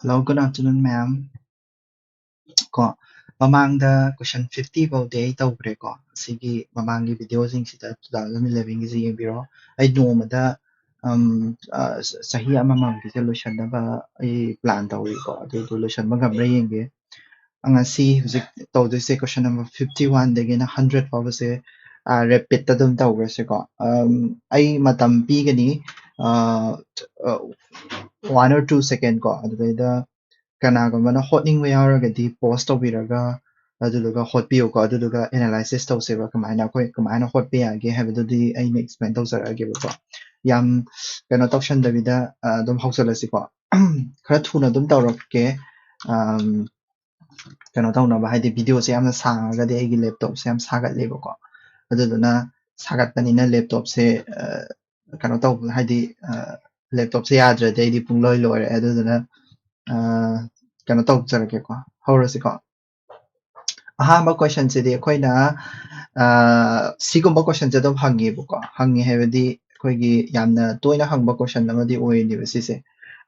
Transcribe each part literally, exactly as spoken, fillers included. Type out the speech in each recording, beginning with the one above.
Hello, good afternoon, ma'am. ꯀꯣ, ꯃꯃꯥꯡꯗ question fifty ꯐꯥꯎꯗꯤ ꯑꯩ ꯇꯧꯈ꯭ꯔꯦꯀꯣ꯫ ꯑꯁꯤꯒꯤ ꯃꯃꯥꯡꯒꯤ videoꯁꯤꯡꯁꯤꯗ two thousand elevenꯒꯤꯁꯤ ꯌꯦꯡꯕꯤꯔꯣ꯫ ꯑꯩ ꯅꯣꯡꯃꯗ, ꯎꯝ, ꯑ, ꯆꯍꯤ ꯑꯃꯃꯝꯒꯤꯁꯦ ꯂꯣꯏꯁꯟꯅꯕ ꯑꯩ plan ꯇꯧꯔꯤꯀꯣ꯫ ꯑꯗꯨꯗꯣ ꯂꯣꯏꯁꯟꯕ ꯉꯝꯕ꯭ꯔꯥ ꯌꯦꯡꯒꯦ꯫ ꯉꯁꯤ ꯍꯧꯖꯤꯛ ꯇꯧꯗꯣꯏꯁꯦ question number fifty oneꯗꯒꯤꯅ hundred ꯐꯥꯎꯕꯁꯦ, ꯑ, rapidꯇ ꯑꯗꯨꯝ ꯇꯧꯈ꯭ꯔꯁꯤꯀꯣ꯫ ꯎꯝ, ꯑꯩ ꯃꯇꯝ ꯄꯤꯒꯅꯤ, ꯑ, ꯑ, one or two second ꯀꯣ꯫ ꯑꯗꯨꯗꯩꯗ ꯀꯅꯥꯒꯨꯝꯕꯅ ꯍꯣꯠꯅꯤꯡꯕ ꯌꯥꯎꯔꯒꯗꯤ pause ꯇꯧꯕꯤꯔꯒ, ꯑꯗꯨꯗꯨꯒ ꯍꯣꯠꯄꯤꯌꯨꯀꯣ꯫ ꯑꯗꯨꯗꯨꯒ analysis ꯇꯧꯁꯦꯕ, ꯀꯃꯥꯏꯅ ꯑꯩꯈꯣꯏ ꯀꯃꯥꯏꯅ ꯍꯣꯠꯄ ꯌꯥꯒꯦ ꯍꯥꯏꯕꯗꯨꯗꯤ ꯑꯩꯅ explain ꯇꯧꯖꯔꯛꯑꯒꯦꯕꯀꯣ꯫ ꯌꯥꯝ ꯀꯩꯅꯣ ꯇꯧꯁꯟꯗꯕꯤꯗ, ꯑ, ꯑꯗꯨꯝ ꯍꯧꯖꯤꯜꯂꯁꯤꯀꯣ꯫ ꯈꯔ ꯊꯨꯅ ꯑꯗꯨꯝ ꯇꯧꯔꯛꯀꯦ꯫ ꯑꯝ, ꯀꯩꯅꯣ ꯇꯧꯅꯕ, ꯍꯥꯏꯗꯤ videoꯁꯦ ꯌꯥꯝꯅ ꯁꯥꯡꯉꯒꯗꯤ ꯑꯩꯒꯤ laptopꯁꯦ ꯌꯥꯝ ꯁꯥꯒꯠꯂꯦꯕꯀꯣ꯫ ꯑꯗꯨꯗꯨꯅ ꯁꯥꯒꯠꯄꯅꯤꯅ laptopꯁꯦ, ꯑ, ꯀꯩꯅꯣ ꯇꯧꯕ, ꯍꯥꯏꯗꯤ, ꯑ, laptopꯁꯦ ꯌꯥꯗ꯭ꯔꯗꯤ ꯑꯩꯗꯤ ꯄꯨꯡꯂꯣꯏ ꯂꯣꯏꯔꯦ꯫ ꯑꯗꯨꯗꯨꯅ, ꯑ, ꯀꯩꯅꯣ ꯇꯧꯖꯔꯒꯦꯀꯣ, ꯍꯧꯔꯁꯤꯀꯣ꯫ ꯑꯍꯥꯟꯕ questionꯁꯤꯗꯤ ꯑꯩꯈꯣꯏꯅ, ꯑ, ꯁꯤꯒꯨꯝꯕ questionꯁꯦ ꯑꯗꯨꯝ ꯍꯪꯉꯦꯕꯀꯣ꯫ ꯍꯪꯉꯦ ꯍꯥꯏꯕꯗꯤ ꯑꯩꯈꯣꯏꯒꯤ ꯌꯥꯝꯅ ꯇꯣꯏꯅ ꯍꯪꯕ question ꯑꯃꯗꯤ ꯑꯣꯏꯔꯤꯅꯦꯕ ꯁꯤꯁꯦ꯫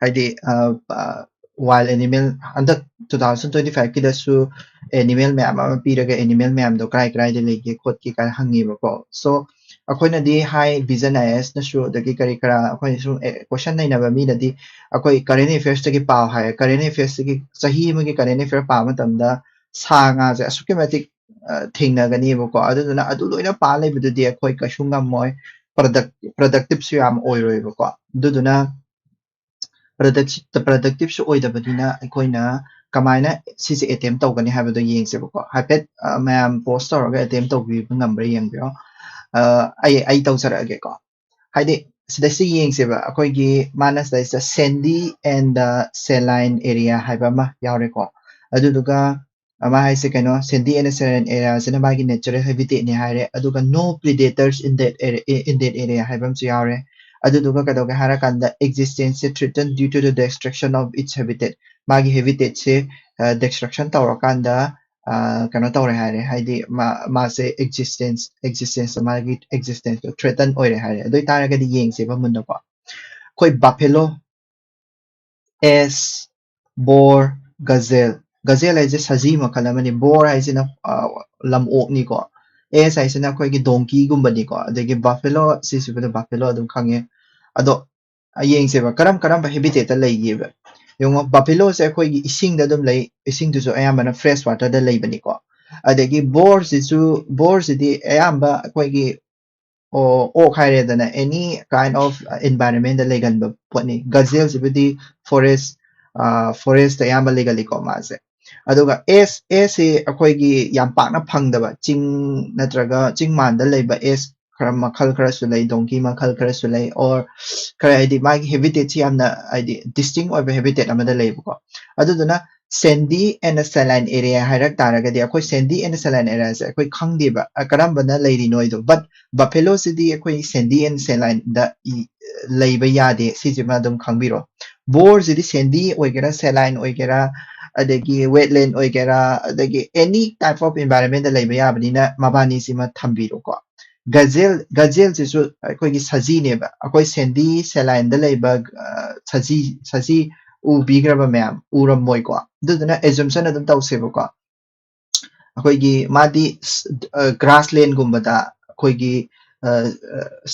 ꯍꯥꯏꯗꯤ, ꯑ, ꯑ, wild animal, ꯍꯟꯗꯛ two thousand twenty fiveꯀꯤꯗꯁꯨ animal ꯃꯌꯥꯝ ꯑꯃ ꯄꯤꯔꯒ animal ꯃꯌꯥꯝꯗꯣ ꯀꯔꯥꯏ ꯀꯔꯥꯏꯗ ꯂꯩꯒꯦ ꯈꯣꯠꯀꯦ ꯀꯥꯏꯅ ꯍꯪꯉꯦꯕꯀꯣ꯫ So, ꯑꯩꯈꯣꯏꯅꯗꯤ ꯍꯥꯏ, Vision IASꯅꯁꯨ, ꯑꯗꯒꯤ ꯀꯔꯤ ꯀꯔꯥ ꯑꯩꯈꯣꯏ ꯁꯨꯝ, ꯑꯦ, question ꯅꯩꯅꯕ ꯃꯤꯅꯗꯤ ꯑꯩꯈꯣꯏ current affairsꯇꯒꯤ ꯄꯥꯎ ꯍꯥꯏ꯫ Current affairsꯇꯒꯤ, ꯆꯍꯤ ꯑꯃꯒꯤ current affair ꯄꯥꯕ ꯃꯇꯝꯗ ꯁꯥ ꯉꯥꯁꯦ ꯑꯁꯨꯛꯀꯤ ꯃꯇꯤꯛ, ꯑ, ꯊꯦꯡꯅꯒꯅꯤꯕꯀꯣ꯫ ꯑꯗꯨꯗꯨꯅ ꯑꯗꯨ ꯂꯣꯏꯅ ꯄꯥ ꯂꯩꯕꯗꯨꯗꯤ ꯑꯩꯈꯣꯏ ꯀꯩꯁꯨ ꯉꯝꯃꯣꯏ꯫ Product-, productiveꯁꯨ ꯌꯥꯝ ꯑꯣꯏꯔꯣꯏꯕꯀꯣ꯫ ꯑꯗꯨꯗꯨꯅ product-, productiveꯁꯨ ꯑꯣꯏꯗꯕꯅꯤꯅ ꯑꯩꯈꯣꯏꯅ ꯀꯃꯥꯏꯅ ꯁꯤꯁꯦ attempt ꯇꯧꯒꯅꯤ ꯍꯥꯏꯕꯗꯣ ꯌꯦꯡꯁꯦꯕꯀꯣ꯫ ꯍꯥꯏꯐꯦꯠ, ꯑ, ꯃꯌꯥꯝ pause ꯇꯧꯔꯒ attempt ꯇꯧꯕꯤꯕ ꯉꯝꯕ꯭ꯔꯥ ꯌꯦꯡꯕꯤꯔꯣ꯫ ꯑ, ꯑꯩ, ꯑꯩ ꯇꯧꯖꯔꯛꯑꯒꯦꯀꯣ꯫ ꯍꯥꯏꯗꯤ ꯁꯤꯗꯩꯁꯤꯗ ꯌꯦꯡꯁꯦꯕ, ꯑꯩꯈꯣꯏꯒꯤ ꯃꯥꯅ ꯁꯤꯗꯩꯁꯤꯗ sandy and the saline area ꯍꯥꯏꯕ ꯑꯃ ꯌꯥꯎꯔꯦꯀꯣ꯫ ꯑꯗꯨꯗꯨꯒ ꯑꯃ ꯍꯥꯏꯁꯦ ꯀꯩꯅꯣ, sandy and saline areaꯁꯤꯅ ꯃꯥꯒꯤ natural habitatꯅꯦ ꯍꯥꯏꯔꯦ꯫ ꯑꯗꯨꯒ no predators in that area, in that area ꯍꯥꯏꯕ ꯑꯃꯁꯨ ꯌꯥꯎꯔꯦ꯫ ꯑꯗꯨꯗꯨꯒ ꯀꯩꯗꯧꯒꯦ ꯍꯥꯏꯔꯀꯥꯟꯗ existenceꯁꯦ threatened due to the destruction of its habitat, ꯃꯥꯒꯤ habitatꯁꯦ, ꯑ, destruction ꯇꯧꯔꯀꯥꯟꯗ, ꯑ, ꯀꯩꯅꯣ ꯇꯧꯔꯦ ꯍꯥꯏꯔꯦ, ꯍꯥꯏꯗꯤ ꯃꯥ-, ꯃꯥꯁꯦ existence, existence, ꯃꯥꯒꯤ existenceꯇꯣ threaten ꯑꯣꯏꯔꯦ ꯍꯥꯏꯔꯦ꯫ ꯑꯗꯨ ꯑꯣꯏꯇꯥꯔꯒꯗꯤ ꯌꯦꯡꯁꯦꯕ ꯃꯨꯟꯅꯀꯣ꯫ ꯑꯩꯈꯣꯏ buffalo, ass, ꯕꯣꯔ, ꯒꯖꯦꯜ꯫ ꯒꯖꯦꯜ ꯍꯥꯏꯁꯦ ꯁꯖꯤ ꯃꯈꯜ ꯑꯃꯅꯤ꯫ ꯕꯣꯔ ꯍꯥꯏꯁꯤꯅ ꯑ, ꯂꯝꯑꯣꯛꯅꯤꯀꯣ꯫ ꯑꯦꯁ ꯍꯥꯏꯁꯤꯅ ꯑꯩꯈꯣꯏꯒꯤ ꯗꯣꯡꯀꯤꯒꯨꯝꯕꯅꯤꯀꯣ꯫ ꯑꯗꯒꯤ ꯕꯐꯦꯂꯣ, ꯁꯤꯁꯤꯕꯨꯗ ꯕꯐꯦꯂꯣ ꯑꯗꯨꯝ ꯈꯪꯉꯦ꯫ ꯑꯗꯣ ꯑ, ꯌꯦꯡꯁꯦꯕ, ꯀꯔꯝ ꯀꯔꯝꯕ ꯍꯦꯕꯤꯇꯦꯠꯇ ꯂꯩꯒꯦꯕ? ꯌꯦꯡꯉꯣ, ꯕꯐꯦꯂꯣꯁꯦ ꯑꯩꯈꯣꯏꯒꯤ ꯏꯁꯤꯡꯗ ꯑꯗꯨꯝ ꯂꯩ, ꯏꯁꯤꯡꯗꯨꯁꯨ ꯑꯌꯥꯝꯕꯅ ꯐ꯭ꯔꯦꯁ ꯋꯥꯇꯔꯗ ꯂꯩꯕꯅꯤꯀꯣ꯫ ꯑꯗꯒꯤ ꯕꯣꯔꯁꯤꯁꯨ, ꯕꯣꯔꯁꯤꯗꯤ ꯑꯌꯥꯝꯕ ꯑꯩꯈꯣꯏꯒꯤ ꯑꯣ, ꯑꯣꯛ ꯍꯥꯏꯔꯦꯗꯅ, any kind of environment ꯂꯩꯒꯟꯕ ꯄꯣꯠꯅꯤ꯫ ꯒꯖꯦꯜꯁꯤꯕꯨꯗꯤ ꯐꯣꯔꯦꯁ, ꯐꯣꯔꯦꯁꯇ ꯑꯌꯥꯝꯕ ꯂꯩꯒꯜꯂꯤꯀꯣ ꯃꯥꯁꯦ꯫ ꯑꯗꯨꯒ ꯑꯦꯁ, ꯑꯦꯁꯁꯤ ꯑꯩꯈꯣꯏꯒꯤ ꯌꯥꯝ ꯄꯥꯛꯅ ꯐꯪꯗꯕ, ꯆꯤꯡ ꯅꯠꯇ꯭ꯔꯒ ꯆꯤꯡ ꯃꯥꯟꯗ ꯂꯩꯕ ꯑꯦꯁ ꯈꯔ ꯃꯈꯜ ꯈꯔꯁꯨ ꯂꯩ, ꯗꯣꯡꯀꯤ ꯃꯈꯜ ꯈꯔꯁꯨ ꯂꯩ, ꯑꯣꯔ ꯈꯔ ꯍꯥꯏꯗꯤ ꯃꯥꯒꯤ ꯍꯦꯕꯤꯇꯦꯠꯁꯤ ꯌꯥꯝꯅ ꯍꯥꯏꯗꯤ ꯗꯤꯁꯇꯤꯡ ꯑꯣꯏꯕ ꯍꯦꯕꯤꯇꯦꯠ ꯑꯃꯗ ꯂꯩꯕꯀꯣ꯫ ꯑꯗꯨꯗꯨꯅ ꯁꯦꯟꯗꯤ ꯑꯦꯟ ꯁꯦꯂꯥꯏꯟ ꯑꯦꯔꯤꯌꯥ ꯍꯥꯏꯔꯛ ꯇꯥꯔꯒꯗꯤ, ꯑꯩꯈꯣꯏ ꯁꯦꯟꯗꯤ ꯑꯦꯟ ꯁꯦꯂꯥꯏꯟ ꯑꯦꯔꯤꯌꯥꯁꯦ ꯑꯩꯈꯣꯏ ꯈꯪꯗꯦꯕ, ꯑ, ꯀꯔꯝꯕꯅ ꯂꯩꯔꯤꯅꯣ ꯍꯥꯏꯗꯣ꯫ But ꯕꯐꯦꯂꯣꯁꯤꯗꯤ ꯑꯩꯈꯣꯏ ꯁꯦꯟꯗꯤ ꯑꯦꯟ ꯁꯦꯂꯥꯏꯟꯗ ꯂꯩꯕ ꯌꯥꯗꯦ, ꯁꯤꯁꯤꯃ ꯑꯗꯨꯝ ꯈꯪꯕꯤꯔꯣ꯫ ꯕꯣꯔꯁꯤꯗꯤ ꯁꯦꯟꯗꯤ ꯑꯣꯏꯒꯦꯔꯥ, ꯁꯦꯂꯥꯏꯟ ꯑꯣꯏꯒꯦꯔꯥ, ꯑꯗꯒꯤ ꯋꯦꯠꯂꯦꯟ ꯑꯣꯏꯒꯦꯔꯥ, ꯑꯗꯒꯤ any type of environment ꯂꯩꯕ ꯌꯥꯕꯅꯤꯅ ꯃꯕꯥꯅꯤꯁꯤꯃ ꯊꯝꯕꯤꯔꯣꯀꯣ꯫ ꯒꯖꯦꯜ, ꯒꯖꯦꯜꯁꯤꯁꯨ ꯑꯩꯈꯣꯏꯒꯤ ꯁꯖꯤꯅꯦꯕ꯫ ꯑꯩꯈꯣꯏ ꯁꯦꯟꯗꯤ ꯁꯦꯂꯥꯏꯟꯗ ꯂꯩꯕ, ꯑ, ꯁꯖꯤ, ꯁꯖꯤ ꯎꯕꯤꯈ꯭ꯔꯕ ꯃꯌꯥꯝ? ꯎꯔꯝꯃꯣꯏꯀꯣ꯫ ꯑꯗꯨꯗꯨꯅ ꯑꯦꯖꯨꯝꯁꯟ ꯑꯗꯨꯝ ꯇꯧꯁꯦꯕꯀꯣ꯫ ꯑꯩꯈꯣꯏꯒꯤ ꯃꯥꯗꯤ ꯒ꯭ꯔꯥꯁꯂꯦꯟꯒꯨꯝꯕꯗ, ꯑꯩꯈꯣꯏꯒꯤ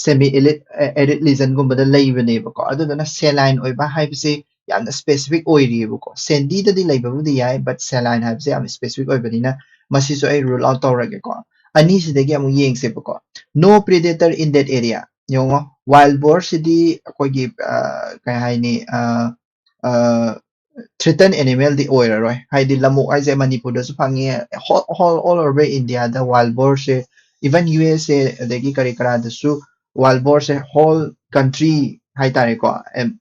ꯁꯦꯃꯤ ꯑꯦꯔꯤꯠ, ꯑꯦꯔꯤꯠ ꯔꯤꯖꯟꯒꯨꯝꯕꯗ ꯂꯩꯕꯅꯦꯕꯀꯣ꯫ ꯑꯗꯨꯗꯨꯅ ꯁꯦꯂꯥꯏꯟ ꯑꯣꯏꯕ ꯍꯥꯏꯕꯁꯦ ꯌꯥꯝꯅ ꯁ꯭ꯄꯦꯁꯤꯐꯤꯛ ꯑꯣꯏꯔꯤꯑꯕꯀꯣ꯫ ꯁꯦꯟꯗꯤꯗꯗꯤ ꯂꯩꯕꯕꯨꯗꯤ ꯌꯥꯏ, but ꯁꯦꯂꯥꯏꯟ ꯍꯥꯏꯕꯁꯦ ꯌꯥꯝ ꯁ꯭ꯄꯦꯁꯤꯐꯤꯛ ꯑꯣꯏꯕꯅꯤꯅ ꯃꯁꯤꯁꯨ ꯑꯩ ꯔꯨꯜ ꯑꯥꯎꯠ ꯇꯧꯔꯒꯦꯀꯣ꯫ ꯑꯅꯤꯁꯤꯗꯒꯤ ꯑꯃꯨꯛ ꯌꯦꯡꯁꯦꯕꯀꯣ꯫ No predator in that area꯫ ꯌꯦꯡꯉꯣ, ꯋꯥꯏꯜ ꯕꯣꯔꯁꯤꯗꯤ ꯑꯩꯈꯣꯏꯒꯤ, ꯑ, ꯀꯩ ꯍꯥꯏꯅꯤ, ꯑ, ꯑ, ꯊ꯭ꯔꯤꯇꯟ ꯑꯦꯅꯤꯃꯦꯜꯗꯤ ꯑꯣꯏꯔꯔꯣꯏ꯫ ꯍꯥꯏꯗꯤ ꯂꯝꯑꯣꯛ ꯍꯥꯏꯁꯦ ꯃꯅꯤꯄꯨꯔꯗꯁꯨ ꯐꯪꯉꯤ, all, all, all over ꯏꯟꯗꯤꯌꯥꯗ ꯋꯥꯏꯜ ꯕꯣꯔꯁꯦ, even ꯌꯨ ꯑꯦꯁ ꯑꯦ ꯑꯗꯒꯤ ꯀꯔꯤ ꯀꯔꯥꯗꯁꯨ ꯋꯥꯏꯜ ꯕꯣꯔꯁꯦ ꯍꯣꯜ ꯀꯟꯇ꯭ꯔꯤ ꯍꯥꯏꯇꯥꯔꯦꯀꯣ,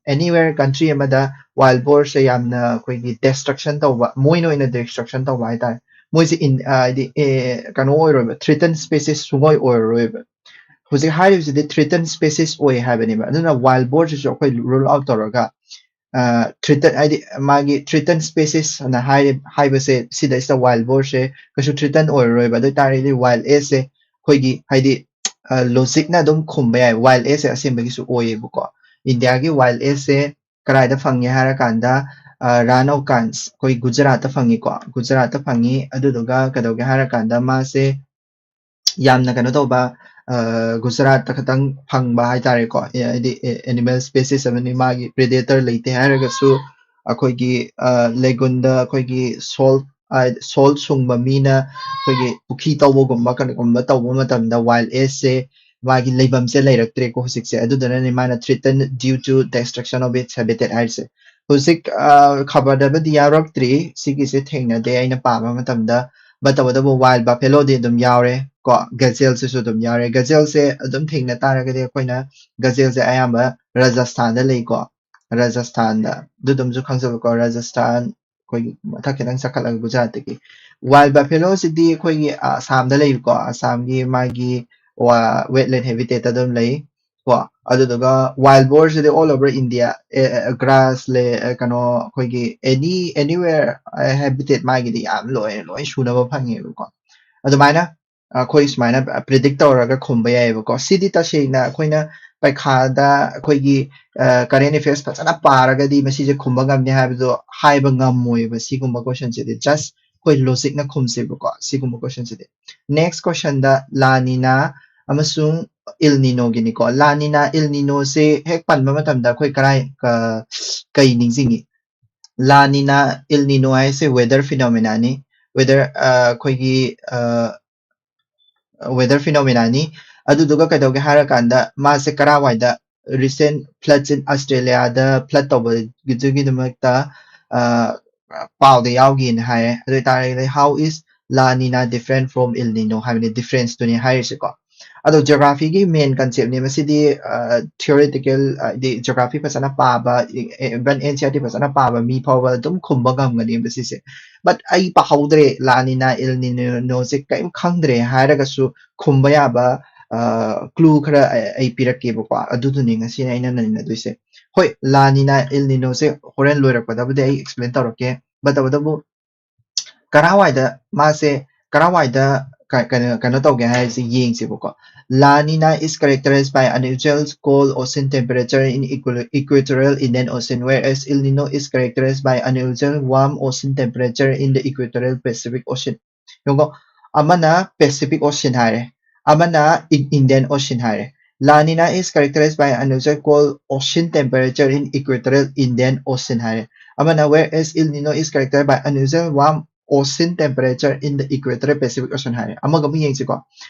ꯑꯦꯅꯤꯋꯦꯔ ꯀꯟꯇ꯭ꯔꯤ ꯑꯃꯗ ꯋꯥꯏꯜ ꯕꯣꯔꯁꯦ ꯌꯥꯝꯅ ꯑꯩꯈꯣꯏꯒꯤ ꯗꯦꯁꯇ꯭ꯔꯛꯁꯟ ꯇꯧꯕ, ꯃꯣꯏꯅ ꯑꯣꯏꯅ ꯗꯦꯁꯇ꯭ꯔꯛꯁꯟ ꯇꯧꯕ ꯍꯥꯏꯇꯥꯔꯦ꯫ ꯃꯣꯏꯁꯦ ꯏꯟ-, ꯑ, ꯍꯥꯏꯗꯤ, ꯑꯦ, ꯀꯩꯅꯣ ꯑꯣꯏꯔꯣꯏꯕ, ꯊ꯭ꯔꯤꯇꯟ ꯁ꯭ꯄꯦꯁꯤꯁ ꯁꯨꯡꯑꯣꯏ ꯑꯣꯏꯔꯔꯣꯏꯕ꯫ ꯍꯧꯖꯤꯛ ꯍꯥꯏꯔꯤꯕꯁꯤꯗꯤ ꯊ꯭ꯔꯤꯇꯟ ꯁ꯭ꯄꯦꯁꯤꯁ ꯑꯣꯏ ꯍꯥꯏꯕꯅꯦꯕ꯫ ꯑꯗꯨꯅ ꯋꯥꯏꯜ ꯕꯣꯔꯁꯤꯁꯨ ꯑꯩꯈꯣꯏ ꯔꯨꯜ ꯑꯥꯎꯠ ꯇꯧꯔꯒ, ꯑ, ꯊ꯭ꯔꯤꯇꯟ, ꯍꯥꯏꯗꯤ ꯃꯥꯒꯤ ꯊ꯭ꯔꯤꯇꯟ ꯁ꯭ꯄꯦꯁꯤꯁ ꯑꯅ ꯍꯥꯏꯔꯤ-, ꯍꯥꯏꯕꯁꯦ ꯁꯤꯗꯩꯁꯤꯗ ꯋꯥꯏꯜ ꯕꯣꯔꯁꯦ ꯀꯩꯁꯨ ꯊ꯭ꯔꯤꯇꯟ ꯑꯣꯏꯔꯔꯣꯏꯕ꯫ ꯑꯗꯨ ꯑꯣꯏ ꯇꯥꯔꯒꯗꯤ ꯋꯥꯏꯜ ꯑꯦꯁꯁꯦ ꯑꯩꯈꯣꯏꯒꯤ ꯍꯥꯏꯗꯤ, ꯑ, ꯂꯣꯖꯤꯛꯅ ꯑꯗꯨꯝ ꯈꯨꯝꯕ ꯌꯥꯏ, ꯋꯥꯏꯜ ꯑꯦꯁꯁꯦ ꯑꯁꯦꯡꯕꯒꯤꯁꯨ ꯑꯣꯏꯌꯦꯕꯀꯣ꯫ ꯏꯟꯗꯤꯌꯥꯒꯤ ꯋꯥꯏꯜ ꯑꯦꯁꯁꯦ ꯀꯗꯥꯏꯗ ꯐꯪꯉꯦ ꯍꯥꯏꯔꯀꯥꯟꯗ, ꯔꯥꯟ ꯑꯣꯐ ꯀꯥꯟꯁ ꯑꯩꯈꯣꯏ ꯒꯨꯖꯔꯥꯠꯇ ꯐꯪꯉꯤꯀꯣ꯫ ꯒꯨꯖꯔꯥꯠꯇ ꯐꯪꯉꯤ꯫ ꯑꯗꯨꯗꯨꯒ ꯀꯩꯗꯧꯒꯦ ꯍꯥꯏꯔꯀꯥꯟꯗ ꯃꯥꯁꯦ ꯌꯥꯝꯅ ꯀꯩꯅꯣ ꯇꯧꯕ, ꯒꯨꯖꯔꯥꯠꯇ ꯈꯛꯇꯪ ꯐꯪꯕ ꯍꯥꯏꯇꯥꯔꯦꯀꯣ꯫ ꯍꯥꯏꯗꯤ ꯑꯦꯅꯤꯃꯦꯜ ꯁ꯭ꯄꯦꯁꯤꯁ ꯑꯃꯅꯤ꯫ ꯃꯥꯒꯤ ꯄ꯭ꯔꯤꯗꯦꯇꯔ ꯂꯩꯇꯦ ꯍꯥꯏꯔꯒꯁꯨ ꯑꯩꯈꯣꯏꯒꯤ ꯂꯦꯒꯨꯟꯗ ꯑꯩꯈꯣꯏꯒꯤ ꯁꯣꯜ ꯁꯣꯜ ꯁꯨꯡꯕ ꯃꯤꯅ ꯑꯩꯈꯣꯏꯒꯤ ꯄꯨꯈ꯭ꯔꯤ ꯇꯧꯕꯒꯨꯝꯕ ꯀꯩꯅꯣꯒꯨꯝꯕ ꯇꯧꯕ ꯃꯇꯝꯗ ꯋꯥꯏꯜ ꯑꯦꯁꯁꯦ ꯃꯥꯒꯤ ꯂꯩꯐꯝꯁꯦ ꯂꯩꯔꯛꯇ꯭ꯔꯦꯀꯣ ꯍꯧꯖꯤꯛꯁꯦ꯫ ꯑꯗꯨꯗꯨꯅꯅꯦ ꯃꯥꯅ threatened due to destruction of its habitat ꯍꯥꯏꯔꯤꯁꯦ꯫ ꯍꯧꯖꯤꯛ ꯈꯕꯔꯗꯕꯨꯗꯤ ꯌꯥꯎꯔꯛꯇ꯭ꯔꯤ, ꯁꯤꯒꯤꯁꯦ ꯊꯦꯡꯅꯗꯦ ꯑꯩꯅ ꯄꯥꯕ ꯃꯇꯝꯗ꯫ ꯕꯠ ꯇꯧꯕꯇꯕꯨ ꯋꯥꯏꯜ ꯕꯐꯦꯂꯣꯗꯤ ꯑꯗꯨꯝ ꯌꯥꯎꯔꯦ ꯀꯣ, ꯒꯖꯦꯜꯁꯤꯁꯨ ꯑꯗꯨꯝ ꯌꯥꯎꯔꯦ꯫ ꯒꯖꯦꯜꯁꯦ ꯑꯗꯨꯝ ꯊꯦꯡꯅ ꯇꯥꯔꯒꯗꯤ ꯑꯩꯈꯣꯏꯅ ꯒꯖꯦꯜꯁꯦ ꯑꯌꯥꯝꯕ ꯔꯥꯖꯁꯊꯥꯟꯗ ꯂꯩꯀꯣ꯫ ꯔꯥꯖꯁꯊꯥꯟꯗ ꯑꯗꯨꯗꯨꯝꯁꯨ ꯈꯪꯖꯕꯀꯣ꯫ ꯔꯥꯖꯁꯊꯥꯟ ꯑꯩꯈꯣꯏꯒꯤ ꯃꯊꯛ ꯈꯤꯇꯪ ꯆꯈꯠꯂꯒ ꯒꯨꯖꯔꯥꯠꯇꯒꯤ꯫ ꯋꯥꯏꯜ ꯕꯐꯦꯂꯣꯁꯤꯗꯤ ꯑꯩꯈꯣꯏꯒꯤ ꯑꯁꯥꯝꯗ ꯂꯩꯕꯀꯣ꯫ ꯑꯁꯥꯝꯒꯤ ꯃꯥꯒꯤ ꯋꯦꯠꯂꯦꯟ ꯍꯦꯕꯤꯇꯦꯠꯇ ꯑꯗꯨꯝ ꯂꯩ ꯀꯣ꯫ ꯑꯗꯨꯗꯨꯒ ꯋꯥꯏꯜ ꯕꯣꯔꯁꯤꯗꯤ ꯑꯣꯜ ꯑꯣꯚꯔ ꯏꯟꯗꯤꯌꯥ, ꯒ꯭ꯔꯥꯁ ꯂꯦ, ꯀꯩꯅꯣ ꯑꯩꯈꯣꯏꯒꯤ ꯑꯦꯅꯤ ꯑꯦꯅꯤꯋꯦꯌꯔ ꯍꯦꯕꯤꯇꯦꯠ ꯃꯥꯒꯤꯗꯤ ꯌꯥꯝ ꯂꯣꯏ ꯂꯣꯏ ꯁꯨꯅꯕ ꯐꯪꯉꯦꯕꯀꯣ꯫ ꯑꯗꯨꯃꯥꯏꯅ ꯑꯩꯈꯣꯏ ꯁꯨꯃꯥꯏꯅ ꯄ꯭ꯔꯤꯗꯤꯛ ꯇꯧꯔꯒ ꯈꯨꯝꯕ ꯌꯥꯏꯑꯕꯀꯣ꯫ ꯁꯤꯗꯤ ꯇꯁꯦꯡꯅ ꯑꯩꯈꯣꯏꯅ ꯄꯩꯈꯥꯗ ꯑꯩꯈꯣꯏꯒꯤ ꯀꯔꯦꯟ ꯑꯦꯐꯤꯌꯔꯁ ꯐꯖꯅ ꯄꯥꯔꯒꯗꯤ ꯃꯁꯤꯁꯦ ꯈꯨꯝꯕ ꯉꯝꯅꯤ ꯍꯥꯏꯕꯗꯣ ꯍꯥꯏꯕ ꯉꯝꯃꯣꯏꯕ꯫ ꯁꯤꯒꯨꯝꯕ ꯀꯣꯏꯁꯟꯁꯤꯗꯤ ꯖꯁ ꯑꯩꯈꯣꯏ ꯂꯣꯖꯤꯛꯅ ꯈꯨꯝꯁꯦꯕꯀꯣ ꯁꯤꯒꯨꯝꯕ ꯀꯣꯏꯁꯟꯁꯤꯗꯤ꯫ ꯅꯦꯛꯁ ꯀꯣꯏꯁꯟꯗ ꯂꯥꯅꯤꯅꯥ ꯑꯃꯁꯨꯡ ꯏꯜ ꯅꯤꯅꯣꯒꯤꯅꯤꯀꯣ꯫ ꯂꯥꯅꯤꯅꯥ ꯏꯜ ꯅꯤꯅꯣꯁꯦ ꯍꯦꯛ ꯄꯟꯕ ꯃꯇꯝꯗ ꯑꯩꯈꯣꯏ ꯀꯔꯥꯏ ꯀ- ꯀꯩ ꯅꯤꯡꯁꯤꯡꯉꯤ? ꯂꯥꯅꯤꯅꯥ ꯏꯜ ꯅꯤꯅꯣ ꯍꯥꯏꯁꯦ ꯋꯦꯗꯔ ꯐꯤꯅꯣꯃꯤꯅꯥꯅꯤ꯫ ꯋꯦꯗꯔ ꯑꯩꯈꯣꯏꯒꯤ ꯋꯦꯗꯔ ꯐꯤꯅꯣꯃꯤꯅꯥꯅꯤ꯫ ꯑꯗꯨꯗꯨꯒ ꯀꯩꯗꯧꯒꯦ ꯍꯥꯏꯔꯀꯥꯟꯗ ꯃꯥꯁꯦ ꯀꯔꯥꯏꯋꯥꯏꯗ recent floods in Australia the flood ꯇꯧꯕꯒꯤꯗꯨꯒꯤꯗꯃꯛꯇ ꯄꯥꯎꯗ ꯌꯥꯎꯈꯤꯅ ꯍꯥꯏꯌꯦ꯫ ꯑꯗꯨ ꯑꯣꯏꯇꯥꯔꯒꯗꯤ how is La Nina different from El Nino ꯍꯥꯏꯕꯅꯤ꯫ ꯗꯤꯐ꯭ꯔꯦꯟꯁꯇꯨꯅꯤ ꯍꯥꯏꯔꯤꯁꯦꯀꯣ꯫ ꯑꯗꯣ ꯖꯤꯑꯣꯒ꯭ꯔꯥꯐꯤꯒꯤ ꯃꯦꯟ ꯀꯟꯁꯦꯞꯅꯦ ꯃꯁꯤꯗꯤ꯫ ꯊꯤꯑꯣꯔꯤꯇꯤꯀꯦꯜ ꯍꯥꯏꯗꯤ ꯖꯤꯑꯣꯒ꯭ꯔꯥꯐꯤ ꯐꯖꯅ ꯄꯥꯕ, even and C R T ꯐꯖꯅ ꯄꯥꯕ ꯃꯤ ꯐꯥꯎꯕ ꯑꯗꯨꯝ ꯈꯨꯝꯕ ꯉꯝꯒꯅꯦꯕ ꯁꯤꯁꯦ꯫ ꯕꯠ ꯑꯩ ꯄꯥꯍꯧꯗ꯭ꯔꯦ, ꯂꯥꯅꯤꯅꯥ ꯏꯜ ꯅꯤꯅꯣꯁꯦ ꯀꯔꯤꯝ ꯈꯪꯗ꯭ꯔꯦ ꯍꯥꯏꯔꯒꯁꯨ ꯈꯨꯝꯕ ꯌꯥꯕ ꯀ꯭ꯂꯨ ꯈꯔ ꯑꯩ ꯄꯤꯔꯛꯀꯦꯕꯀꯣ꯫ ꯑꯗꯨꯗꯨꯅꯤ ꯉꯁꯤꯅ ꯑꯩꯅ ꯅꯩꯅꯗꯣꯏꯁꯦ꯫ ꯍꯣꯏ, ꯂꯥꯅꯤꯅꯥ ꯏꯜ ꯅꯤꯅꯣꯁꯦ ꯍꯣꯔꯦꯟ ꯂꯣꯏꯔꯛꯄꯗꯕꯨꯗꯤ ꯑꯩ ꯑꯦꯛꯁꯄ꯭ꯂꯦꯟ ꯇꯧꯔꯛꯀꯦ꯫ ꯕꯠ ꯇꯧꯕꯇꯕꯨ ꯀꯔꯥꯏꯋꯥꯏꯗ ꯃꯥꯁꯦ ꯀꯔꯥꯏꯋꯥꯏꯗ ꯀ- ꯀꯩꯅꯣ ꯀꯩꯅꯣ ꯇꯧꯒꯦ ꯍꯥꯏꯁꯦ ꯌꯦꯡꯁꯦꯕꯀꯣ. La Nina is characterized by unusual cold ocean temperature in equi- equatorial Indian Ocean, whereas El Nino is characterized by unusual warm ocean temperature in the equatorial Pacific Ocean. ꯌꯦꯡꯉꯣ, ꯑꯃꯅ Pacific Ocean ꯍꯥꯏꯔꯦ, ꯑꯃꯅ In- Indian Ocean ꯍꯥꯏꯔꯦ. La Nina is characterized by unusual cold ocean temperature in equatorial Indian Ocean ꯍꯥꯏꯔꯦ, ꯑꯃꯅ whereas El Nino is characterized by unusual warm ocean temperature in the equatorial Pacific Ocean ꯍꯥꯏꯔꯦ꯫ ꯑꯃꯒ ꯑꯃꯨꯛ ꯌꯦꯡꯁꯤꯀꯣ꯫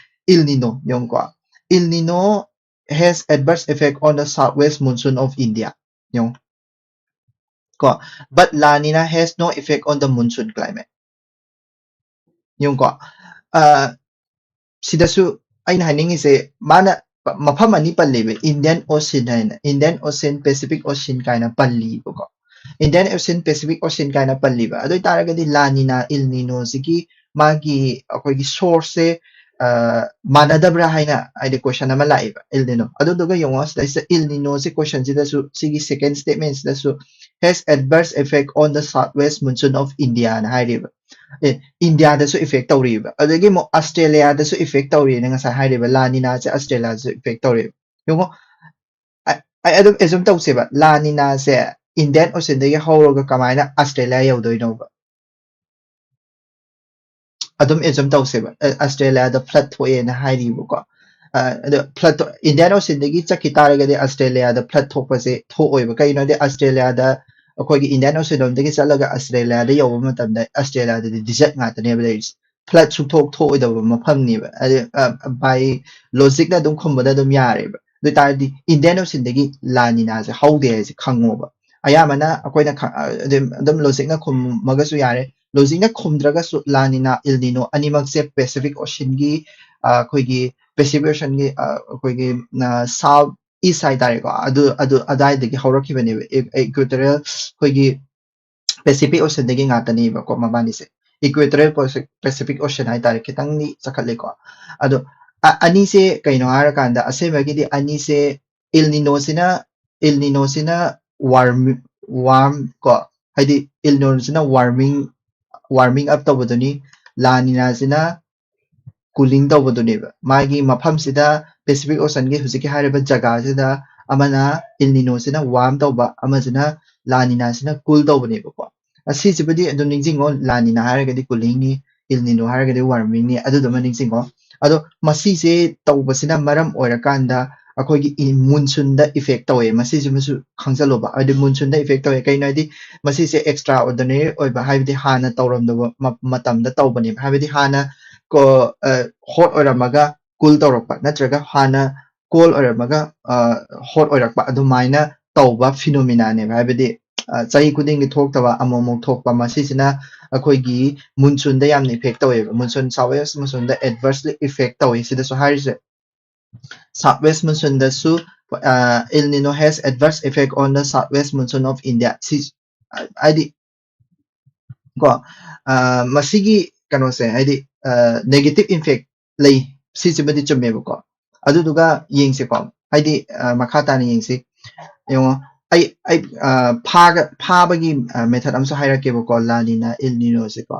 El Nino ꯌꯦꯡꯉꯨꯀꯣ꯫ El Nino has adverse effect on the southwest monsoon of India. ꯌꯦꯡꯉꯨ ꯀꯣ, but La Nina has no effect on the monsoon climate. ꯌꯦꯡꯉꯨꯀꯣ, ꯑ, ꯁꯤꯗꯁꯨ ꯑꯩꯅ ꯍꯥꯏꯅꯤꯡꯉꯤꯁꯦ, ꯃꯥꯅ ꯄ- ꯃꯐꯝ ꯑꯅꯤ ꯄꯜꯂꯤꯕ, Indian Ocean ꯍꯥꯏꯅ, Indian Ocean, Pacific Ocean ꯀꯥꯏꯅ ꯄꯜꯂꯤꯕꯀꯣ꯫ Indian Ocean, Pacific Ocean ꯀꯥꯏꯅ ꯄꯜꯂꯤꯕ꯫ ꯑꯗꯨ ꯑꯣꯏꯇꯥꯔꯒꯗꯤ La Nina, El Nino ꯁꯤꯒꯤ ꯃꯥꯒꯤ ꯑꯩꯈꯣꯏꯒꯤ source ꯁꯦ, ꯑ, ꯃꯥꯟꯅꯗꯕ꯭ꯔꯥ ꯍꯥꯏꯅ ꯍꯥꯏꯗꯤ question ꯑꯃ ꯂꯥꯛꯏꯕ, El Nino꯫ ꯑꯗꯨꯗꯨꯒ ꯌꯦꯡꯉꯣ, ꯁꯤꯗꯩꯁꯤꯗ El Nino ꯁꯦ question ꯁꯤꯗꯁꯨ, ꯁꯤꯒꯤ second statement ꯁꯤꯗꯁꯨ has adverse effect on the southwest monsoon of India ꯅ ꯍꯥꯏꯔꯤꯕ꯫ ꯑꯦ, ꯏꯟꯗꯤꯌꯥꯗꯁꯨ effect ꯇꯧꯔꯤꯕ, ꯑꯗꯒꯤ ꯑꯃꯨꯛ ꯑꯁꯇ꯭ꯔꯦꯂꯤꯌꯥꯗꯁꯨ effect ꯇꯧꯔꯤꯅ ꯉꯁꯥꯏ ꯍꯥꯏꯔꯤꯕ, La Nina ꯁꯦ ꯑꯁꯇ꯭ꯔꯦꯂꯤꯌꯥꯗꯁꯨ effect ꯇꯧꯔꯤꯕ꯫ ꯌꯦꯡꯉꯣ, ꯑ- ꯑꯩ ꯑꯗꯨꯝ assume ꯇꯧꯁꯦꯕ, La Nina ꯁꯦ Indian Ocean ꯗꯒꯤ ꯍꯧꯔꯒ ꯀꯃꯥꯏꯅ ꯑꯁꯇ꯭ꯔꯦꯂꯤꯌꯥ ꯌꯧꯗꯣꯏꯅꯣꯕ? ꯑꯗꯨꯝ assume ꯇꯧꯁꯦꯕ, ꯑ- ꯑꯁꯇ꯭ꯔꯦꯂꯤꯌꯥꯗ flood ꯊꯣꯛꯑꯦꯅ ꯍꯥꯏꯔꯤꯕꯀꯣ꯫ ꯑ, ꯑꯗꯣ flood ꯊꯣꯛ- Indian Ocean ꯗꯒꯤ ꯆꯠꯈꯤ ꯇꯥꯔꯒꯗꯤ ꯑꯁꯇ꯭ꯔꯦꯂꯤꯌꯥꯗ flood ꯊꯣꯛꯄꯁꯦ ꯊꯣꯛꯑꯣꯏꯕ꯫ ꯀꯩꯒꯤꯅꯣꯗꯤ ꯑꯁꯇ꯭ꯔꯦꯂꯤꯌꯥꯗ, ꯑꯩꯈꯣꯏꯒꯤ Indian Ocean ꯂꯣꯝꯗꯒꯤ ꯆꯠꯂꯒ ꯑꯁꯇ꯭ꯔꯦꯂꯤꯌꯥꯗ ꯌꯧꯕ ꯃꯇꯝꯗ ꯑꯁꯇ꯭ꯔꯦꯂꯤꯌꯥꯗꯗꯤ desert ꯉꯥꯛꯇꯅꯦꯕ ꯂꯩꯔꯤꯁꯦ꯫ Flood ꯁꯨꯡꯊꯣꯛ ꯊꯣꯛꯑꯣꯏꯗꯕ ꯃꯐꯝꯅꯦꯕ꯫ ꯑꯗꯩ, ꯑ, by logic ꯅ ꯑꯗꯨꯝ ꯈꯨꯝꯕꯗ ꯑꯗꯨꯝ ꯌꯥꯔꯦꯕ꯫ ꯑꯗꯨ ꯑꯣꯏꯇꯥꯔꯗꯤ Indian Ocean ꯗꯒꯤ La Nina ꯁꯦ ꯍꯧꯗꯦ ꯍꯥꯏꯁꯦ ꯈꯪꯉꯣꯕ꯫ ꯑꯌꯥꯝꯕꯅ ꯑꯩꯈꯣꯏꯅ ꯈ- ꯑ, ꯑꯗꯨꯝ, ꯑꯗꯨꯝ logic ꯅ ꯈꯨꯝꯃꯒꯁꯨ ꯌꯥꯔꯦ꯫ Logic ꯅ ꯈꯨꯝꯗ꯭ꯔꯒꯁꯨ La Nina, El Nino ꯑꯅꯤꯃꯛꯁꯦ Pacific Ocean ꯒꯤ, ꯑ, ꯑꯩꯈꯣꯏꯒꯤ Pacific Ocean ꯒꯤ, ꯑ, ꯑꯩꯈꯣꯏꯒꯤ, ꯑ, south east ꯍꯥꯏꯇꯥꯔꯦꯀꯣ, ꯑꯗꯨ, ꯑꯗꯨ ꯑꯗꯥꯏꯗꯒꯤ ꯍꯧꯔꯛꯈꯤꯕꯅꯦꯕ꯫ E- equatorial ꯑꯩꯈꯣꯏꯒꯤ Pacific Ocean ꯗꯒꯤ ꯉꯥꯛꯇꯅꯦꯕꯀꯣ ꯃꯕꯥꯅꯤꯁꯦ꯫ Equatorial Pacific Ocean ꯍꯥꯏꯇꯥꯔꯦ, ꯈꯤꯇꯪꯗꯤ ꯆꯈꯠꯂꯦꯀꯣ꯫ ꯑꯗꯣ ꯑ- ꯑꯅꯤꯁꯦ ꯀꯩꯅꯣ ꯍꯥꯏꯔꯀꯥꯟꯗ, ꯑꯁꯦꯡꯕꯒꯤꯗꯤ ꯑꯅꯤꯁꯦ, El Nino ꯁꯤꯅ, El Nino ꯁꯤꯅ warm, warm ꯀꯣ, ꯍꯥꯏꯗꯤ El Nino ꯁꯤꯅ warming, warming up ꯇꯧꯕꯗꯨꯅꯤ꯫ ꯂꯥ ꯅꯤꯅꯥꯁꯤꯅ cooling ꯇꯧꯕꯗꯨꯅꯦꯕ꯫ ꯃꯥꯒꯤ ꯃꯐꯝꯁꯤꯗ Pacific Oceanꯒꯤ ꯍꯧꯖꯤꯛꯀꯤ ꯍꯥꯏꯔꯤꯕ ꯖꯒꯥꯁꯤꯗ ꯑꯃꯅ El Ninoꯁꯤꯅ warm ꯇꯧꯕ, ꯑꯃꯁꯤꯅ ꯂꯥ ꯅꯤꯅꯥꯁꯤꯅ cool ꯇꯧꯕꯅꯦꯕꯀꯣ꯫ ꯑꯁꯤꯁꯤꯕꯨꯗꯤ ꯑꯗꯨꯝ ꯅꯤꯡꯁꯤꯡꯉꯣ, ꯂꯥ ꯅꯤꯅꯥ ꯍꯥꯏꯔꯒꯗꯤ coolingꯅꯤ, El Nino ꯍꯥꯏꯔꯒꯗꯤ warmingꯅꯤ, ꯑꯗꯨꯗꯨꯃ ꯅꯤꯡꯁꯤꯡꯉꯣ꯫ ꯑꯗꯣ ꯃꯁꯤꯁꯦ ꯇꯧꯕꯁꯤꯅ ꯃꯔꯝ ꯑꯣꯏꯔꯀꯥꯟꯗ ꯑꯩꯈꯣꯏꯒꯤ ꯏ-, monsoonꯗ effect ꯇꯧꯋꯦ꯫ ꯃꯁꯤꯁꯤꯃꯁꯨ ꯈꯪꯖꯜꯂꯣꯕ꯫ ꯍꯥꯏꯗꯤ monsoonꯗ effect ꯇꯧꯋꯦ꯫ ꯀꯩꯅꯣ ꯍꯥꯏꯗꯤ ꯃꯁꯤꯁꯦ extraordinary ꯑꯣꯏꯕ, ꯍꯥꯏꯕꯗꯤ ꯍꯥꯟꯅ ꯇꯧꯔꯝꯗꯕ ꯃ-, ꯃꯇꯝꯗ ꯇꯧꯕꯅꯦꯕ꯫ ꯍꯥꯏꯕꯗꯤ ꯍꯥꯟꯅ ꯀꯣ-, ꯑ, hot ꯑꯣꯏꯔꯝꯃꯒ cool ꯇꯧꯔꯛꯄ, ꯅꯠꯇ꯭ꯔꯒ ꯍꯥꯟꯅ cold ꯑꯣꯏꯔꯝꯃꯒ, ꯑ, hot ꯑꯣꯏꯔꯛꯄ, ꯑꯗꯨꯃꯥꯏꯅ ꯇꯧꯕ phenomenaꯅꯦꯕ꯫ ꯍꯥꯏꯕꯗꯤ, ꯑ, ꯆꯍꯤ ꯈꯨꯗꯤꯡꯒꯤ ꯊꯣꯛꯇꯕ, ꯑꯃꯨꯛ ꯑꯃꯨꯛ ꯊꯣꯛꯄ, ꯃꯁꯤꯁꯤꯅ ꯑꯩꯈꯣꯏꯒꯤ monsoonꯗ ꯌꯥꯝꯅ effect ꯇꯧꯋꯦꯕ꯫ Monsoon, south west monsoonꯗ adversely effect ꯇꯧꯋꯤ꯫ ꯁꯤꯗꯁꯨ ꯍꯥꯏꯔꯤꯁꯦ, south west monsoonꯗꯁꯨ, ꯑ, El Nino has adverse effect on the south west monsoon of India꯫ ꯁꯤ, ꯑ, ꯍꯥꯏꯗꯤ, ꯀꯣ, ꯑ, ꯃꯁꯤꯒꯤ ꯀꯩꯅꯣꯁꯦ, ꯍꯥꯏꯗꯤ, ꯑ, negative effect ꯂꯩ, ꯁꯤꯁꯤꯃꯗꯤ ꯆꯨꯝꯃꯦꯕꯀꯣ꯫ ꯑꯗꯨꯗꯨꯒ ꯌꯦꯡꯁꯤꯀꯣ, ꯍꯥꯏꯗꯤ, ꯑ, ꯃꯈꯥ ꯇꯥꯅ ꯌꯦꯡꯁꯤ꯫ ꯌꯦꯡꯉꯣ, ꯑꯩ, ꯑꯩ, ꯑ, ꯐꯥꯒ-, ꯐꯥꯕꯒꯤ, ꯑ, method ꯑꯃꯁꯨ ꯍꯥꯏꯔꯛꯀꯦꯕꯀꯣ, ꯂꯥ ꯅꯤꯅꯥ, El Ninoꯁꯦꯀꯣ꯫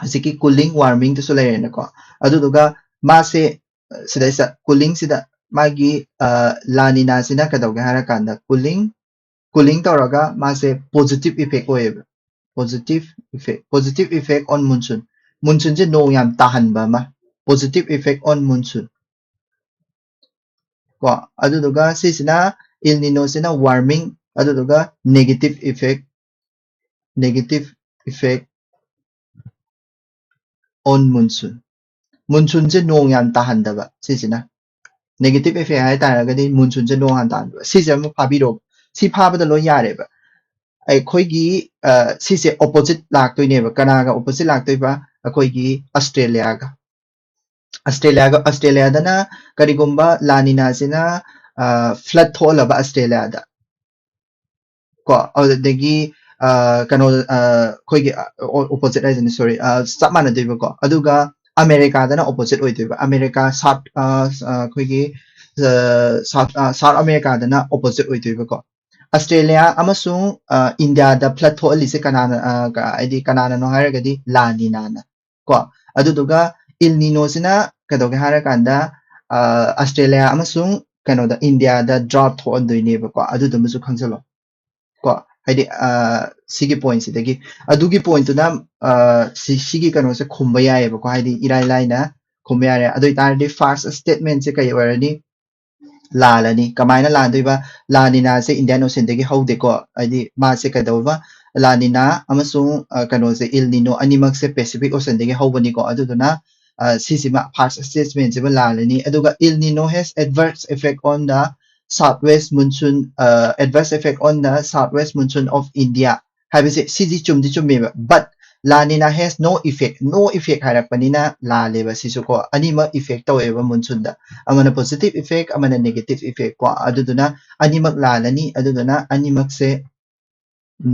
ꯍꯧꯖꯤꯛꯀꯤ cooling, warmingꯗꯨꯁꯨ ꯂꯩꯔꯦꯅꯀꯣ꯫ ꯑꯗꯨꯗꯨꯒ ꯃꯥꯁꯦ, ꯑ, ꯁꯤꯗꯩꯁꯤꯗ coolingꯁꯤꯗ ꯃꯥꯒꯤ, ꯑ, ꯂꯥ ꯅꯤꯅꯥꯁꯤꯅ ꯀꯩꯗꯧꯒꯦ ꯍꯥꯏꯔꯀꯥꯟꯗ cooling, cooling ꯇꯧꯔꯒ ꯃꯥꯁꯦ positive effect ꯑꯣꯏꯌꯦꯕ꯫ Positive effect, positive effect on monsoon꯫ Monsoonꯁꯦ ꯅꯣꯡ ꯌꯥꯝ ꯇꯥꯍꯟꯕ ꯑꯃ꯫ Positive effect on monsoon꯫ ꯀꯣ, ꯑꯗꯨꯗꯨꯒ ꯁꯤꯁꯤꯅ El Ninoꯁꯤꯅ warming, ꯑꯗꯨꯗꯨꯒ negative effect, negative effect on monsoon꯫ Monsoonꯁꯦ ꯅꯣꯡ ꯌꯥꯝ ꯇꯥꯍꯟꯗꯕ, ꯁꯤꯁꯤꯅ꯫ Negative effect ꯍꯥꯏ ꯇꯥꯔꯒꯗꯤ monsoonꯁꯦ ꯅꯣꯡ ꯍꯥꯟ ꯇꯥꯍꯟꯕ꯫ ꯁꯤꯁꯦ ꯑꯃ ꯐꯥꯕꯤꯔꯣ꯫ ꯁꯤ ꯐꯥꯕꯗ ꯂꯣꯏ ꯌꯥꯔꯦꯕ꯫ ꯑꯩꯈꯣꯏꯒꯤ, ꯑ, ꯁꯤꯁꯦ opposite ꯂꯥꯛꯇꯣꯏꯅꯦꯕ꯫ ꯀꯅꯥꯒ opposite ꯂꯥꯛꯇꯣꯏꯕ? ꯑꯩꯈꯣꯏꯒꯤ Australiaꯒ꯫ Australiaꯒ, Australiaꯗꯅ ꯀꯔꯤꯒꯨꯝꯕ ꯂꯥ ꯅꯤꯅꯥꯁꯤꯅ, ꯑ, flood ꯊꯣꯛꯍꯜꯂꯕ Australiaꯗ, ꯀꯣ, ꯑꯗꯨꯗꯒꯤ, ꯑ, ꯀꯩꯅꯣ, ꯑ, ꯑꯩꯈꯣꯏꯒꯤ, ꯑ, o-, opposite ꯍꯥꯏꯁꯤꯅꯦ, sorry, ꯑ, ꯆꯞ ꯃꯥꯟꯅꯗꯣꯏꯕꯀꯣ꯫ ꯑꯗꯨꯒ Americaꯗꯅ opposite ꯑꯣꯏꯗꯣꯏꯕ꯫ America, South, ꯑ, ꯑ, ꯑꯩꯈꯣꯏꯒꯤ, ꯑ, South, ꯑ, South Americaꯗꯅ opposite ꯑꯣꯏꯗꯣꯏꯕꯀꯣ꯫ Australia ꯑꯃꯁꯨꯡ, ꯑ, Indiaꯗ flood ꯊꯣꯛꯍꯜꯂꯤꯁꯦ ꯀꯅꯥꯅ, ꯑ, ꯀ-, ꯍꯥꯏꯗꯤ ꯀꯅꯥꯅꯅꯣ ꯍꯥꯏꯔꯒꯗꯤ ꯂꯥ ꯅꯤꯅꯥꯅ꯫ ꯀꯣ꯫ ꯑꯗꯨꯗꯨꯒ ꯏꯜ ꯅꯤꯅꯣꯁꯤꯅ ꯀꯩꯗꯧꯒꯦ ꯍꯥꯏꯔꯀꯥꯟꯗ ꯑꯁꯇ꯭ꯔꯦꯂꯤꯌꯥ ꯑꯃꯁꯨꯡ ꯀꯩꯅꯣꯗ, ꯏꯟꯗꯤꯌꯥꯗ ꯗ꯭ꯔꯥꯎꯠ ꯊꯣꯛꯍꯟꯗꯣꯏꯅꯦꯕꯀꯣ꯫ ꯑꯗꯨꯗꯨꯃꯁꯨ ꯈꯪꯖꯜꯂꯣ ꯀꯣ꯫ ꯍꯥꯏꯗꯤ ꯁꯤꯒꯤ ꯄꯣꯏꯟꯁꯤꯗꯒꯤ, ꯑꯗꯨꯒꯤ ꯄꯣꯏꯟꯇꯨꯅ ꯁꯤꯒꯤ ꯀꯩꯅꯣꯁꯦ ꯈꯨꯝꯕ ꯌꯥꯏꯌꯦꯕꯀꯣ꯫ ꯍꯥꯏꯗꯤ ꯏꯔꯥꯏ ꯂꯥꯏꯅ ꯈꯨꯝꯕ ꯌꯥꯔꯦ꯫ ꯑꯗꯨ ꯑꯣꯏꯇꯥꯔꯗꯤ ꯐꯥꯔꯁ ꯁ꯭ꯇꯦꯠꯃꯦꯟꯁꯦ ꯀꯩ ꯑꯣꯏꯔꯅꯤ? ꯂꯥꯜꯂꯅꯤ꯫ ꯀꯃꯥꯏꯅ ꯂꯥꯟꯗꯣꯏꯕ? ꯂꯥꯅꯤꯅꯥꯁꯦ ꯏꯟꯗꯤꯌꯥꯟ ꯑꯣꯁꯦꯟꯗꯒꯤ ꯍꯧꯗꯦꯀꯣ꯫ ꯍꯥꯏꯗꯤ ꯃꯥꯁꯦ ꯀꯩꯗꯧꯕ? ꯂꯥꯅꯤꯅꯥ ꯑꯃꯁꯨꯡ ꯀꯩꯅꯣꯁꯦ, ꯏꯜ ꯅꯤꯅꯣ ꯑꯅꯤꯃꯛꯁꯦ ꯄꯦꯁꯤꯐꯤꯛ ꯑꯣꯁꯦꯟꯗꯒꯤ ꯍꯧꯕꯅꯤꯀꯣ꯫ ꯑꯗꯨꯗꯨꯅ ꯁꯤꯁꯤꯃ, ꯐꯥꯔꯁ ꯁ꯭ꯇꯦꯠꯃꯦꯟꯁꯤꯃ ꯂꯥꯜꯂꯅꯤ꯫ ꯑꯗꯨꯒ El Nino has adverse effect on the south west monsoon, adverse effect on the south west monsoon of India ꯍꯥꯏꯕꯁꯦ, ꯁꯤꯗꯤ ꯆꯨꯝꯗꯤ ꯆꯨꯝꯃꯦꯕ꯫ But ꯂꯥꯅꯤꯅꯥ has no effect, no effect ꯍꯥꯏꯔꯛꯄꯅꯤꯅ ꯂꯥꯜꯂꯦꯕ ꯁꯤꯁꯨ ꯀꯣ꯫ ꯑꯅꯤꯃꯛ ꯏꯐꯦꯛ ꯇꯧꯋꯦꯕ ꯃꯨꯟꯁꯨꯟꯗ, ꯑꯃꯅ ꯄꯣꯖꯤꯇꯤꯚ ꯏꯐꯦꯛ, ꯑꯃꯅ ꯅꯦꯒꯦꯇꯤꯚ ꯏꯐꯦꯛ ꯀꯣ꯫ ꯑꯗꯨꯗꯨꯅ ꯑꯅꯤꯃꯛ ꯂꯥꯜꯂꯅꯤ꯫ ꯑꯗꯨꯗꯨꯅ ꯑꯅꯤꯃꯛꯁꯦ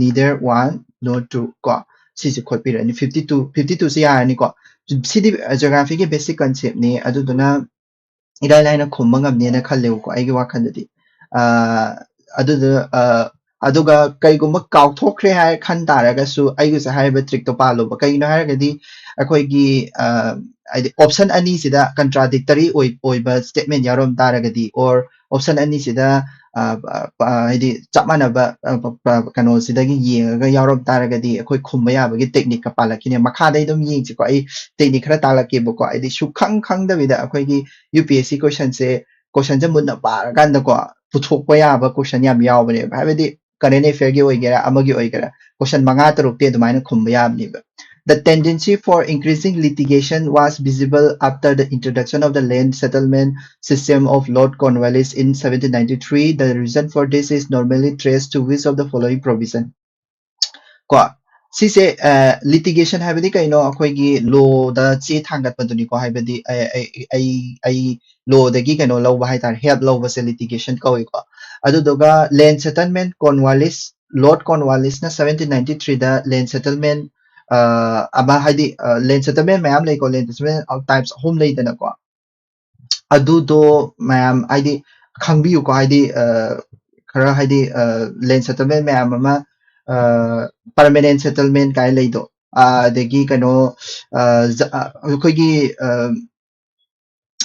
neither one nor two ꯀꯣ꯫ ꯁꯤꯁꯦ ꯈꯣꯠꯄꯤꯔꯅꯤ꯫ ꯐꯤꯐꯇꯤ ꯇꯨ, ꯐꯤꯐꯇꯤ ꯇꯨꯁꯦ ꯌꯥꯔꯅꯤꯀꯣ꯫ ꯁꯤꯗꯤ ꯖꯤꯑꯣꯒ꯭ꯔꯥꯐꯤꯒꯤ ꯕꯦꯁꯤꯛ ꯀꯟꯁꯦꯞꯅꯤ꯫ ꯑꯗꯨꯗꯨꯅ ꯏꯔꯥꯏ ꯂꯥꯏꯅ ꯈꯨꯝꯕ ꯉꯝꯅꯦꯅ ꯈꯜꯂꯦꯕꯀꯣ, ꯑꯩꯒꯤ ꯋꯥꯈꯜꯗꯗꯤ꯫ ꯑꯗꯨꯗ ꯑꯗꯨꯒ ꯀꯩꯒꯨꯝꯕ ꯀꯥꯎꯊꯣꯛꯈ꯭ꯔꯦ ꯍꯥꯏ ꯈꯟ ꯇꯥꯔꯒꯁꯨ, ꯑꯩꯒꯤꯁꯦ ꯍꯥꯏꯔꯤꯕ ꯇ꯭ꯔꯤꯛꯇꯣ ꯄꯥꯜꯂꯨꯕ꯫ ꯀꯩꯒꯤꯅꯣ ꯍꯥꯏꯔꯒꯗꯤ, ꯑꯩꯈꯣꯏꯒꯤ ꯍꯥꯏꯗꯤ ꯑꯣꯞꯁꯟ ꯑꯅꯤꯁꯤꯗ ꯀꯟꯇ꯭ꯔꯥꯗꯤꯛꯇꯔꯤ ꯑꯣꯏꯕ ꯁ꯭ꯇꯦꯠꯃꯦꯟ ꯌꯥꯎꯔꯝ ꯇꯥꯔꯒꯗꯤ, ꯑꯣꯔ ꯑꯣꯞꯁꯟ ꯑꯅꯤꯁꯤꯗ ꯍꯥꯏꯗꯤ ꯆꯞ ꯃꯥꯟꯅꯕ ꯀꯩꯅꯣꯁꯤꯗꯒꯤ ꯌꯦꯡꯉꯒ ꯌꯥꯎꯔꯝ ꯇꯥꯔꯒꯗꯤ, ꯑꯩꯈꯣꯏ ꯈꯨꯝꯕ ꯌꯥꯕꯒꯤ ꯇꯦꯛꯅꯤꯛꯀ ꯄꯥꯜꯂꯛꯈꯤꯅꯦ꯫ ꯃꯈꯥꯗꯩ ꯑꯗꯨꯝ ꯌꯦꯡꯁꯤꯀꯣ, ꯑꯩ ꯇꯦꯛꯅꯤꯛ ꯈꯔ ꯇꯥꯛꯂꯛꯀꯦꯕꯀꯣ꯫ ꯍꯥꯏꯗꯤ ꯁꯨꯈꯪ ꯈꯪꯗꯕꯤꯗ ꯑꯩꯈꯣꯏꯒꯤ ꯌꯨ ꯄꯤ ꯑꯦꯁ ꯁꯤ ꯀꯣꯏꯁꯟꯁꯦ, ꯀꯣꯏꯁꯟꯁꯦ ꯃꯨꯟꯅ ꯄꯥꯔꯀꯥꯟꯗꯀꯣ, ꯄꯨꯊꯣꯛꯄ ꯌꯥꯕ ꯀꯣꯏꯁꯟ ꯌꯥꯝ ꯌꯥꯎꯕꯅꯦꯕ꯫ ꯍꯥꯏꯕꯗꯤ ꯀꯔꯦꯟ ꯑꯦꯐꯤꯌꯔꯒꯤ ꯑꯣꯏꯒꯦꯔꯥ, ꯑꯃꯒꯤ ꯑꯣꯏꯒꯦꯔꯥ, ꯀꯣꯏꯁꯟ ꯃꯉꯥ ꯇꯔꯨꯛꯇꯤ ꯑꯗꯨꯃꯥꯏꯅ ꯈꯨꯝꯕ ꯌꯥꯕꯅꯦꯕ꯫ The tendency for increasing litigation was visible after the introduction of the land settlement system of Lord Cornwallis in seventeen ninety-three. The reason for this is normally traced to which of the following provision? ꯀꯣ, ꯁꯤꯁꯦ, ꯂꯤꯇꯤꯒꯦꯁꯟ ꯍꯥꯏꯕꯗꯤ ꯀꯩꯅꯣ? ꯑꯩꯈꯣꯏꯒꯤ load ꯆꯦ ꯊꯥꯡꯒꯠꯄꯗꯨꯅꯤꯀꯣ꯫ ꯍꯥꯏꯕꯗꯤ ꯑꯩ, ꯑꯩ, ꯑꯩ, ꯑꯩ ꯂꯣꯗꯒꯤ ꯀꯩꯅꯣ ꯂꯧꯕ ꯍꯥꯏꯇꯥꯔꯦ, ꯍꯦꯜꯞ ꯂꯧꯕꯁꯦ ꯂꯤꯇꯤꯒꯦꯁꯟ ꯀꯧꯏꯀꯣ꯫ ꯑꯗꯨꯗꯨꯒ ꯂꯦꯟ ꯁꯦꯇꯜꯃꯦꯟ, ꯀꯣꯔꯟꯋꯥꯂꯤꯁ, ꯂꯣꯔꯗ ꯀꯣꯔꯟꯋꯥꯂꯤꯁꯅ ꯁꯕꯦꯟꯇꯤꯟ ꯅꯥꯏꯟꯇꯤ ꯊ꯭ꯔꯤꯗ ꯂꯦꯟ ꯁꯦꯇꯜꯃꯦꯟ ꯑꯃ, ꯍꯥꯏꯗꯤ ꯂꯦꯟ ꯁꯦꯇꯜꯃꯦꯟ ꯃꯌꯥꯝ ꯂꯩꯀꯣ, ꯂꯦꯟ ꯁꯦꯇꯜꯃꯦꯟ ꯇꯥꯏꯞꯁ ꯑꯍꯨꯝ ꯂꯩꯗꯅꯀꯣ꯫ ꯑꯗꯨꯗꯣ ꯃꯌꯥꯝ ꯍꯥꯏꯗꯤ ꯈꯪꯕꯤꯌꯨꯀꯣ꯫ ꯍꯥꯏꯗꯤ ꯈꯔ ꯍꯥꯏꯗꯤ ꯂꯦꯟ ꯁꯦꯇꯜꯃꯦꯟ ꯃꯌꯥꯝ ꯑꯃ, ꯄꯔꯃꯅꯦꯟ ꯁꯦꯇꯜꯃꯦꯟ ꯀꯥꯏꯅ ꯂꯩꯗꯣ, ꯑꯗꯒꯤ ꯀꯩꯅꯣ ꯑꯩꯈꯣꯏꯒꯤ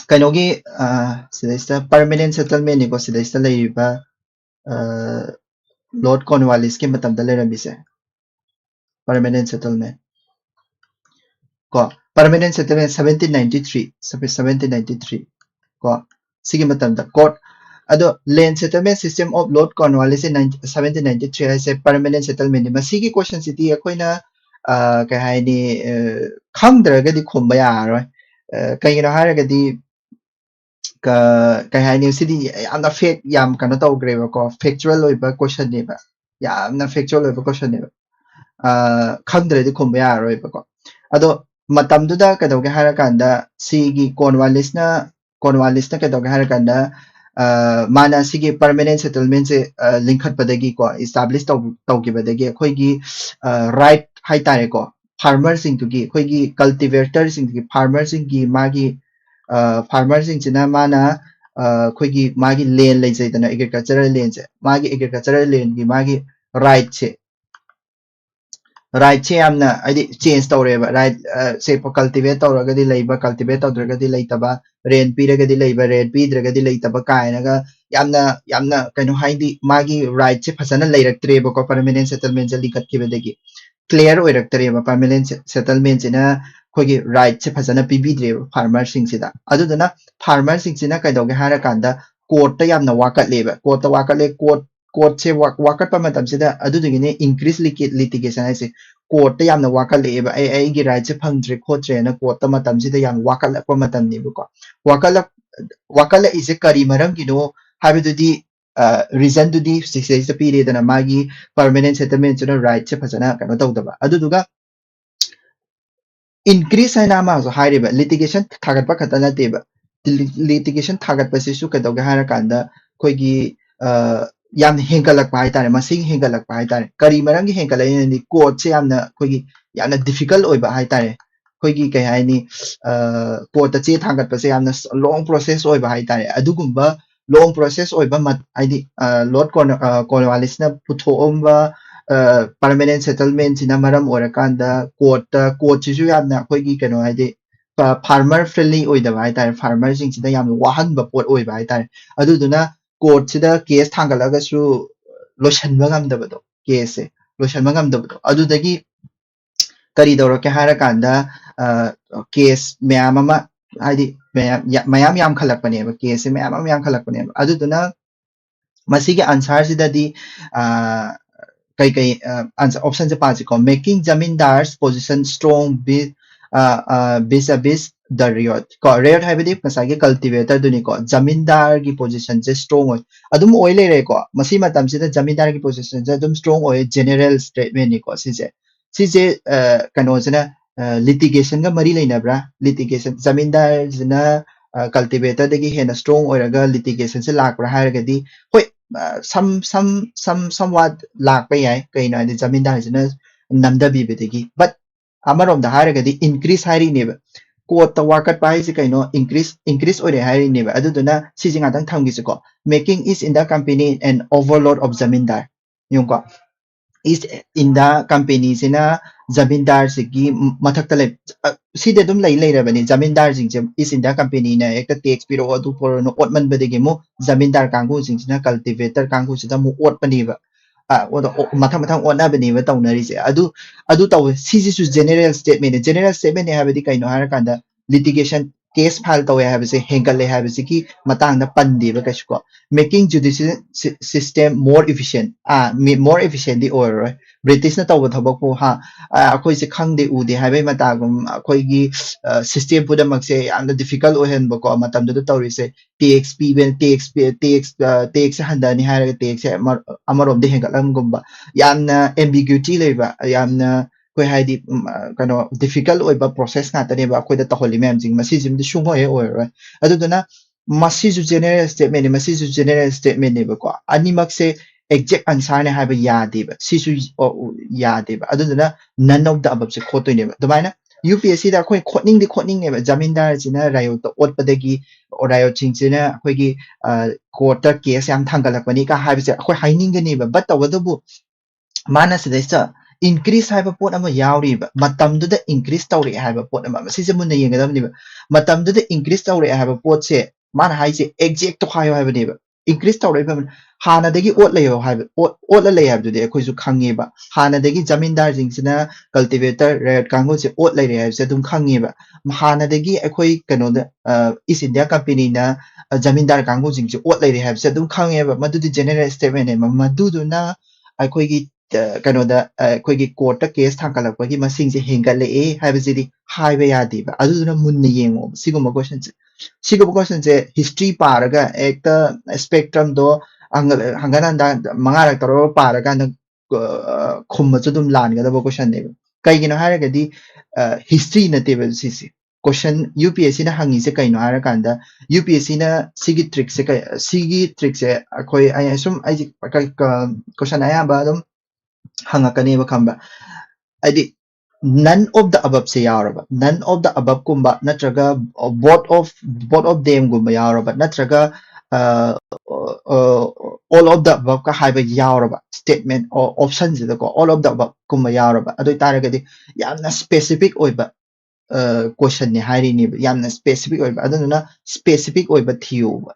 ꯀꯩꯅꯣꯒꯤ ꯁꯤꯗꯩꯁꯤꯗ permanent settlement ꯅꯤꯀꯣ, ꯁꯤꯗꯩꯁꯤꯗ ꯂꯩꯔꯤꯕ ꯂꯣꯔꯗ ꯀꯣꯔꯟꯋꯥꯂꯤꯁꯀꯤ ꯃꯇꯝꯗ ꯂꯩꯔꯝꯃꯤꯁꯦ꯫ Permanent settlement ꯀꯣ, permanent settlement seventeen ninety three, seventeen ninety three ꯀꯣ, ꯁꯤꯒꯤ ꯃꯇꯝꯗ ꯀꯣꯔꯠ ꯑꯗꯣ land settlement system of Lord Cornwallis in seventeen ninety three ꯍꯥꯏꯁꯦ permanent settlement ꯅꯤ꯫ ꯃꯁꯤꯒꯤ question ꯁꯤꯗꯤ ꯑꯩꯈꯣꯏꯅ ꯀꯩ ꯍꯥꯏꯅꯤ, ꯈꯪꯗ꯭ꯔꯒꯗꯤ ꯈꯨꯝꯕ ꯌꯥꯔꯔꯣꯏ꯫ ꯀꯩꯒꯤꯅꯣ ꯍꯥꯏꯔꯒꯗꯤ ꯀꯩ ꯍꯥꯏꯅꯤ, ꯁꯤꯗꯤ ꯌꯥꯝꯅ fact ꯌꯥꯝ ꯀꯩꯅꯣ ꯇꯧꯈ꯭ꯔꯦꯕꯀꯣ, factual ꯑꯣꯏꯕ question ꯅꯦꯕ, ꯌꯥꯝꯅ factual ꯑꯣꯏꯕ question ꯅꯦꯕ꯫ ꯈꯪꯗ꯭ꯔꯗꯤ ꯈꯨꯝꯕ ꯌꯥꯔꯔꯣꯏꯕꯀꯣ꯫ ꯑꯗꯣ ꯃꯇꯝꯗꯨꯗ ꯀꯩꯗꯧꯒꯦ ꯍꯥꯏꯔꯀꯥꯟꯗ ꯁꯤꯒꯤ ꯀꯣꯔꯟꯋꯥꯂꯤꯁꯅ ꯀꯣꯔꯟꯋꯥꯂꯤꯁꯅ ꯀꯩꯗꯧꯒꯦ ꯍꯥꯏꯔꯀꯥꯟꯗ ꯃꯥꯅ ꯁꯤꯒꯤ permanent settlement ꯁꯦ ꯂꯤꯡꯈꯠꯄꯗꯒꯤꯀꯣ, establish ꯇꯧꯈꯤꯕꯗꯒꯤ ꯑꯩꯈꯣꯏꯒꯤ right ꯍꯥꯏꯇꯥꯔꯦꯀꯣ, farmer ꯁꯤꯡꯗꯨꯒꯤ, ꯑꯩꯈꯣꯏꯒꯤ cultivator ꯁꯤꯡꯗꯨꯒꯤ, farmer ꯁꯤꯡꯒꯤ ꯃꯥꯒꯤ farmer ꯁꯤꯡꯁꯤꯅ ꯃꯥꯅ ꯑꯩꯈꯣꯏꯒꯤ ꯃꯥꯒꯤ land ꯂꯩꯖꯩꯗꯅ, agricultural land ꯁꯦ, ꯃꯥꯒꯤ agricultural land ꯒꯤ ꯃꯥꯒꯤ right ꯁꯦ right ꯁꯦ ꯌꯥꯝꯅ ꯍꯥꯏꯗꯤ change ꯇꯧꯔꯦꯕ꯫ Right ꯁꯦ cultivate ꯇꯧꯔꯒꯗꯤ ꯂꯩꯕ, cultivate ꯇꯧꯗ꯭ꯔꯒꯗꯤ ꯂꯩꯇꯕ, rent ꯄꯤꯔꯒꯗꯤ ꯂꯩꯕ, rent ꯄꯤꯗ꯭ꯔꯒꯗꯤ ꯂꯩꯇꯕ ꯀꯥꯏꯅꯒ ꯌꯥꯝꯅ ꯌꯥꯝꯅ ꯀꯩꯅꯣ ꯍꯥꯏꯗꯤ ꯃꯥꯒꯤ right ꯁꯦ ꯐꯖꯅ ꯂꯩꯔꯛꯇ꯭ꯔꯦꯕꯀꯣ꯫ Permanent settlement ꯁꯦ ꯂꯤꯡꯈꯠꯈꯤꯕꯗꯒꯤ clear ꯑꯣꯏꯔꯛꯇ꯭ꯔꯦꯕ꯫ Permanent settlement ꯁꯤꯅ ꯑꯩꯈꯣꯏꯒꯤ right ꯁꯦ ꯐꯖꯅ ꯄꯤꯕꯤꯗ꯭ꯔꯦꯕ farmer ꯁꯤꯡꯁꯤꯗ꯫ ꯑꯗꯨꯗꯨꯅ farmer ꯁꯤꯡꯁꯤꯅ ꯀꯩꯗꯧꯒꯦ ꯍꯥꯏꯔꯀꯥꯟꯗ ꯀꯣꯔꯠꯇ ꯌꯥꯝꯅ ꯋꯥꯀꯠꯂꯦꯕ꯫ ꯀꯣꯔꯠꯇ ꯋꯥꯀꯠꯂꯦ, ꯀꯣꯔꯠ ꯀꯣꯔꯠꯁꯦ ꯋꯥꯀꯠꯄ ꯃꯇꯝꯁꯤꯗ ꯑꯗꯨꯗꯨꯒꯤꯅꯦ increase litigation ꯍꯥꯏꯁꯦ꯫ ꯀꯣꯔꯠꯇ ꯌꯥꯝꯅ ꯋꯥꯀꯠꯂꯛꯑꯦꯕ, ꯑꯩ ꯑꯩꯒꯤ right ꯁꯦ ꯐꯪꯗ꯭ꯔꯦ ꯈꯣꯠꯇ꯭ꯔꯦꯅ ꯀꯣꯔꯠꯇ ꯃꯇꯝꯁꯤꯗ ꯌꯥꯝ ꯋꯥꯀꯠꯂꯛꯄ ꯃꯇꯝꯅꯦꯕꯀꯣ꯫ ꯋꯥꯀꯠꯂꯛ ꯋꯥꯀꯠꯂꯛꯏꯁꯦ ꯀꯔꯤ ꯃꯔꯝꯒꯤꯅꯣ ꯍꯥꯏꯕꯗꯨꯗꯤ reason ꯗꯨꯗꯤ ꯁꯤꯗꯩꯁꯤꯗ ꯄꯤꯔꯦꯗꯅ, ꯃꯥꯒꯤ permanent settlement ꯁꯤꯅ right ꯁꯦ ꯐꯖꯅ ꯀꯩꯅꯣ ꯇꯧꯗꯕ꯫ ꯑꯗꯨꯗꯨꯒ increase ꯍꯥꯏꯅ ꯑꯃꯁꯨ ꯍꯥꯏꯔꯤꯕ, litigation ꯊꯥꯒꯠꯄ ꯈꯛꯇ ꯅꯠꯇꯦꯕ꯫ Litigation ꯊꯥꯒꯠꯄꯁꯤꯁꯨ ꯀꯩꯗꯧꯒꯦ ꯍꯥꯏꯔꯀꯥꯟꯗ ꯑꯩꯈꯣꯏꯒꯤ ꯌꯥꯝꯅ ꯍꯦꯟꯒꯠꯂꯛꯄ ꯍꯥꯏꯇꯥꯔꯦ, ꯃꯁꯤꯡ ꯍꯦꯟꯒꯠꯂꯛꯄ ꯍꯥꯏꯇꯥꯔꯦ꯫ ꯀꯔꯤ ꯃꯔꯝꯒꯤ ꯍꯦꯟꯒꯠꯂꯛꯏꯅꯣꯗꯤ ꯀꯣꯔꯠꯁꯦ ꯌꯥꯝꯅ ꯑꯩꯈꯣꯏꯒꯤ ꯌꯥꯝꯅ difficult ꯑꯣꯏꯕ ꯍꯥꯏꯇꯥꯔꯦ꯫ ꯑꯩꯈꯣꯏꯒꯤ ꯀꯩ ꯍꯥꯏꯅꯤ, ꯀꯣꯔꯠꯇ ꯆꯦ ꯊꯥꯡꯒꯠꯄꯁꯦ ꯌꯥꯝꯅ long process ꯑꯣꯏꯕ ꯍꯥꯏꯇꯥꯔꯦ꯫ ꯑꯗꯨꯒꯨꯝꯕ long process ꯑꯣꯏꯕ ꯍꯥꯏꯗꯤ ꯂꯣꯔꯗ ꯀꯣꯔꯟꯋꯥꯂꯤꯁꯅ ꯄꯨꯊꯣꯛꯑꯝꯕ permanent settlement ꯁꯤꯅ ꯃꯔꯝ ꯑꯣꯏꯔꯀꯥꯟꯗ court ꯇ court ꯁꯤꯁꯨ ꯌꯥꯝꯅ ꯑꯩꯈꯣꯏꯒꯤ ꯀꯩꯅꯣ ꯍꯥꯏꯗꯤ farmer friendly ꯑꯣꯏꯗꯕ ꯍꯥꯏꯇꯥꯔꯦ, farmer ꯁꯤꯡꯁꯤꯗ ꯌꯥꯝꯅ ꯋꯥꯍꯟꯕ ꯄꯣꯠ ꯑꯣꯏꯕ ꯍꯥꯏꯇꯥꯔꯦ꯫ ꯑꯗꯨꯗꯨꯅ court ꯁꯤꯗ case ꯊꯥꯡꯒꯠꯂꯒꯁꯨ ꯂꯣꯏꯁꯟꯕ ꯉꯝꯗꯕꯗꯣ, case ꯁꯦ ꯂꯣꯏꯁꯟꯕ ꯉꯝꯗꯕꯗꯣ꯫ ꯑꯗꯨꯗꯒꯤ ꯀꯔꯤ ꯇꯧꯔꯛꯀꯦ ꯍꯥꯏꯔꯀꯥꯟꯗ case ꯃꯌꯥꯝ ꯑꯃ, ꯍꯥꯏꯗꯤ ꯃꯌꯥꯝ ꯌꯥꯝꯈꯠꯂꯛꯄꯅꯦꯕ, case ꯁꯦ ꯃꯌꯥꯝ ꯑꯃ ꯌꯥꯝꯈꯠꯂꯛꯄꯅꯦꯕ꯫ ꯑꯗꯨꯗꯨꯅ ꯃꯁꯤꯒꯤ answer ꯁꯤꯗꯗꯤ ꯀꯩꯀꯩ option say ꯄꯥꯁꯤꯀꯣ꯫ Making zamindars position strong vis vis a vis the ryots ꯀꯣ, ryots ꯍꯥꯏꯕꯗꯤ ꯉꯁꯥꯏꯒꯤ cultivator ꯗꯨꯅꯤꯀꯣ, ꯖꯃꯤꯟꯗꯥꯔꯒꯤ position ꯁꯦ strong ꯑꯣꯏ, ꯑꯗꯨꯝ ꯑꯣꯏ ꯂꯩꯔꯦꯀꯣ꯫ ꯃꯁꯤ ꯃꯇꯝꯁꯤꯗ ꯖꯃꯤꯟꯗꯥꯔꯒꯤ position ꯁꯦ ꯑꯗꯨꯝ strong ꯑꯣꯏ, general statement ꯅꯤꯀꯣ ꯁꯤꯁꯦ꯫ ꯁꯤꯁꯦ ꯀꯩꯅꯣꯁꯤꯅ litigation ꯒ ꯃꯔꯤ ꯂꯩꯅꯕ꯭ꯔꯥ? Litigation, ꯖꯃꯤꯟꯗꯥꯔꯁꯤꯅ cultivator ꯗꯒꯤ ꯍꯦꯟꯅ strong ꯑꯣꯏꯔꯒ litigation ꯁꯦ ꯂꯥꯛꯄ꯭ꯔꯥ ꯍꯥꯏꯔꯒꯗꯤ ꯍꯣꯏ, some some some somewhat ꯂꯥꯛꯄ ꯌꯥꯏ꯫ ꯀꯩꯅꯣ ꯍꯥꯏꯗꯤ ꯖꯃꯤꯟꯗꯥꯔꯁꯤꯅ ꯅꯝꯊꯕꯤꯕꯗꯒꯤ꯫ But ꯑꯃꯔꯣꯝꯗ ꯍꯥꯏꯔꯒꯗꯤ increase ꯍꯥꯏꯔꯤꯅꯦꯕ꯫ Court ꯇ ꯋꯥꯀꯠꯄ ꯍꯥꯏꯁꯦ ꯀꯩꯅꯣ? Increase, increase ꯑꯣꯏꯔꯦ ꯍꯥꯏꯔꯤꯅꯦꯕ꯫ ꯑꯗꯨꯗꯨꯅ ꯁꯤꯁꯦ ꯉꯥꯛꯇꯪ ꯊꯝꯈꯤꯁꯤꯀꯣ꯫ Making East India Company an overlord of zamindar꯫ ꯌꯦꯡꯉꯨꯀꯣ, East India Company ꯁꯤꯅ ꯖꯃꯤꯟꯗꯥꯔꯁꯤꯒꯤ ꯃꯊꯛꯇ ꯂꯩ꯫ ꯁꯤꯗꯤ ꯑꯗꯨꯝ ꯂꯩ ꯂꯩꯔꯕꯅꯤ꯫ ꯖꯃꯤꯟꯗꯥꯔꯁꯤꯡꯁꯦ East India Company ꯅ ꯍꯦꯛꯇ tax ꯄꯤꯔꯛꯑꯣ, ꯑꯗꯨ ꯄꯨꯔꯛꯑꯣꯅ ꯑꯣꯠꯃꯟꯕꯗꯒꯤ ꯑꯃꯨꯛ ꯖꯃꯤꯟꯗꯥꯔ ꯀꯥꯡꯕꯨꯁꯤꯡꯁꯤꯅ cultivator ꯀꯥꯡꯕꯨꯁꯤꯗ ꯑꯃꯨꯛ ꯑꯣꯠꯄꯅꯦꯕ꯫ ꯑ, ꯑꯣꯗ-, ꯑꯣ-, ꯃꯊꯪ ꯃꯊꯪ ꯑꯣꯟꯅꯕꯅꯦꯕ ꯇꯧꯅꯔꯤꯁꯦ꯫ ꯑꯗꯨ, ꯑꯗꯨ ꯇꯧꯋꯦ꯫ ꯁꯤꯁꯤꯁꯨ general statement ꯅꯦ꯫ General statement ꯅꯦ ꯍꯥꯏꯕꯗꯤ ꯀꯩꯅꯣ ꯍꯥꯏꯔꯀꯥꯟꯗ, litigation case file ꯇꯧꯋꯦ ꯍꯥꯏꯕꯁꯦ ꯍꯦꯟꯒꯠꯂꯦ ꯍꯥꯏꯕꯁꯤꯒꯤ ꯃꯇꯥꯡꯗ ꯄꯟꯗꯦꯕ ꯀꯩꯁꯨ ꯀꯣ꯫ Making judicial sy-, system more efficient꯫ ꯑꯥ, ꯃꯤ-, more efficient ꯗꯤ ꯑꯣꯏꯔꯔꯣꯏ꯫ British ꯅ ꯇꯧꯕ ꯊꯕꯛꯄꯨ, ꯍꯥ, ꯑ, ꯑꯩꯈꯣꯏꯁꯦ ꯈꯪꯗꯦ ꯎꯗꯦ ꯍꯥꯏꯕꯒꯤ ꯃꯇꯥꯒꯨꯝ, ꯑꯩꯈꯣꯏꯒꯤ, ꯑ, system ꯄꯨꯝꯅꯃꯛꯁꯦ ꯌꯥꯝꯅ difficult ꯑꯣꯏꯍꯟꯕꯀꯣ, ꯃꯇꯝꯗꯨꯗ ꯇꯧꯔꯤꯁꯦ꯫ Tax ꯄꯤꯕ, tax ꯄꯤ-, tax, ꯑ, tax ꯁꯦ ꯍꯟꯊꯅꯤ ꯍꯥꯏꯔꯒ tax ꯁꯦ ꯑꯃ-, ꯑꯃꯔꯣꯝꯗ ꯍꯦꯟꯒꯠꯂꯝꯒꯨꯝꯕ꯫ ꯌꯥꯝꯅ ambiguity ꯂꯩꯕ, ꯌꯥꯝꯅ ꯑꯩꯈꯣꯏ ꯍꯥꯏꯗꯤ, ꯎꯝ, ꯑ, ꯀꯩꯅꯣ, difficult ꯑꯣꯏꯕ process ꯉꯥꯛꯇꯅꯦꯕ ꯑꯩꯈꯣꯏꯗ ꯇꯧꯍꯜꯂꯤ ꯃꯌꯥꯝꯁꯤꯡ꯫ ꯃꯁꯤꯁꯤꯃꯗꯤ ꯁꯨꯡꯑꯣꯏ ꯍꯦꯛ ꯑꯣꯏꯔꯔꯣꯏ꯫ ꯑꯗꯨꯗꯨꯅ ꯃꯁꯤꯁꯨ general statement ꯅꯦ, ꯃꯁꯤꯁꯨ general statement ꯅꯦꯕꯀꯣ꯫ ꯑꯅꯤꯃꯛꯁꯦ exact answer ꯅꯦ ꯍꯥꯏꯕ ꯌꯥꯗꯦꯕ꯫ ꯁꯤꯁꯨ, ꯑꯣ, ꯌꯥꯗꯦꯕ꯫ ꯑꯗꯨꯗꯨꯅ none of the above ꯁꯦ ꯈꯣꯠꯇꯣꯏꯅꯦꯕ꯫ ꯑꯗꯨꯃꯥꯏꯅ UPSC ꯗ ꯑꯩꯈꯣꯏ ꯈꯣꯠꯅꯤꯡꯗꯤ ꯈꯣꯠꯅꯤꯡꯉꯦꯕ, ꯖꯃꯤꯟꯗꯥꯔꯁꯤꯅ ꯔꯥꯌꯣꯠꯇ ꯑꯣꯠꯄꯗꯒꯤ, ꯔꯥꯌꯣꯠꯁꯤꯡꯁꯤꯅ ꯑꯩꯈꯣꯏꯒꯤ, ꯑ, court ꯇ case ꯌꯥꯝ ꯊꯥꯡꯒꯠꯂꯛꯄꯅꯤ ꯀ ꯍꯥꯏꯕꯁꯦ ꯑꯩꯈꯣꯏ ꯍꯥꯏꯅꯤꯡꯒꯅꯦꯕ꯫ But ꯇꯧꯕꯇꯕꯨ ꯃꯥꯅ ꯁꯤꯗꯩꯁꯤꯗ increase ꯍꯥꯏꯕ ꯄꯣꯠ ꯑꯃ ꯌꯥꯎꯔꯤꯕ, ꯃꯇꯝꯗꯨꯗ increase ꯇꯧꯔꯛꯑꯦ ꯍꯥꯏꯕ ꯄꯣꯠ ꯑꯃ, ꯃꯁꯤꯁꯦ ꯃꯨꯟꯅ ꯌꯦꯡꯒꯗꯕꯅꯦꯕ꯫ ꯃꯇꯝꯗꯨꯗ increase ꯇꯧꯔꯛꯑꯦ ꯍꯥꯏꯕ ꯄꯣꯠꯁꯦ ꯃꯥꯅ ꯍꯥꯏꯁꯦ exact ꯇꯣ ꯍꯥꯏꯌꯣ ꯍꯥꯏꯕꯅꯦꯕ꯫ Increase ꯇꯧꯔꯛꯏꯕ ꯍꯥꯟꯅꯗꯒꯤ ꯑꯣꯠ ꯂꯩꯌꯣ ꯍꯥꯏꯕ, ꯑꯣꯠ-, ꯑꯣꯠꯂ ꯂꯩ ꯍꯥꯏꯕꯗꯨꯗꯤ ꯑꯩꯈꯣꯏꯁꯨ ꯈꯪꯉꯦꯕ꯫ ꯍꯥꯟꯅꯗꯒꯤ ꯖꯃꯤꯟꯗꯥꯔꯁꯤꯡꯁꯤꯅ, cultivator, ꯔꯥꯏꯠ ꯀꯥꯡꯕꯨꯁꯦ ꯑꯣꯠ ꯂꯩꯔꯦ ꯍꯥꯏꯕꯁꯦ ꯑꯗꯨꯝ ꯈꯪꯉꯦꯕ꯫ ꯍꯥꯟꯅꯗꯒꯤ ꯑꯩꯈꯣꯏ ꯀꯩꯅꯣꯗ, ꯑ, East India Company ꯅ, ꯑ, ꯖꯃꯤꯟꯗꯥꯔ ꯀꯥꯡꯕꯨꯁꯤꯡꯁꯦ ꯑꯣꯠ ꯂꯩꯔꯦ ꯍꯥꯏꯕꯁꯦ ꯑꯗꯨꯝ ꯈꯪꯉꯦꯕ꯫ ꯃꯗꯨꯗꯤ general statement ꯅꯦꯕ꯫ ꯃꯗꯨꯗꯨꯅ ꯑꯩꯈꯣꯏꯒꯤ, ꯑ, ꯀꯩꯅꯣꯗ, ꯑ, ꯑꯩꯈꯣꯏꯒꯤ court ꯇ case ꯊꯥꯡꯒꯠꯂꯛꯄꯒꯤ ꯃꯁꯤꯡꯁꯦ ꯍꯦꯟꯒꯠꯂꯛꯑꯦ ꯍꯥꯏꯕꯁꯤꯗꯤ ꯍꯥꯏꯕ ꯌꯥꯗꯦꯕ꯫ ꯑꯗꯨꯗꯨꯅ ꯃꯨꯟꯅ ꯌꯦꯡꯉꯣ ꯁꯤꯒꯨꯝꯕ question ꯁꯦ꯫ ꯁꯤꯒꯨꯝꯕ question ꯁꯦ history ꯄꯥꯔꯒ ꯍꯦꯛꯇ spectrum ꯗꯣ ꯍꯪꯒꯠ-, ꯍꯪꯒꯠ ꯍꯟꯗ ꯃꯉꯥꯔꯛ ꯇꯔꯨꯛꯔꯛ ꯄꯥꯔꯀꯥꯟꯗ, ꯑ, ꯈꯨꯝꯕꯁꯨ ꯑꯗꯨꯝ ꯂꯥꯟꯒꯗꯕ question ꯅꯦꯕ꯫ ꯀꯩꯒꯤꯅꯣ ꯍꯥꯏꯔꯒꯗꯤ, ꯑ, history ꯅꯠꯇꯦꯕ ꯁꯤꯁꯦ꯫ Question UPSC ꯅ ꯍꯪꯉꯤꯁꯦ ꯀꯩꯅꯣ ꯍꯥꯏꯔꯀꯥꯟꯗ, UPSC ꯅ ꯁꯤꯒꯤ trick ꯁꯦ ꯀꯩ-, ꯁꯤꯒꯤ trick ꯁꯦ ꯑꯩꯈꯣꯏ, ꯑꯩ ꯁꯨꯝ ꯑꯩꯁꯦ ꯀ-, ꯀ-, question ꯑꯌꯥꯝꯕ ꯑꯗꯨꯝ ꯍꯪꯉꯛꯀꯅꯦꯕ, ꯈꯪꯕ꯭ꯔꯥ? ꯍꯥꯏꯗꯤ none of the above ꯁꯦ ꯌꯥꯎꯔꯕ, none of the above ꯀꯨꯝꯕ ꯅꯠꯇ꯭ꯔꯒ both of, both of them ꯒꯨꯝꯕ ꯌꯥꯎꯔꯕ ꯅꯠꯇ꯭ꯔꯒ, ꯑ, ꯑ, all of the above ꯀ ꯍꯥꯏꯕ ꯌꯥꯎꯔꯕ statement, ꯑꯣ, option ꯁꯤꯗꯀꯣ all of the above ꯀꯨꯝꯕ ꯌꯥꯎꯔꯕ, ꯑꯗꯨ ꯑꯣꯏꯇꯥꯔꯒꯗꯤ ꯌꯥꯝꯅ specific ꯑꯣꯏꯕ, ꯑ, question ꯅꯦ ꯍꯥꯏꯔꯤꯅꯦꯕ, ꯌꯥꯝꯅ specific ꯑꯣꯏꯕ꯫ ꯑꯗꯨꯗꯨꯅ specific ꯑꯣꯏꯕ ꯊꯤꯌꯣꯕ,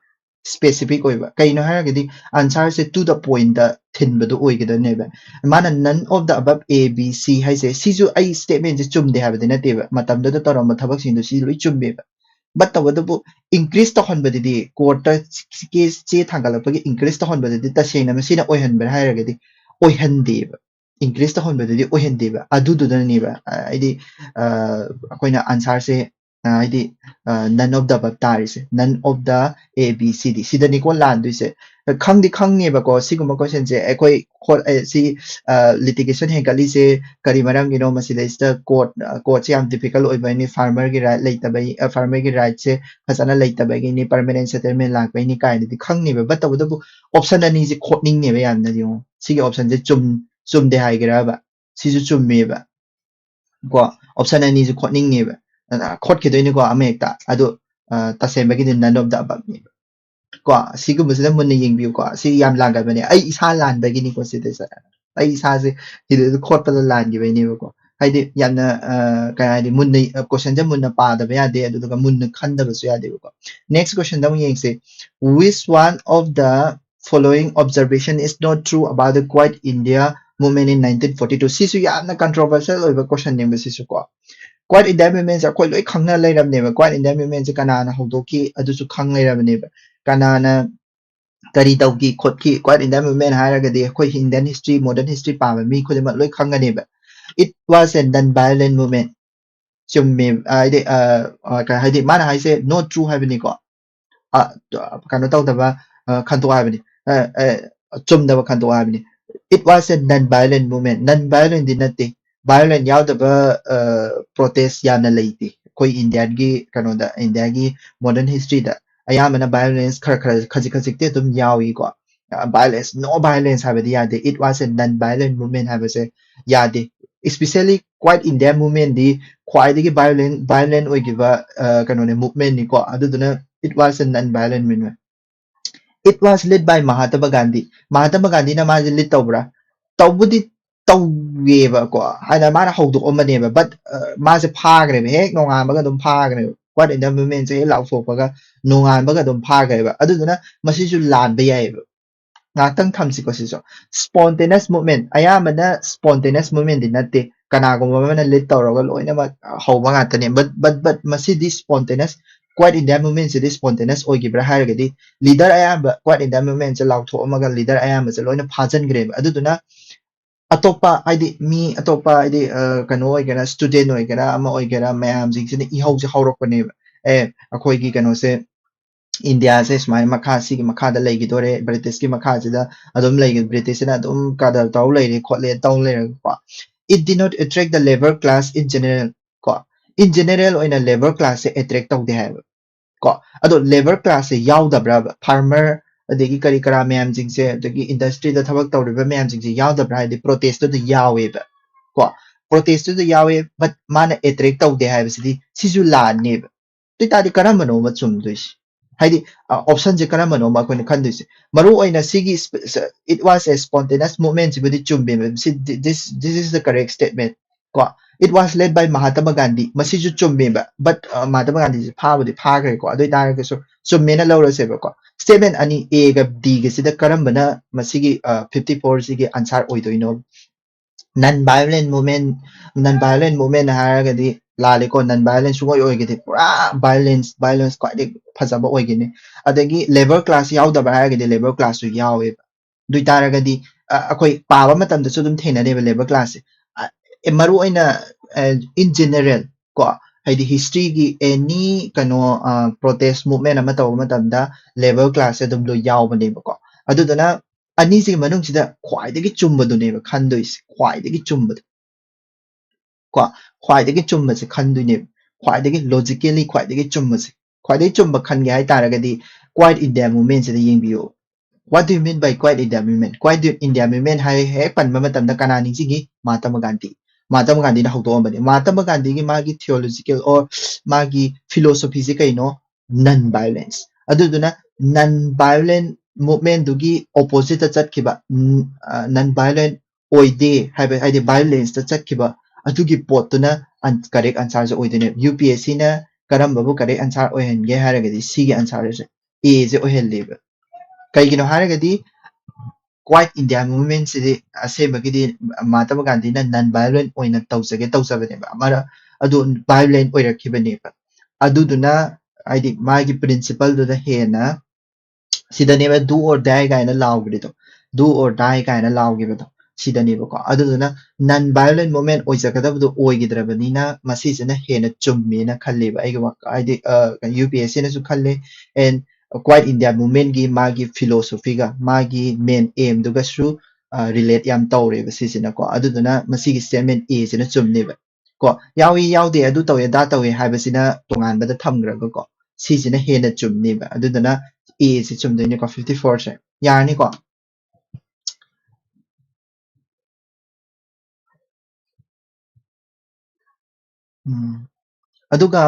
specific ꯑꯣꯏꯕ꯫ ꯀꯩꯅꯣ ꯍꯥꯏꯔꯒꯗꯤ answer say to the point ꯇ ꯊꯤꯟꯕꯗꯣ ꯑꯣꯏꯒꯗꯕꯅꯦꯕ꯫ ꯃꯥꯅ none of the above A, B, C ꯍꯥꯏꯁꯦ, ꯁꯤꯁꯨ ꯑꯩ statement ꯁꯦ ꯆꯨꯝꯗꯦ ꯍꯥꯏꯕꯗꯤ ꯅꯠꯇꯦꯕ, ꯃꯇꯝꯗꯨꯗ ꯇꯧꯔꯝꯕ ꯊꯕꯛꯁꯤꯡꯗꯣ ꯁꯤ ꯂꯣꯏ ꯆꯨꯝꯃꯦꯕ꯫ But ꯇꯧꯕꯇꯕꯨ increase ꯇꯧꯍꯟꯕꯗꯨꯗꯤ, court ꯇ case ꯆꯦ ꯊꯥꯡꯒꯠꯂꯛꯄꯒꯤ increase ꯇꯧꯍꯟꯕꯗꯨꯗꯤ ꯇꯁꯦꯡꯅ ꯃꯁꯤꯅ ꯑꯣꯏꯍꯟꯕ꯭ꯔꯥ ꯍꯥꯏꯔꯒꯗꯤ ꯑꯣꯏꯍꯟꯗꯦꯕ꯫ Increase ꯇꯧꯍꯟꯕꯗꯨꯗꯤ ꯑꯣꯏꯍꯟꯗꯦꯕ꯫ ꯑꯗꯨꯗꯨꯅꯅꯦꯕ, ꯑ, ꯍꯥꯏꯗꯤ, ꯑ, ꯑꯩꯈꯣꯏꯅ answer ꯁꯦ, ꯑ, ꯍꯥꯏꯗꯤ, ꯑ, none of the above ꯇꯥꯔꯤꯁꯦ, none of the A, B, C, D ꯁꯤꯗꯅꯤꯀꯣ ꯂꯥꯟꯗꯣꯏꯁꯦ꯫ ꯈꯪꯗꯤ ꯈꯪꯉꯦꯕꯀꯣ ꯁꯤꯒꯨꯝꯕ question ꯁꯦ ꯑꯩꯈꯣꯏ ꯍꯣ-, ꯑ, ꯁꯤ, ꯑ, litigation ꯍꯦꯟꯒꯠꯂꯤꯁꯦ ꯀꯔꯤ ꯃꯔꯝꯒꯤꯅꯣ? ꯃꯁꯤꯗꯩꯁꯤꯗ court, ꯑ, court ꯁꯦ ꯌꯥꯝ difficult ꯑꯣꯏꯕꯩꯅꯤ, farmer ꯒꯤ right ꯂꯩꯇꯕꯩ, ꯑ, farmer ꯒꯤ right ꯁꯦ ꯐꯖꯅ ꯂꯩꯇꯕꯒꯤꯅꯤ, permanent settlement ꯂꯥꯛꯄꯩꯅꯤ ꯀꯥꯏꯅꯗꯤ ꯈꯪꯅꯦꯕ꯫ But ꯇꯧꯕꯇꯕꯨ option ꯑꯅꯤꯁꯦ ꯈꯣꯠꯅꯤꯡꯉꯦꯕ ꯌꯥꯝꯅ꯫ ꯌꯦꯡꯉꯣ, ꯁꯤꯒꯤ option ꯁꯦ ꯆꯨꯝ-, ꯆꯨꯝꯗꯦ ꯍꯥꯏꯒꯦꯔꯕ? ꯁꯤꯁꯨ ꯆꯨꯝꯃꯦꯕ꯫ ꯀꯣ, option ꯑꯅꯤꯁꯦ ꯈꯣꯠꯅꯤꯡꯉꯦꯕ꯫ ꯑ, ꯈꯣꯠꯈꯤꯗꯣꯏꯅꯤꯀꯣ ꯑꯃ ꯍꯦꯛꯇ꯫ ꯑꯗꯣ, ꯑ, ꯇꯁꯦꯡꯕꯒꯤꯗꯤ none of the above ꯅꯦꯕ꯫ ꯀꯣ, ꯁꯤꯒꯨꯝꯕꯁꯤꯗ ꯃꯨꯟꯅ ꯌꯦꯡꯕꯤꯌꯨꯀꯣ꯫ ꯁꯤ ꯌꯥꯝ ꯂꯥꯟꯒꯟꯕꯅꯦ꯫ ꯑꯩ ꯏꯁꯥ ꯂꯥꯟꯕꯒꯤꯅꯤꯀꯣ ꯁꯤꯗꯩꯁꯦ꯫ ꯑꯩ ꯏꯁꯥꯁꯦ ꯁꯤꯗ ꯈꯣꯠꯄꯗ ꯂꯥꯟꯈꯤꯕꯩꯅꯦꯕꯀꯣ꯫ ꯍꯥꯏꯗꯤ ꯌꯥꯝꯅ ꯀꯩ ꯍꯥꯏꯗꯤ ꯃꯨꯟꯅ, ꯀꯣꯏꯁꯟꯁꯦ ꯃꯨꯟꯅ ꯄꯥꯗꯕ ꯌꯥꯗꯦ, ꯑꯗꯨꯗꯨꯒ ꯃꯨꯟꯅ ꯈꯟꯗꯕꯁꯨ ꯌꯥꯗꯦꯕꯀꯣ꯫ Next question ꯗ ꯑꯃꯨꯛ ꯌꯦꯡꯁꯦ꯫ Which one of the following observation is not true about the Quiet India movement in nineteen forty two? ꯁꯤꯁꯨ ꯌꯥꯝꯅ controversial ꯑꯣꯏꯕ question ꯅꯦꯕ ꯁꯤꯁꯨ ꯀꯣ꯫ Quiet India movement ꯁꯦ ꯑꯩꯈꯣꯏ ꯂꯣꯏ ꯈꯪꯅ ꯂꯩꯔꯕꯅꯦꯕ꯫ Quiet India movement ꯁꯦ ꯀꯅꯥꯅ ꯍꯧꯗꯣꯛꯈꯤ ꯑꯗꯨꯁꯨ ꯈꯪ ꯂꯩꯔꯕꯅꯦꯕ꯫ ꯀꯅꯥꯅ ꯀꯔꯤ ꯇꯧꯈꯤ ꯈꯣꯠꯈꯤ? Quiet India movement ꯍꯥꯏꯔꯒꯗꯤ ꯑꯩꯈꯣꯏ Indian history, modern history ꯄꯥꯕ ꯃꯤ ꯈꯨꯗꯤꯡꯃꯛ ꯂꯣꯏ ꯈꯪꯒꯅꯦꯕ꯫ It was a non-violent movement. ꯆꯨꯝꯃꯦ꯫ ꯍꯥꯏꯗꯤ ꯀꯩ ꯍꯥꯏꯗꯤ ꯃꯥꯅ ꯍꯥꯏꯁꯦ not true ꯍꯥꯏꯕꯅꯤꯀꯣ꯫ ꯀꯩꯅꯣ ꯇꯧꯗꯕ, ꯈꯟꯗꯣꯛ ꯍꯥꯏꯕꯅꯤ꯫ ꯆꯨꯝꯗꯕ ꯈꯟꯗꯣꯛ ꯍꯥꯏꯕꯅꯤ꯫ It was a non-violent movement. Non-violent ꯗꯤ ꯅꯠꯇꯦ꯫ Violent ꯌꯥꯎꯗꯕ protest ꯌꯥꯝꯅ ꯂꯩꯇꯦ ꯑꯩꯈꯣꯏ Indian ꯒꯤ ꯀꯩꯅꯣꯗ, India ꯒꯤ modern history ꯗ꯫ ꯑꯌꯥꯝꯕꯅ violence ꯈꯔ ꯈꯔ, ꯈꯖꯤꯛ ꯈꯖꯤꯛꯇꯤ ꯑꯗꯨꯝ ꯌꯥꯎꯏꯀꯣ꯫ Violence, no violence ꯍꯥꯏꯕꯗꯤ ꯌꯥꯗꯦ꯫ It was a non-violent movement ꯍꯥꯏꯕꯁꯦ ꯌꯥꯗꯦ꯫ Especially Quiet India movement ꯗꯤ ꯈ꯭ꯋꯥꯏꯗꯒꯤ violent, violent ꯑꯣꯏꯈꯤꯕ ꯀꯩꯅꯣꯅꯦ, movement ꯅꯤꯀꯣ꯫ ꯑꯗꯨꯗꯨꯅ it was a non-violent movement. It was led by Mahatma Gandhi. Mahatma Gandhi ꯅ ꯃꯥꯁꯦ lead ꯇꯧꯕ꯭ꯔꯥ? ꯇꯧꯕꯨꯗꯤ ꯇꯧꯋꯦꯕꯀꯣ, ꯍꯥꯏꯅ ꯃꯥꯅ ꯍꯧꯗꯣꯛꯑꯝꯕꯅꯦꯕ, but ꯃꯥꯁꯦ ꯐꯥꯈ꯭ꯔꯦꯕ, ꯍꯦꯛ ꯅꯣꯡꯉꯥꯟꯕꯒ ꯑꯗꯨꯝ ꯐꯥꯈ꯭ꯔꯦꯕ꯫ Quiet India movement ꯁꯦ ꯍꯦꯛ ꯂꯥꯎꯊꯣꯛꯄꯒ ꯅꯣꯡꯉꯥꯟꯕꯒ ꯑꯗꯨꯝ ꯐꯥꯈ꯭ꯔꯦꯕ꯫ ꯑꯗꯨꯗꯨꯅ ꯃꯁꯤꯁꯨ ꯂꯥꯟꯕ ꯌꯥꯏꯑꯕ꯫ ꯉꯥꯏꯍꯥꯛꯇꯪ ꯊꯝꯁꯤꯀꯣ ꯁꯤꯁꯨ꯫ Spontaneous movement, ꯑꯌꯥꯝꯕꯅ spontaneous movement ꯗꯤ ꯅꯠꯇꯦ, ꯀꯅꯥꯒꯨꯝꯕ ꯑꯃꯅ lead ꯇꯧꯔꯒ ꯂꯣꯏꯅꯃꯛ ꯍꯧꯕ ꯉꯥꯛꯇꯅꯦ꯫ But, but, but ꯃꯁꯤꯗꯤ spontaneous, Quiet India movement ꯁꯤꯗꯤ spontaneous ꯑꯣꯏꯈꯤꯕ꯭ꯔꯥ ꯍꯥꯏꯔꯒꯗꯤ, leader ꯑꯌꯥꯝꯕ Quiet India movement ꯁꯦ ꯂꯥꯎꯊꯣꯛꯑꯝꯃꯒ leader ꯑꯌꯥꯝꯕꯁꯦ ꯂꯣꯏꯅ ꯐꯥꯖꯤꯟꯈ꯭ꯔꯦꯕ꯫ ꯑꯗꯨꯗꯨꯅ ꯑꯇꯣꯞꯄ, ꯍꯥꯏꯗꯤ ꯃꯤ ꯑꯇꯣꯞꯄ, ꯍꯥꯏꯗꯤ ꯀꯩꯅꯣ ꯑꯣꯏꯒꯦꯔꯥ, student ꯑꯣꯏꯒꯦꯔꯥ, ꯑꯃ ꯑꯣꯏꯒꯦꯔꯥ, ꯃꯌꯥꯝꯁꯤꯡꯁꯤꯅ ꯏꯍꯧꯁꯦ ꯍꯧꯔꯛꯄꯅꯦꯕ꯫ ꯑꯦ, ꯑꯩꯈꯣꯏꯒꯤ ꯀꯩꯅꯣꯁꯦ, India ꯁꯦ ꯁꯨꯃꯥꯏꯅ ꯃꯈꯥ, ꯁꯤꯒꯤ ꯃꯈꯥꯗ ꯂꯩꯈꯤꯗꯣꯔꯦ, British ꯀꯤ ꯃꯈꯥꯁꯤꯗ ꯑꯗꯨꯝ ꯂꯩꯒ-, British ꯁꯤꯅ ꯑꯗꯨꯝ ꯀꯗꯔ ꯇꯧ ꯂꯩꯔꯦ ꯈꯣꯠꯂꯦ ꯇꯧ ꯂꯩꯔꯒꯀꯣ꯫ It did not attract the labour class in general ꯀꯣ꯫ In general ꯑꯣꯏꯅ labour class ꯁꯦ attract ꯇꯧꯗꯦ ꯍꯥꯏꯕ ꯀꯣ꯫ ꯑꯗꯣ labour class ꯁꯦ ꯌꯥꯎꯗꯕ꯭ꯔꯕ? Farmer ꯑꯗꯒꯤ ꯀꯔꯤ ꯀꯔꯥ ꯃꯌꯥꯝꯁꯤꯡꯁꯦ, ꯑꯗꯒꯤ industry ꯗ ꯊꯕꯛ ꯇꯧꯔꯤꯕ ꯃꯌꯥꯝꯁꯤꯡꯁꯦ ꯌꯥꯎꯗꯕ꯭ꯔꯥ? ꯍꯥꯏꯗꯤ protest ꯇꯨꯗ ꯌꯥꯎꯋꯦꯕ ꯀꯣ꯫ Protest ꯇꯨꯗ ꯌꯥꯎꯋꯦ, but ꯃꯥꯅ attract ꯇꯧꯗꯦ ꯍꯥꯏꯕꯁꯤꯗꯤ ꯁꯤꯁꯨ ꯂꯥꯟꯅꯦꯕ꯫ ꯑꯗꯨ ꯑꯣꯏꯇꯥꯔꯗꯤ ꯀꯔꯝꯕꯅꯣꯕ ꯆꯨꯝꯗꯣꯏꯁꯦ? ꯍꯥꯏꯗꯤ ꯑꯣꯞꯁꯟꯁꯦ ꯀꯔꯝꯕꯅꯣ ꯑꯩꯈꯣꯏꯅ ꯈꯟꯗꯣꯏꯁꯦ? ꯃꯔꯨ ꯑꯣꯏꯅ ꯁꯤꯒꯤ "It was a spontaneous movement" ꯁꯤꯕꯨꯗꯤ ꯆꯨꯝꯃꯦꯕ, ꯁꯤ "This is the correct statement" ꯀꯣ꯫ "It was led by Mahatma Gandhi" ꯃꯁꯤꯁꯨ ꯆꯨꯝꯃꯦꯕ, but ꯃꯍꯥꯇꯃ ꯒꯥꯟꯙꯤꯁꯦ ꯐꯥꯕꯨꯗꯤ ꯐꯥꯈ꯭ꯔꯦꯀꯣ꯫ ꯑꯗꯨ ꯑꯣꯏꯇꯥꯔꯒꯁꯨ ꯆꯨꯝꯃꯦꯅ ꯂꯧꯔꯁꯦꯕꯀꯣ꯫ ꯁ꯭ꯇꯦꯠꯃꯦꯟ ꯑꯅꯤ, ꯑꯦꯒ ꯗꯤꯒꯁꯤꯗ ꯀꯔꯝꯕꯅ ꯃꯁꯤꯒꯤ ꯐꯤꯐꯇꯤ ꯐꯣꯔꯁꯤꯒꯤ ꯑꯟꯁꯥꯔ ꯑꯣꯏꯗꯣꯏꯅꯣ? "Non violent movement", "Non violent movement" ꯍꯥꯏꯔꯒꯗꯤ ꯂꯥꯜꯂꯦꯀꯣ꯫ "Non violent" ꯁꯨꯡꯑꯣꯏ ꯑꯣꯏꯒꯗꯤ ꯄꯨꯔꯥ violence, violence ꯈ꯭ꯋꯥꯏꯗꯒꯤ ꯐꯖꯕ ꯑꯣꯏꯒꯅꯤ꯫ ꯑꯗꯒꯤ ꯂꯦꯕꯔ ꯀ꯭ꯂꯥꯁ ꯌꯥꯎꯗꯕ꯭ꯔꯥ ꯍꯥꯏꯔꯒꯗꯤ ꯂꯦꯕꯔ ꯀ꯭ꯂꯥꯁꯁꯨ ꯌꯥꯎꯋꯦꯕ꯫ ꯑꯗꯨ ꯑꯣꯏꯇꯥꯔꯒꯗꯤ ꯑ, ꯑꯩꯈꯣꯏ ꯄꯥꯕ ꯃꯇꯝꯗꯁꯨ ꯑꯗꯨꯝ ꯊꯦꯡꯅꯅꯦꯕ ꯂꯦꯕꯔ ꯀ꯭ꯂꯥꯁꯁꯦ꯫ ꯑ, ꯑꯦ, ꯃꯔꯨ ꯑꯣꯏꯅ in general ꯀꯣ, ꯍꯥꯏꯗꯤ ꯍꯤꯁꯇ꯭ꯔꯤꯒꯤ ꯑꯦꯅꯤ ꯀꯩꯅꯣ ꯄ꯭ꯔꯣꯇꯦꯁ ꯃꯨꯚꯃꯦꯟ ꯑꯃ ꯇꯧꯕ ꯃꯇꯝꯗ ꯂꯦꯕꯔ ꯀ꯭ꯂꯥꯁꯁꯦ ꯑꯗꯨꯝ ꯂꯣꯏ ꯌꯥꯎꯕꯅꯦꯕꯀꯣ꯫ ꯑꯗꯨꯗꯨꯅ ꯑꯅꯤꯁꯤꯒꯤ ꯃꯅꯨꯡꯁꯤꯗ ꯈ꯭ꯋꯥꯏꯗꯒꯤ ꯆꯨꯝꯕꯗꯨꯅꯦꯕ ꯈꯟꯗꯣꯏꯁꯦ, ꯈ꯭ꯋꯥꯏꯗꯒꯤ ꯆꯨꯝꯕꯗꯣ ꯀꯣ꯫ ꯈ꯭ꯋꯥꯏꯗꯒꯤ ꯆꯨꯝꯕꯁꯦ ꯈꯟꯗꯣꯏꯅꯦꯕ, ꯈ꯭ꯋꯥꯏꯗꯒꯤ ꯂꯣꯖꯤꯀꯦꯜꯂꯤ ꯈ꯭ꯋꯥꯏꯗꯒꯤ ꯆꯨꯝꯕꯁꯦ꯫ ꯈ꯭ꯋꯥꯏꯗꯒꯤ ꯆꯨꯝꯕ ꯈꯟꯒꯦ ꯍꯥꯏ ꯇꯥꯔꯒꯗꯤ ꯀ꯭ꯋꯥꯏꯠ ꯏꯟꯗꯤꯌꯥ ꯃꯨꯚꯃꯦꯟꯁꯤꯗ ꯌꯦꯡꯕꯤꯌꯨ꯫ What do you mean by quiet India movement? Quiet India movement ꯍꯥꯏ ꯍꯦꯛ ꯄꯟꯕ ꯃꯇꯝꯗ ꯀꯅꯥ ꯅꯤꯡꯁꯤꯡꯉꯤ? ꯃꯍꯥꯇꯃ ꯒꯥꯟꯙꯤ꯫ ꯃꯍꯥꯇꯃ ꯒꯥꯟꯙꯤꯅ ꯍꯧꯗꯣꯛꯑꯝꯕꯅꯤ꯫ ꯃꯍꯥꯇꯃ ꯒꯥꯟꯙꯤꯒꯤ ꯃꯥꯒꯤ ꯊꯤꯑꯣꯂꯣꯖꯤꯀꯦꯜ ꯑꯣꯔ ꯃꯥꯒꯤ ꯐꯤꯂꯣꯁꯣꯐꯤꯁꯤ ꯀꯩꯅꯣ? ꯅꯟ ꯚꯥꯏꯑꯣꯂꯦꯟꯁ꯫ ꯑꯗꯨꯗꯨꯅ ꯅꯟ ꯚꯥꯏꯑꯣꯂꯦꯟ ꯃꯨꯚꯃꯦꯟꯗꯨꯒꯤ ꯑꯣꯄꯣꯖꯤꯠꯇ ꯆꯠꯈꯤꯕ, ꯅꯟ ꯚꯥꯏꯑꯣꯂꯦꯟ ꯑꯣꯏꯗꯦ ꯍꯥꯏꯕ, ꯍꯥꯏꯗꯤ ꯚꯥꯏꯑꯣꯂꯦꯟꯁꯇ ꯆꯠꯈꯤꯕ ꯑꯗꯨꯒꯤ ꯄꯣꯠꯇꯨꯅ ꯀꯔꯦꯛ ꯑꯟꯁꯥꯔꯁꯦ ꯑꯣꯏꯗꯣꯏꯅꯦꯕ꯫ ꯌꯨ ꯄꯤ ꯑꯦꯁ ꯁꯤꯅ ꯀꯔꯝꯕꯕꯨ ꯀꯔꯦꯛ ꯑꯟꯁꯥꯔ ꯑꯣꯏꯍꯟꯒꯦ ꯍꯥꯏꯔꯒꯗꯤ ꯁꯤꯒꯤ ꯑꯟꯁꯥꯔꯁꯦ, ꯑꯦꯁꯦ ꯑꯣꯏꯍꯜꯂꯦꯕ꯫ ꯀꯩꯒꯤꯅꯣ ꯍꯥꯏꯔꯒꯗꯤ ꯀ꯭ꯋꯥꯏꯠ ꯏꯟꯗꯤꯌꯥ ꯃꯨꯚꯃꯦꯟꯁꯤꯗꯤ ꯑꯁꯦꯡꯕꯒꯤꯗꯤ ꯃꯍꯥꯇꯃ ꯒꯥꯟꯙꯤꯅ ꯅꯟ ꯚꯥꯏꯑꯣꯂꯦꯟ ꯑꯣꯏꯅ ꯇꯧꯖꯒꯦ ꯇꯧꯖꯕꯅꯦꯕ꯫ ꯑꯃꯔ-, ꯑꯗꯨ ꯚꯥꯏꯑꯣꯂꯦꯟ ꯑꯣꯏꯔꯛꯈꯤꯕꯅꯦꯕ꯫ ꯑꯗꯨꯗꯨꯅ ꯍꯥꯏꯗꯤ ꯃꯥꯒꯤ ꯄ꯭ꯔꯤꯟꯁꯤꯄꯜꯗꯨꯗ ꯍꯦꯟꯅ ꯁꯤꯗꯅꯦꯕ "Do or die" ꯀꯥꯏꯅ ꯂꯥꯎꯈ꯭ꯔꯤꯗꯣ, "Do or die" ꯀꯥꯏꯅ ꯂꯥꯎꯈꯤꯕꯗꯣ ꯁꯤꯗꯅꯦꯕꯀꯣ꯫ ꯑꯗꯨꯗꯨꯅ ꯅꯟ ꯚꯥꯏꯑꯣꯂꯦꯟ ꯃꯨꯚꯃꯦꯟ ꯑꯣꯏꯖꯒꯗꯕꯗꯣ ꯑꯣꯏꯈꯤꯗ꯭ꯔꯕꯅꯤꯅ ꯃꯁꯤꯁꯤꯅ ꯍꯦꯟꯅ ꯆꯨꯝꯃꯦꯅ ꯈꯜꯂꯦꯕ ꯑꯩꯒꯤ ꯋꯥꯈꯜ, ꯍꯥꯏꯗꯤ ꯌꯨ ꯄꯤ ꯑꯦꯁ ꯁꯤꯅꯁꯨ ꯈꯜꯂꯦ, ꯑꯦꯟ ꯀ꯭ꯋꯥꯏꯠ ꯏꯟꯗꯤꯌꯥ ꯃꯨꯚꯃꯦꯟꯒꯤ ꯃꯥꯒꯤ ꯐꯤꯂꯣꯁꯣꯐꯤꯒ ꯃꯥꯒꯤ ꯃꯦꯟ ꯑꯦꯝꯗꯨꯒꯁꯨ ꯔꯤꯂꯦꯠ ꯌꯥꯝ ꯇꯧꯔꯦꯕ ꯁꯤꯁꯤꯅꯀꯣ꯫ ꯑꯗꯨꯗꯨꯅ ꯃꯁꯤꯒꯤ ꯁ꯭ꯇꯦꯠꯃꯦꯟ ꯑꯦꯁꯤꯅ ꯆꯨꯝꯅꯦꯕ꯫ ꯀꯣ, ꯌꯥꯎꯏ ꯌꯥꯎꯗꯦ, ꯑꯗꯨ ꯇꯧꯏ ꯑꯗꯥ ꯇꯧꯏ ꯍꯥꯏꯕꯁꯤꯅ ꯇꯣꯉꯥꯟꯕꯗ ꯊꯝꯈ꯭ꯔꯒꯀꯣ, ꯁꯤꯁꯤꯅ ꯍꯦꯟꯅ ꯆꯨꯝꯅꯦꯕ꯫ ꯑꯗꯨꯗꯨꯅ ꯑꯦꯁꯤ ꯆꯨꯝꯗꯣꯏꯅꯤꯀꯣ, ꯐꯤꯐꯇꯤ ꯐꯣꯔꯁꯦ꯫ ꯌꯥꯔꯅꯤꯀꯣ? ꯎꯝ꯫ ꯑꯗꯨꯒ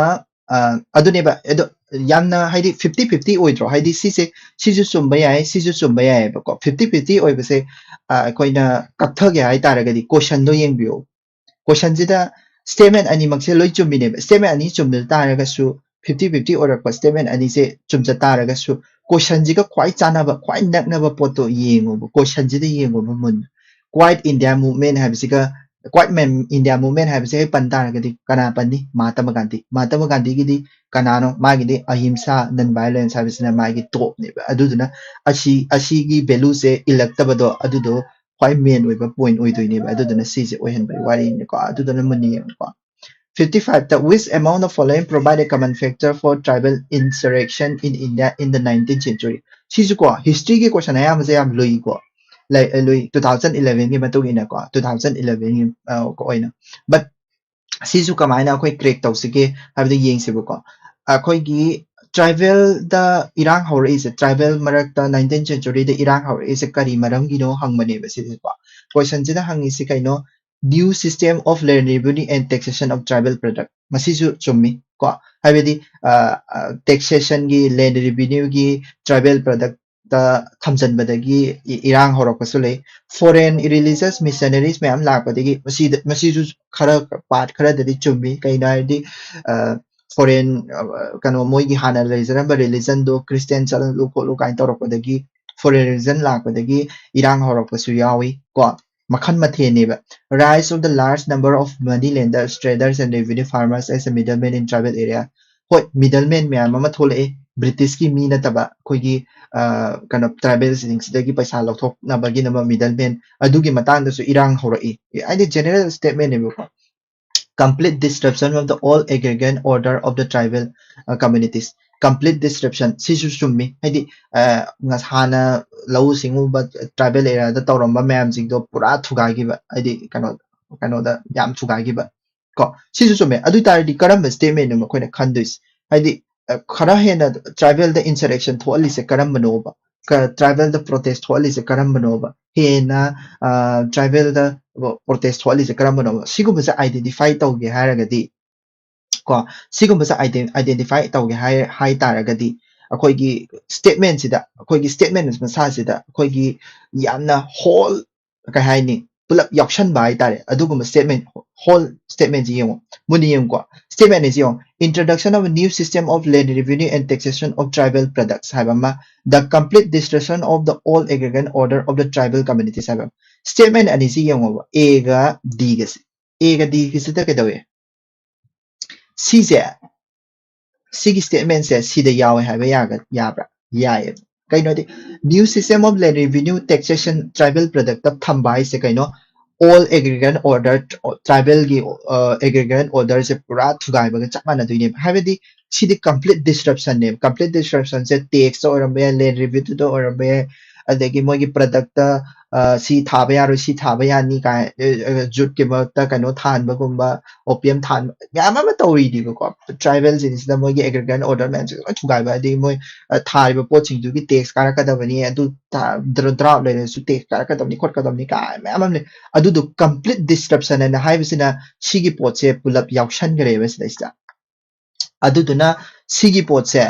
ꯑ, ꯑꯗꯨꯅꯦꯕ꯫ ꯑꯗꯣ ꯌꯥꯝꯅ ꯍꯥꯏꯗꯤ fifty fifty ꯑꯣꯏꯗ꯭ꯔꯣ? ꯍꯥꯏꯗꯤ ꯁꯤꯁꯦ, ꯁꯤꯁꯨ ꯆꯨꯝꯕ ꯌꯥꯏ, ꯁꯤꯁꯨ ꯆꯨꯝꯕ ꯌꯥꯏꯑꯕꯀꯣ꯫ Fifty fifty ꯑꯣꯏꯕꯁꯦ, ꯑ, ꯑꯩꯈꯣꯏꯅ ꯀꯛꯊꯒꯦ ꯍꯥꯏ ꯇꯥꯔꯒꯗꯤ questionꯗꯣ ꯌꯦꯡꯕꯤꯌꯣ꯫ Questionꯁꯤꯗ statement ꯑꯅꯤꯃꯛꯁꯦ ꯂꯣꯏ ꯆꯨꯝꯃꯤꯅꯦꯕ꯫ Statement ꯑꯅꯤ ꯆꯨꯝꯗ ꯇꯥꯔꯒꯁꯨ, fifty fifty ꯑꯣꯏꯔꯛꯄ statement ꯑꯅꯤꯁꯦ ꯆꯨꯝꯖ ꯇꯥꯔꯒꯁꯨ, questionꯁꯤꯒ ꯈ꯭ꯋꯥꯏ ꯆꯥꯟꯅꯕ, ꯈ꯭ꯋꯥꯏ ꯅꯛꯅꯕ ꯄꯣꯠꯇꯣ ꯌꯦꯡꯉꯣꯕ꯫ Questionꯁꯤꯗ ꯌꯦꯡꯉꯣꯕ ꯃꯨꯟꯅ꯫ Quiet India Movement ꯍꯥꯏꯕꯁꯤꯒ, Quiet Man-, India Movement ꯍꯥꯏꯕꯁꯦ ꯍꯦꯛ ꯄꯟ ꯇꯥꯔꯒꯗꯤ ꯀꯅꯥ ꯄꯟꯅꯤ? ꯃꯍꯥꯇꯃ ꯒꯥꯟꯙꯤ꯫ ꯃꯍꯥꯇꯃ ꯒꯥꯟꯙꯤꯒꯤꯗꯤ ꯀꯅꯥꯅꯣ? ꯃꯥꯒꯤꯗꯤ ꯑꯍꯤꯝꯁꯥ, non violence ꯍꯥꯏꯕꯁꯤꯅ ꯃꯥꯒꯤ topꯅꯦꯕ꯫ ꯑꯗꯨꯗꯨꯅ ꯑꯁꯤ, ꯑꯁꯤꯒꯤ valueꯁꯦ ꯏꯜꯂꯛꯇꯕꯗꯣ, ꯑꯗꯨꯗꯣ ꯈ꯭ꯋꯥꯏ main ꯑꯣꯏꯕ point ꯑꯣꯏꯗꯣꯏꯅꯦꯕ꯫ ꯑꯗꯨꯗꯨꯅ ꯁꯤꯁꯦ ꯑꯣꯏꯍꯟꯕꯒꯤ ꯋꯥꯔꯤꯅꯤꯀꯣ꯫ ꯑꯗꯨꯗꯨꯅ ꯃꯨꯟꯅ ꯌꯦꯡꯉꯨꯀꯣ꯫ Fifty five ꯇ, which among the following provide a common factor for tribal insurrection in India in the nineteenth century? ꯁꯤꯁꯨ ꯀꯣ, historyꯒꯤ question ꯑꯌꯥꯝꯕꯁꯦ ꯌꯥꯝ ꯂꯨꯏꯀꯣ꯫ ꯂꯩ, ꯂꯨꯏ, two thousand elevenꯒꯤ ꯃꯇꯨꯡ ꯏꯟꯅꯀꯣ, two thousand elevenꯒꯤ, ꯑ, ꯑꯣꯏꯅ꯫ But ꯁꯤꯁꯨ ꯀꯃꯥꯏꯅ ꯑꯩꯈꯣꯏ crack ꯇꯧꯁꯤꯒꯦ ꯍꯥꯏꯕꯗꯨ ꯌꯦꯡꯁꯦꯕꯀꯣ꯫ ꯑꯩꯈꯣꯏꯒꯤ tribalꯗ ꯏꯔꯥꯡ ꯍꯧꯔꯛꯏꯁꯦ, tribal ꯃꯔꯛꯇ nineteenth centuryꯗ ꯏꯔꯥꯡ ꯍꯧꯔꯛꯏꯁꯦ ꯀꯔꯤ ꯃꯔꯝꯒꯤꯅꯣ ꯍꯪꯕꯅꯦꯕ ꯁꯤꯁꯦꯀꯣ꯫ Questionꯁꯤꯗ ꯍꯪꯉꯤꯁꯤ ꯀꯩꯅꯣ? New system of land revenue and taxation of tribal product꯫ ꯃꯁꯤꯁꯨ ꯆꯨꯝꯃꯤ ꯀꯣ꯫ ꯍꯥꯏꯕꯗꯤ, ꯑ, ꯑ, taxationꯒꯤ, land revenueꯒꯤ, tribal product ꯊꯝꯖꯤꯟꯕꯗꯒꯤ ꯏ-, ꯏꯔꯥꯡ ꯍꯧꯔꯛꯄꯁꯨ ꯂꯩ꯫ Foreign religious missionaries ꯃꯌꯥꯝ ꯂꯥꯛꯄꯗꯒꯤ ꯃꯁꯤꯗ, ꯃꯁꯤꯁꯨ ꯈꯔ part ꯈꯔꯗꯗꯤ ꯆꯨꯝꯃꯤ꯫ ꯀꯩꯅꯣ ꯍꯥꯏꯔꯗꯤ, ꯑ, foreign, ꯑ, ꯀꯩꯅꯣ, ꯃꯣꯏꯒꯤ ꯍꯥꯟꯅ ꯂꯩꯖꯔꯝꯕ religionꯗꯣ Christian ꯆꯠꯍꯜꯂꯨ ꯈꯣꯠꯂꯨ ꯀꯥꯏꯅ ꯇꯧꯔꯛꯄꯗꯒꯤ, foreign religion ꯂꯥꯛꯄꯗꯒꯤ ꯏꯔꯥꯡ ꯍꯧꯔꯛꯄꯁꯨ ꯌꯥꯎꯏ ꯀꯣ꯫ ꯃꯈꯜ ꯃꯊꯦꯜꯅꯦꯕ꯫ Rise of the large number of money lenders, traders and revenue farmers as a middleman in tribal area꯫ ꯍꯣꯏ, middleman ꯃꯌꯥꯝ ꯑꯃ ꯊꯣꯛꯂꯛꯑꯦ꯫ Britishꯀꯤ ꯃꯤ ꯅꯠꯇꯕ ꯑꯩꯈꯣꯏꯒꯤ, ꯑ, ꯀꯩꯅꯣ, tribalꯁꯤꯡꯁꯤꯗꯒꯤ ꯄꯩꯁꯥ ꯂꯧꯊꯣꯛꯅꯕꯒꯤꯗꯃꯛ middleman, ꯑꯗꯨꯒꯤ ꯃꯇꯥꯡꯗꯁꯨ ꯏꯔꯥꯡ ꯍꯧꯔꯛꯏ꯫ ꯍꯥꯏꯗꯤ general statementꯅꯦꯕꯀꯣ꯫ Complete disruption of the all aggregate order of the tribal, uh, communities꯫ Complete disruption ꯁꯤꯁꯨ ꯆꯨꯝꯃꯤ꯫ ꯍꯥꯏꯗꯤ, ꯑ, ꯉꯁ-, ꯍꯥꯟꯅ ꯂꯧꯎ ꯁꯤꯡꯎꯕ tribal areaꯗ ꯇꯧꯔꯝꯕ ꯃꯌꯥꯝꯁꯤꯡꯗꯣ ꯄꯨꯔꯥ ꯊꯨꯒꯥꯏꯈꯤꯕ, ꯍꯥꯏꯗꯤ ꯀꯩꯅꯣ, ꯀꯩꯅꯣꯗ ꯌꯥꯝ ꯊꯨꯒꯥꯏꯈꯤꯕ ꯀꯣ꯫ ꯁꯤꯁꯨ ꯆꯨꯝꯃꯦ꯫ ꯑꯗꯨ ꯇꯥꯔꯗꯤ ꯀꯔꯝꯕ statementꯅꯣ ꯑꯩꯈꯣꯏꯅ ꯈꯟꯗꯣꯏꯁꯦ? ꯍꯥꯏꯗꯤ, ꯑ, ꯈꯔ ꯍꯦꯟꯅ tribalꯗ insurrection ꯊꯣꯛꯍꯜꯂꯤꯁꯦ ꯀꯔꯝꯕꯅꯣꯕ? ꯀ-, tribalꯗ protest ꯊꯣꯛꯍꯜꯂꯤꯁꯦ ꯀꯔꯝꯕꯅꯣꯕ? ꯍꯦꯟꯅ, ꯑ, tribalꯗ protest ꯊꯣꯛꯍꯜꯂꯤꯁꯦ ꯀꯔꯝꯕꯅꯣꯕ? ꯁꯤꯒꯨꯝꯕꯁꯦ identify ꯇꯧꯒꯦ ꯍꯥꯏꯔꯒꯗꯤ, ꯀꯣ꯫ ꯁꯤꯒꯨꯝꯕꯁꯦ identify ꯇꯧꯒꯦ ꯍꯥꯏ ꯍꯥꯏ ꯇꯥꯔꯒꯗꯤ, ꯑꯩꯈꯣꯏꯒꯤ statement ꯁꯤꯗ, ꯑꯩꯈꯣꯏꯒꯤ statement ꯃꯁꯥꯁꯤꯗ ꯑꯩꯈꯣꯏꯒꯤ ꯌꯥꯝꯅ whole, ꯀꯩ ꯍꯥꯏꯅꯤ, ꯄꯨꯂꯞ ꯌꯥꯎꯁꯟꯕ ꯍꯥꯏꯇꯥꯔꯦ꯫ ꯑꯗꯨꯒꯨꯝꯕ statement, whole statement ꯁꯤ ꯌꯦꯡꯉꯣ, ꯃꯨꯟꯅ ꯌꯦꯡꯉꯨꯀꯣ꯫ Statement ꯑꯅꯤꯁꯤ ꯌꯦꯡꯉꯣ: Introduction of a new system of land revenue and taxation of tribal products ꯍꯥꯏꯕ ꯑꯃ, The complete destruction of the old aggregate order of the tribal communities ꯍꯥꯏꯕ ꯑꯃ꯫ Statement ꯑꯅꯤꯁꯤ ꯌꯦꯡꯉꯣꯕ, A ꯒ D ꯒꯁꯦ꯫ A ꯒ D ꯒꯁꯤꯗ ꯀꯩꯗꯧꯋꯦ? ꯁꯤꯁꯦ, ꯁꯤꯒꯤ statement ꯁꯦ ꯁꯤꯗ ꯌꯥꯎꯋꯦ ꯍꯥꯏꯕ ꯌꯥꯒ-, ꯌꯥꯕ꯭ꯔꯥ? ꯌꯥꯏꯌꯦꯕ꯫ ꯀꯩꯅꯣꯗꯤ, new system of land revenue taxation tribal product ꯇ ꯊꯝꯕ ꯍꯥꯏꯁꯦ ꯀꯩꯅꯣ? Old aggregate order, tribal ꯒꯤ, ꯑ, aggregate order ꯁꯦ ꯄꯨꯔꯥ ꯊꯨꯒꯥꯏꯕꯒ ꯆꯞ ꯃꯥꯟꯅꯗꯣꯏꯅꯦꯕ꯫ ꯍꯥꯏꯕꯗꯤ ꯁꯤꯗꯤ complete disruption ꯅꯦꯕ꯫ Complete disruption ꯁꯦ tax ꯇ ꯑꯣꯏꯔꯝꯕ ꯌꯥꯏ, land revenue ꯗ ꯑꯣꯏꯔꯝꯕ ꯌꯥꯏ, ꯑꯗꯒꯤ ꯃꯣꯏꯒꯤ product ꯇ, ꯑ, ꯁꯤ ꯊꯥꯕ ꯌꯥꯔꯣꯏ, ꯁꯤ ꯊꯥꯕ ꯌꯥꯅꯤ ꯀꯥꯏ, ꯑ, ꯑ, jute ꯀꯤ ꯃꯍꯨꯠꯇ ꯀꯩꯅꯣ ꯊꯥꯍꯟꯕꯒꯨꯝꯕ, opium ꯊꯥꯍꯟꯕ, ꯃꯌꯥꯝ ꯑꯃ ꯇꯧꯔꯤꯅꯦꯕꯀꯣ꯫ Tribal ꯁꯤꯡꯁꯤꯗ ꯃꯣꯏꯒꯤ aggregate order ꯃꯌꯥꯝꯁꯦ ꯂꯣꯏ ꯊꯨꯒꯥꯏꯕ, ꯑꯗꯒꯤ ꯃꯣꯏ, ꯑ, ꯊꯥꯔꯤꯕ ꯄꯣꯠꯁꯤꯡꯗꯨꯒꯤ tax ꯀꯥꯔꯛꯀꯗꯕꯅꯤ, ꯑꯗꯨ ꯊꯥ-, dra-, drought ꯂꯩꯔꯁꯨ tax ꯀꯥꯔꯛꯀꯗꯕꯅꯤ, ꯈꯣꯠꯀꯗꯕꯅꯤ ꯀꯥꯏ ꯃꯌꯥꯝ ꯑꯃ ꯂꯩ꯫ ꯑꯗꯨꯗꯣ complete disruption ꯍꯥꯏꯅ ꯍꯥꯏꯕꯁꯤꯅ ꯁꯤꯒꯤ ꯄꯣꯠꯁꯦ ꯄꯨꯂꯞ ꯌꯥꯎꯁꯟꯈ꯭ꯔꯦꯕ ꯁꯤꯗꯩꯁꯤꯗ꯫ ꯑꯗꯨꯗꯨꯅ ꯁꯤꯒꯤ ꯄꯣꯠꯁꯦ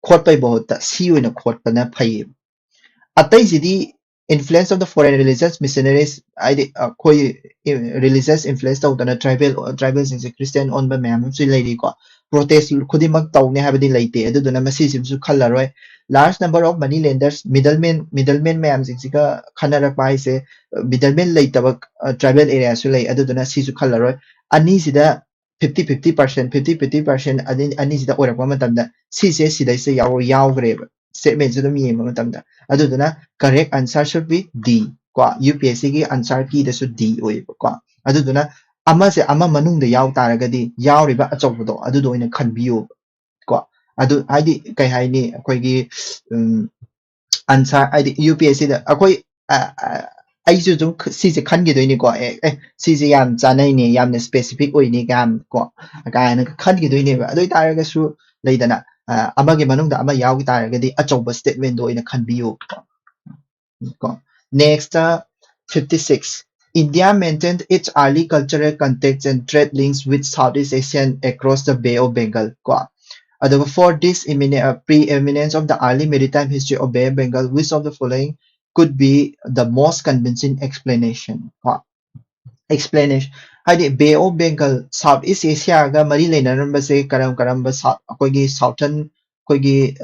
ꯈꯣꯠꯄꯩ ꯃꯍꯨꯠꯇ ꯁꯤ ꯑꯣꯏꯅ ꯈꯣꯠꯄꯅ ꯐꯩꯌꯦꯕ꯫ ꯑꯇꯩꯁꯤꯗꯤ influence of the foreign religious missionaries, ꯍꯥꯏꯗꯤ ꯑꯩꯈꯣꯏ religious influence ꯇꯧꯗꯅ tribal, tribal ꯁꯤꯡꯁꯦ Christian ꯑꯣꯟꯕ ꯃꯌꯥꯝ ꯑꯃꯁꯨ ꯂꯩꯔꯤꯀꯣ꯫ Protest ꯈꯨꯗꯤꯡꯃꯛ ꯇꯧꯅꯤ ꯍꯥꯏꯕꯗꯤ ꯂꯩꯇꯦ, ꯑꯗꯨꯗꯨꯅ ꯃꯁꯤꯁꯤꯃꯁꯨ ꯈꯜꯂꯔꯣꯏ꯫ Large number of money lenders, middlemen, middlemen ꯃꯌꯥꯝꯁꯤꯡꯁꯤꯒ ꯈꯟꯅꯔꯛꯄ ꯍꯥꯏꯁꯦ, middlemen ꯂꯩꯇꯕ, ꯑ, tribal area ꯁꯨ ꯂꯩ, ꯑꯗꯨꯗꯨꯅ ꯁꯤꯁꯨ ꯈꯜꯂꯔꯣꯏ꯫ ꯑꯅꯤꯁꯤꯗ fifty fifty percent, fifty fifty percent ꯑꯅꯤ-, ꯑꯅꯤꯁꯤꯗ ꯑꯣꯏꯔꯛꯄ ꯃꯇꯝꯗ ꯁꯤꯁꯦ ꯁꯤꯗꯩꯁꯤꯗ ꯌꯥꯎ-, ꯌꯥꯎꯈ꯭ꯔꯦꯕ꯫ Statement ꯁꯦ ꯑꯗꯨꯝ ꯌꯦꯡꯕ ꯃꯇꯝꯗ꯫ ꯑꯗꯨꯗꯨꯅ correct answer should be D ꯀꯣ꯫ UPSC ꯒꯤ answer key ꯗꯁꯨ D ꯑꯣꯏꯌꯦꯕꯀꯣ꯫ ꯑꯗꯨꯗꯨꯅ ꯑꯃꯁꯦ ꯑꯃ ꯃꯅꯨꯡꯗ ꯌꯥꯎ ꯇꯥꯔꯒꯗꯤ ꯌꯥꯎꯔꯤꯕ ꯑꯆꯧꯕꯗꯣ ꯑꯗꯨꯗꯣ ꯑꯣꯏꯅ ꯈꯟꯕꯤꯌꯣꯕ ꯀꯣ꯫ ꯑꯗꯨ ꯍꯥꯏꯗꯤ ꯀꯩ ꯍꯥꯏꯅꯤ, ꯑꯩꯈꯣꯏꯒꯤ, ꯎꯝ, answer ꯍꯥꯏꯗꯤ UPSC ꯗ ꯑꯩꯈꯣꯏ, ꯑ, ꯑ, ꯑꯩꯁꯨ ꯑꯗꯨꯝ ꯈ-, ꯁꯤꯁꯦ ꯈꯟꯈꯤꯗꯣꯏꯅꯤꯀꯣ꯫ ꯑꯦ, ꯑꯦ, ꯁꯤꯁꯦ ꯌꯥꯝ ꯆꯥꯅꯩꯅꯦ, ꯌꯥꯝꯅ specific ꯑꯣꯏꯅꯤ ꯀꯥꯏꯅ ꯀꯣ, ꯀꯥꯏꯅ ꯈꯟꯈꯤꯗꯣꯏꯅꯦꯕ꯫ ꯑꯗꯨ ꯑꯣꯏ ꯇꯥꯔꯒꯁꯨ ꯂꯩꯗꯅ, ꯑ, ꯑꯃꯒꯤ ꯃꯅꯨꯡꯗ ꯑꯃ ꯌꯥꯎꯈꯤ ꯇꯥꯔꯒꯗꯤ ꯑꯆꯧꯕ statement ꯗꯣ ꯑꯣꯏꯅ ꯈꯟꯕꯤꯌꯣꯕꯀꯣ꯫ ꯀꯣ꯫ Next, fifty six. India maintained its early cultural contacts and trade links with Southeast Asian across the Bay of Bengal ꯀꯣ꯫ ꯑꯗꯨꯒ for this imine- uh, preeminence of the early maritime history of Bay of Bengal, which of the following could be the most convincing explanation ꯀꯣ꯫ Explanation ꯍꯥꯏꯗꯤ Bay of Bengal, South East Asiaꯒ ꯃꯔꯤ ꯂꯩꯅꯔꯝꯕꯁꯦ ꯀꯔꯝ ꯀꯔꯝꯕ South ꯑꯩꯈꯣꯏꯒꯤ Southern ꯑꯩꯈꯣꯏꯒꯤ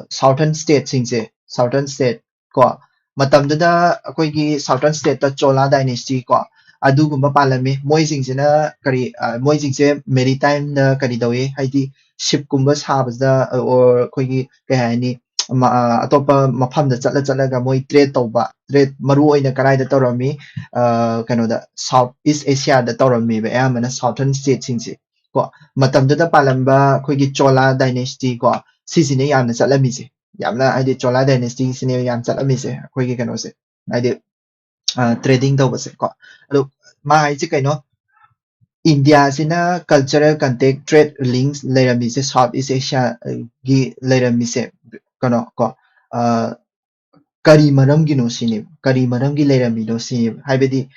Southern stateꯁꯤꯡꯁꯦ, Southern state ꯀꯣ, ꯃꯇꯝꯗꯨꯗ ꯑꯩꯈꯣꯏꯒꯤ Southern stateꯇ Chola dynasty ꯀꯣ, ꯑꯗꯨꯒꯨꯝꯕ ꯄꯥꯜꯂꯝꯃꯤ꯫ ꯃꯣꯏꯁꯤꯡꯁꯤꯅ ꯀꯔꯤ, ꯃꯣꯏꯁꯤꯡꯁꯦ maritimeꯗ ꯀꯔꯤ ꯇꯧꯏ, ꯍꯥꯏꯗꯤ shipꯀꯨꯝꯕ ꯁꯥꯕꯁꯤꯗ, or ꯑꯩꯈꯣꯏꯒꯤ ꯀꯩ ꯍꯥꯏꯅꯤ, ꯑꯇꯣꯞꯄ ꯃꯐꯝꯗ ꯆꯠꯂ ꯆꯠꯂꯒ ꯃꯣꯏ trade ꯇꯧꯕ, trade ꯃꯔꯨ ꯑꯣꯏꯅ ꯀꯗꯥꯏꯗ ꯇꯧꯔꯝꯃꯤ? ꯀꯩꯅꯣꯗ, South East Asiaꯗ ꯇꯧꯔꯝꯃꯦꯕ, ꯑꯌꯥꯝꯕꯅ Southern stateꯁꯤꯡꯁꯦ ꯀꯣ꯫ ꯃꯇꯝꯗꯨꯗ ꯄꯥꯜꯂꯝꯕ ꯑꯩꯈꯣꯏꯒꯤ Chola dynasty ꯀꯣ, ꯁꯤꯁꯤꯅ ꯌꯥꯝꯅ ꯆꯠꯂꯝꯃꯤꯁꯦ, ꯌꯥꯝꯅ ꯍꯥꯏꯗꯤ Chola dynastyꯁꯤꯅꯦ ꯌꯥꯝ ꯆꯠꯂꯝꯃꯤꯁꯦ ꯑꯩꯈꯣꯏꯒꯤ ꯀꯩꯅꯣꯁꯦ, ꯍꯥꯏꯗꯤ trading ꯇꯧꯕꯁꯦ ꯀꯣ꯫ ꯑꯗꯣ ꯃꯥ ꯍꯥꯏꯁꯦ ꯀꯩꯅꯣ, Indiaꯁꯤꯅ cultural contact, trade links ꯂꯩꯔꯝꯃꯤꯁꯦ, South East Asiaꯒꯤ ꯂꯩꯔꯝꯃꯤꯁꯦ ꯀꯩꯅꯣ ꯀꯣ, ꯀꯔꯤ ꯃꯔꯝꯒꯤꯅꯣ ꯁꯤꯅꯦꯕ, ꯀꯔꯤ ꯃꯔꯝꯒꯤ ꯂꯩꯔꯝꯃꯤꯅꯣ ꯁꯤꯅꯦꯕ, ꯍꯥꯏꯕꯗꯤ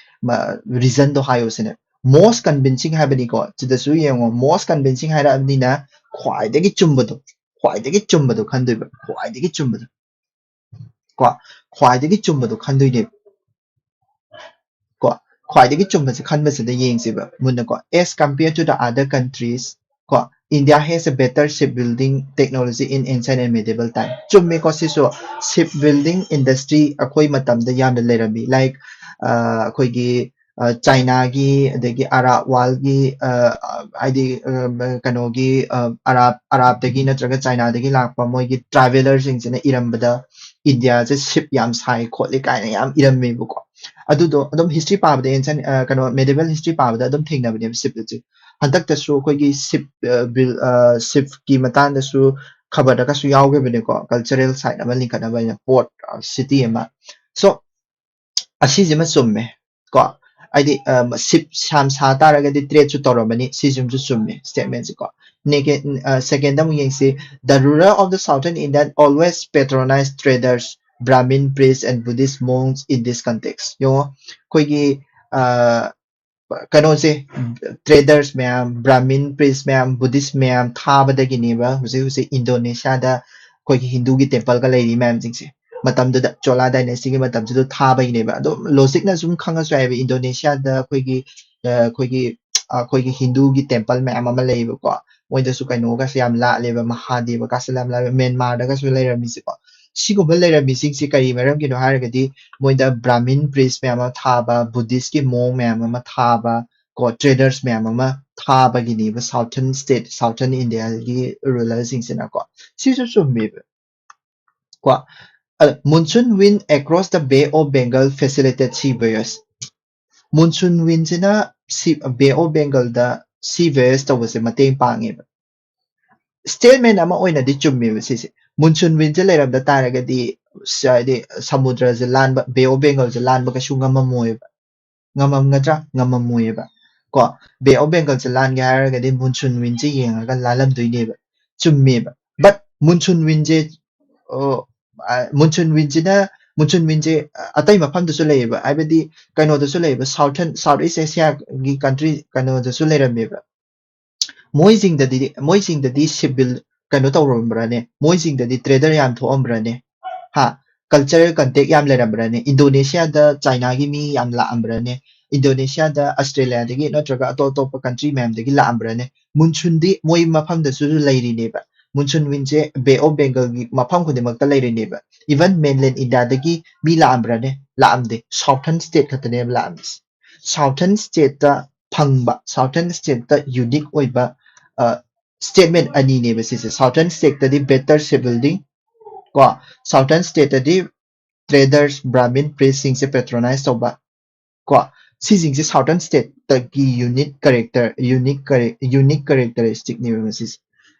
reasonꯗꯣ ꯍꯥꯏꯌꯣ ꯁꯤꯅꯦꯕ꯫ Most convincing ꯍꯥꯏꯕꯅꯤꯀꯣ, ꯁꯤꯗꯁꯨ ꯌꯦꯡꯉꯣ, most convincing ꯍꯥꯏꯔꯛꯑꯕꯅꯤꯅ ꯈ꯭ꯋꯥꯏꯗꯒꯤ ꯆꯨꯝꯕꯗꯣ, ꯈ꯭ꯋꯥꯏꯗꯒꯤ ꯆꯨꯝꯕꯗꯣ ꯈꯟꯗꯣꯏꯕ, ꯈ꯭ꯋꯥꯏꯗꯒꯤ ꯆꯨꯝꯕꯗꯣ ꯀꯣ, ꯈ꯭ꯋꯥꯏꯗꯒꯤ ꯆꯨꯝꯕꯗꯣ ꯈꯟꯗꯣꯏꯅꯦꯕ ꯀꯣ꯫ ꯈ꯭ꯋꯥꯏꯗꯒꯤ ꯆꯨꯝꯕꯁꯦ ꯈꯟꯕꯁꯤꯗ ꯌꯦꯡꯁꯦꯕ ꯃꯨꯟꯅ ꯀꯣ꯫ As compared to the other countries ꯀꯣ, India has a better shipbuilding technology in ancient and medieval time. ꯆꯨꯝꯃꯦꯀꯣ ꯁꯤꯁꯨ, shipbuilding industry ꯑꯩꯈꯣꯏ ꯃꯇꯝꯗ ꯌꯥꯝꯅ ꯂꯩꯔꯝꯃꯤ, like ꯑꯩꯈꯣꯏꯒꯤ Chinaꯒꯤ, ꯑꯗꯒꯤ Arab worldꯒꯤ, ꯍꯥꯏꯗꯤ ꯀꯩꯅꯣꯒꯤ, Arab Arabꯗꯒꯤ ꯅꯠꯇ꯭ꯔꯒ Chinaꯗꯒꯤ ꯂꯥꯛꯄ ꯃꯣꯏꯒꯤ travellerꯁꯤꯡꯁꯤꯅ ꯏꯔꯝꯕꯗ Indiaꯁꯦ ship ꯌꯥꯝ ꯁꯥꯏ ꯈꯣꯠꯂꯤ ꯀꯥꯏꯅ ꯌꯥꯝ ꯏꯔꯝꯃꯦꯕꯀꯣ꯫ ꯑꯗꯨꯗꯣ ꯑꯗꯨꯝ history ꯄꯥꯕꯗ, ancient ꯀꯩꯅꯣ medieval history ꯄꯥꯕꯗ ꯑꯗꯨꯝ ꯊꯦꯡꯅꯕꯅꯦꯕ ship ꯑꯁꯦ꯫ ꯍꯟꯗꯛꯇꯁꯨ ꯑꯩꯈꯣꯏꯒꯤ ship build, shipꯀꯤ ꯃꯇꯥꯡꯗꯁꯨ ꯈꯕꯔꯗꯒꯁꯨ ꯌꯥꯎꯈꯤꯕꯅꯦꯀꯣ, cultural site ꯑꯃ ꯂꯤꯡꯈꯠꯅꯕ ꯍꯥꯏꯅ, port city ꯑꯃ꯫ So ꯑꯁꯤꯁꯤꯃ ꯆꯨꯝꯃꯦ ꯀꯣ, ꯍꯥꯏꯗꯤ ship ꯌꯥꯝ ꯁꯥ ꯇꯥꯔꯒꯗꯤ tradeꯁꯨ ꯇꯧꯔꯝꯃꯅꯤ, ꯁꯤꯁꯤꯃꯁꯨ ꯆꯨꯝꯃꯦ statementꯁꯦ ꯀꯣ꯫ Second ꯑꯃꯨꯛ ꯌꯦꯡꯁꯤ, the ruler of the southern India always patronized traders Brahmin priests and Buddhist monks in this context. ꯌꯦꯡꯉꯣ, ꯑꯩꯈꯣꯏꯒꯤ ꯀꯩꯅꯣꯁꯦ, traders ꯃꯌꯥꯝ, Brahmin priest ꯃꯌꯥꯝ, Buddhist ꯃꯌꯥꯝ ꯊꯥꯕꯗꯒꯤꯅꯦꯕ ꯍꯧꯖꯤꯛ ꯍꯧꯖꯤꯛ ꯏꯟꯗꯣꯅꯦꯁꯤꯌꯥꯗ ꯑꯩꯈꯣꯏꯒꯤ ꯍꯤꯟꯗꯨꯒꯤ temple ꯒ ꯂꯩꯔꯤ ꯃꯌꯥꯝꯁꯤꯡꯁꯦ꯫ ꯃꯇꯝꯗꯨꯗ Chola dynasty ꯒꯤ ꯃꯇꯝꯁꯤꯗ ꯊꯥꯕꯒꯤꯅꯦꯕ꯫ ꯑꯗꯨꯝ logic ꯅ ꯁꯨꯝ ꯈꯪꯉꯁꯨ ꯌꯥꯏꯕ, ꯏꯟꯗꯣꯅꯦꯁꯤꯌꯥꯗ ꯑꯩꯈꯣꯏꯒꯤ ꯑꯩꯈꯣꯏꯒꯤ ꯑꯩꯈꯣꯏꯒꯤ ꯍꯤꯟꯗꯨꯒꯤ temple ꯃꯌꯥꯝ ꯑꯃ ꯂꯩꯌꯦꯕꯀꯣ꯫ ꯃꯣꯏꯗꯁꯨ ꯀꯩꯅꯣꯒꯁꯨ ꯌꯥꯝ ꯂꯥꯠꯂꯦꯕ, ꯃꯍꯥꯗꯦꯕ ꯀꯥꯁꯨ ꯌꯥꯝ ꯂꯥꯠꯂꯦꯕ꯫ ꯃ꯭ꯌꯥꯟꯃꯥꯔꯗꯒꯁꯨ ꯂꯩꯔꯝꯃꯤꯁꯦꯀꯣ꯫ ꯁꯤꯒꯨꯝꯕ ꯂꯩꯔꯝꯃꯤꯁꯤꯡꯁꯤ ꯀꯔꯤ ꯃꯔꯝꯒꯤꯅꯣ ꯍꯥꯏꯔꯒꯗꯤ, ꯃꯣꯏꯗ Brahmin priest ꯃꯌꯥꯝ ꯑꯃ ꯊꯥꯕ, Buddhist ꯀꯤ monk ꯃꯌꯥꯝ ꯑꯃ ꯊꯥꯕ, ꯀꯣ, traders ꯃꯌꯥꯝ ꯑꯃ ꯊꯥꯕꯒꯤꯅꯦꯕ Southern state, Southern India ꯒꯤ ruler ꯁꯤꯡꯁꯤꯅꯀꯣ꯫ ꯁꯤꯁꯨ ꯆꯨꯝꯃꯦꯕ꯫ ꯀꯣ, ꯑꯗ, monsoon wind across the Bay of Bengal facilitate sea voyage. Monsoon wind ꯁꯤꯅ sea, Bay of Bengal the sea voyage ꯇꯧꯕꯁꯦ ꯃꯇꯦꯡ ꯄꯥꯡꯉꯦꯕ꯫ Statement ꯑꯃ ꯑꯣꯏꯅꯗꯤ ꯆꯨꯝꯃꯦꯕ ꯁꯤꯁꯦ꯫ Monsoon wind ꯁꯦ ꯂꯩꯔꯝꯗ ꯇꯥꯔꯒꯗꯤ ꯍꯥꯏꯗꯤ ꯁꯃꯨꯗ꯭ꯔꯁꯦ ꯂꯥꯟꯕ, Bay of Bengal ꯁꯦ ꯂꯥꯟꯕ ꯀꯩꯁꯨ ꯉꯝꯃꯝꯃꯣꯏꯕ꯫ ꯉꯝꯃꯝꯒꯗ꯭ꯔꯥ? ꯉꯝꯃꯝꯃꯣꯏꯕ꯫ ꯀꯣ, Bay of Bengal ꯁꯦ ꯂꯥꯟꯒꯦ ꯍꯥꯏꯔꯒꯗꯤ monsoon wind ꯁꯦ ꯌꯦꯡꯉꯒ ꯂꯥꯜꯂꯝꯗꯣꯏꯅꯦꯕ꯫ ꯆꯨꯝꯃꯦꯕ꯫ But monsoon wind ꯁꯦ, ꯑꯣ, monsoon wind ꯁꯤꯅ, monsoon wind ꯁꯦ ꯑꯇꯩ ꯃꯐꯝꯗꯁꯨ ꯂꯩꯌꯦꯕ, ꯍꯥꯏꯕꯗꯤ ꯀꯩꯅꯣꯗꯁꯨ ꯂꯩꯌꯦꯕ, Southern, South East Asia ꯒꯤ country ꯀꯩꯅꯣꯗꯁꯨ ꯂꯩꯔꯝꯃꯦꯕ꯫ ꯃꯣꯏꯁꯤꯡꯗꯗꯤ, ꯃꯣꯏꯁꯤꯡꯗꯗꯤ civil ꯀꯩꯅꯣ ꯇꯧꯔꯝꯕ꯭ꯔꯅꯦ? ꯃꯣꯏꯁꯤꯡꯗꯗꯤ trader ꯌꯥꯝ ꯊꯣꯛꯑꯝꯕ꯭ꯔꯅꯦ? ꯍꯥ? Cultural contact ꯌꯥꯝ ꯂꯩꯔꯝꯕ꯭ꯔꯅꯦ? ꯏꯟꯗꯣꯅꯦꯁꯤꯌꯥꯗ ꯆꯥꯏꯅꯥꯒꯤ ꯃꯤ ꯌꯥꯝ ꯂꯥꯛꯑꯝꯕ꯭ꯔꯅꯦ? ꯏꯟꯗꯣꯅꯦꯁꯤꯌꯥꯗ ꯑꯁꯇ꯭ꯔꯦꯂꯤꯌꯥꯗꯒꯤ ꯅꯠꯇ꯭ꯔꯒ ꯑꯇꯣꯞ ꯑꯇꯣꯞꯄ country ꯃꯌꯥꯝꯗꯒꯤ ꯂꯥꯛꯑꯝꯕ꯭ꯔꯅꯦ? Monsoon ꯗꯤ ꯃꯣꯏ ꯃꯐꯝꯗꯁꯨ ꯂꯩꯔꯤꯅꯦꯕ꯫ Monsoon wind say Bay of Bengal ꯒꯤ ꯃꯐꯝ ꯈꯨꯗꯤꯡꯃꯛꯇ ꯂꯩꯔꯤꯅꯦꯕ꯫ Even mainland India ꯗꯒꯤ ꯃꯤ ꯂꯥꯛꯑꯝꯕ꯭ꯔꯅꯦ? ꯂꯥꯛꯑꯝꯗꯦ꯫ Southern state ꯈꯛꯇꯅꯦꯕ ꯂꯥꯛꯑꯝꯃꯤꯁꯦ꯫ Southern state ꯇ ꯐꯪꯕ, Southern state ꯇ unique ꯑꯣꯏꯕ statement ꯑꯅꯤꯅꯦꯕ ꯁꯤꯁꯦ꯫ Southern state ꯇꯗꯤ better civil ꯗꯤ ꯀꯣ, Southern state ꯇꯗꯤ traders, Brahmin priest ꯁꯤꯡꯁꯦ patronize ꯇꯧꯕ ꯀꯣ, ꯁꯤꯁꯤꯡꯁꯦ Southern state ꯇꯒꯤ unique character, unique, unique characteristic ꯅꯦꯕ ꯃꯁꯤꯁꯦ꯫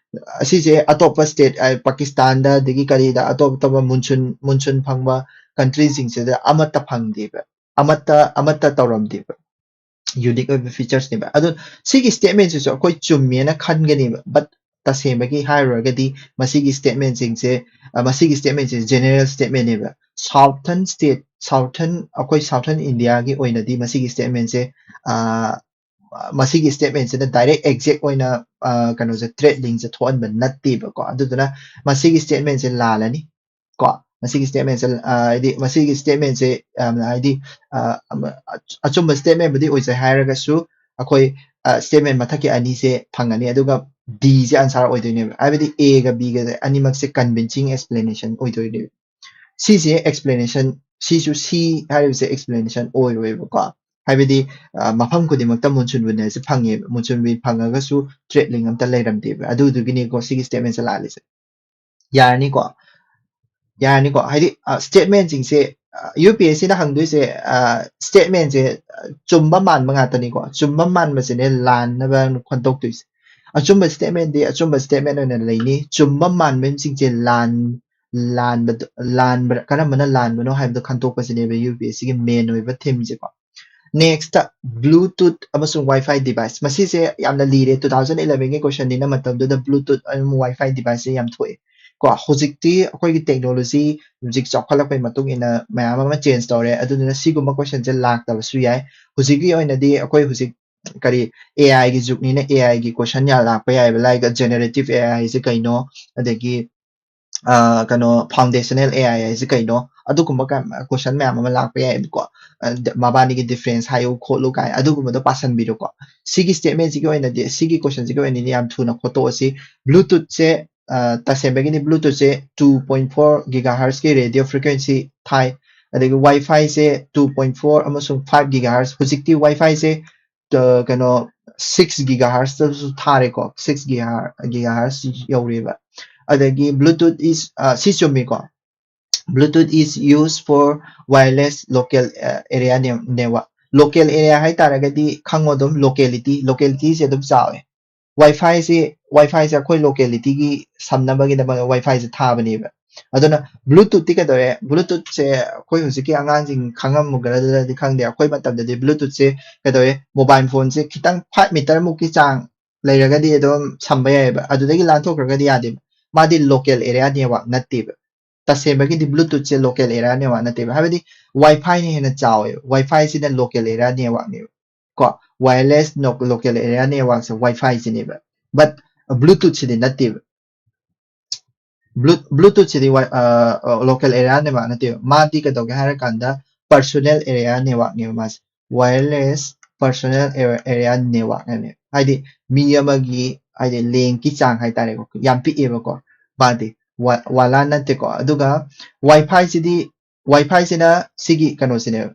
ꯑꯁꯤꯁꯦ ꯑꯇꯣꯞꯄ state, ꯄꯥꯀꯤꯁꯇꯥꯟꯗ ꯑꯗꯒꯤ ꯀꯔꯤꯗ ꯑꯇꯣꯞ ꯑꯇꯣꯞꯄ monsoon, monsoon ꯐꯪꯕ country ꯁꯤꯡꯁꯤꯗ ꯑꯃꯠꯇ ꯐꯪꯗꯦꯕ, ꯑꯃꯠꯇ, ꯑꯃꯠꯇ ꯇꯧꯔꯝꯗꯦꯕ꯫ Unique ꯑꯣꯏꯕ features ꯅꯦꯕ꯫ ꯑꯗꯣ ꯁꯤꯒꯤ statement ꯁꯤꯁꯨ ꯑꯩꯈꯣꯏ ꯆꯨꯝꯃꯦꯅ ꯈꯟꯒꯅꯦꯕ, but ꯇꯁꯦꯡꯕꯒꯤ ꯍꯥꯏꯔꯨꯔꯒꯗꯤ ꯃꯁꯤꯒꯤ statement ꯁꯤꯡꯁꯦ, ꯑ, ꯃꯁꯤꯒꯤ statement ꯁꯦ general statement ꯅꯦꯕ꯫ Southern state, Southern, ꯑꯩꯈꯣꯏ Southern India ꯒꯤ ꯑꯣꯏꯅꯗꯤ ꯃꯁꯤꯒꯤ statement ꯁꯦ, ꯑ, ꯃꯁꯤꯒꯤ statement ꯁꯤꯅ direct exact ꯑꯣꯏꯅ, ꯑ, ꯀꯩꯅꯣꯁꯦ, trade link ꯁꯦ ꯊꯣꯛꯍꯟꯕ ꯅꯠꯇꯦꯕꯀꯣ꯫ ꯑꯗꯨꯗꯨꯅ ꯃꯁꯤꯒꯤ statement ꯁꯦ ꯂꯥꯜꯂꯅꯤ ꯀꯣ꯫ ꯃꯁꯤꯒꯤ statement ꯁꯦ, ꯑ, ꯍꯥꯏꯗꯤ ꯃꯁꯤꯒꯤ statement ꯁꯦ ꯌꯥꯝꯅ ꯍꯥꯏꯗꯤ, ꯑ, ꯑꯃ, ꯑꯆ-, ꯑꯆꯨꯝꯕ statement ꯕꯨꯗꯤ ꯑꯣꯏꯖꯩ ꯍꯥꯏꯔꯒꯁꯨ ꯑꯩꯈꯣꯏ, ꯑ, statement ꯃꯊꯛꯀꯤ ꯑꯅꯤꯁꯦ ꯐꯪꯒꯅꯤ, ꯑꯗꯨꯒ D ꯁꯦ answer ꯑꯣꯏꯗꯣꯏꯅꯦꯕ꯫ ꯍꯥꯏꯕꯗꯤ A ꯒ B ꯒ ꯑꯅꯤꯃꯛꯁꯦ convincing explanation ꯑꯣꯏꯗꯣꯏꯅꯦꯕ꯫ ꯁꯤꯁꯦ explanation, ꯁꯤꯁꯨ C ꯍꯥꯏꯔꯤꯕꯁꯦ explanation ꯑꯣꯏꯔꯣꯏꯕꯀꯣ꯫ ꯍꯥꯏꯕꯗꯤ, ꯑ, ꯃꯐꯝ ꯈꯨꯗꯤꯡꯃꯛꯇ monsoon wind ꯍꯥꯏꯁꯦ ꯐꯪꯉꯦꯕ, monsoon wind ꯐꯪꯉꯒꯁꯨ trade link ꯑꯝꯇ ꯂꯩꯔꯝꯗꯦꯕ꯫ ꯑꯗꯨꯗꯨꯒꯤꯅꯤꯀꯣ ꯁꯤꯒꯤ statement ꯁꯦ ꯂꯥꯜꯂꯤꯁꯦ꯫ ꯌꯥꯔꯅꯤꯀꯣ? ꯌꯥꯔꯅꯤꯀꯣ? ꯍꯥꯏꯗꯤ, ꯑ, statement ꯁꯤꯡꯁꯦ, ꯑ, UPSC ꯅ ꯍꯪꯗꯣꯏꯁꯦ, ꯑ, statement ꯁꯦ, ꯑ, ꯆꯨꯝꯕ ꯃꯥꯟꯕ ꯉꯥꯛꯇꯅꯤꯀꯣ꯫ ꯆꯨꯝꯕ ꯃꯥꯟꯕꯁꯤꯅꯦ ꯂꯥꯟꯅꯕ ꯈꯟꯗꯣꯛꯇꯣꯏꯁꯦ꯫ ꯑꯆꯨꯝꯕ statement ꯗꯤ ꯑꯆꯨꯝꯕ statement ꯑꯣꯏꯅ ꯂꯩꯅꯤ꯫ ꯆꯨꯝꯕ ꯃꯥꯟꯕꯁꯤꯡꯁꯦ ꯂꯥꯟ-, ꯂꯥꯟꯕꯗ-, ꯂꯥꯟꯕ, ꯀꯔꯝꯕꯅ ꯂꯥꯟꯕꯅꯣ ꯍꯥꯏꯕꯗꯣ ꯈꯟꯗꯣꯛꯄꯁꯤꯅꯦꯕ UPSC ꯒꯤ main ꯑꯣꯏꯕ theme ꯁꯦꯀꯣ꯫ Next, Bluetooth ꯑꯃꯁꯨꯡ Wi-Fi device꯫ ꯃꯁꯤꯁꯦ ꯌꯥꯝꯅ ꯂꯤꯔꯦ, two thousand eleven ꯒꯤ question ꯅꯤꯅ꯫ ꯃꯇꯝꯗꯨꯗ Bluetooth ꯑꯃꯁꯨꯡ Wi-Fi device ꯁꯦ ꯌꯥꯝ ꯊꯣꯛꯑꯦ ꯀꯣ꯫ ꯍꯧꯖꯤꯛꯇꯤ ꯑꯩꯈꯣꯏꯒꯤ technology ꯍꯧꯖꯤꯛ ꯆꯥꯎꯈꯠꯂꯛꯄꯒꯤ ꯃꯇꯨꯡ ꯏꯟꯅ ꯃꯌꯥꯝ ꯑꯃ change ꯇꯧꯔꯦ, ꯑꯗꯨꯗꯨꯅ ꯁꯤꯒꯨꯝꯕ question ꯁꯦ ꯂꯥꯛꯇꯕꯁꯨ ꯌꯥꯏ꯫ ꯍꯧꯖꯤꯛꯀꯤ ꯑꯣꯏꯅꯗꯤ ꯑꯩꯈꯣꯏ ꯍꯧꯖꯤꯛ ꯀꯔꯤ, AI ꯒꯤ ꯖꯨꯒꯅꯤꯅ AI ꯒꯤ question ꯌꯥꯝ ꯂꯥꯛꯄ ꯌꯥꯏꯑꯕ, like generative AI ꯁꯦ ꯀꯩꯅꯣ, ꯑꯗꯒꯤ, ꯑ, ꯀꯩꯅꯣ, foundational AI ꯍꯥꯏꯁꯦ ꯀꯩꯅꯣ, ꯑꯗꯨꯒꯨꯝꯕ ꯀ-, question ꯃꯌꯥꯝ ꯑꯃ ꯂꯥꯛꯄ ꯌꯥꯏꯑꯕꯀꯣ꯫ ꯑ, ꯗ-, ꯃꯕꯥꯅꯤꯒꯤ difference ꯍꯥꯏꯌꯨ ꯈꯣꯠꯂꯨ ꯀꯥꯏ, ꯑꯗꯨꯒꯨꯝꯕꯗꯣ ꯄꯥꯁꯟꯕꯤꯔꯣꯀꯣ꯫ ꯁꯤꯒꯤ statement ꯁꯤꯒꯤ ꯑꯣꯏꯅꯗꯤ, ꯁꯤꯒꯤ question ꯁꯤꯒꯤ ꯑꯣꯏꯅꯗꯤ ꯌꯥꯝ ꯊꯨꯅ ꯈꯣꯠꯇꯣꯛꯑꯁꯤ꯫ Bluetooth ꯁꯦ, ꯑ, ꯇꯁꯦꯡꯕꯒꯤꯗꯤ Bluetooth ꯁꯦ two point four gigahertz ꯀꯤ radio frequency ꯊꯥꯏ, ꯑꯗꯒꯤ Wi-Fi ꯁꯦ two point four ꯑꯃꯁꯨꯡ five gigahertz꯫ ꯍꯧꯖꯤꯛꯇꯤ Wi-Fi ꯁꯦ, ꯑ, ꯀꯩꯅꯣ, six gigahertz ꯇꯁꯨ ꯊꯥꯔꯦꯀꯣ, six giga-, gigahertz ꯌꯧꯔꯦꯕ꯫ ꯑꯗꯒꯤ Bluetooth is, ꯑ, ꯁꯤ ꯆꯨꯝꯃꯤꯀꯣ, Bluetooth is used for wireless local, ꯑ, area ne-, network꯫ Local area ꯍꯥꯏ ꯇꯥꯔꯒꯗꯤ ꯈꯪꯉꯣ ꯑꯗꯨꯝ, locality, locality ꯁꯦ ꯑꯗꯨꯝ ꯆꯥꯎꯋꯦ꯫ Wi-Fi ꯁꯦ, Wi-Fi ꯁꯦ ꯑꯩꯈꯣꯏ locality ꯒꯤ ꯁꯝꯅꯕꯒꯤꯗꯃꯛ Wi-Fi ꯁꯦ ꯊꯥꯕꯅꯦꯕ꯫ ꯑꯗꯨꯅ Bluetooth ꯇꯤ ꯀꯩꯗꯧꯔꯦ? Bluetooth ꯁꯦ ꯑꯩꯈꯣꯏ ꯍꯧꯖꯤꯛꯀꯤ ꯑꯉꯥꯡꯁꯤꯡ ꯈꯪꯉꯝꯒꯗ꯭ꯔꯗꯤ ꯈꯪꯗꯦ꯫ ꯑꯩꯈꯣꯏ ꯃꯇꯝꯗꯗꯤ Bluetooth ꯁꯦ ꯀꯩꯗꯧꯔꯦ? Mobile phone ꯁꯦ ꯈꯤꯇꯪ five meter ꯃꯨꯛꯀꯤ ꯆꯥꯡ ꯂꯩꯔꯒꯗꯤ ꯑꯗꯨꯝ ꯁꯝꯕ ꯌꯥꯏꯑꯕ, ꯑꯗꯨꯗꯒꯤ ꯂꯥꯟꯊꯣꯛꯈ꯭ꯔꯒꯗꯤ ꯌꯥꯗꯦꯕ꯫ ꯃꯥꯗꯤ local area network ꯅꯠꯇꯦꯕ꯫ ꯇꯁꯦꯡꯕꯒꯤꯗꯤ Bluetooth ꯁꯦ local area network ꯅꯠꯇꯦꯕ, ꯍꯥꯏꯕꯗꯤ Wi-Fi ꯅ ꯍꯦꯟꯅ ꯆꯥꯎꯋꯦꯕ꯫ Wi-Fi ꯁꯤꯅ local area network ꯅꯦꯕ꯫ ꯀꯣ, wireless local area network ꯁꯦ Wi-Fi ꯁꯤꯅꯦꯕ, but Bluetooth ꯁꯤꯗꯤ ꯅꯠꯇꯦꯕ꯫ Bluetooth ꯁꯤꯗꯤ local area network ꯅꯠꯇꯦꯕ꯫ ꯃꯥꯗꯤ ꯀꯩꯗꯧꯒꯦ ꯍꯥꯏꯔꯀꯥꯟꯗ personal area network ꯅꯦꯕ ꯃꯥꯁꯦ꯫ Wireless personal area network ꯍꯥꯏꯕꯅꯦ꯫ ꯍꯥꯏꯗꯤ ꯃꯤ ꯑꯃꯒꯤ, ꯍꯥꯏꯗꯤ length ꯀꯤ ꯆꯥꯡ ꯍꯥꯏꯇꯥꯔꯦꯀꯣ, ꯌꯥꯝ ꯄꯤꯛꯑꯦꯕꯀꯣ꯫ ꯃꯥꯗꯤ WLAN ꯅꯠꯇꯦꯀꯣ꯫ ꯑꯗꯨꯒ Wi-Fi ꯁꯤꯗꯤ, Wi-Fi ꯁꯤꯅ ꯁꯤꯒꯤ ꯀꯩꯅꯣꯁꯤꯅꯦꯕ,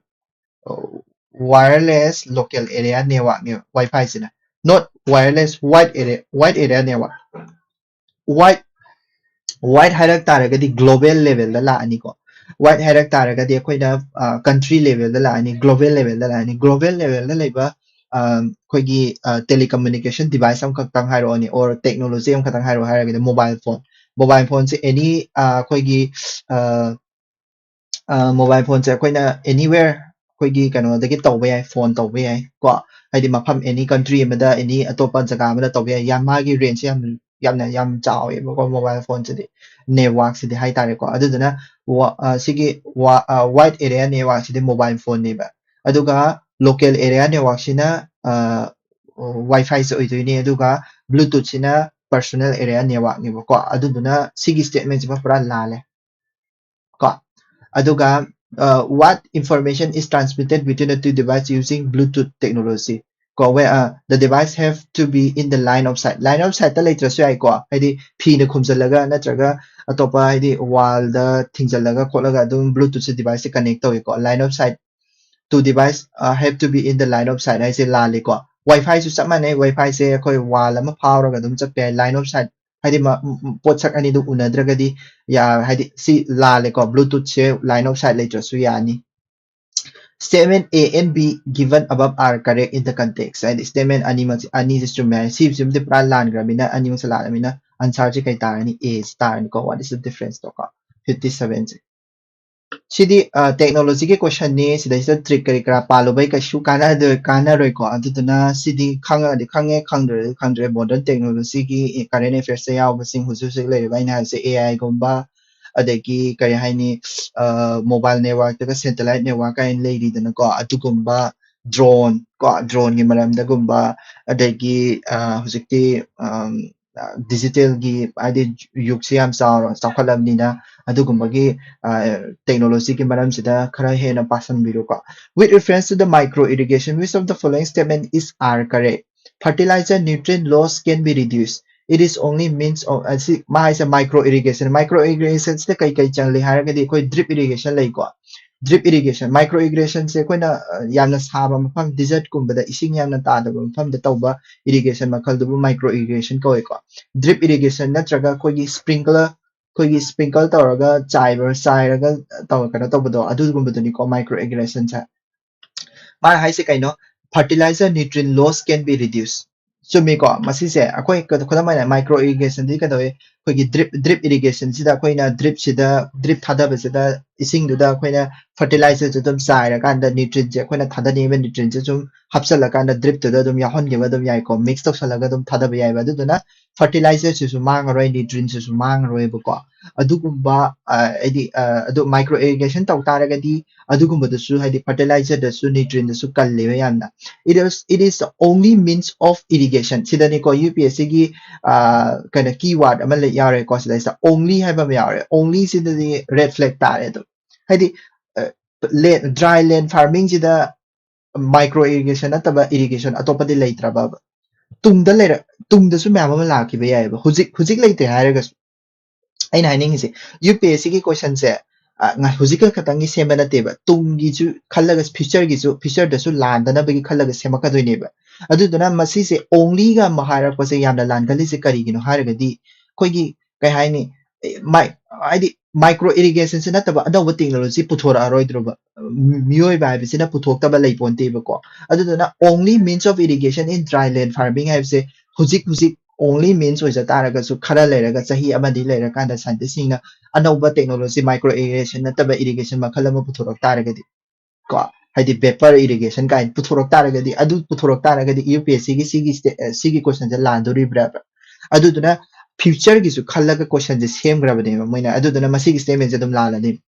wireless local area network ꯅꯦꯕ Wi-Fi ꯁꯤꯅ, not wireless wide area, wide area network꯫ Wide, wide ꯍꯥꯏꯔꯛ ꯇꯥꯔꯒꯗꯤ global level ꯗ ꯂꯥꯛꯑꯅꯤꯀꯣ꯫ Wide ꯍꯥꯏꯔꯛ ꯇꯥꯔꯒꯗꯤ ꯑꯩꯈꯣꯏꯅ country level ꯗ ꯂꯥꯛꯑꯅꯤ, global level ꯗ ꯂꯥꯛꯑꯅꯤ꯫ Global level ꯗ ꯂꯩꯕ ꯑꯩꯈꯣꯏꯒꯤ telecommunication device ꯑꯃꯈꯛꯇꯪ ꯍꯥꯏꯔꯛꯑꯣꯅꯤ, or technology ꯑꯃꯈꯛꯇꯪ ꯍꯥꯏꯔꯛꯑꯣ ꯍꯥꯏꯔꯒꯗꯤ mobile phone꯫ Mobile phone ꯁꯦ any ꯑꯩꯈꯣꯏꯒꯤ mobile phone ꯁꯦ ꯑꯩꯈꯣꯏꯅ anywhere ꯑꯩꯈꯣꯏꯒꯤ ꯀꯩꯅꯣꯗꯒꯤ ꯇꯧꯕ ꯌꯥꯏ, phone ꯇꯧꯕ ꯌꯥꯏ ꯀꯣ꯫ ꯍꯥꯏꯗꯤ ꯃꯐꯝ any country ꯑꯃꯗ, any ꯑꯇꯣꯞꯄ ꯖꯒꯥ ꯑꯃꯗ ꯇꯧꯕ ꯌꯥꯏ꯫ ꯌꯥꯝ, ꯃꯥꯒꯤ range ꯁꯦ ꯌꯥꯝ, ꯌꯥꯝꯅ ꯌꯥꯝ ꯆꯥꯎꯋꯦꯕꯀꯣ mobile phone ꯁꯤꯗꯤ, network ꯁꯤꯗꯤ ꯍꯥꯏꯇꯥꯔꯦꯀꯣ꯫ ꯑꯗꯨꯗꯨꯅ ꯁꯤꯒꯤ wide area network ꯁꯤꯗꯤ mobile phone ꯅꯦꯕ꯫ ꯑꯗꯨꯒ local area network ꯁꯤꯅ Wi-Fi ꯁꯦ ꯑꯣꯏꯗꯣꯏꯅꯦ, ꯑꯗꯨꯒ Bluetooth ꯁꯤꯅ personal area network ꯅꯦꯕꯀꯣ꯫ ꯑꯗꯨꯗꯨꯅ ꯁꯤꯒꯤ statement ꯁꯤꯃ ꯄꯨꯔꯥ ꯂꯥꯜꯂꯦ ꯀꯣ꯫ ꯑꯗꯨꯒ what information is transmitted between the two device using Bluetooth technology ꯀꯣ꯫ The device have to be in the line of sight꯫ Line of sight ꯇ ꯂꯩꯇ꯭ꯔꯁꯨ ꯌꯥꯏꯀꯣ, ꯍꯥꯏꯗꯤ ꯐꯤꯅ ꯈꯨꯝꯖꯤꯜꯂꯒ ꯅꯠꯇ꯭ꯔꯒ ꯑꯇꯣꯞꯄ ꯍꯥꯏꯗꯤ wall ꯗ ꯊꯤꯡꯖꯤꯜꯂꯒ ꯈꯣꯠꯂꯒ ꯑꯗꯨꯝ Bluetooth say device say connect ꯇꯧꯏꯀꯣ꯫ Line of sight, two device have to be in the line of sight ꯍꯥꯏꯁꯦ ꯂꯥꯜꯂꯤꯀꯣ꯫ Wi-Fi ꯁꯨ ꯆꯞ ꯃꯥꯟꯅꯩ꯫ Wi-Fi ꯁꯦ ꯑꯩꯈꯣꯏ wall ꯑꯃ ꯐꯥꯎꯔꯒ ꯑꯗꯨꯝ ꯆꯠꯄ ꯌꯥꯏ꯫ Line of sight ꯍꯥꯏꯗꯤ ꯄꯣꯠꯁꯛ ꯑꯅꯤꯗꯨ ꯎꯅꯗ꯭ꯔꯒꯗꯤ ꯌꯥ-, ꯍꯥꯏꯗꯤ ꯁꯤ ꯂꯥꯜꯂꯦꯀꯣ꯫ Bluetooth say line of sight ꯂꯩꯇ꯭ꯔꯁꯨ ꯌꯥꯅꯤ꯫ Statement A and B given above are correct in the context꯫ ꯍꯥꯏꯗꯤ statement ꯑꯅꯤꯃꯛꯁꯦ, ꯑꯅꯤꯁꯦ ꯆꯨꯝꯃꯦ ꯍꯥꯏ꯫ ꯁꯤꯁꯤꯃꯗꯤ ꯄꯨꯔꯥ ꯂꯥꯟꯈ꯭ꯔꯕꯅꯤꯅ, ꯑꯅꯤꯃꯛꯁꯦ ꯂꯥꯜꯂꯕꯅꯤꯅ answer ꯁꯦ ꯀꯩ ꯇꯥꯔꯅꯤ? A ꯁꯤ ꯇꯥꯔꯅꯤꯀꯣ꯫ What is the difference ꯇꯣ ꯀꯣ, fifty seven ꯁꯦ꯫ ꯁꯤꯗꯤ ꯇꯦꯛꯅꯣꯂꯣꯖꯤꯒꯤ ꯀꯣꯏꯁꯟꯅꯤ, ꯁꯤꯗꯩꯁꯤꯗ ꯇ꯭ꯔꯤꯛ ꯀꯔꯤ ꯀꯔꯥ ꯄꯥꯜꯂꯨꯕꯩ ꯀꯩꯁꯨ ꯀꯥꯟꯅꯗꯣꯏ ꯀꯥꯟꯅꯔꯣꯏꯀꯣ꯫ ꯑꯗꯨꯗꯨꯅ ꯁꯤꯗꯤ ꯈꯪꯉꯒꯗꯤ ꯈꯪꯉꯦ, ꯈꯪꯗ꯭ꯔꯗꯤ ꯈꯪꯗ꯭ꯔꯦ꯫ ꯃꯣꯗꯔꯟ ꯇꯦꯛꯅꯣꯂꯣꯖꯤꯒꯤ ꯀꯔꯦꯟ ꯑꯦꯐꯤꯌꯔꯁꯇ ꯌꯥꯎꯕꯁꯤꯡ ꯍꯧꯖꯤꯛ ꯍꯧꯖꯤꯛ ꯂꯩꯔꯤꯕ ꯑꯩꯅ ꯍꯥꯏꯕꯁꯦ ꯑꯦ ꯑꯥꯏꯒꯨꯝꯕ, ꯑꯗꯒꯤ ꯀꯔꯤ ꯍꯥꯏꯅꯤ, ꯃꯣꯕꯥꯏꯜ ꯅꯦꯠꯋꯥꯛꯇꯒ ꯁꯦꯇꯦꯂꯥꯏꯠ ꯅꯦꯠꯋꯥꯛ ꯀꯥꯏꯅ ꯂꯩꯔꯤꯗꯅꯀꯣ, ꯑꯗꯨꯒꯨꯝꯕ, ꯗ꯭ꯔꯣꯟ ꯀꯣ, ꯗ꯭ꯔꯣꯟꯒꯤ ꯃꯔꯝꯗꯒꯨꯝꯕ, ꯑꯗꯒꯤ ꯍꯧꯖꯤꯛꯇꯤ ꯗꯤꯖꯤꯇꯦꯜꯒꯤ ꯍꯥꯏꯗꯤ ꯌꯨꯒꯁꯦ ꯌꯥꯝ ꯆꯥꯎꯔ ꯆꯥꯎꯈꯠꯂꯕꯅꯤꯅ ꯑꯗꯨꯒꯨꯝꯕꯒꯤ ꯇꯦꯛꯅꯣꯂꯣꯖꯤꯒꯤ ꯃꯔꯝꯁꯤꯗ ꯈꯔ ꯍꯦꯟꯅ ꯄꯥꯁꯟꯕꯤꯔꯨꯀꯣ꯫ With reference to the micro irrigation, which of the following statement is are correct? Fertilizer nutrient loss can be reduced. It is only means of ꯑꯁꯤ ꯃꯥ ꯍꯥꯏꯁꯦ ꯃꯥꯏꯀ꯭ꯔꯣ ꯏꯔꯤꯒꯦꯁꯟ꯫ ꯃꯥꯏꯀ꯭ꯔꯣ ꯏꯔꯤꯒꯦꯁꯟꯁꯤꯗ ꯀꯩ ꯀꯩ ꯆꯜꯂꯤ ꯍꯥꯏꯔꯒꯗꯤ ꯑꯩꯈꯣꯏ ꯗ꯭ꯔꯤꯞ ꯏꯔꯤꯒꯦꯁꯟ ꯂꯩꯀꯣ꯫ ꯗ꯭ꯔꯤꯞ ꯏꯔꯤꯒꯦꯁꯟ, ꯃꯥꯏꯀ꯭ꯔꯣ ꯏꯔꯤꯒꯦꯁꯟꯁꯦ ꯑꯩꯈꯣꯏꯅ ꯌꯥꯝꯅ ꯁꯥꯕ ꯃꯐꯝ, ꯗꯤꯖꯔꯠꯀꯨꯝꯕꯗ ꯏꯁꯤꯡ ꯌꯥꯝꯅ ꯇꯥꯗꯕ ꯃꯐꯝꯗ ꯇꯧꯕ ꯏꯔꯤꯒꯦꯁꯟ ꯃꯈꯜꯗꯨꯕꯨ ꯃꯥꯏꯀ꯭ꯔꯣ ꯏꯔꯤꯒꯦꯁꯟ ꯀꯧꯋꯦꯀꯣ꯫ ꯗ꯭ꯔꯤꯞ ꯏꯔꯤꯒꯦꯁꯟ ꯅꯠꯇ꯭ꯔꯒ ꯑꯩꯈꯣꯏꯒꯤ ꯁ꯭ꯄ꯭ꯔꯤꯡꯀꯂꯔ, ꯑꯩꯈꯣꯏꯒꯤ ꯁ꯭ꯄ꯭ꯔꯤꯡꯀꯜ ꯇꯧꯔꯒ ꯆꯥꯏꯕ, ꯆꯥꯏꯔꯒ ꯇꯧ ꯀꯩꯅꯣ ꯇꯧꯕꯗꯣ, ꯑꯗꯨꯒꯨꯝꯕꯗꯨꯅꯤꯀꯣ ꯃꯥꯏꯀ꯭ꯔꯣ ꯏꯔꯤꯒꯦꯁꯟꯁꯦ꯫ ꯃꯥꯅ ꯍꯥꯏꯁꯦ ꯀꯩꯅꯣ? Fertilizer nutrient loss can be reduced. ꯆꯨꯝꯃꯤꯀꯣ꯫ ꯃꯁꯤꯁꯦ ꯑꯩꯈꯣꯏ ꯈꯨꯗꯝ ꯑꯣꯏꯅ ꯃꯥꯏꯀ꯭ꯔꯣ ꯏꯔꯤꯒꯦꯁꯟꯗꯤ ꯀꯩꯗꯧꯋꯤ? ꯑꯩꯈꯣꯏꯒꯤ ꯗ꯭ꯔꯤꯞ ꯗ꯭ꯔꯤꯞ ꯏꯔꯤꯒꯦꯁꯟꯁꯤꯗ ꯑꯩꯈꯣꯏꯅ ꯗ꯭ꯔꯤꯞꯁꯤꯗ, ꯗ꯭ꯔꯤꯞ ꯊꯥꯗꯕꯁꯤꯗ ꯏꯁꯤꯡꯗꯨꯗ ꯑꯩꯈꯣꯏꯅ ꯐꯔꯇꯤꯂꯥꯏꯖꯔꯁꯦ ꯑꯗꯨꯝ ꯆꯥꯏꯔꯀꯥꯟꯗ ꯅ꯭ꯌꯨꯇ꯭ꯔꯤꯟꯁꯦ, ꯑꯩꯈꯣꯏꯅ ꯊꯥꯗꯅꯤꯡꯉꯤꯕ ꯅ꯭ꯌꯨꯇ꯭ꯔꯤꯟꯁꯦ ꯁꯨꯝ ꯍꯥꯞꯆꯜꯂꯀꯥꯟꯗ ꯗ꯭ꯔꯤꯞꯇꯨꯗ ꯑꯗꯨꯝ ꯌꯥꯎꯍꯟꯈꯤꯕ ꯑꯗꯨꯝ ꯌꯥꯏꯀꯣ, ꯃꯤꯛꯁ ꯇꯧꯁꯜꯂꯒ ꯑꯗꯨꯝ ꯊꯥꯗꯕ ꯌꯥꯏꯕ꯫ ꯑꯗꯨꯗꯨꯅ ꯐꯔꯇꯤꯂꯥꯏꯖꯔꯁꯤꯁꯨ ꯃꯥꯡꯉꯔꯣꯏ, ꯅ꯭ꯌꯨꯇ꯭ꯔꯤꯟꯁꯤꯁꯨ ꯃꯥꯡꯉꯔꯣꯏꯕꯀꯣ꯫ ꯑꯗꯨꯒꯨꯝꯕ ꯍꯥꯏꯗꯤ ꯑꯗꯨ ꯃꯥꯏꯀ꯭ꯔꯣ ꯏꯔꯤꯒꯦꯁꯟ ꯇꯧ ꯇꯥꯔꯒꯗꯤ ꯑꯗꯨꯒꯨꯝꯕꯗꯁꯨ ꯍꯥꯏꯗꯤ ꯐꯔꯇꯤꯂꯥꯏꯖꯔꯗꯁꯨ ꯅ꯭ꯌꯨꯇ꯭ꯔꯤꯟꯗꯁꯨ ꯀꯜꯂꯦꯕ ꯌꯥꯝꯅ꯫ It is, it is the only means of irrigation. ꯁꯤꯗꯅꯤꯀꯣ ꯌꯨ ꯄꯤ ꯑꯦꯁ ꯁꯤꯒꯤ ꯀꯩꯅꯣ ꯀꯤ ꯋꯥꯔꯗ ꯑꯃ ꯂꯩ ꯌꯥꯎꯔꯦꯀꯣ꯫ ꯁꯤꯗꯩꯁꯤꯗ ꯑꯣꯡꯂꯤ ꯍꯥꯏꯕ ꯑꯃ ꯌꯥꯎꯔꯦ꯫ ꯑꯣꯡꯂꯤ ꯁꯤꯗꯗꯤ ꯔꯦꯗ ꯐ꯭ꯂꯦꯛ ꯇꯥꯔꯦ꯫ ꯑꯗꯨꯝ ꯍꯥꯏꯗꯤ ꯗ꯭ꯔꯥꯏ ꯂꯦꯟ ꯐꯥꯔꯃꯤꯡꯁꯤꯗ ꯃꯥꯏꯀ꯭ꯔꯣ ꯏꯔꯤꯒꯦꯁꯟ ꯅꯠꯇꯕ ꯏꯔꯤꯒꯦꯁꯟ ꯑꯇꯣꯞꯄꯗꯤ ꯂꯩꯇ꯭ꯔꯕ? ꯇꯨꯡꯗ ꯂꯩꯔ ꯇꯨꯡꯗꯁꯨ ꯃꯌꯥꯝ ꯑꯃ ꯂꯥꯛꯈꯤꯕ ꯌꯥꯏꯑꯕ, ꯍꯧꯖꯤꯛ ꯍꯧꯖꯤꯛ ꯂꯩꯇꯦ ꯍꯥꯏꯔꯒꯁꯨ꯫ ꯑꯩꯅ ꯍꯥꯏꯅꯤꯡꯉꯤꯁꯦ ꯌꯨ ꯄꯤ ꯑꯦꯁ ꯁꯤꯒꯤ ꯀꯣꯏꯁꯟꯁꯦ ꯍꯧꯖꯤꯛꯀ ꯈꯛꯇꯪꯒꯤ ꯁꯦꯝꯕ ꯅꯠꯇꯦꯕ, ꯇꯨꯡꯒꯤꯁꯨ ꯈꯜꯂꯒ, ꯐ꯭ꯌꯨꯆꯔꯒꯤꯁꯨ, ꯐ꯭ꯌꯨꯆꯔꯗꯁꯨ ꯂꯥꯟꯗꯅꯕꯒꯤ ꯈꯜꯂꯒ ꯁꯦꯝꯃꯛꯀꯗꯣꯏꯅꯦꯕ꯫ ꯑꯗꯨꯗꯨꯅ ꯃꯁꯤꯁꯦ ꯑꯣꯡꯂꯤꯒ ꯑꯃ ꯍꯥꯏꯔꯛꯄꯁꯦ ꯌꯥꯝꯅ ꯂꯥꯟꯒꯜꯂꯤꯁꯦ ꯀꯔꯤꯒꯤꯅꯣ ꯍꯥꯏꯔꯒꯗꯤ ꯑꯩꯈꯣꯏꯒꯤ ꯀꯩ ꯍꯥꯏꯅꯤ, ꯃꯥꯏ ꯍꯥꯏꯗꯤ ꯃꯥꯏꯀ꯭ꯔꯣ ꯏꯔꯤꯒꯦꯁꯟꯁꯤ ꯅꯠꯇꯕ ꯑꯅꯧꯕ ꯇꯦꯛꯅꯣꯂꯣꯖꯤ ꯄꯨꯊꯣꯔꯛꯑꯔꯣꯏꯗ꯭ꯔꯣꯕ? ꯃꯤꯑꯣꯏꯕ ꯍꯥꯏꯕꯁꯤꯅ ꯄꯨꯊꯣꯛꯇꯕ ꯂꯩꯄꯣꯟꯇꯦꯕꯀꯣ꯫ ꯑꯗꯨꯗꯨꯅ only means of irrigation in dry land farming ꯍꯥꯏꯕꯁꯦ ꯍꯧꯖꯤꯛ ꯍꯧꯖꯤꯛ only means ꯑꯣꯏꯖ ꯇꯥꯔꯒꯁꯨ, ꯈꯔ ꯂꯩꯔꯒ, ꯆꯍꯤ ꯑꯃꯗꯤ ꯂꯩꯔꯀꯥꯟꯗ scientistꯁꯤꯡꯅ ꯑꯅꯧꯕ technology, micro irrigation ꯅꯠꯇꯕ irrigation ꯃꯈꯜ ꯑꯃ ꯄꯨꯊꯣꯔꯛ ꯇꯥꯔꯒꯗꯤ, ꯀꯣ, ꯍꯥꯏꯗꯤ vapor irrigation ꯀꯥꯏꯅ ꯄꯨꯊꯣꯔꯛ ꯇꯥꯔꯒꯗꯤ, ꯑꯗꯨ ꯄꯨꯊꯣꯔꯛ ꯇꯥꯔꯒꯗꯤ UPSCꯒꯤ ꯁꯤꯒꯤ ꯁ꯭ꯇꯦ-, ꯑ, ꯁꯤꯒꯤ questionꯁꯦ ꯂꯥꯟꯗꯣꯔꯤꯕ꯭ꯔꯕ? ꯑꯗꯨꯗꯨꯅ futureꯒꯤꯁꯨ ꯈꯜꯂꯒ questionꯁꯦ ꯁꯦꯝꯈ꯭ꯔꯕꯅꯦꯕ ꯃꯣꯏꯅ꯫ ꯑꯗꯨꯗꯨꯅ ꯃꯁꯤꯒꯤ statementꯁꯦ ꯑꯗꯨꯝ ꯂꯥꯜꯂꯅꯤ꯫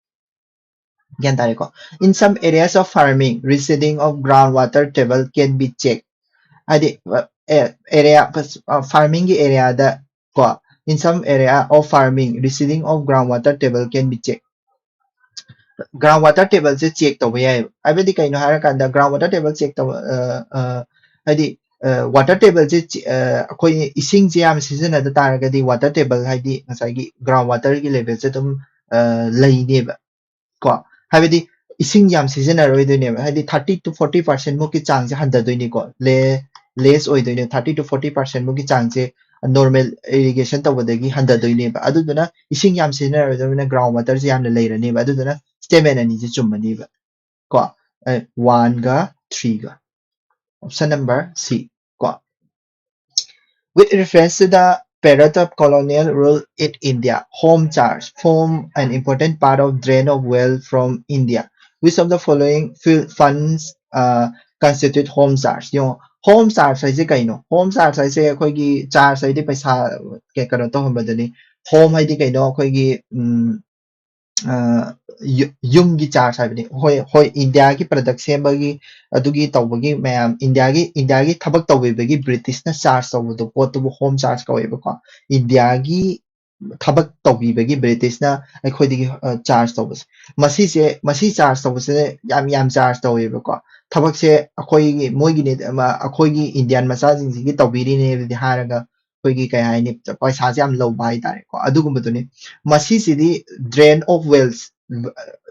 ꯒ꯭ꯌꯥꯟ ꯇꯥꯔꯦꯀꯣ? In some areas of farming, receding of groundwater table can be checked. ꯍꯥꯏꯗꯤ, ꯑ, ꯑꯦ, area, ꯑ, farmingꯒꯤ areaꯗ ꯀꯣ, in some area of farming, receding of groundwater table can be checked. Groundwater tableꯁꯦ check ꯇꯧꯕ ꯌꯥꯏꯑꯕ꯫ ꯍꯥꯏꯕꯗꯤ ꯀꯩꯅꯣ ꯍꯥꯏꯔꯀꯥꯟꯗ, groundwater table check ꯇꯧꯕ, ꯑ, ꯑ, ꯍꯥꯏꯗꯤ, ꯑ, water tableꯁꯦ ꯆꯦ-, ꯑ, ꯑꯩꯈꯣꯏ ꯏꯁꯤꯡꯁꯦ ꯌꯥꯝ ꯁꯤꯖꯤꯟꯅꯗ ꯇꯥꯔꯒꯗꯤ, water table, ꯍꯥꯏꯗꯤ ꯉꯁꯥꯏꯒꯤ groundwaterꯒꯤ levelꯁꯦ ꯑꯗꯨꯝ, ꯑ, ꯂꯩꯅꯦꯕ꯫ ꯀꯣ, ꯍꯥꯏꯕꯗꯤ ꯏꯁꯤꯡ ꯌꯥꯝ ꯁꯤꯖꯤꯟꯅꯔꯣꯏꯗꯣꯏꯅꯦꯕ, ꯍꯥꯏꯗꯤ thirty to forty percent ꯃꯨꯛꯀꯤ ꯆꯥꯡꯁꯦ ꯍꯟꯊꯗꯣꯏꯅꯤꯀꯣ, ꯂꯦ-, less ꯑꯣꯏꯗꯣꯏꯅꯦ꯫ Thirty to forty percent ꯃꯨꯛꯀꯤ ꯆꯥꯡꯁꯦ normal irrigation ꯇꯧꯕꯗꯒꯤ ꯍꯟꯊꯗꯣꯏꯅꯦꯕ꯫ ꯑꯗꯨꯗꯨꯅ ꯏꯁꯤꯡ ꯌꯥꯝ ꯁꯤꯖꯤꯟꯅꯔꯣꯏꯗꯕꯅꯤꯅ groundwaterꯁꯦ ꯌꯥꯝꯅ ꯂꯩꯔꯅꯦꯕ꯫ ꯑꯗꯨꯗꯨꯅ statement ꯑꯅꯤꯁꯦ ꯆꯨꯝꯃꯅꯤꯕ꯫ ꯀꯣ, ꯑꯦ, oneꯒ threeꯒ꯫ Option number C. ꯀꯣ, with reference to the period of colonial rule in India, home church form an important part of drain of wealth from India. Which of the following fi-, funds, uh, constitute home church? ꯌꯦꯡꯉꯣ, home church ꯍꯥꯏꯁꯦ ꯀꯩꯅꯣ? Home church ꯍꯥꯏꯁꯦ ꯑꯩꯈꯣꯏꯒꯤ church ꯍꯥꯏꯗꯤ ꯄꯩꯁꯥ ꯀꯩ-, ꯀꯩꯅꯣ ꯇꯧꯍꯟꯕꯗꯨꯅꯤ꯫ Home ꯍꯥꯏꯗꯤ ꯀꯩꯅꯣ? ꯑꯩꯈꯣꯏꯒꯤ, ꯎꯝ, ꯑ, ꯌꯨ-, ꯌꯨꯝꯒꯤ charge ꯍꯥꯏꯕꯅꯤ꯫ ꯍꯣꯏ, ꯍꯣꯏ, Indiaꯒꯤ product ꯁꯦꯝꯕꯒꯤ, ꯑꯗꯨꯒꯤ ꯇꯧꯕꯒꯤ ꯃꯌꯥꯝ, Indiaꯒꯤ, Indiaꯒꯤ ꯊꯕꯛ ꯇꯧꯕꯤꯕꯒꯤ Britishꯅ charge ꯇꯧꯕꯗꯣ, ꯄꯣꯠꯇꯨꯕꯨ home church ꯀꯧꯋꯦꯕꯀꯣ꯫ Indiaꯒꯤ ꯊꯕꯛ ꯇꯧꯕꯤꯕꯒꯤ Britishꯅ ꯑꯩꯈꯣꯏꯗꯒꯤ, ꯑ, charge ꯇꯧꯕꯁꯦ꯫ ꯃꯁꯤꯁꯦ, ꯃꯁꯤ charge ꯇꯧꯕꯁꯦ ꯌꯥꯝ, ꯌꯥꯝ charge ꯇꯧꯋꯦꯕꯀꯣ꯫ ꯊꯕꯛꯁꯦ ꯑꯩꯈꯣꯏꯒꯤ, ꯃꯣꯏꯒꯤꯅꯦ, ꯑꯃ, ꯑꯩꯈꯣꯏꯒꯤ Indian ꯃꯆꯥꯁꯤꯡꯁꯤꯒꯤ ꯇꯧꯕꯤꯔꯤꯅꯦ ꯑꯗꯨꯗꯤ ꯍꯥꯏꯔꯒ, ꯑꯩꯈꯣꯏꯒꯤ ꯀꯩ ꯍꯥꯏꯅꯤ, ꯄꯩꯁꯥꯁꯦ ꯌꯥꯝ ꯂꯧꯕ ꯍꯥꯏꯇꯥꯔꯦꯀꯣ꯫ ꯑꯗꯨꯒꯨꯝꯕꯗꯨꯅꯤ꯫ ꯃꯁꯤꯁꯤꯗꯤ drain of wealth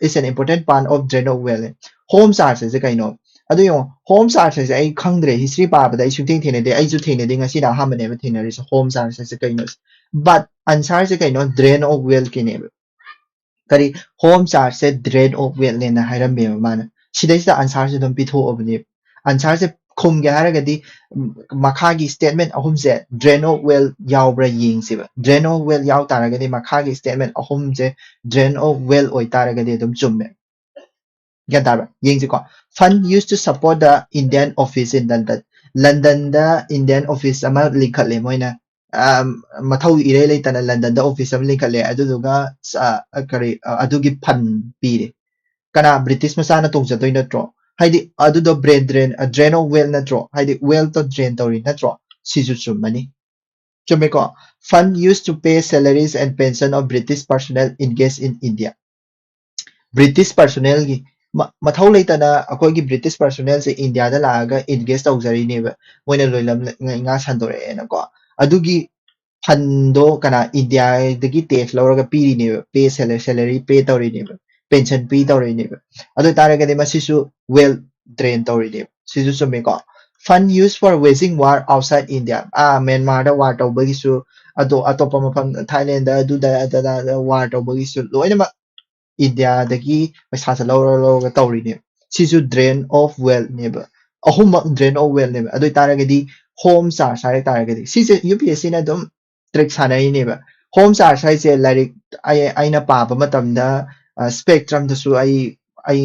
is an important part of drain of wealth꯫ Home charge ꯍꯥꯏꯁꯦ ꯀꯩꯅꯣ? ꯑꯗꯨ ꯌꯦꯡꯉꯣ, home charge ꯍꯥꯏꯁꯦ ꯑꯩ ꯈꯪꯗ꯭ꯔꯦ, history ꯄꯥꯕꯗ ꯑꯩ ꯁꯨꯡꯊꯦꯡ ꯊꯦꯡꯅꯗꯦ, ꯑꯩꯁꯨ ꯊꯦꯡꯅꯗꯦ, ꯉꯁꯤꯅ ꯑꯍꯥꯟꯕꯅꯦꯕ ꯊꯦꯡꯅꯔꯤꯁꯦ home charge ꯍꯥꯏꯁꯦ ꯀꯩꯅꯣ꯫ But answerꯁꯦ ꯀꯩꯅꯣ? Drain of wealthꯀꯤꯅꯦꯕ꯫ ꯀꯔꯤ? Home chargeꯁꯦ drain of wealthꯅꯦꯅ ꯍꯥꯏꯔꯝꯃꯦꯕ ꯃꯥꯅ꯫ ꯁꯤꯗꯩꯁꯤꯗ answerꯁꯦ ꯑꯗꯨꯝ ꯄꯤꯊꯣꯛꯑꯕꯅꯦꯕ꯫ Answerꯁꯦ ꯈꯨꯝꯒꯦ ꯍꯥꯏꯔꯒꯗꯤ ꯎꯝ, ꯃꯈꯥꯒꯤ statement ꯑꯍꯨꯝꯁꯦ drain of wealth ꯌꯥꯎꯕ꯭ꯔꯥ ꯌꯦꯡꯁꯦꯕ꯫ Drain of wealth ꯌꯥꯎ ꯇꯥꯔꯒꯗꯤ ꯃꯈꯥꯒꯤ statement ꯑꯍꯨꯝꯁꯦ drain of wealth ꯑꯣꯏꯇꯥꯔꯒꯗꯤ ꯑꯗꯨꯝ ꯆꯨꯝꯃꯦ꯫ ꯒ꯭ꯌꯥꯟ ꯇꯥꯕ꯭ꯔꯥ? ꯌꯦꯡꯁꯤꯀꯣ꯫ Fund used to support the Indian office in London. ꯂꯟꯗꯟꯗ Indian office ꯑꯃ ꯂꯤꯡꯈꯠꯂꯦ ꯃꯣꯏꯅ꯫ ꯑꯥ, ꯃꯊꯧ ꯏꯔꯩ ꯂꯩꯇꯅ ꯂꯟꯗꯟꯗ office ꯑꯃ ꯂꯤꯡꯈꯠꯂꯦ꯫ ꯑꯗꯨꯗꯨꯒ ꯑꯥ, ꯀꯔꯤ, ꯑꯥ, ꯑꯗꯨꯒꯤ fund ꯄꯤꯔꯦ꯫ ꯀꯅꯥ? British ꯃꯆꯥꯅ ꯇꯣꯡꯖꯗꯣꯏ ꯅꯠꯇ꯭ꯔꯣ? ꯍꯥꯏꯗꯤ ꯑꯗꯨꯗꯣ brain drain, ꯑ, drain of wealth ꯅꯠꯇ꯭ꯔꯣ? ꯍꯥꯏꯗꯤ wealth ꯇꯣ drain ꯇꯧꯔꯤ ꯅꯠꯇ꯭ꯔꯣ? ꯁꯤꯁꯨ ꯆꯨꯝꯃꯅꯤ꯫ ꯆꯨꯝꯃꯦꯀꯣ? Fund used to pay salaries and pension of British personnel engaged in India. British personnel ꯒꯤ ꯃ-, ꯃꯊꯧ ꯂꯩꯇꯅ ꯑꯩꯈꯣꯏꯒꯤ British personnel ꯁꯦ ꯏꯟꯗꯤꯌꯥꯗ ꯂꯥꯛꯑꯒ engage ꯇꯧꯖꯔꯤꯅꯦꯕ꯫ ꯃꯣꯏꯅ ꯂꯣꯏꯂꯝ ꯉ-, ꯉꯥ ꯁꯟꯗꯣꯔꯛꯑꯦꯅꯀꯣ꯫ ꯑꯗꯨꯒꯤ fund ꯗꯣ ꯀꯅꯥ? ꯏꯟꯗꯤꯌꯥꯗꯒꯤ tax ꯂꯧꯔꯒ ꯄꯤꯔꯤꯅꯦꯕ꯫ Pay, salary, salary pay ꯇꯧꯔꯤꯅꯦꯕ꯫ Pension ꯄꯤ ꯇꯧꯔꯤꯅꯦꯕ꯫ ꯑꯗꯨ ꯑꯣꯏꯇꯥꯔꯒꯗꯤ ꯃꯁꯤꯁꯨ wealth drain ꯇꯧꯔꯤꯅꯦꯕ꯫ ꯁꯤꯁꯨ ꯆꯨꯝꯃꯦꯀꯣ? Fund used for waging war outside India. Ah, ꯃ꯭ꯌꯥꯟꯃꯥꯔꯗ war ꯇꯧꯕꯒꯤꯁꯨ, ꯑꯗꯣ ꯑꯇꯣꯞꯄ ꯃꯐꯝ, ꯊꯥꯏꯂꯦꯟꯗ, ꯑꯗꯨꯗ, ꯑꯗꯨꯗ, ꯑꯗꯨꯗ war ꯇꯧꯕꯒꯤꯁꯨ ꯂꯣꯏꯅꯃꯛ ꯏꯟꯗꯤꯌꯥꯗꯒꯤ ꯄꯩꯁꯥꯁꯦ ꯂꯧꯔ ꯂꯧꯔꯒ ꯇꯧꯔꯤꯅꯦꯕ꯫ ꯁꯤꯁꯨ drain of wealth ꯅꯦꯕ꯫ ꯑꯍꯨꯝꯃꯛ drain of wealth ꯅꯦꯕ꯫ ꯑꯗꯨ ꯑꯣꯏꯇꯥꯔꯒꯗꯤ home charge ꯍꯥꯏ ꯇꯥꯔꯒꯗꯤ ꯁꯤꯁꯦ UPSC ꯅ ꯑꯗꯨꯝ trick ꯁꯥꯟꯅꯔꯤꯅꯦꯕ꯫ Home charge ꯍꯥꯏꯁꯦ ꯂꯥꯏꯔꯤꯛ ꯑꯩ, ꯑꯩꯅ ꯄꯥꯕ ꯃꯇꯝꯗ, ꯑ, spectrum ꯗꯁꯨ ꯑꯩ, ꯑꯩ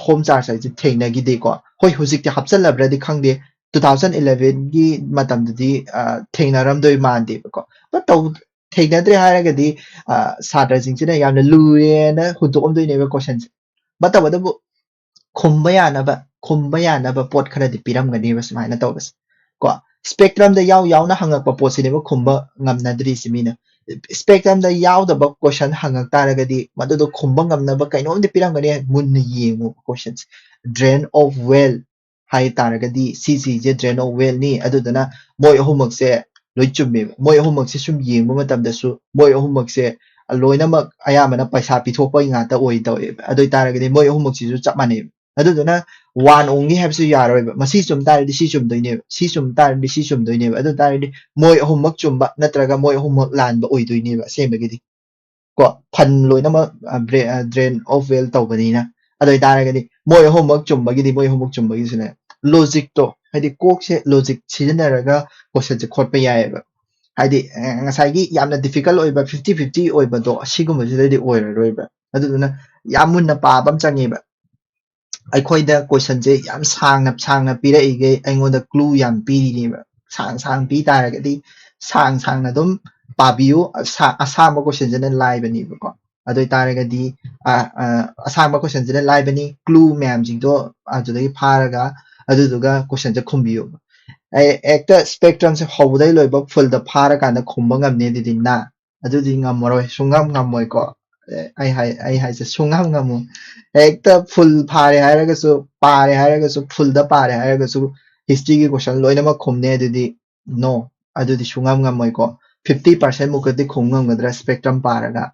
home charge ꯍꯥꯏꯁꯦ ꯊꯦꯡꯅꯈꯤꯗꯦꯀꯣ꯫ ꯍꯣꯏ, ꯍꯧꯖꯤꯛꯇꯤ ꯍꯥꯞꯆꯜꯂꯕ꯭ꯔꯗꯤ ꯈꯪꯗꯦ, two thousand eleven ꯒꯤ ꯃꯇꯝꯗꯗꯤ, ꯑ, ꯊꯦꯡꯅꯔꯝꯗꯣꯏ ꯃꯥꯟꯗꯦꯕꯀꯣ꯫ But ꯇꯧ-, ꯊꯦꯡꯅꯗ꯭ꯔꯦ ꯍꯥꯏꯔꯒꯗꯤ, ꯑ, ꯁꯥꯇ꯭ꯔꯁꯤꯡꯁꯤꯅ ꯌꯥꯝꯅ ꯂꯨꯔꯦꯅ ꯍꯨꯟꯗꯣꯛꯑꯝꯗꯣꯏꯅꯦꯕ question ꯁꯦ꯫ But ꯇꯧꯕꯇꯕꯨ ꯈꯨꯝꯕ ꯌꯥꯅꯕ, ꯈꯨꯝꯕ ꯌꯥꯅꯕ ꯄꯣꯠ ꯈꯔꯗꯤ ꯄꯤꯔꯝꯒꯅꯦꯕ ꯁꯨꯃꯥꯏꯅ ꯇꯧꯕꯁꯦ꯫ ꯀꯣ, spectrum ꯗ ꯌꯥꯎ ꯌꯥꯎꯅ ꯍꯪꯉꯛꯄ ꯄꯣꯠꯁꯤꯅꯦꯕ ꯈꯨꯝꯕ ꯉꯝꯅꯗ꯭ꯔꯤꯁꯤ ꯃꯤꯅ꯫ Spectrum ꯗ ꯌꯥꯎꯗꯕ question ꯍꯪꯉꯛ ꯇꯥꯔꯒꯗꯤ ꯃꯗꯨꯗꯣ ꯈꯨꯝꯕ ꯉꯝꯅꯕ ꯀꯩꯅꯣꯝꯗꯤ ꯄꯤꯔꯝꯒꯅꯤ, ꯃꯨꯟꯅ ꯌꯦꯡꯉꯨ question say. Drain of wealth ꯍꯥꯏ ꯇꯥꯔꯒꯗꯤ ꯁꯤꯁꯤꯁꯦ drain of wealth ꯅꯤ꯫ ꯑꯗꯨꯗꯨꯅ ꯃꯣꯏ ꯑꯍꯨꯝꯃꯛꯁꯦ ꯂꯣꯏ ꯆꯨꯝꯃꯦꯕ꯫ ꯃꯣꯏ ꯑꯍꯨꯝꯃꯛꯁꯦ ꯁꯨꯝ ꯌꯦꯡꯕ ꯃꯇꯝꯗꯁꯨ ꯃꯣꯏ ꯑꯍꯨꯝꯃꯛꯁꯦ ꯂꯣꯏꯅꯃꯛ ꯑꯌꯥꯝꯕꯅ ꯄꯩꯁꯥ ꯄꯤꯊꯣꯛꯄꯒꯤ ꯉꯥꯛꯇ ꯑꯣꯏ ꯇꯧꯋꯦꯕ꯫ ꯑꯗꯨ ꯑꯣꯏ ꯇꯥꯔꯒꯗꯤ ꯃꯣꯏ ꯑꯍꯨꯝꯃꯛꯁꯤꯁꯨ ꯆꯞ ꯃꯥꯟꯅꯩꯕ꯫ ꯑꯗꯨꯗꯨꯅ one only ꯍꯥꯏꯕꯁꯨ ꯌꯥꯔꯣꯏꯕ꯫ ꯃꯁꯤ ꯆꯨꯝ ꯇꯥꯔꯗꯤ ꯁꯤ ꯆꯨꯝꯗꯣꯏꯅꯦꯕ, ꯁꯤ ꯆꯨꯝ ꯇꯥꯔꯗꯤ ꯁꯤ ꯆꯨꯝꯗꯣꯏꯅꯦꯕ꯫ ꯑꯗꯨ ꯇꯥꯔꯗꯤ ꯃꯣꯏ ꯑꯍꯨꯝꯃꯛ ꯆꯨꯝꯕ ꯅꯠꯇ꯭ꯔꯒ ꯃꯣꯏ ꯑꯍꯨꯝꯃꯛ ꯂꯥꯟꯕ ꯑꯣꯏꯗꯣꯏꯅꯦꯕ ꯑꯁꯦꯡꯕꯒꯤꯗꯤ꯫ ꯀꯣ, fund ꯂꯣꯏꯅꯃꯛ, ꯑ, bre-, ꯑ, drain of wealth ꯇꯧꯕꯅꯤꯅ꯫ ꯑꯗꯨ ꯑꯣꯏ ꯇꯥꯔꯒꯗꯤ ꯃꯣꯏ ꯑꯍꯨꯝꯃꯛ ꯆꯨꯝꯕꯒꯤꯗꯤ ꯃꯣꯏ ꯑꯍꯨꯝꯃꯛ ꯆꯨꯝꯕꯒꯤꯁꯨꯅꯦ ꯂꯣꯖꯤꯛꯇꯣ, ꯍꯥꯏꯗꯤ ꯀꯣꯛꯁꯦ ꯂꯣꯖꯤꯛ ꯁꯤꯖꯤꯟꯅꯔꯒ ꯀꯣꯏꯁꯟꯁꯦ ꯈꯣꯠꯄ ꯌꯥꯏꯑꯕ꯫ ꯍꯥꯏꯗꯤ ꯑ, ꯉꯁꯥꯏꯒꯤ ꯌꯥꯝꯅ ꯗꯤꯐꯤꯀꯜꯠ ꯑꯣꯏꯕ ꯐꯤꯐꯇꯤ ꯐꯤꯐꯇꯤ ꯑꯣꯏꯕꯗꯣ ꯑꯁꯤꯒꯨꯝꯕꯁꯤꯗꯗꯤ ꯑꯣꯏꯔꯔꯣꯏꯕ꯫ ꯑꯗꯨꯗꯨꯅ ꯌꯥꯝ ꯃꯨꯟꯅ ꯄꯥꯕ ꯑꯃ ꯆꯪꯉꯦꯕ꯫ ꯑꯩꯈꯣꯏꯗ ꯀꯣꯏꯁꯟꯁꯦ ꯌꯥꯝ ꯁꯥꯡꯅ ꯁꯥꯡꯅ ꯄꯤꯔꯛꯏꯈꯩ ꯑꯩꯉꯣꯟꯗ ꯀ꯭ꯂꯨ ꯌꯥꯝ ꯄꯤꯔꯤꯅꯦꯕ꯫ ꯁꯥꯡ ꯁꯥꯡ ꯄꯤ ꯇꯥꯔꯒꯗꯤ ꯁꯥꯡ ꯁꯥꯡꯅ ꯑꯗꯨꯝ ꯄꯥꯕꯤꯌꯨ꯫ ꯑꯁꯥ- ꯑꯁꯥꯡꯕ ꯀꯣꯏꯁꯟꯁꯤꯅ ꯂꯥꯏꯕꯅꯦꯕꯀꯣ꯫ ꯑꯗꯨ ꯑꯣꯏꯇꯥꯔꯒꯗꯤ ꯑ, ꯑ, ꯑꯁꯥꯡꯕ ꯀꯣꯏꯁꯟꯁꯤꯅ ꯂꯥꯏꯕꯅꯤ, ꯀ꯭ꯂꯨ ꯃꯌꯥꯝꯁꯤꯡꯗꯣ ꯑꯗꯨꯗꯒꯤ ꯐꯥꯔꯒ, ꯑꯗꯨꯗꯨꯒ ꯀꯣꯏꯁꯟꯁꯦ ꯈꯨꯝꯕꯤꯌꯨ꯫ ꯑꯩ ꯍꯦꯛꯇ ꯁ꯭ꯄꯦꯛꯇ꯭ꯔꯝꯁꯦ ꯍꯧꯕꯗꯩ ꯂꯣꯏꯕ ꯐꯨꯜꯗ ꯐꯥꯔꯀꯥꯟꯗ ꯈꯨꯝꯕ ꯉꯝꯅꯤ ꯑꯗꯨꯗꯤ ꯅ ꯑꯗꯨꯗꯤ ꯉꯝꯃꯔꯣꯏ, ꯁꯨꯡꯉꯝ ꯉꯝꯃꯣꯏꯀꯣ꯫ ꯑꯦ, ꯑꯩ ꯍꯥꯏ ꯑꯩ ꯍꯥꯏꯁꯦ ꯁꯨꯡꯉꯝ ꯉꯝꯃꯣꯏ꯫ ꯍꯦꯛꯇ ꯐꯨꯜ ꯐꯥꯔꯦ ꯍꯥꯏꯔꯒꯁꯨ, ꯄꯥꯔꯦ ꯍꯥꯏꯔꯒꯁꯨ, ꯐꯨꯜꯗ ꯄꯥꯔꯦ ꯍꯥꯏꯔꯒꯁꯨ ꯍꯤꯁꯇ꯭ꯔꯤꯒꯤ ꯀꯣꯏꯁꯟ ꯂꯣꯏꯅꯃꯛ ꯈꯨꯝꯅꯦ ꯑꯗꯨꯗꯤ ꯅꯣ, ꯑꯗꯨꯗꯤ ꯁꯨꯡꯉꯝ ꯉꯝꯃꯣꯏꯀꯣ꯫ ꯐꯤꯐꯇꯤ ꯄꯥꯔꯁꯦꯟ ꯃꯨꯛꯀꯗꯤ ꯈꯨꯝ ꯉꯝꯒꯗ꯭ꯔꯥ ꯁ꯭ꯄꯦꯛꯇ꯭ꯔꯝ ꯄꯥꯔꯒ?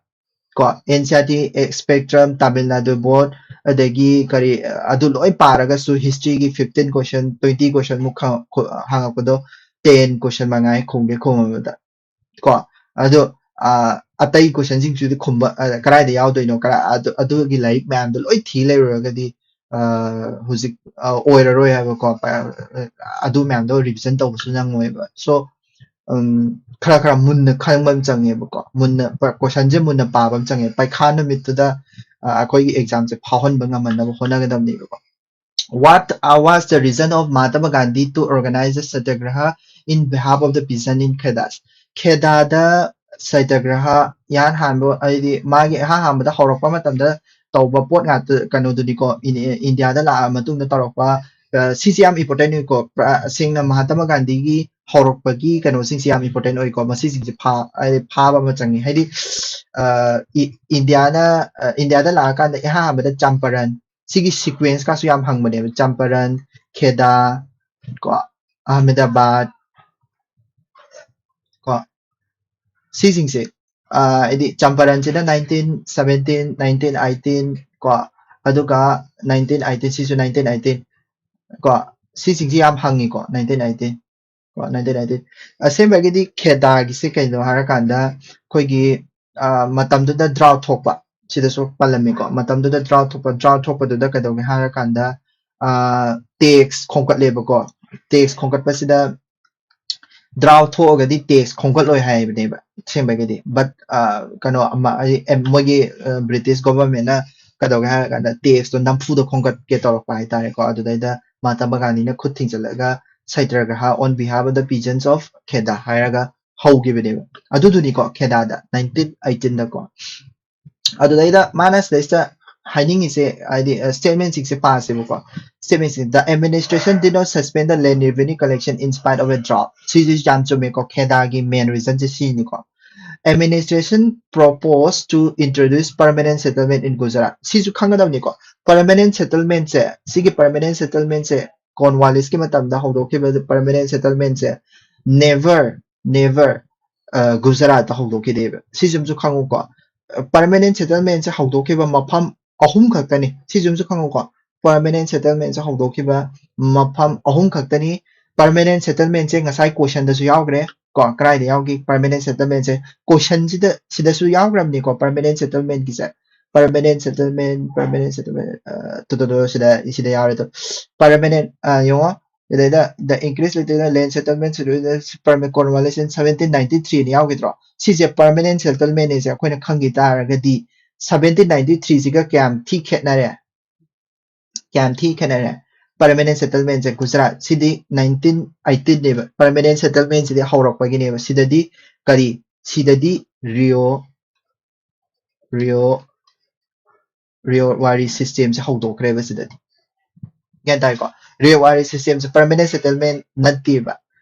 ꯀꯣ, N C R T spectrum, Tamil Nadu ꯕꯣꯔꯗ, ꯑꯗꯒꯤ ꯀꯔꯤ, ꯑꯗꯨ ꯂꯣꯏ ꯄꯥꯔꯒꯁꯨ ꯍꯤꯁꯇ꯭ꯔꯤꯒꯤ ꯐꯤꯐꯇꯤꯟ ꯀꯣꯏꯁꯟ, ꯇ꯭ꯋꯦꯟꯇꯤ ꯀꯣꯏꯁꯟ ꯃꯨꯛ ꯈ- ꯈ- ꯍꯪꯉꯛꯄꯗꯣ ꯇꯦꯟ ꯀꯣꯏꯁꯟ ꯃꯉꯥꯏ ꯈꯨꯝꯒꯦ ꯈꯨꯝꯃꯕꯗ꯫ ꯀꯣ, ꯑꯗꯣ ꯑ, ꯑꯇꯩ ꯀꯣꯏꯁꯟꯁꯤꯡꯁꯤꯗꯤ ꯈꯨꯝꯕ ꯑ, ꯀꯗꯥꯏꯗ ꯌꯥꯎꯗꯣꯏꯅꯣ? ꯀꯔꯥ- ꯑꯗꯨ- ꯑꯗꯨꯒꯤ ꯂꯥꯏꯔꯤꯛ ꯃꯌꯥꯝꯗꯣ ꯂꯣꯏ ꯊꯤ ꯂꯩꯔꯨꯔꯒꯗꯤ ꯑ, ꯍꯧꯖꯤꯛ ꯑ, ꯑꯣꯏꯔꯔꯣꯏ ꯍꯥꯏꯕꯀꯣ꯫ ꯄ- ꯑ, ꯑꯗꯨ ꯃꯌꯥꯝꯗꯣ ꯔꯤꯚꯤꯖꯟ ꯇꯧꯕꯁꯨ ꯅꯪꯉꯣꯏꯕ꯫ ꯁꯣ ꯎꯝ, ꯈꯔ ꯈꯔ ꯃꯨꯟꯅ ꯈꯪꯕ ꯑꯃ ꯆꯪꯉꯦꯕꯀꯣ꯫ ꯃꯨꯟꯅ ꯄ- ꯀꯣꯏꯁꯟꯁꯦ ꯃꯨꯟꯅ ꯄꯥꯕ ꯑꯃ ꯆꯪꯉꯦ꯫ ꯄꯩꯈꯥ ꯅꯨꯃꯤꯠꯇꯨꯗ ꯑ, ꯑꯩꯈꯣꯏꯒꯤ ꯑꯦꯛꯖꯥꯝꯁꯦ ꯐꯥꯎꯍꯟꯕ ꯉꯝꯍꯟꯅꯕ ꯍꯣꯠꯅꯒꯗꯕꯅꯦꯕꯀꯣ꯫ What uh, was the reason of Mahatma Gandhi to organize a satyagraha in behalf of the peasant in Khedas? ꯈꯦꯗꯥꯗ Satyagraha ꯏꯍꯥꯟ ꯍꯥꯟꯕ, ꯍꯥꯏꯗꯤ ꯃꯥꯒꯤ ꯏꯍꯥꯟ ꯍꯥꯟꯕꯗ ꯍꯧꯔꯛꯄ ꯃꯇꯝꯗ ꯇꯧꯕ ꯄꯣꯠ ꯉꯥꯛꯇ, ꯀꯩꯅꯣꯗꯨꯅꯤꯀꯣ, ꯏꯟ- ꯏꯟꯗꯤꯌꯥꯗ ꯂꯥꯛꯑ ꯃꯇꯨꯡꯗ ꯇꯧꯔꯛꯄ꯫ ꯑ, ꯁꯤꯁꯦ ꯌꯥꯝ ꯏꯝꯄꯣꯔꯇꯦꯟ ꯑꯣꯏꯀꯣ꯫ ꯄ꯭ꯔ- ꯁꯦꯡꯅ ꯃꯍꯥꯇꯃꯥ ꯒꯥꯟꯙꯤꯒꯤ ꯍꯧꯔꯛꯄꯒꯤ ꯀꯩꯅꯣꯁꯤꯡꯁꯦ ꯌꯥꯝ ꯏꯝꯄꯣꯔꯇꯦꯟ ꯑꯣꯏꯀꯣ꯫ ꯃꯁꯤꯁꯤꯡꯁꯦ ꯐꯥ- ꯍꯥꯏꯗꯤ ꯐꯥꯕ ꯑꯃ ꯆꯪꯉꯤ꯫ ꯍꯥꯏꯗꯤ ꯑ, ꯏ- ꯏꯟꯗꯤꯌꯥꯅ ꯑ, ꯏꯟꯗꯤꯌꯥꯗ ꯂꯥꯛꯑꯀꯥꯟꯗ ꯏꯍꯥꯟ ꯍꯥꯟꯕꯗ ꯆꯝꯄꯔꯟ, ꯁꯤꯒꯤ ꯁꯤꯀ꯭ꯋꯦꯟꯁꯀꯁꯨ ꯌꯥꯝ ꯍꯪꯕꯅꯦꯕ꯫ ꯆꯝꯄꯔꯟ, ꯈꯦꯗꯥ, ꯀꯣ, ꯑꯍꯃꯦꯗꯥꯕꯥꯗ, ꯀꯣ, ꯁꯤꯁꯤꯡꯁꯦ ꯑ, ꯍꯥꯏꯗꯤ ꯆꯝꯄꯔꯟꯁꯤꯅ ꯅꯥꯏꯟꯇꯤꯟ ꯁꯕꯦꯟꯇꯤꯟ, ꯅꯥꯏꯟꯇꯤꯟ ꯑꯩꯠꯇꯤꯟ, ꯀꯣ, ꯑꯗꯨꯒ ꯅꯥꯏꯟꯇꯤꯟ ꯑꯩꯠꯇꯤꯟ, ꯁꯤꯁꯨ ꯅꯥꯏꯟꯇꯤꯟ ꯑꯩꯠꯇꯤꯟ, ꯀꯣ, ꯁꯤꯁꯤꯡꯁꯦ ꯌꯥꯝ ꯍꯪꯉꯤꯀꯣ꯫ ꯅꯥꯏꯟꯇꯤꯟ ꯑꯩꯠꯇꯤꯟ, ꯀꯣ, ꯅꯥꯏꯟꯇꯤꯟ ꯑꯩꯠꯇꯤꯟ꯫ ꯑꯁꯦꯡꯕꯒꯤꯗꯤ ꯈꯦꯗꯥꯒꯤꯁꯦ ꯀꯩꯅꯣ ꯍꯥꯏꯔꯀꯥꯟꯗ ꯑꯩꯈꯣꯏꯒꯤ ꯑ, ꯃꯇꯝꯗꯨꯗ ꯗ꯭ꯔꯥꯎꯠ ꯊꯣꯛꯄ, ꯁꯤꯗꯁꯨ ꯄꯜꯂꯝꯃꯤꯀꯣ꯫ ꯃꯇꯝꯗꯨꯗ ꯗ꯭ꯔꯥꯎꯠ ꯊꯣꯛꯄ, ꯗ꯭ꯔꯥꯎꯠ ꯊꯣꯛꯄꯗꯨꯗ ꯀꯩꯗꯧꯒꯦ ꯍꯥꯏꯔꯀꯥꯟꯗ ꯑ, tax ꯈꯣꯝꯒꯠꯂꯦꯕꯀꯣ꯫ Tax ꯈꯣꯝꯒꯠꯄꯁꯤꯗ drought ꯊꯣꯛꯑꯒꯗꯤ tax ꯈꯣꯝꯒꯠꯂꯣꯏ ꯍꯥꯏꯕꯅꯦꯕ ꯑꯁꯦꯡꯕꯒꯤꯗꯤ꯫ But ꯀꯩꯅꯣ ꯑꯃ ꯍꯥꯏꯗꯤ, ꯑꯦ, ꯃꯣꯏꯒꯤ British government ꯅ ꯀꯩꯗꯧꯒꯦ ꯍꯥꯏꯔ ꯀꯥꯟꯗ tax ꯇꯣ ꯅꯝꯐꯨꯗ ꯈꯣꯝꯒꯠꯀꯦ ꯇꯧꯔꯛꯄ ꯍꯥꯏꯇꯥꯔꯦꯀꯣ꯫ ꯑꯗꯨꯗꯩꯗ ꯃꯍꯥꯇꯃꯥ ꯒꯥꯟꯙꯤꯅ ꯈꯨꯠ ꯊꯤꯡꯖꯤꯜꯂꯒ Satyagraha on behalf of the peasants of Kheda ꯍꯥꯏꯔꯒ ꯍꯧꯈꯤꯕꯅꯦꯕ꯫ ꯑꯗꯨꯗꯨꯅꯤꯀꯣ, ꯈꯦꯗꯥꯗ nineteen eighteen ꯗꯀꯣ꯫ ꯑꯗꯨꯗꯩꯗ ꯃꯥꯅ ꯁꯤꯗꯩꯁꯤꯗ ꯍꯥꯏꯅꯤꯡꯉꯤꯁꯦ, ꯍꯥꯏꯗꯤ statement ꯁꯤꯡꯁꯦ ꯄꯥꯁꯦꯕꯀꯣ꯫ Statement ꯁꯤ, "The administration did not suspend the land revenue collection in spite of a drought." ꯁꯤꯁꯨ ꯌꯥꯝ ꯆꯨꯝꯃꯦꯀꯣ꯫ ꯈꯦꯗꯥꯒꯤ main reason say ꯁꯤꯅꯤꯀꯣ꯫ "Administration proposed to introduce permanent settlement in Gujarat." ꯁꯤꯁꯨ ꯈꯪꯒꯗꯕꯅꯤꯀꯣ꯫ Permanent settlement ꯁꯦ, ꯁꯤꯒꯤ permanent settlement ꯁꯦ, Cornwallis ꯀꯤ ꯃꯇꯝꯗ ꯍꯧꯗꯣꯛꯈꯤꯕ permanent settlement ꯁꯦ never, never ꯒꯨꯖꯔꯥꯠꯇ ꯍꯧꯗꯣꯛꯈꯤꯗꯦꯕ꯫ ꯁꯤꯁꯤꯃꯁꯨ ꯈꯪꯉꯨꯀꯣ꯫ Permanent settlement ꯁꯦ ꯍꯧꯗꯣꯛꯈꯤꯕ ꯃꯐꯝ ꯑꯍꯨꯝ ꯈꯛꯇꯅꯤ꯫ ꯁꯤꯁꯤꯃꯁꯨ ꯈꯪꯉꯨꯀꯣ꯫ Permanent settlement ꯁꯦ ꯍꯧꯗꯣꯛꯈꯤꯕ ꯃꯐꯝ ꯑꯍꯨꯝ ꯈꯛꯇꯅꯤ꯫ Permanent settlement ꯁꯦ ꯉꯁꯥꯏ question ꯗꯁꯨ ꯌꯥꯎꯈ꯭ꯔꯦ ꯀꯣ꯫ ꯀꯗꯥꯏꯗ ꯌꯥꯎꯈꯤ permanent settlement ꯁꯦ? Question ꯁꯤꯗ, ꯁꯤꯗꯁꯨ ꯌꯥꯎꯈ꯭ꯔꯕꯅꯤꯀꯣ permanent settlement ꯒꯤꯁꯦ꯫ Permanent settlement, permanent settlement, ꯑ, ꯇꯨ, ꯇꯨ, ꯇꯨ, ꯁꯤꯗ, ꯁꯤꯗ ꯌꯥꯎꯔꯦ꯫ ꯇꯨ, permanent, ꯑ, ꯌꯦꯡꯉꯣ, ꯁꯤꯗꯩꯗ, "The increase related land settlement, permanent Cornwallis in seventeen ninety three" ꯅ ꯌꯥꯎꯈꯤꯗ꯭ꯔꯣ? ꯁꯤꯁꯦ permanent settlement ꯅꯦꯁꯦ ꯑꯩꯈꯣꯏꯅ ꯈꯪꯈꯤ ꯇꯥꯔꯒꯗꯤ, seventeen ninety three ꯁꯤꯒ ꯀꯌꯥꯝ ꯊꯤ ꯈꯦꯠꯅꯔꯦ? ꯀꯌꯥꯝ ꯊꯤ ꯈꯦꯠꯅꯔꯦ? Permanent settlement ꯁꯦ ꯒꯨꯖꯔꯥꯠ, ꯁꯤꯗꯤ nineteen eighteen ꯅꯦꯕ꯫ Permanent settlement ꯁꯤꯗꯤ ꯍꯧꯔꯛꯄꯒꯤꯅꯦꯕ꯫ ꯁꯤꯗꯗꯤ ꯀꯔꯤ? ꯁꯤꯗꯗꯤ ꯔꯤꯑꯣ, ꯔꯤꯑꯣ, ꯔꯤꯑꯣ ꯋꯥꯔꯤ system ꯁꯦ ꯍꯧꯗꯣꯛꯈ꯭ꯔꯦꯕ ꯁꯤꯗꯗꯤ꯫ ꯒ꯭ꯌꯥꯟ ꯇꯥꯏꯀꯣ? ꯔꯤꯑꯣ ꯋꯥꯔꯤ system ꯁꯦ permanent settlement ꯅꯠꯇꯦꯕ꯫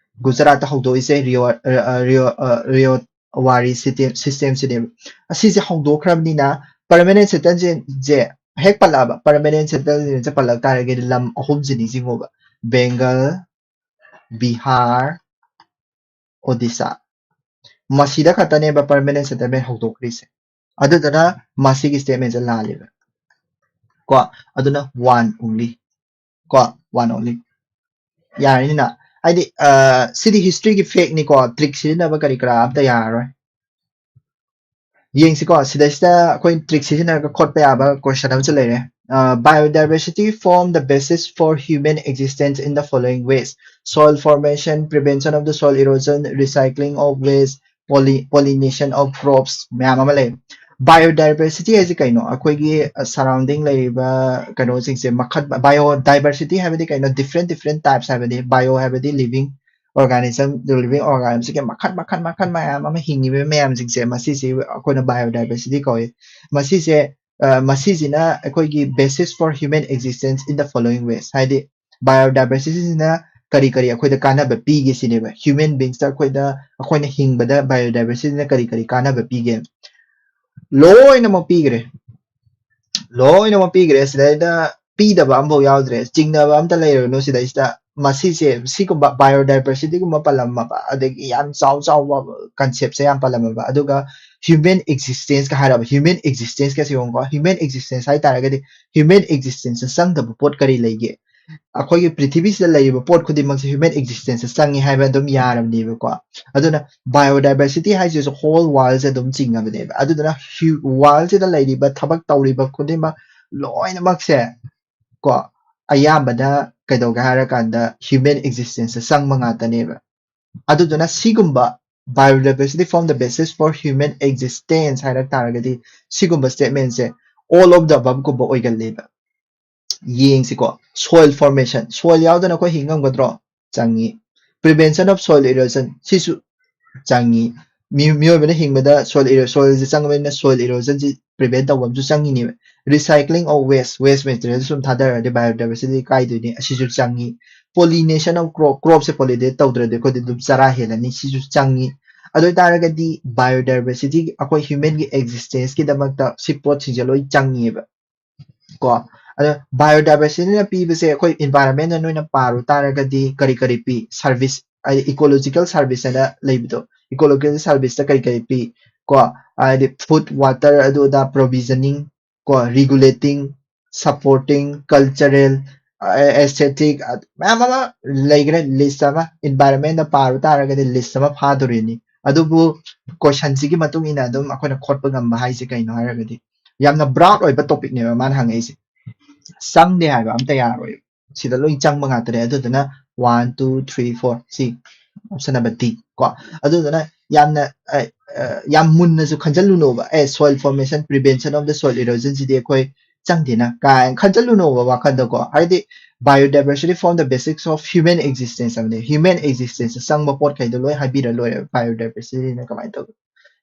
ꯒꯨꯖꯔꯥꯠꯇ ꯍꯧꯗꯣꯛꯏꯁꯦ ꯔꯤꯑꯣ, ꯑ, ꯑ, ꯔꯤꯑꯣ, ꯑ, ꯔꯤꯑꯣ ꯋꯥꯔꯤ system, system ꯁꯤꯅꯦꯕ꯫ ꯑꯁꯤꯁꯦ ꯍꯧꯗꯣꯛꯈ꯭ꯔꯕꯅꯤꯅ permanent settlement ꯁꯦ ꯍꯦꯛ ꯄꯜꯂꯛꯑꯕ, permanent settlement ꯁꯦ ꯄꯜꯂꯛ ꯇꯥꯔꯒꯗꯤ ꯂꯝ ꯑꯍꯨꯝꯁꯤ ꯅꯤꯡꯁꯤꯡꯉꯣꯕ꯫ ꯕꯦꯡꯒꯜ, ꯕꯤꯍꯥꯔ, ꯑꯣꯗꯤꯁꯥ꯫ ꯃꯁꯤꯗ ꯈꯛꯇꯅꯦꯕ permanent settlement ꯍꯧꯗꯣꯛꯈ꯭ꯔꯤꯁꯦ꯫ ꯑꯗꯨꯗꯨꯅ ꯃꯁꯤꯒꯤ statement ꯁꯦ ꯂꯥꯜꯂꯦꯕ꯫ ꯀꯣ, ꯑꯗꯨꯅ one only꯫ ꯀꯣ, one only꯫ ꯌꯥꯔꯅꯤꯅ? ꯍꯥꯏꯗꯤ, ꯑ, ꯁꯤꯗꯤ history ꯒꯤ fact ꯅꯤꯀꯣ, trick ꯁꯤꯖꯤꯟꯅꯕ ꯀꯔꯤ ꯀꯔꯥ ꯑꯝꯇ ꯌꯥꯔꯔꯣꯏ꯫ ꯌꯦꯡꯁꯤꯀꯣ, ꯁꯤꯗꯩꯁꯤꯗ ꯑꯩꯈꯣꯏ trick ꯁꯤꯖꯤꯟꯅꯔꯒ ꯈꯣꯠꯄ ꯌꯥꯕ question ꯑꯃꯁꯨ ꯂꯩꯔꯦ꯫ Biodiversity form the basis for human existence in the following ways: soil formation, prevention of the soil erosion, recycling of waste, pollination of crops, ꯃꯌꯥꯝ ꯑꯃ ꯂꯩ꯫ Biodiversity ꯍꯥꯏꯁꯦ ꯀꯩꯅꯣ? ꯑꯩꯈꯣꯏꯒꯤ ꯁꯔꯥꯎꯟꯗꯤꯡ ꯂꯩꯔꯤꯕ ꯀꯩꯅꯣꯁꯤꯡꯁꯦ ꯃꯈꯜ, biodiversity ꯍꯥꯏꯕꯗꯤ ꯀꯩꯅꯣ? Different different types ꯍꯥꯏꯕꯗꯤ, bio ꯍꯥꯏꯕꯗꯤ living organism, living organismꯁꯤꯒꯤ ꯃꯈꯜ ꯃꯈꯜ ꯃꯈꯜ ꯃꯌꯥꯝ ꯑꯃ ꯍꯤꯡꯉꯤꯕ ꯃꯌꯥꯝꯁꯤꯡꯁꯦ, ꯃꯁꯤꯁꯤ ꯑꯩꯈꯣꯏꯅ biodiversity ꯀꯧꯏ꯫ ꯃꯁꯤꯁꯦ ꯃꯁꯤꯁꯤꯅ ꯑꯩꯈꯣꯏꯒꯤ basis for human existence in the following ways, ꯍꯥꯏꯗꯤ biodiversityꯁꯤꯅ ꯀꯔꯤ ꯀꯔꯤ ꯑꯩꯈꯣꯏꯗ ꯀꯥꯟꯅꯕ ꯄꯤꯒꯦ ꯁꯤꯅꯦꯕ꯫ Human beings ꯑꯩꯈꯣꯏꯗ, ꯑꯩꯈꯣꯏꯅ ꯍꯤꯡꯕꯗ biodiversityꯅ ꯀꯔꯤ ꯀꯔꯤ ꯀꯥꯟꯅꯕ ꯄꯤꯒꯦ? ꯂꯣꯏꯅꯃꯛ ꯄꯤꯈ꯭ꯔꯦ, ꯂꯣꯏꯅꯃꯛ ꯄꯤꯈ꯭ꯔꯦ꯫ ꯁꯤꯗꯩꯗ ꯄꯤꯗꯕ ꯑꯃꯐꯥꯎ ꯌꯥꯎꯗ꯭ꯔꯦ, ꯆꯤꯡꯅꯕ ꯑꯝꯇ ꯂꯩꯔꯅꯨ ꯁꯤꯗꯩꯁꯤꯗ꯫ ꯃꯁꯤꯁꯦ, ꯁꯤꯒꯨꯝꯕ biodiversityꯒꯨꯝꯕ ꯄꯜꯂꯝꯃꯕ, ꯑꯗꯒꯤ ꯌꯥꯝ ꯆꯥꯎ ꯆꯥꯎꯕ conceptꯁꯦ ꯌꯥꯝ ꯄꯜꯂꯝꯃꯕ, ꯑꯗꯨꯒ human existenceꯀ ꯍꯥꯏꯔꯕ, human existenceꯀꯁꯦ ꯌꯦꯡꯉꯨꯀꯣ꯫ Human existence ꯍꯥꯏ ꯇꯥꯔꯒꯗꯤ, human existenceꯇ ꯆꯪꯗꯕ ꯄꯣꯠ ꯀꯔꯤ ꯂꯩꯒꯦ? ꯑꯩꯈꯣꯏꯒꯤ ꯄ꯭ꯔꯤꯊꯤꯕꯤꯁꯤꯗ ꯂꯩꯔꯤꯕ ꯄꯣꯠ ꯈꯨꯗꯤꯡꯃꯛꯁꯦ human existenceꯇ ꯆꯪꯉꯤ ꯍꯥꯏꯕ ꯑꯗꯨꯝ ꯌꯥꯔꯕꯅꯦꯕꯀꯣ꯫ ꯑꯗꯨꯅ biodiversity ꯍꯥꯏꯁꯤꯁꯨ whole worldꯁꯦ ꯑꯗꯨꯝ ꯆꯤꯡꯉꯕꯅꯦꯕ꯫ ꯑꯗꯨꯗꯨꯅ worldꯁꯤꯗ ꯂꯩꯔꯤꯕ ꯊꯕꯛ ꯇꯧꯔꯤꯕ ꯈꯨꯗꯤꯡꯃꯛ ꯂꯣꯏꯅꯃꯛꯁꯦ ꯀꯣ, ꯑꯌꯥꯝꯕꯅ ꯀꯩꯗꯧꯒꯦ ꯍꯥꯏꯔꯀꯥꯟꯗ human existenceꯇ ꯆꯪꯕ ꯉꯥꯛꯇꯅꯦꯕ꯫ ꯑꯗꯨꯗꯨꯅ ꯁꯤꯒꯨꯝꯕ biodiversity form the basis for human existence ꯍꯥꯏꯔꯛ ꯇꯥꯔꯒꯗꯤ, ꯁꯤꯒꯨꯝꯕ statementꯁꯦ all of the aboveꯒꯨꯝꯕ ꯑꯣꯏꯒꯜꯂꯦꯕ꯫ ꯌꯦꯡꯁꯤꯀꯣ, soil formation, soil ꯌꯥꯎꯗꯅ ꯑꯩꯈꯣꯏ ꯍꯤꯡ ꯉꯝꯒꯗ꯭ꯔꯣ? ꯆꯪꯉꯤ꯫ Prevention of soil erosion, ꯁꯤꯁꯨ ꯆꯪꯉꯤ꯫ ꯃꯤ-, ꯃꯤꯑꯣꯏꯕꯅ ꯍꯤꯡꯕꯗ soil ero-, soilꯁꯦ ꯆꯪꯉꯕꯅꯤꯅ soil erosionꯁꯤ prevent ꯇꯧꯕ ꯑꯃꯁꯨ ꯆꯪꯉꯤꯅꯦꯕ꯫ Recycling of waste, waste material ꯁꯨꯝ ꯊꯥꯗꯔꯗꯤ biodiversity ꯀꯥꯏꯗꯣꯏꯅꯤ, ꯑꯁꯤꯁꯨ ꯆꯪꯉꯤ꯫ Pollination of crop, cropꯁꯦ pollinate ꯇꯧꯗ꯭ꯔꯗꯤ ꯑꯩꯈꯣꯏꯗꯤ ꯑꯗꯨꯝ ꯆꯔꯥ ꯍꯦꯜꯂꯅꯤ, ꯁꯤꯁꯨ ꯆꯪꯉꯤ꯫ ꯑꯗꯨ ꯑꯣꯏꯇꯥꯔꯒꯗꯤ biodiversity, ꯑꯩꯈꯣꯏ humanꯒꯤ existenceꯀꯤꯗꯃꯛꯇ ꯁꯤ ꯄꯣꯠꯁꯤꯡꯁꯦ ꯂꯣꯏ ꯆꯪꯉꯦꯕ꯫ ꯀꯣ, ꯑꯗ biodiversityꯅ ꯄꯤꯕꯁꯦ ꯑꯩꯈꯣꯏ environmentꯅ ꯅꯣꯏꯅ ꯄꯥꯔꯨ ꯇꯥꯔꯒꯗꯤ ꯀꯔꯤ ꯀꯔꯤ ꯄꯤ? Service, ꯍꯥꯏꯗꯤ ecological service ꯍꯥꯏꯅ ꯂꯩꯕꯗꯣ, ecological serviceꯇ ꯀꯔꯤ ꯀꯔꯤ ꯄꯤ? ꯀꯣ, ꯍꯥꯏꯗꯤ food, water, ꯑꯗꯨ ꯑꯗꯥ provisioning, ꯀꯣ, regulating, supporting, cultural, aesthetic, ꯃꯌꯥꯝ ꯑꯃ ꯂꯩꯈ꯭ꯔꯦ, list ꯑꯃ꯫ Environmentꯇ ꯄꯥꯔꯨ ꯇꯥꯔꯒꯗꯤ list ꯑꯃ ꯐꯥꯗꯣꯔꯤꯅꯤ꯫ ꯑꯗꯨꯕꯨ questionꯁꯤꯒꯤ ꯃꯇꯨꯡ ꯏꯟꯅ ꯑꯗꯨꯝ ꯑꯩꯈꯣꯏꯅ ꯈꯣꯠꯄ ꯉꯝꯕ ꯍꯥꯏꯁꯦ ꯀꯩꯅꯣ ꯍꯥꯏꯔꯒꯗꯤ, ꯌꯥꯝꯅ broad ꯑꯣꯏꯕ topicꯅꯦꯕ ꯃꯥꯅ ꯍꯪꯉꯛꯏꯁꯦ꯫ ꯆꯪꯗꯦ ꯍꯥꯏꯕ ꯑꯝꯇ ꯌꯥꯔꯣꯏ꯫ ꯁꯤꯗ ꯂꯣꯏ ꯆꯪꯕ ꯉꯥꯛꯇꯅꯦ꯫ ꯑꯗꯨꯗꯨꯅ one, two, three, four, ꯁꯤ option number D ꯀꯣ꯫ ꯑꯗꯨꯗꯨꯅ ꯌꯥꯝꯅ ꯑ, ꯑ, ꯌꯥꯝ ꯃꯨꯟꯅꯁꯨ ꯈꯟꯖꯜꯂꯨꯅꯣꯕ꯫ ꯑꯦ, soil formation, prevention of the soil erosion ꯁꯤꯗꯤ ꯑꯩꯈꯣꯏ ꯆꯪꯗꯦꯅ ꯀꯥꯏꯅ ꯈꯟꯖꯜꯂꯨꯅꯣꯕ ꯋꯥꯈꯟꯗꯀꯣ꯫ ꯍꯥꯏꯗꯤ biodiversity form the basics of human existence ꯍꯥꯏꯕꯅꯦ꯫ Human existence ꯆꯪꯕ ꯄꯣꯠꯈꯩꯗꯣ ꯂꯣꯏ ꯍꯥꯏꯕꯤꯔ ꯂꯣꯏꯔꯦ, biodiversity ꯅ ꯀꯃꯥꯏꯅ ꯇꯧꯕ꯫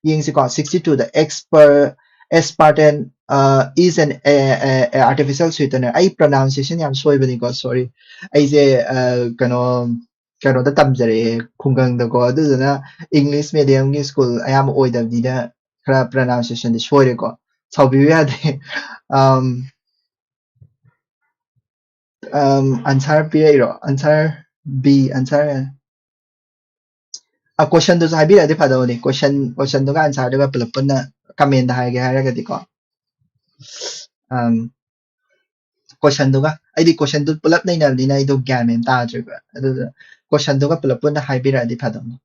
ꯌꯦꯡꯁꯤꯀꯣ, sixty two the expert aspartame uh, is an a, a, a artificial sweetener. ꯑꯩ pronunciation ꯌꯥꯝ ꯁꯣꯏꯕꯅꯤꯀꯣ, sorry꯫ ꯑꯩꯁꯦ ꯑ, ꯀꯩꯅꯣ ꯀꯩꯅꯣꯗ ꯇꯝꯖꯔꯛꯑꯦ, ꯈꯨꯡꯒꯪꯗꯀꯣ꯫ ꯑꯗꯨꯗꯨꯅ English medium ꯒꯤ school ꯑꯌꯥꯝꯕ ꯑꯣꯏꯗꯕꯅꯤꯅ ꯈꯔ pronunciation ꯗꯤ ꯁꯣꯏꯔꯦꯀꯣ, ꯁꯥꯎꯕꯤꯕ ꯌꯥꯗꯦ꯫ ꯑꯝ, ꯑꯝ, answer ꯄꯤꯔꯛꯏꯔꯣ? Answer B, answer ꯑ, question ꯗꯨꯁꯨ ꯍꯥꯏꯕꯤꯔꯛꯑꯗꯤ ꯐꯗꯧꯅꯤ꯫ Question, question ꯗꯨꯒ answer ꯗꯨꯒ ꯄꯨꯂꯞ ꯄꯨꯟꯅ comment ꯗ ꯍꯥꯏꯒꯦ ꯍꯥꯏꯔꯒꯗꯤꯀꯣ꯫ ꯑꯝ, question ꯗꯨꯒ, ꯑꯩꯗꯤ question ꯗꯨ ꯄꯨꯂꯞ ꯅꯩꯅꯕꯅꯤꯅ ꯑꯩꯗꯣ ꯒ꯭ꯌꯥꯟ ꯃꯦꯟ ꯇꯥꯗ꯭ꯔꯦꯕ꯫ ꯑꯗꯨꯗ question ꯗꯨꯒ ꯄꯨꯂꯞ ꯄꯨꯟꯅ ꯍꯥꯏꯕꯤꯔꯛꯑꯗꯤ ꯐꯗꯧꯅꯤ꯫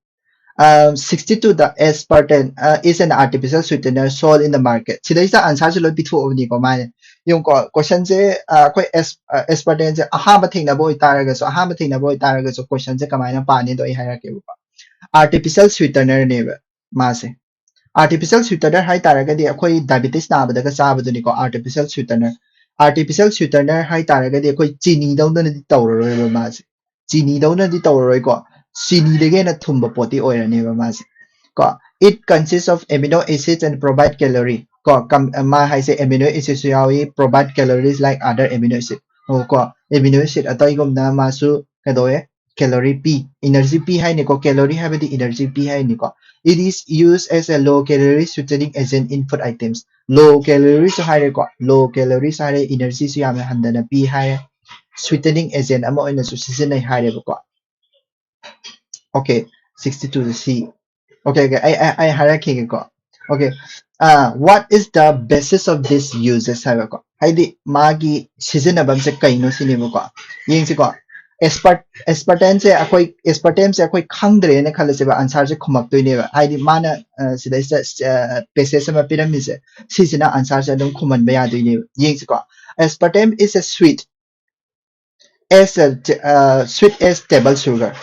ꯑꯝ, sixty two the aspartame uh, is an artificial sweetener sold in the market. ꯁꯤꯗꯩꯁꯤꯗ answer ꯁꯦ ꯂꯣꯏ ꯄꯤꯊꯣꯛꯑꯕꯅꯤꯀꯣ ꯃꯥꯅ꯫ ꯌꯦꯡꯉꯨꯀꯣ, question ꯁꯦ, ꯑ, ꯑꯩꯈꯣꯏ ꯑꯦꯁ-, ꯑ, aspartame ꯁꯦ ꯑꯍꯥꯟꯕ ꯊꯦꯡꯅꯕ ꯑꯣꯏꯇꯥꯔꯒꯁꯨ, ꯑꯍꯥꯟꯕ ꯊꯦꯡꯅꯕ ꯑꯣꯏꯇꯥꯔꯒꯁꯨ question ꯁꯦ ꯀꯃꯥꯏꯅ ꯄꯥꯅꯤꯗꯣ ꯑꯩ ꯍꯥꯏꯔꯛꯀꯦꯕꯀꯣ꯫ Artificial sweetener ꯅꯦꯕ ꯃꯥꯁꯦ꯫ Artificial sweetener ꯍꯥꯏ ꯇꯥꯔꯒꯗꯤ ꯑꯩꯈꯣꯏ diabetes ꯅꯥꯕꯗꯒ ꯆꯥꯕꯗꯨꯅꯤꯀꯣ, artificial sweetener꯫ Artificial sweetener ꯍꯥꯏ ꯇꯥꯔꯒꯗꯤ ꯑꯩꯈꯣꯏ ꯆꯤꯅꯤꯗꯧꯅꯗꯤ ꯇꯧꯔꯔꯣꯏꯕ ꯃꯥꯁꯦ꯫ ꯆꯤꯅꯤꯗꯧꯅꯗꯤ ꯇꯧꯔꯔꯣꯏꯀꯣ꯫ ꯆꯤꯅꯤꯗꯒꯤ ꯍꯦꯟꯅ ꯊꯨꯝꯕ ꯄꯣꯠꯇꯤ ꯑꯣꯏꯔꯅꯦꯕ ꯃꯥꯁꯦ꯫ ꯀꯣ, it consists of amino acids and provide calorie. ꯀꯣ, ꯀꯝ-, ꯃꯥ ꯍꯥꯏꯁꯦ amino acids ꯁꯨ ꯌꯥꯎꯏ, provide calories like other amino acid꯫ ꯑꯣ, ꯀꯣ, amino acid ꯑꯇꯩꯒꯨꯝꯅ ꯃꯥꯁꯨ ꯀꯩꯗꯧꯋꯦ? Calorie ꯄꯤ, energy ꯄꯤ ꯍꯥꯏꯅꯤꯀꯣ꯫ Calorie ꯍꯥꯏꯕꯗꯤ energy P ꯍꯥꯏꯅꯤꯀꯣ꯫ It is used as a low calorie sweetening agent in food items. Low calorie ꯁꯨ ꯍꯥꯏꯔꯦꯀꯣ, low calorie ꯁꯨ ꯍꯥꯏꯔꯦ, energy ꯁꯨ ꯌꯥꯝꯅ ꯍꯟꯊꯅ ꯄꯤ ꯍꯥꯏꯔꯦ꯫ Sweetening agent ꯑꯃ ꯑꯣꯏꯅꯁꯨ ꯁꯤꯖꯤꯟꯅꯩ ꯍꯥꯏꯔꯦꯕꯀꯣ꯫ Okay, sixty two ꯁꯤ꯫ Okay, okay, ꯑꯩ, ꯑꯩ, ꯑꯩ ꯍꯥꯏꯔꯛꯈꯤꯒꯦꯀꯣ꯫ Okay, uh, what is the basis of this uses ꯍꯥꯏꯕꯀꯣ? ꯍꯥꯏꯗꯤ ꯃꯥꯒꯤ ꯁꯤꯖꯤꯟꯅꯐꯝꯁꯦ ꯀꯩꯅꯣ ꯁꯤꯅꯦꯕꯀꯣ꯫ ꯌꯦꯡꯁꯤꯀꯣ, aspartame ꯁꯦ ꯑꯩꯈꯣꯏ, aspartame ꯁꯦ ꯑꯩꯈꯣꯏ ꯈꯪꯗ꯭ꯔꯦꯅ ꯈꯜꯂꯁꯦꯕ, answer ꯁꯦ ꯈꯨꯝꯃꯛꯇꯣꯏꯅꯦꯕ꯫ ꯍꯥꯏꯗꯤ ꯃꯥꯅ, ꯑ, ꯁꯤꯗꯩꯁꯤꯗ, ꯑ, passage ꯑꯃ ꯄꯤꯔꯝꯃꯤꯁꯦ, ꯁꯤꯁꯤꯅ answer ꯁꯦ ꯑꯗꯨꯝ ꯈꯨꯝꯍꯟꯕ ꯌꯥꯗꯣꯏꯅꯦꯕ꯫ ꯌꯦꯡꯁꯤꯀꯣ, Aspartame is a sweet as a uh, sweet as table sugar,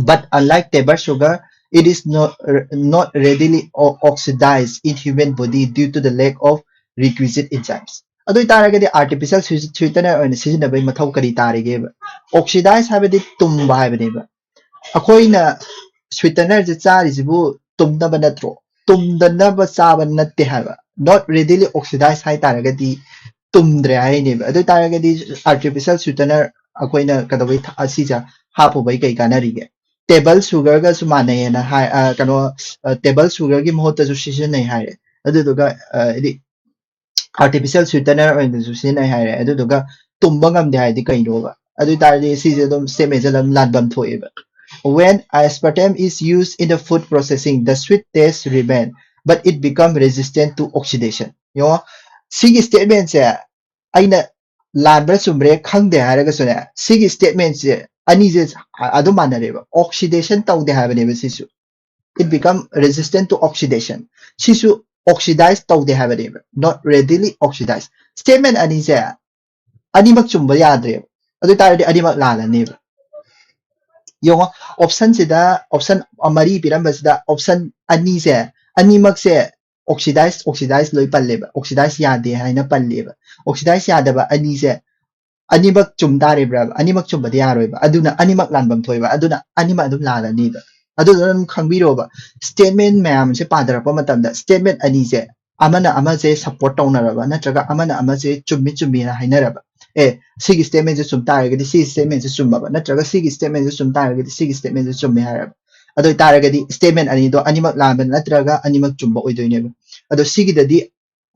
but unlike table sugar, it is not not readily o- oxidized in human body due to the lack of requisite enzymes. ꯑꯗꯨ ꯑꯣꯏꯇꯥꯔꯒꯗꯤ artificial sweetener ꯑꯣꯏꯅ ꯁꯤꯖꯤꯟꯅꯕꯒꯤ ꯃꯊꯧ ꯀꯔꯤ ꯇꯥꯔꯤꯒꯦꯕ? Oxidize ꯍꯥꯏꯕꯗꯤ ꯇꯨꯝꯕ ꯍꯥꯏꯕꯅꯦꯕ꯫ ꯑꯩꯈꯣꯏꯅ sweetenerꯁꯦ ꯆꯥꯔꯤꯁꯤꯕꯨ ꯇꯨꯝꯅꯕ ꯅꯠꯇ꯭ꯔꯣ? ꯇꯨꯝꯗꯅꯕ ꯆꯥꯕ ꯅꯠꯇꯦ ꯍꯥꯏꯕ꯫ Not readily oxidized ꯍꯥꯏ ꯇꯥꯔꯒꯗꯤ ꯇꯨꯝꯗ꯭ꯔꯦ ꯍꯥꯏꯅꯦꯕ꯫ ꯑꯗꯨ ꯑꯣꯏ ꯇꯥꯔꯒꯗꯤ artificial sweetener ꯑꯩꯈꯣꯏꯅ ꯀꯩꯗꯧꯕꯩ ꯊ- ꯑꯁꯤꯁꯦ ꯍꯥꯞꯄꯨꯕꯩ ꯀꯩ ꯀꯥꯟꯅꯔꯤꯒꯦ? Table sugarꯒꯁꯨ ꯃꯥꯟꯅꯩꯌꯦꯅ ꯍꯥꯏ ꯑ, ꯀꯩꯅꯣ table sugarꯒꯤ ꯃꯍꯨꯠꯇꯁꯨ ꯁꯤꯖꯤꯟꯅꯩ ꯍꯥꯏꯔꯦ꯫ ꯑꯗꯨꯗꯨꯒ ꯑ, ꯍꯥꯏꯗꯤ artificial sweetener ꯑꯣꯏꯅꯁꯨ ꯁꯤꯖꯤꯟꯅꯩ ꯍꯥꯏꯔꯦ꯫ ꯑꯗꯨꯗꯨꯒ ꯇꯨꯝꯕ ꯉꯝꯗꯦ ꯍꯥꯏꯗꯤ ꯀꯩꯅꯣꯕ? ꯑꯗꯨ ꯑꯣꯏ ꯇꯥꯔꯗꯤ ꯁꯤꯁꯦ ꯑꯗꯨꯝ statementꯁꯦ ꯑꯗꯨꯝ ꯂꯥꯟꯐꯝ ꯊꯣꯛꯑꯦꯕ꯫ When aspartame is used in the food processing, the sweet taste remain, but it become resistant to oxidation. ꯌꯦꯡꯉꯣ, ꯁꯤꯒꯤ statementꯁꯦ ꯑꯩꯅ ꯂꯥꯟꯕ꯭ꯔꯥ ꯆꯨꯝꯕ꯭ꯔꯥ ꯈꯪꯗꯦ ꯍꯥꯏꯔꯒꯁꯨꯅꯦ, ꯁꯤꯒꯤ statementꯁꯦ ꯑꯅꯤꯁꯦ ꯑꯗꯨꯝ ꯃꯥꯟꯅꯔꯦꯕ꯫ Oxidation ꯇꯧꯗꯦ ꯍꯥꯏꯕꯅꯦꯕ ꯁꯤꯁꯨ꯫ It become resistant to oxidation. ꯁꯤꯁꯨ oxidize ꯇꯧꯗꯦ ꯍꯥꯏꯕꯅꯦꯕ, not readily oxidized. Statement ꯑꯅꯤꯁꯦ ꯑꯅꯤꯃꯛ ꯆꯨꯝꯕ ꯌꯥꯗ꯭ꯔꯦꯕ꯫ ꯑꯗꯨ ꯑꯣꯏ ꯇꯥꯔꯗꯤ ꯑꯅꯤꯃꯛ ꯂꯥꯜꯂꯅꯦꯕ꯫ ꯌꯦꯡꯉꯣ, optionꯁꯤꯗ option ꯃꯔꯤ ꯄꯤꯔꯝꯕꯁꯤꯗ option ꯑꯅꯤꯁꯦ, ꯑꯅꯤꯃꯛꯁꯦ oxidize oxidize ꯂꯣꯏ ꯄꯜꯂꯦꯕ꯫ Oxidize ꯌꯥꯗꯦ ꯍꯥꯏꯅ ꯄꯜꯂꯦꯕ꯫ Oxidize ꯌꯥꯗꯕ ꯑꯅꯤꯁꯦ ꯑꯅꯤꯃꯛ ꯆꯨꯝ ꯇꯥꯔꯤꯕ꯭ꯔꯥ? ꯑꯅꯤꯃꯛ ꯆꯨꯝꯕꯗꯤ ꯌꯥꯔꯣꯏꯕ꯫ ꯑꯗꯨꯅ ꯑꯅꯤꯃꯛ ꯂꯥꯟꯐꯝ ꯊꯣꯛꯑꯦꯕ꯫ ꯑꯗꯨꯅ ꯑꯅꯤꯃꯛ ꯑꯗꯨꯝ ꯂꯥꯜꯂꯅꯤꯕ꯫ ꯑꯗꯨꯗꯨꯅ ꯑꯗꯨꯝ ꯈꯪꯕꯤꯔꯣꯕ, statement ꯃꯌꯥꯝꯁꯦ ꯄꯥꯊꯔꯛꯄ ꯃꯇꯝꯗ statement ꯑꯅꯤꯁꯦ ꯑꯃꯅ ꯑꯃꯁꯦ support ꯇꯧꯅꯔꯕ ꯅꯠꯇ꯭ꯔꯒ ꯑꯃꯅ ꯑꯃꯁꯦ ꯆꯨꯝꯃꯤ ꯆꯨꯝꯃꯤꯅ ꯍꯥꯏꯅꯔꯕ, ꯑꯦ, ꯁꯤꯒꯤ statementꯁꯦ ꯆꯨꯝ ꯇꯥꯔꯒꯗꯤ ꯁꯤꯒꯤ statementꯁꯦ ꯆꯨꯝꯃꯕ ꯅꯠꯇ꯭ꯔꯒ ꯁꯤꯒꯤ statementꯁꯦ ꯆꯨꯝ ꯇꯥꯔꯒꯗꯤ ꯁꯤꯒꯤ statementꯁꯦ ꯆꯨꯝꯃꯦ ꯍꯥꯏꯔꯕ꯫ ꯑꯗꯨ ꯑꯣꯏꯇꯥꯔꯒꯗꯤ statement ꯑꯅꯤꯗꯣ ꯑꯅꯤꯃꯛ ꯂꯥꯟꯕ ꯅꯠꯇ꯭ꯔꯒ ꯑꯅꯤꯃꯛ ꯆꯨꯝꯕ ꯑꯣꯏꯗꯣꯏꯅꯦꯕ꯫ ꯑꯗꯣ ꯁꯤꯒꯤꯗꯗꯤ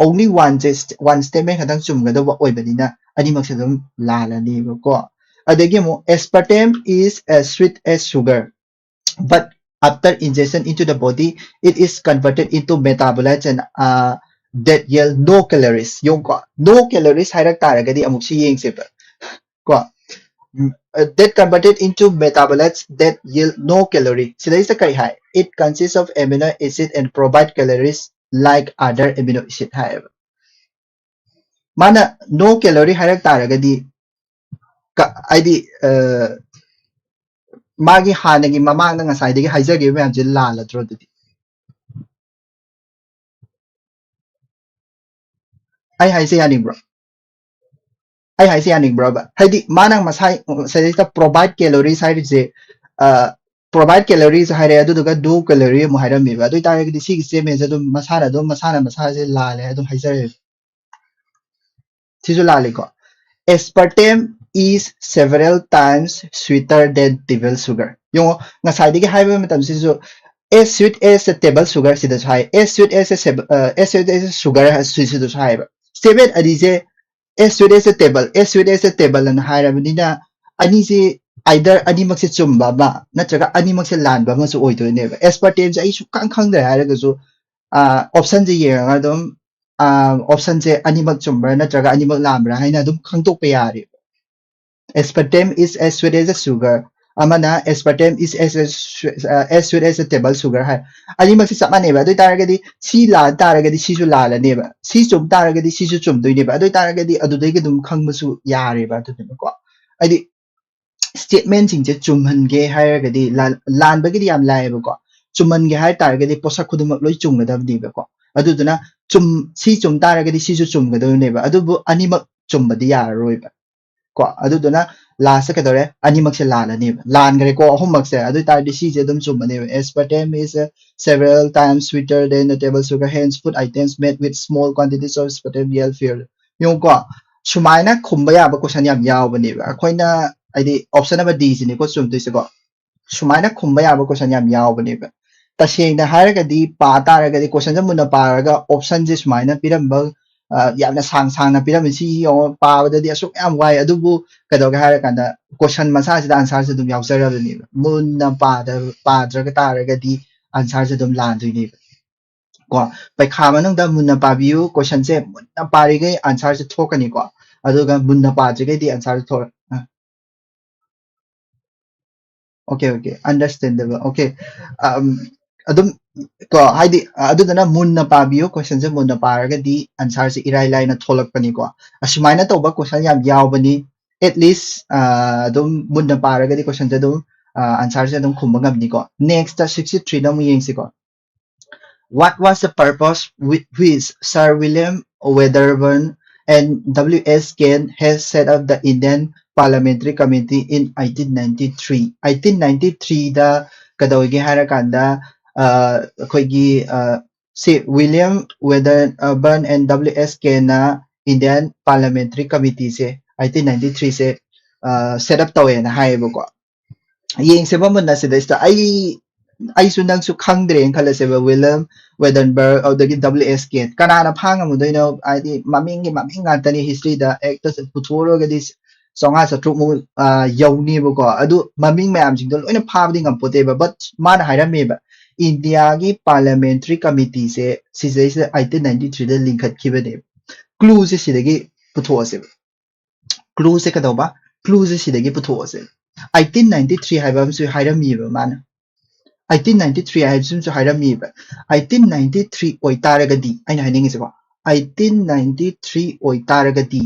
only one ꯁꯦ, one statement ꯈꯛꯇꯪ ꯆꯨꯝꯒꯗꯧꯕ ꯑꯣꯏꯕꯅꯤꯅ ꯑꯅꯤꯃꯛꯁꯦ ꯑꯗꯨꯝ ꯂꯥꯜꯂꯅꯦꯕꯀꯣ꯫ ꯑꯗꯒꯤ ꯑꯃꯨꯛ aspartame is as sweet as sugar, but after ingestion into the body, it is converted into metabolites and uh, that yield no calories. ꯌꯦꯡꯉꯨꯀꯣ, no calories ꯍꯥꯏꯔꯛ ꯇꯥꯔꯒꯗꯤ ꯑꯃꯨꯛꯁꯨ ꯌꯦꯡꯁꯦꯕ ꯀꯣ꯫ Mm, uh, that converted into metabolites that yield no calorie. ꯁꯤꯗꯩꯁꯤꯗ ꯀꯔꯤ ꯍꯥꯏ? It consists of amino acid and provide calories like other amino acid ꯍꯥꯏꯌꯦꯕ꯫ ꯃꯥꯅ no calorie ꯍꯥꯏꯔꯛ ꯇꯥꯔꯒꯗꯤ ꯀ- ꯍꯥꯏꯗꯤ ꯑ, ꯃꯥꯒꯤ ꯍꯥꯟꯅꯒꯤ ꯃꯃꯥꯡꯗ ꯉꯁꯥꯏꯗꯒꯤ ꯍꯥꯏꯖꯈꯤꯕ ꯃꯌꯥꯝꯁꯦ ꯂꯥꯜꯂꯗ꯭ꯔꯣ ꯑꯗꯨꯗꯤ? ꯑꯩ ꯍꯥꯏꯁꯦ ꯌꯥꯅꯤꯡꯕ꯭ꯔꯣ? ꯑꯩ ꯍꯥꯏꯁꯦ ꯌꯥꯅꯤꯡꯕ꯭ꯔꯣꯕ? ꯍꯥꯏꯗꯤ ꯃꯥꯅ ꯃꯁꯥꯏ ꯁꯤꯗꯩꯁꯤꯗ provide calories ꯍꯥꯏꯔꯤꯁꯦ, provide calories ꯍꯥꯏꯔꯦ, ꯑꯗꯨꯗꯨꯒ no calorie ꯑꯃꯨꯛ ꯍꯥꯏꯔꯝꯃꯦꯕ꯫ ꯑꯗꯨ ꯑꯣꯏꯇꯥꯔꯒꯗꯤ ꯁꯤꯒꯤ statement ꯁꯦ ꯑꯗꯨꯝ ꯃꯁꯥꯅ ꯑꯗꯨꯝ ꯃꯁꯥꯅ ꯃꯁꯥꯁꯦ ꯂꯥꯜꯂꯦ ꯑꯗꯨꯝ ꯍꯥꯏꯖꯔꯦꯕ꯫ ꯁꯤꯁꯨ ꯂꯥꯜꯂꯤꯀꯣ꯫ Aspartame is several times sweeter than table sugar. ꯌꯦꯡꯉꯣ, ꯉꯁꯥꯏꯗꯒꯤ ꯍꯥꯏꯕ ꯃꯇꯝꯁꯤꯁꯨ as sweet as a table sugar ꯁꯤꯗꯁꯨ ꯍꯥꯏ, as sweet as a seb- ꯑ, as sweet as a sugar ꯁꯤꯗꯁꯨ ꯍꯥꯏꯌꯦꯕ꯫ Statement ꯑꯅꯤꯁꯦ as sweet as a table, as sweet as a table ꯑꯅ ꯍꯥꯏꯔꯕꯅꯤꯅ, ꯑꯅꯤꯁꯤ either ꯑꯅꯤꯃꯛꯁꯦ ꯆꯨꯝꯕ ꯑꯃ ꯅꯠꯇ꯭ꯔꯒ ꯑꯅꯤꯃꯛꯁꯦ ꯂꯥꯟꯕ ꯑꯃꯁꯨ ꯑꯣꯏꯗꯣꯏꯅꯦꯕ꯫ Aspartame ꯁꯦ ꯑꯩ ꯁꯨꯛꯈꯪ ꯈꯪꯗ꯭ꯔꯦ ꯍꯥꯏꯔꯒꯁꯨ, option ꯁꯦ ꯌꯦꯡꯉꯒ ꯑꯗꯨꯝ option ꯁꯦ ꯑꯅꯤꯃꯛ ꯆꯨꯝꯕ꯭ꯔꯥ ꯅꯠꯇ꯭ꯔꯒ ꯑꯅꯤꯃꯛ ꯂꯥꯟꯕ꯭ꯔꯥ ꯍꯥꯏꯅ ꯑꯗꯨꯝ ꯈꯪꯗꯣꯛꯄ ꯌꯥꯔꯦꯕ꯫ Aspartame is as sweet as a sugar, ꯑꯃꯅ aspartame is as, as, swe- uh, as sweet as a table sugar ꯍꯥꯏ꯫ ꯑꯅꯤꯃꯛꯁꯤ ꯆꯞ ꯃꯥꯟꯅꯩꯕ꯫ ꯑꯗꯨ ꯑꯣꯏꯇꯥꯔꯒꯗꯤ ꯁꯤ ꯂꯥꯟ ꯇꯥꯔꯒꯗꯤ ꯁꯤꯁꯨ ꯂꯥꯜꯂꯅꯦꯕ, ꯁꯤ ꯆꯨꯝ ꯇꯥꯔꯒꯗꯤ ꯁꯤꯁꯨ ꯆꯨꯝꯗꯣꯏꯅꯦꯕ꯫ ꯑꯗꯨ ꯑꯣꯏꯇꯥꯔꯒꯗꯤ ꯑꯗꯨꯗꯒꯤ ꯑꯗꯨꯝ ꯈꯪꯕꯁꯨ ꯌꯥꯔꯦꯕ꯫ ꯑꯗꯨꯗꯨꯅꯀꯣ, ꯍꯥꯏꯗꯤ statement ꯁꯤꯡꯁꯦ ꯆꯨꯝꯍꯟꯒꯦ ꯍꯥꯏꯔꯒꯗꯤ ꯂꯥꯟ- ꯂꯥꯟꯕꯒꯤꯗꯤ ꯌꯥꯝ ꯂꯥꯏꯌꯦꯕꯀꯣ꯫ ꯆꯨꯝꯍꯟꯒꯦ ꯍꯥꯏ ꯇꯥꯔꯒꯗꯤ ꯄꯣꯠꯁꯛ ꯈꯨꯗꯤꯡꯃꯛ ꯂꯣꯏ ꯆꯨꯝꯒꯗꯕꯅꯦꯕꯀꯣ꯫ ꯑꯗꯨꯗꯨꯅ ꯆꯨꯝ ꯁꯤ ꯆꯨꯝ ꯇꯥꯔꯒꯗꯤ ꯁꯤꯁꯨ ꯆꯨꯝꯒꯗꯕꯅꯦꯕ, ꯑꯗꯨꯕꯨ ꯑꯅꯤꯃꯛ ꯆꯨꯝꯕꯗꯤ ꯌꯥꯔꯔꯣꯏꯕ꯫ ꯀꯣ ꯑꯗꯨꯗꯨꯅ last ꯀꯩꯗꯧꯔꯦ? ꯑꯅꯤꯃꯛꯁꯦ ꯂꯥꯜꯂꯅꯦꯕ꯫ ꯂꯥꯟꯈ꯭ꯔꯦꯀꯣ ꯑꯍꯨꯝꯃꯛꯁꯦ꯫ ꯑꯗꯨ ꯑꯣꯏꯇꯥꯔꯗꯤ ꯁꯤꯁꯦ ꯑꯗꯨꯝ ꯆꯨꯝꯃꯅꯦꯕ꯫ Aspartame is several times sweeter than the table sugar, hence food items made with small quantities of aspartame yield failure. ꯌꯦꯡꯉꯨꯀꯣ, ꯁꯨꯃꯥꯏꯅ ꯈꯨꯝꯕ ꯌꯥꯕ question ꯌꯥꯝ ꯌꯥꯎꯕꯅꯦꯕ꯫ ꯑꯩꯈꯣꯏꯅ ꯍꯥꯏꯗꯤ option number D ꯁꯤꯅꯤꯀꯣ ꯆꯨꯝꯗꯣꯏꯁꯦꯀꯣ꯫ ꯁꯨꯃꯥꯏꯅ ꯈꯨꯝꯕ ꯌꯥꯕ question ꯌꯥꯝ ꯌꯥꯎꯕꯅꯦꯕ꯫ ꯇꯁꯦꯡꯅ ꯍꯥꯏꯔꯒꯗꯤ ꯄꯥ ꯇꯥꯔꯒꯗꯤ question ꯁꯦ ꯃꯨꯟꯅ ꯄꯥꯔꯒ option ꯁꯦ ꯁꯨꯃꯥꯏꯅ ꯄꯤꯔꯝꯕ, ꯑ, ꯌꯥꯝꯅ ꯁꯥꯡ ꯁꯥꯡꯅ ꯄꯤꯔꯝꯃꯤ ꯁꯤ ꯌꯦꯡꯉꯣ, ꯄꯥꯕꯗꯗꯤ ꯑꯁꯨꯛ ꯌꯥꯝ ꯋꯥꯏ꯫ ꯑꯗꯨꯕꯨ ꯀꯩꯗꯧꯒꯦ ꯍꯥꯏꯔ ꯀꯥꯟꯗ question ꯃꯁꯥꯁꯤꯗ answer ꯁꯦ ꯑꯗꯨꯝ ꯌꯥꯎꯖꯔꯕꯅꯦꯕ꯫ ꯃꯨꯟꯅ ꯄꯥꯗ- ꯄꯥꯗ꯭ꯔꯒ ꯇꯥꯔꯒꯗꯤ answer ꯁꯦ ꯑꯗꯨꯝ ꯂꯥꯟꯗꯣꯏꯅꯦꯕ꯫ ꯀꯣ ꯄꯩꯈꯥ ꯃꯅꯨꯡꯗ ꯃꯨꯟꯅ ꯄꯥꯕꯤꯌꯨ, question ꯁꯦ ꯃꯨꯟꯅ ꯄꯥꯔꯤꯈꯩ answer ꯁꯦ ꯊꯣꯛꯀꯅꯤꯀꯣ꯫ ꯑꯗꯨꯒ ꯃꯨꯟꯅ ꯄꯥꯗ꯭ꯔꯤꯈꯩꯗꯤ answer ꯁꯦ ꯊꯣꯛꯑꯣꯏ꯫ ꯑ꯫ Okay, okay, understandable. Okay. ꯑꯝ, ꯑꯗꯨꯝ ꯀꯣ, ꯍꯥꯏꯗꯤ ꯑꯗꯨꯗꯨꯅ ꯃꯨꯟꯅ ꯄꯥꯕꯤꯌꯨ, questionꯁꯦ ꯃꯨꯟꯅ ꯄꯥꯔꯒꯗꯤ answerꯁꯦ ꯏꯔꯥꯏ ꯂꯥꯏꯅ ꯊꯣꯛꯂꯛꯄꯅꯤꯀꯣ꯫ ꯑꯁꯨꯃꯥꯏꯅ ꯇꯧꯕ question ꯌꯥꯝ ꯌꯥꯎꯕꯅꯤ꯫ At least ꯑꯗꯨꯝ ꯃꯨꯟꯅ ꯄꯥꯔꯒꯗꯤ questionꯁꯦ ꯑꯗꯨꯝ answerꯁꯦ ꯑꯗꯨꯝ ꯈꯨꯝꯕ ꯉꯝꯅꯤꯀꯣ꯫ Next sixty threeꯗ ꯑꯃꯨꯛ ꯌꯦꯡꯁꯤꯀꯣ꯫ What was the purpose with which Sir William Wedderburn and W S Cain has set up the Indian Parliamentary Committee in eighteen ninety-three? eighteen ninety-threeꯗ ꯀꯩꯗꯧꯒꯦ ꯍꯥꯏꯔꯀꯥꯟꯗ ꯑꯩꯈꯣꯏꯒꯤ ꯁꯤ William Wedderburn and W S Cainꯅ Indian Parliamentary Committeeꯁꯦ eighteen ninety-threeꯁꯦ set up ꯇꯧꯋꯦꯅ ꯍꯥꯏꯌꯦꯕꯀꯣ꯫ ꯌꯦꯡꯁꯦꯕ ꯃꯨꯟꯅ ꯁꯤꯗꯩꯁꯤꯗ꯫ ꯑꯩ ꯑꯩꯁꯨ ꯅꯪꯁꯨ ꯈꯪꯗ꯭ꯔꯦꯅ ꯈꯜꯂꯁꯦꯕ꯫ William Wedderburn ꯑꯗꯨꯗꯒꯤ W S Cain, ꯀꯅꯥꯅ ꯐꯥ ꯉꯝꯃꯨꯗꯣꯏꯅꯣ? ꯍꯥꯏꯗꯤ ꯃꯃꯤꯡꯒꯤ ꯃꯃꯤꯡ ꯉꯥꯛꯇꯅꯤ historyꯗ, ꯍꯦꯛꯇ ꯄꯨꯊꯣꯛꯎꯔꯒꯗꯤ ꯆꯥꯝꯃꯉꯥ ꯆꯥꯇ꯭ꯔꯨꯛꯃꯨꯛ ꯌꯧꯅꯦꯕꯀꯣ꯫ ꯑꯗꯨ ꯃꯃꯤꯡ ꯃꯌꯥꯝꯁꯤꯡꯗꯣ ꯂꯣꯏꯅ ꯐꯥꯕꯗꯤ ꯉꯝꯄꯣꯠꯇꯦꯕ꯫ But ꯃꯥꯅ ꯍꯥꯏꯔꯝꯃꯦꯕ, ꯏꯟꯗꯤꯌꯥꯒꯤ Parliamentary Committeeꯁꯦ ꯁꯤꯗꯩꯁꯤꯗ eighteen ninety threeꯗ ꯂꯤꯡꯈꯠꯈꯤꯕꯅꯦꯕ꯫ Clueꯁꯦ ꯁꯤꯗꯒꯤ ꯄꯨꯊꯣꯛꯑꯁꯦꯕ꯫ Clueꯁꯦ ꯀꯩꯗꯧꯕ? Clueꯁꯦ ꯁꯤꯗꯒꯤ ꯄꯨꯊꯣꯛꯑꯁꯦ꯫ eighteen ninety three ꯍꯥꯏꯕ ꯑꯃꯁꯨ ꯍꯥꯏꯔꯝꯃꯤꯕ ꯃꯥꯅ꯫ eighteen ninety three ꯍꯥꯏꯕꯁꯤꯃꯁꯨ ꯍꯥꯏꯔꯝꯃꯤꯕ꯫ eighteen ninety three ꯑꯣꯏꯇꯥꯔꯒꯗꯤ ꯑꯩꯅ ꯍꯥꯏꯅꯤꯡꯉꯤꯁꯦꯀꯣ, eighteen ninety three ꯑꯣꯏꯇꯥꯔꯒꯗꯤ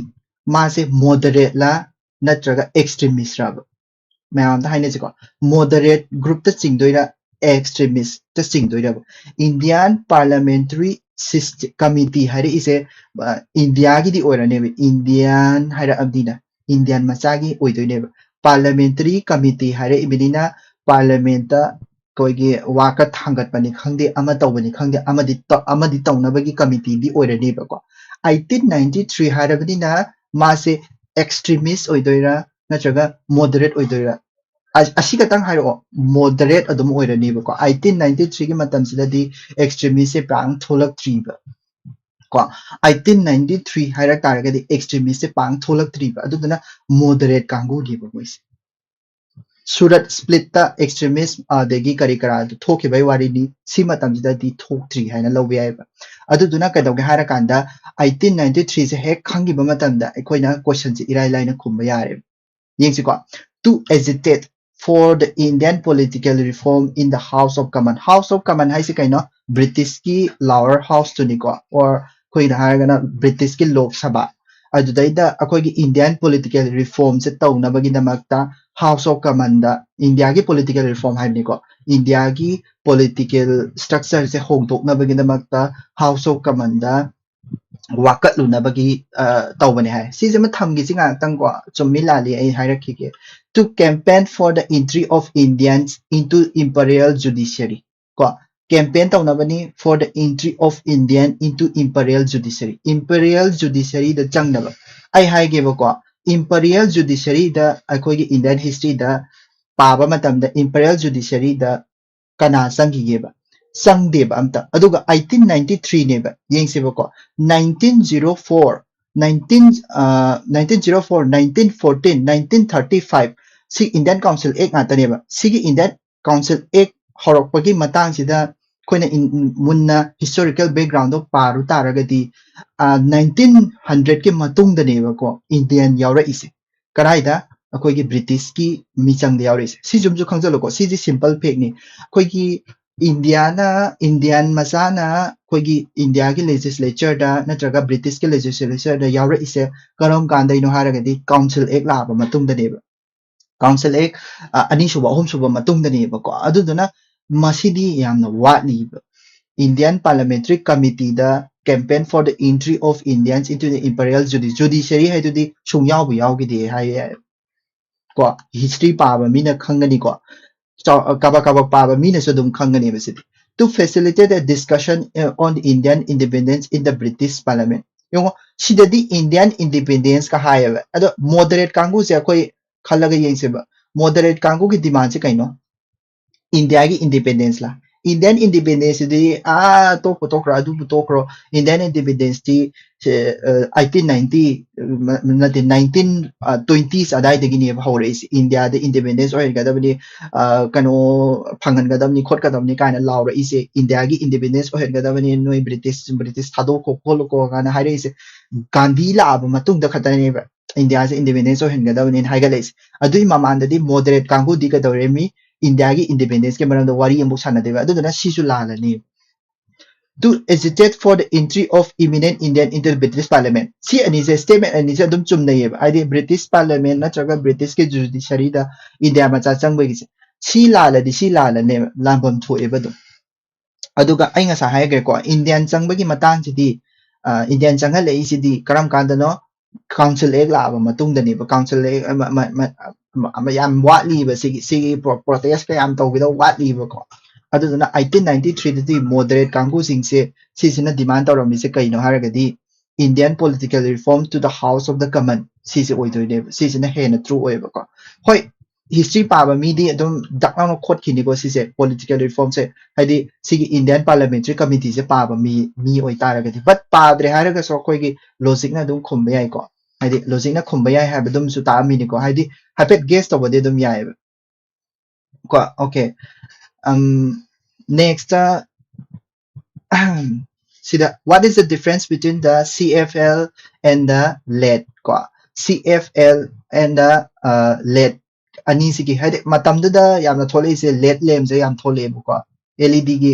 ꯃꯥꯁꯦ moderateꯂ ꯅꯠꯇ꯭ꯔꯒ extremistꯔꯕ? ꯃꯌꯥꯝ ꯑꯝꯇ ꯍꯥꯏꯅꯁꯤꯀꯣ꯫ Moderate groupꯇ ꯆꯤꯡꯗꯣꯏꯔꯥ, extremistꯇ ꯆꯤꯡꯗꯣꯏꯔꯕ? Indian Parliamentary System Committee ꯍꯥꯏꯔꯛꯏꯁꯦ ꯏꯟꯗꯤꯌꯥꯒꯤꯗꯤ ꯑꯣꯏꯔꯅꯦꯕ꯫ Indian ꯍꯥꯏꯔꯛꯑꯕꯅꯤꯅ Indian ꯃꯆꯥꯒꯤ ꯑꯣꯏꯗꯣꯏꯅꯦꯕ꯫ Parliamentary Committee ꯍꯥꯏꯔꯛꯏꯕꯅꯤꯅ Parliamentꯇ ꯑꯩꯈꯣꯏꯒꯤ ꯋꯥꯀꯠ ꯊꯥꯡꯒꯠꯄꯅꯤ ꯈꯪꯗꯦ, ꯑꯃ ꯇꯧꯕꯅꯤ ꯈꯪꯗꯦ, ꯑꯃꯗꯤ ꯑꯃꯗꯤ ꯇꯧꯅꯕꯒꯤ committeeꯗꯤ ꯑꯣꯏꯔꯅꯦꯕꯀꯣ꯫ eighteen ninety three ꯍꯥꯏꯔꯕꯅꯤꯅ ꯃꯥꯁꯦ extremist ꯑꯣꯏꯗꯣꯏꯔꯥ ꯅꯠꯇ꯭ꯔꯒ moderate ꯑꯣꯏꯗꯣꯏꯔꯥ? ꯑꯁꯤ ꯈꯛꯇꯪ ꯍꯥꯏꯔꯛꯑꯣ꯫ Moderate ꯑꯗꯨꯝ ꯑꯣꯏꯔꯅꯦꯕꯀꯣ꯫ eighteen ninety threeꯒꯤ ꯃꯇꯝꯁꯤꯗꯗꯤ extremistꯁꯦ ꯄꯥꯡ ꯊꯣꯛꯂꯛꯇ꯭ꯔꯤꯕ ꯀꯣ꯫ eighteen ninety three ꯍꯥꯏꯔꯛ ꯇꯥꯔꯒꯗꯤ extremistꯁꯦ ꯄꯥꯡ ꯊꯣꯛꯂꯛꯇ꯭ꯔꯤꯕ꯫ ꯑꯗꯨꯗꯨꯅ moderate ꯀꯥꯡꯕꯨꯅꯦꯕ ꯃꯣꯏꯁꯦ꯫ Surat splitꯇ extremist ꯑꯗꯒꯤ ꯀꯔꯤ ꯀꯔꯥ ꯊꯣꯛꯈꯤꯕꯒꯤ ꯋꯥꯔꯤꯅꯤ꯫ ꯁꯤ ꯃꯇꯝꯁꯤꯗꯗꯤ ꯊꯣꯛꯇ꯭ꯔꯤ ꯍꯥꯏꯅ ꯂꯧꯕ ꯌꯥꯏꯑꯕ꯫ ꯑꯗꯨꯗꯨꯅ ꯀꯩꯗꯧꯒꯦ ꯍꯥꯏꯔꯀꯥꯟꯗ eighteen ninety threeꯁꯦ ꯍꯦꯛ ꯈꯪꯈꯤꯕ ꯃꯇꯝꯗ ꯑꯩꯈꯣꯏꯅ questionꯁꯦ ꯏꯔꯥꯏ ꯂꯥꯏꯅ ꯈꯨꯝꯕ ꯌꯥꯔꯦꯕ꯫ ꯌꯦꯡꯁꯤꯀꯣ꯫ To agitate for the Indian political reform in the House of Commons. House of Commons ꯍꯥꯏꯁꯦ ꯀꯩꯅꯣ? ꯕ꯭ꯔꯤꯇꯤꯁꯀꯤ ꯂꯥꯋꯔ ꯍꯥꯎꯁꯇꯨꯅꯤꯀꯣ, or ꯑꯩꯈꯣꯏꯅ ꯍꯥꯏꯔꯒꯅ ꯕ꯭ꯔꯤꯇꯤꯁꯀꯤ ꯂꯣꯛ ꯁꯚꯥ꯫ ꯑꯗꯨꯗꯩꯗ ꯑꯩꯈꯣꯏꯒꯤ ꯏꯟꯗꯤꯌꯥꯟ ꯄꯣꯂꯤꯇꯤꯀꯦꯜ ꯔꯤꯐꯣꯔꯝꯁꯦ ꯇꯧꯅꯕꯒꯤꯗꯃꯛꯇ ꯍꯥꯎꯁ ꯑꯣꯐ ꯀꯃꯟꯗ, ꯏꯟꯗꯤꯌꯥꯒꯤ ꯄꯣꯂꯤꯇꯤꯀꯦꯜ ꯔꯤꯐꯣꯔꯝ ꯍꯥꯏꯕꯅꯤꯀꯣ, ꯏꯟꯗꯤꯌꯥꯒꯤ ꯄꯣꯂꯤꯇꯤꯀꯦꯜ ꯁ꯭ꯇ꯭ꯔꯛꯆꯔꯁꯦ ꯍꯣꯡꯗꯣꯛꯅꯕꯒꯤꯗꯃꯛꯇ ꯍꯥꯎꯁ ꯑꯣꯐ ꯀꯃꯟꯗ ꯋꯥꯀꯠꯂꯨꯅꯕꯒꯤ ꯑ, ꯇꯧꯕꯅꯦ ꯍꯥꯏ꯫ ꯁꯤꯁꯤꯃ ꯊꯝꯒꯦꯁꯤ ꯉꯥꯏꯍꯥꯛꯇꯪꯀꯣ, ꯆꯨꯝꯃꯤ ꯂꯥꯜꯂꯤ ꯑꯩ ꯍꯥꯏꯔꯛꯈꯤꯒꯦ꯫ To campaign for the entry of Indians into imperial judiciary. ꯀꯣ, ꯀꯦꯝꯄꯦꯟ ꯇꯧꯅꯕꯅꯤ for the entry of Indian into imperial judiciary. Imperial ꯖꯨꯗꯤꯁꯔꯤꯗ ꯆꯪꯅꯕ꯫ ꯑꯩ ꯍꯥꯏꯒꯦꯕꯀꯣ, ꯏꯝꯄꯤꯔꯤꯌꯦꯜ ꯖꯨꯗꯤꯁꯔꯤꯗ ꯑꯩꯈꯣꯏꯒꯤ ꯏꯟꯗꯤꯌꯟ ꯍꯤꯁꯇ꯭ꯔꯤꯗ ꯄꯥꯕ ꯃꯇꯝꯗ ꯏꯝꯄꯤꯔꯤꯌꯦꯜ ꯖꯨꯗꯤꯁꯔꯤꯗ ꯀꯅꯥ ꯆꯪꯈꯤꯒꯦꯕ? ꯆꯪꯗꯦꯕ ꯑꯝꯇ꯫ ꯑꯗꯨꯒ ꯑꯩꯠꯇꯤꯟ ꯅꯥꯏꯟꯇꯤ ꯊ꯭ꯔꯤꯅꯦꯕ, ꯌꯦꯡꯁꯦꯕꯀꯣ, nineteen zero four, nineteen, nineteen zero four, nineteen fourteen, nineteen thirty five, ꯁꯤ ꯏꯟꯗꯤꯌꯟ ꯀꯥꯎꯟꯁꯤꯜ ꯑꯦꯛ ꯉꯥꯛꯇꯅꯦꯕ꯫ ꯁꯤꯒꯤ ꯏꯟꯗꯤꯌꯟ ꯀꯥꯎꯟꯁꯤꯜ ꯑꯦꯛ ꯍꯧꯔꯛꯄꯒꯤ ꯃꯇꯥꯡꯁꯤꯗ ꯑꯩꯈꯣꯏꯅ ꯏꯟ-, ꯃꯨꯟꯅ ꯍꯤꯁꯇꯣꯔꯤꯀꯦꯜ ꯕꯦꯛꯒ꯭ꯔꯥꯎꯟꯗꯣ ꯄꯥꯔꯨ ꯇꯥꯔꯒꯗꯤ, ꯅꯥꯏꯟꯇꯤꯟ ꯍꯟꯗ꯭ꯔꯦꯠꯀꯤ ꯃꯇꯨꯡꯗꯅꯦꯕꯀꯣ ꯏꯟꯗꯤꯌꯟ ꯌꯥꯎꯔꯛꯏꯁꯦ꯫ ꯀꯗꯥꯏꯗ? ꯑꯩꯈꯣꯏꯒꯤ ꯕ꯭ꯔꯤꯇꯤꯁꯀꯤ ꯃꯤꯆꯪꯗ ꯌꯥꯎꯔꯛꯏꯁꯦ꯫ ꯁꯤꯁꯨ ꯑꯃꯁꯨ ꯈꯪꯖꯜꯂꯨꯀꯣ, ꯁꯤꯁꯦ ꯁꯤꯝꯄꯜ ꯐꯦꯛꯅꯤ꯫ ꯑꯩꯈꯣꯏꯒꯤ ꯏꯟꯗꯤꯌꯥꯅ, ꯏꯟꯗꯤꯌꯟ ꯃꯆꯥꯅ ꯑꯩꯈꯣꯏꯒꯤ ꯏꯟꯗꯤꯌꯥꯒꯤ ꯂꯦꯖꯤꯁꯂꯦꯆꯔꯗ ꯅꯠꯇ꯭ꯔꯒ ꯕ꯭ꯔꯤꯇꯤꯁꯀꯤ ꯂꯦꯖꯤꯁꯂꯦꯆꯔꯗ ꯌꯥꯎꯔꯛꯏꯁꯦ ꯀꯔꯝ ꯀꯥꯟꯗꯩꯅꯣ ꯍꯥꯏꯔꯒꯗꯤ ꯀꯥꯎꯟꯁꯤꯜ ꯑꯦꯛ ꯂꯥꯛꯑꯕ ꯃꯇꯨꯡꯗꯅꯦꯕ꯫ ꯀꯥꯎꯟꯁꯤꯜ ꯑꯦꯛ, ꯑ, ꯑꯅꯤꯁꯨꯕ, ꯑꯍꯨꯝꯁꯨꯕ ꯃꯇꯨꯡꯗꯅꯦꯕꯀꯣ꯫ ꯑꯗꯨꯗꯨꯅ ꯃꯁꯤꯗꯤ ꯌꯥꯝꯅ ꯋꯥꯠꯂꯤꯕ꯫ Indian Parliamentary Committeeꯗ campaign for the entry of Indians into the imperial judi-, judiciary ꯍꯥꯏꯗꯨꯗꯤ ꯁꯨꯡꯌꯥꯎꯕꯨ ꯌꯥꯎꯈꯤꯗꯦ ꯍꯥꯏ ꯌꯥꯏ꯫ ꯀꯣ, ꯍꯤꯁꯇ꯭ꯔꯤ ꯄꯥꯕ ꯃꯤꯅ ꯈꯪꯒꯅꯤꯀꯣ, ꯆꯥꯎ-, ꯀꯕꯛ ꯀꯕꯛ ꯄꯥꯕ ꯃꯤꯅꯁꯨ ꯑꯗꯨꯝ ꯈꯪꯒꯅꯦꯕ ꯁꯤꯗꯤ꯫ To facilitate a discussion, uh, on Indian independence in the British Parliament. ꯌꯦꯡꯉꯣ, ꯁꯤꯗꯗꯤ ꯏꯟꯗꯤꯌꯟ ꯏꯟꯗꯤꯄꯦꯟꯗꯦꯟꯁꯀ ꯍꯥꯏꯌꯦꯕ꯫ ꯑꯗꯣ ꯃꯣꯗꯔꯦꯠ ꯀꯥꯡꯕꯨꯁꯦ ꯑꯩꯈꯣꯏ ꯈꯜꯂꯒ ꯌꯦꯡꯁꯦꯕ꯫ ꯃꯣꯗꯔꯦꯠ ꯀꯥꯡꯕꯨꯒꯤ ꯗꯤꯃꯥꯟꯁꯦ ꯀꯩꯅꯣ? ꯏꯟꯗꯤꯌꯥꯒꯤ ꯏꯟꯗꯤꯄꯦꯟꯗꯦꯟꯁꯂ? ꯏꯟꯗꯤꯌꯟ ꯏꯟꯗꯤꯄꯦꯟꯗꯦꯟꯁꯇꯨꯗꯤ, ꯑꯥ, ꯇꯣꯛꯄꯨ ꯇꯣꯛꯈ꯭ꯔꯣ, ꯑꯗꯨꯕꯨ ꯇꯣꯛꯈ꯭ꯔꯣ, ꯏꯟꯗꯤꯌꯟ ꯏꯟꯗꯤꯄꯦꯟꯗꯦꯟꯁꯇꯤ, ꯑꯩꯠꯇꯤꯟ ꯅꯥꯏꯟꯇꯤ, ꯅꯠꯇꯦ, ꯅꯥꯏꯟꯇꯤꯟ ꯇ꯭ꯋꯦꯟꯇꯤꯁ ꯑꯗꯥꯏꯗꯒꯤꯅꯦꯕ ꯍꯧꯔꯛꯏꯁꯦ꯫ ꯏꯟꯗꯤꯌꯥꯗ ꯏꯟꯗꯤꯄꯦꯟꯗꯦꯟꯁ ꯑꯣꯏꯍꯟꯒꯗꯕꯅꯤ, ꯑ, ꯀꯩꯅꯣ ꯐꯪꯍꯟꯒꯗꯕꯅꯤ ꯈꯣꯠꯀꯗꯕꯅꯤ ꯀꯥꯏꯅ ꯂꯥꯎꯔꯛꯏꯁꯦ꯫ ꯏꯟꯗꯤꯌꯥꯒꯤ ꯏꯟꯗꯤꯄꯦꯟꯗꯦꯟꯁ ꯑꯣꯏꯍꯟꯒꯗꯕꯅꯤ, ꯅꯣꯏ ꯕ꯭ꯔꯤꯇꯤꯁ, ꯕ꯭ꯔꯤꯇꯤꯁ ꯊꯥꯗꯣꯛꯈꯣ ꯈꯣꯠꯂꯨꯀꯣ ꯀꯥꯏꯅ ꯍꯥꯏꯔꯛꯏꯁꯦ ꯒꯥꯟꯙꯤ ꯂꯥꯛꯑꯕ ꯃꯇꯨꯡꯗ ꯈꯛꯇꯅꯦꯕ꯫ ꯏꯟꯗꯤꯌꯥꯁꯦ ꯏꯟꯗꯤꯄꯦꯟꯗꯦꯟꯁ ꯑꯣꯏꯍꯟꯒꯗꯕꯅꯤꯅ ꯍꯥꯏꯒꯠꯂꯛꯏꯁꯦ꯫ ꯑꯗꯨꯒꯤ ꯃꯃꯥꯡꯗꯗꯤ ꯃꯣꯗꯔꯦꯠ ꯀꯥꯡꯕꯨꯗꯤ ꯀꯩꯗꯧꯔꯦ, ꯃꯤ ꯏꯟꯗꯤꯌꯥꯒꯤ ꯏꯟꯗꯤꯄꯦꯟꯗꯦꯟꯁꯀꯤ ꯃꯔꯝꯗ ꯋꯥꯔꯤ ꯑꯃꯨꯛ ꯁꯥꯟꯅꯗꯦꯕ꯫ ꯑꯗꯨꯗꯨꯅ ꯁꯤꯁꯨ ꯂꯥꯜꯂꯅꯤ꯫ To agitate for the entry of eminent Indian into the British Parliament. ꯁꯤ ꯑꯅꯤꯁꯦ, ꯁ꯭ꯇꯦꯠꯃꯦꯟ ꯑꯅꯤꯁꯦ ꯑꯗꯨꯝ ꯆꯨꯝꯅꯩꯌꯦꯕ꯫ ꯍꯥꯏꯗꯤ ꯕ꯭ꯔꯤꯇꯤꯁ ꯄꯥꯔꯂꯤꯌꯥꯃꯦꯟ ꯅꯠꯇ꯭ꯔꯒ ꯕ꯭ꯔꯤꯇꯤꯁꯀꯤ ꯖꯨꯗꯤꯁꯔꯤꯗ ꯏꯟꯗꯤꯌꯥ ꯃꯆꯥ ꯆꯪꯕꯒꯤꯁꯦ, ꯁꯤ ꯂꯥꯜꯂꯗꯤ ꯁꯤ ꯂꯥꯜꯂꯅꯦꯕ, ꯂꯥꯟꯐꯝ ꯊꯣꯛꯑꯦꯕ ꯑꯗꯨꯝ꯫ ꯑꯗꯨꯒ ꯑꯩ ꯉꯁꯥꯏ ꯍꯥꯏꯈ꯭ꯔꯦꯀꯣ, ꯏꯟꯗꯤꯌꯥꯟ ꯆꯪꯕꯒꯤ ꯃꯇꯥꯡꯁꯤꯗꯤ, ꯏꯟꯗꯤꯌꯥꯟ ꯆꯪꯍꯜꯂꯛꯏꯁꯤꯗꯤ ꯀꯔꯝ ꯀꯥꯟꯗꯅꯣ? ꯀꯥꯎꯟꯁꯤꯜ ꯑꯦꯛ ꯂꯥꯛꯑꯕ ꯃꯇꯨꯡꯗꯅꯦꯕ꯫ ꯀꯥꯎꯟꯁꯤꯜ ꯑꯦꯛ ꯌꯥꯝ ꯋꯥꯠꯂꯤꯕ, ꯁꯤꯒꯤ ꯁꯤꯒꯤ ꯄ꯭ꯔꯣꯇꯦꯁ ꯀꯌꯥꯝ ꯇꯧꯒꯗꯧꯕ ꯋꯥꯠꯂꯤꯕꯀꯣ꯫ ꯑꯗꯨꯗꯨꯅ ꯑꯩꯠꯇꯤꯟ ꯅꯥꯏꯟꯇꯤ ꯊ꯭ꯔꯤꯗꯗꯤ ꯃꯣꯗꯔꯦꯠ ꯀꯥꯡꯕꯨꯁꯤꯡꯁꯦ ꯁꯤꯁꯤꯅ ꯗꯤꯃꯥꯟ ꯇꯧꯔꯝꯃꯤꯁꯦ ꯀꯩꯅꯣ ꯍꯥꯏꯔꯒꯗꯤ, Indian political reform to the House of the Common, ꯁꯤꯁꯦ ꯑꯣꯏꯗꯣꯏꯅꯦꯕ꯫ ꯁꯤꯁꯤꯅ ꯍꯦꯟꯅ ꯇ꯭ꯔꯨ ꯑꯣꯏꯌꯦꯕꯀꯣ꯫ ꯍꯣꯏ, ꯍꯤꯁꯇ꯭ꯔꯤ ꯄꯥꯕ ꯃꯤꯗꯤ ꯑꯗꯨꯝ ꯗꯛ ꯂꯥꯎꯅ ꯈꯣꯠꯈꯤꯅꯤꯀꯣ ꯁꯤꯁꯦ, ꯄꯣꯂꯤꯇꯤꯀꯦꯜ ꯔꯤꯐꯣꯔꯝꯁꯦ꯫ ꯍꯥꯏꯗꯤ ꯁꯤꯒꯤ ꯏꯟꯗꯤꯌꯥꯟ ꯄꯥꯔꯂꯤꯌꯥꯃꯦꯟꯇꯔꯤ ꯀꯃꯤꯇꯤꯁꯦ ꯄꯥꯕ ꯃꯤ ꯃꯤ ꯑꯣꯏꯇꯥꯔꯒꯗꯤ꯫ ꯕꯠ ꯄꯥꯗ꯭ꯔꯦ ꯍꯥꯏꯔꯒꯁꯨ ꯑꯩꯈꯣꯏꯒꯤ ꯂꯣꯖꯤꯛꯅ ꯑꯗꯨꯝ ꯈꯨꯝꯕ ꯌꯥꯏꯀꯣ꯫ ꯍꯥꯏꯗꯤ ꯂꯣꯖꯤꯛꯅ ꯈꯨꯝꯕ ꯌꯥꯏ ꯍꯥꯏꯕꯗꯨꯝꯁꯨ ꯇꯥꯛꯑꯝꯃꯤꯅꯤꯀꯣ꯫ ꯍꯥꯏꯗꯤ ꯍꯥꯏꯐꯦꯠ ꯒꯦꯁ ꯇꯧꯕꯗꯤ ꯑꯗꯨꯝ ꯌꯥꯏꯑꯕ ꯀꯣ꯫ ꯑꯣꯀꯦ, ꯅꯦꯛꯁꯇ ꯁꯤꯗ, what is the difference between the C F L and the lead ꯀꯣ? C F L and the, uh, lead ꯑꯅꯤꯁꯤꯒꯤ, ꯍꯥꯏꯗꯤ ꯃꯇꯝꯗꯨꯗ ꯌꯥꯝꯅ ꯊꯣꯛꯂꯛꯏꯁꯦ ꯂꯦꯗ ꯂꯦꯝꯁꯦ ꯌꯥꯝ ꯊꯣꯛꯂꯛꯑꯦꯕꯀꯣ꯫ ꯑꯦꯜ ꯏ ꯗꯤꯒꯤ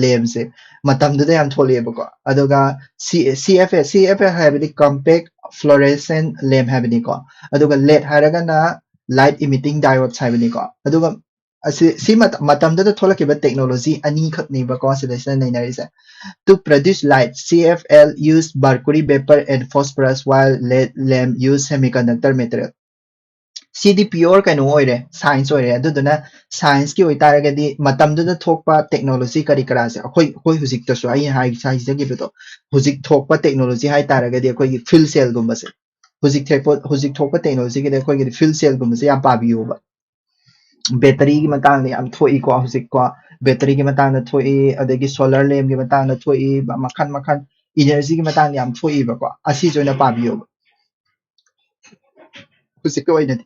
ꯂꯦꯝꯁꯦ ꯃꯇꯝꯗꯨꯗ ꯌꯥꯝ ꯊꯣꯛꯂꯛꯑꯦꯕꯀꯣ꯫ ꯑꯗꯨꯒ ꯁꯤ C F L, C F L ꯍꯥꯏꯕꯗꯤ ꯀꯝꯄꯦꯛ ꯐ꯭ꯂꯣꯔꯦꯁꯦꯟ ꯂꯦꯝ ꯍꯥꯏꯕꯅꯤꯀꯣ꯫ ꯑꯗꯨꯒ ꯂꯦꯗ ꯍꯥꯏꯔꯒꯅ ꯂꯥꯏꯠ ꯏꯃꯤꯇꯤꯡ ꯗꯥꯏꯑꯣꯠꯁ ꯍꯥꯏꯕꯅꯤꯀꯣ꯫ ꯑꯗꯨꯒ ꯑꯁꯤ ꯁꯤ ꯃꯇꯝꯗꯨꯗ ꯊꯣꯛꯂꯛꯈꯤꯕ ꯇꯦꯛꯅꯣꯂꯣꯖꯤ ꯑꯅꯤꯈꯛꯅꯦꯕꯀꯣ ꯁꯤꯗꯩꯁꯤꯗ ꯅꯩꯅꯔꯤꯁꯦ꯫ To produce light, C F L use mercury vapor and phosphorus, while lead lamp use semiconductor material. CD pure ꯀꯩꯅꯣ ꯑꯣꯏꯔꯦ, ꯁꯥꯏꯟꯁ ꯑꯣꯏꯔꯦ꯫ ꯑꯗꯨꯗꯨꯅ ꯁꯥꯏꯟꯁꯀꯤ ꯑꯣꯏꯇꯥꯔꯒꯗꯤ ꯃꯇꯝꯗꯨꯗ ꯊꯣꯛꯄ ꯇꯦꯛꯅꯣꯂꯣꯖꯤ ꯀꯔꯤ ꯀꯔꯥꯁꯦ, ꯑꯩꯈꯣꯏ ꯑꯩꯈꯣꯏ ꯍꯧꯖꯤꯛꯇꯁꯨ ꯑꯩ ꯍꯥꯏ- ꯍꯥꯏꯖꯈꯤꯕꯗꯣ, ꯍꯧꯖꯤꯛ ꯊꯣꯛꯄ ꯇꯦꯛꯅꯣꯂꯣꯖꯤ ꯍꯥꯏꯇꯥꯔꯒꯗꯤ ꯑꯩꯈꯣꯏꯒꯤ ꯐ꯭ꯌꯨꯜ ꯁꯦꯜꯒꯨꯝꯕꯁꯦ, ꯍꯧꯖꯤꯛ ꯊꯦꯛꯄ- ꯍꯧꯖꯤꯛ ꯊꯣꯛꯄ ꯇꯦꯛꯅꯣꯂꯣꯖꯤꯒꯤꯗꯤ ꯑꯩꯈꯣꯏꯒꯤꯗꯤ ꯐ꯭ꯌꯨꯜ ꯁꯦꯜꯒꯨꯝꯕꯁꯦ ꯌꯥꯝ ꯄꯥꯕꯤꯌꯣꯕ꯫ ꯕꯦꯇꯔꯤꯒꯤ ꯃꯇꯥꯡꯗ ꯌꯥꯝ ꯊꯣꯛꯏꯀꯣ ꯍꯧꯖꯤꯛꯀꯣ꯫ ꯕꯦꯇꯔꯤꯒꯤ ꯃꯇꯥꯡꯗ ꯊꯣꯛꯏ, ꯑꯗꯒꯤ ꯁꯣꯂꯔ ꯂꯦꯝꯒꯤ ꯃꯇꯥꯡꯗ ꯊꯣꯛꯏ, ꯃꯈꯜ ꯃꯈꯜ ꯏꯅꯔꯖꯤꯒꯤ ꯃꯇꯥꯡꯗ ꯌꯥꯝ ꯊꯣꯛꯏꯕꯀꯣ꯫ ꯑꯁꯤꯁꯦ ꯑꯣꯏꯅ ꯄꯥꯕꯤꯌꯣꯕ ꯍꯧꯖꯤꯛꯀꯤ ꯑꯣꯏꯅꯗꯤ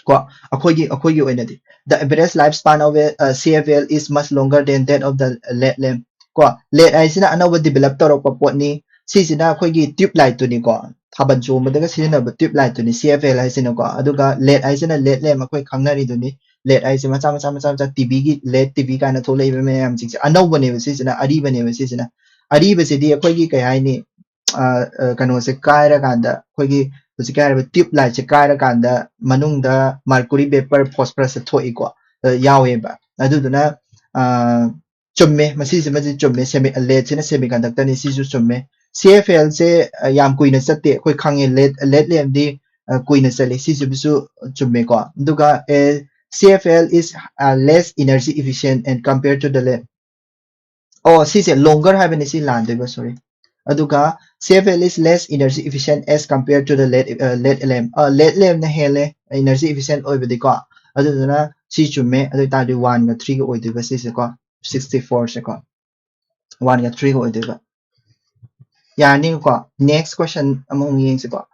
ꯀꯣ꯫ ꯑꯩꯈꯣꯏꯒꯤ ꯑꯩꯈꯣꯏꯒꯤ ꯑꯣꯏꯅꯗꯤ, the average life span of a, uh, C F L is much longer than that of the lead lamp ꯀꯣ꯫ ꯂꯦꯗ ꯍꯥꯏꯁꯤꯅ ꯑꯅꯧꯕ ꯗꯤꯕꯦꯂꯞ ꯇꯧꯔꯛꯄ ꯄꯣꯠꯅꯤ꯫ ꯁꯤꯁꯤꯅ ꯑꯩꯈꯣꯏꯒꯤ ꯇ꯭ꯌꯨꯕ ꯂꯥꯏꯠꯇꯨꯅꯤꯀꯣ꯫ ꯊꯥꯕꯜ ꯆꯣꯡꯕꯗꯒ ꯁꯤꯖꯤꯟꯅꯕ tube light ꯇꯨꯅꯤ C F L ꯍꯥꯏꯁꯤꯅꯀꯣ꯫ ꯑꯗꯨꯒ lead ꯍꯥꯏꯁꯤꯅ ꯂꯦꯗ ꯂꯦꯝ ꯑꯩꯈꯣꯏ ꯈꯪꯅꯔꯤꯗꯨꯅꯤ꯫ Lead ꯍꯥꯏꯁꯦ ꯃꯆꯥ ꯃꯆꯥ ꯃꯆꯥ ꯃꯆꯥ ꯇꯤꯚꯤꯒꯤ ꯂꯦꯗ ꯇꯤꯚꯤ ꯀꯥꯏꯅ ꯊꯣꯛꯂꯛꯏꯕ ꯃꯌꯥꯝꯁꯤꯡꯁꯦ ꯑꯅꯧꯕꯅꯦꯕ꯫ ꯁꯤꯁꯤꯅ ꯑꯔꯤꯕꯅꯦꯕ꯫ ꯁꯤꯁꯤꯅ ꯑꯔꯤꯕꯁꯤꯗꯤ ꯑꯩꯈꯣꯏꯒꯤ ꯀꯩ ꯍꯥꯏꯅꯤ, ꯑ, ꯑ, ꯀꯩꯅꯣꯁꯦ ꯀꯥꯏꯔꯀꯥꯟꯗ, ꯑꯩꯈꯣꯏꯒꯤ ꯍꯧꯖꯤꯛꯀꯤ ꯍꯥꯏꯔꯤꯕ tube light ꯁꯦ ꯀꯥꯏꯔꯀꯥꯟꯗ ꯃꯅꯨꯡꯗ mercury vapor phosphorus ꯊꯣꯛꯏꯀꯣ, ꯑ, ꯌꯥꯎꯋꯦꯕ꯫ ꯑꯗꯨꯗꯨꯅ, ꯑ, ꯆꯨꯝꯃꯦ, ꯃꯁꯤꯁꯤꯃꯗꯤ ꯆꯨꯝꯃꯦ꯫ Semi-, lead ꯁꯤꯅ semiconductor ꯅꯤ, ꯁꯤꯁꯨ ꯆꯨꯝꯃꯦ꯫ C F L ꯁꯦ, ꯑ, ꯌꯥꯝ ꯀꯨꯏꯅ ꯆꯠꯇꯦ, ꯑꯩꯈꯣꯏ ꯈꯪꯉꯦ꯫ Lead, lead ꯂꯦꯝꯗꯤ, ꯑ, ꯀꯨꯏꯅ ꯆꯠꯂꯤ, ꯁꯤꯁꯤꯕꯨꯁꯨ ꯆꯨꯝꯃꯦꯀꯣ꯫ ꯑꯗꯨꯒ, ꯑꯦ, C F L is, uh, less energy efficient and compared to the lead. ꯑꯣ, ꯁꯤꯁꯦ longer ꯍꯥꯏꯕꯅꯤ, ꯁꯤ ꯂꯥꯟꯗꯣꯏꯕ, sorry꯫ ꯑꯗꯨꯒ C F L is less energy efficient as compared to the lead, uh, lead lamp. ꯑ, lead lamp ꯅ ꯍꯦꯜꯂꯦ energy efficient ꯑꯣꯏꯕꯗꯤꯀꯣ꯫ ꯑꯗꯨꯗꯨꯅ ꯁꯤ ꯆꯨꯝꯃꯦ꯫ ꯑꯗꯨ ꯑꯣꯏꯇꯥꯔꯗꯤ one ꯒ three ꯒ ꯑꯣꯏꯗꯣꯏꯕ ꯁꯤꯁꯦꯀꯣ, sixty four ꯁꯦꯀꯣ꯫ One ꯒ three ꯒ ꯑꯣꯏꯗꯣꯏꯕ꯫ ꯌꯥꯔꯅꯤꯀꯣ? Next question ꯑꯃꯃꯨꯛ ꯌꯦꯡꯁꯤꯀꯣ꯫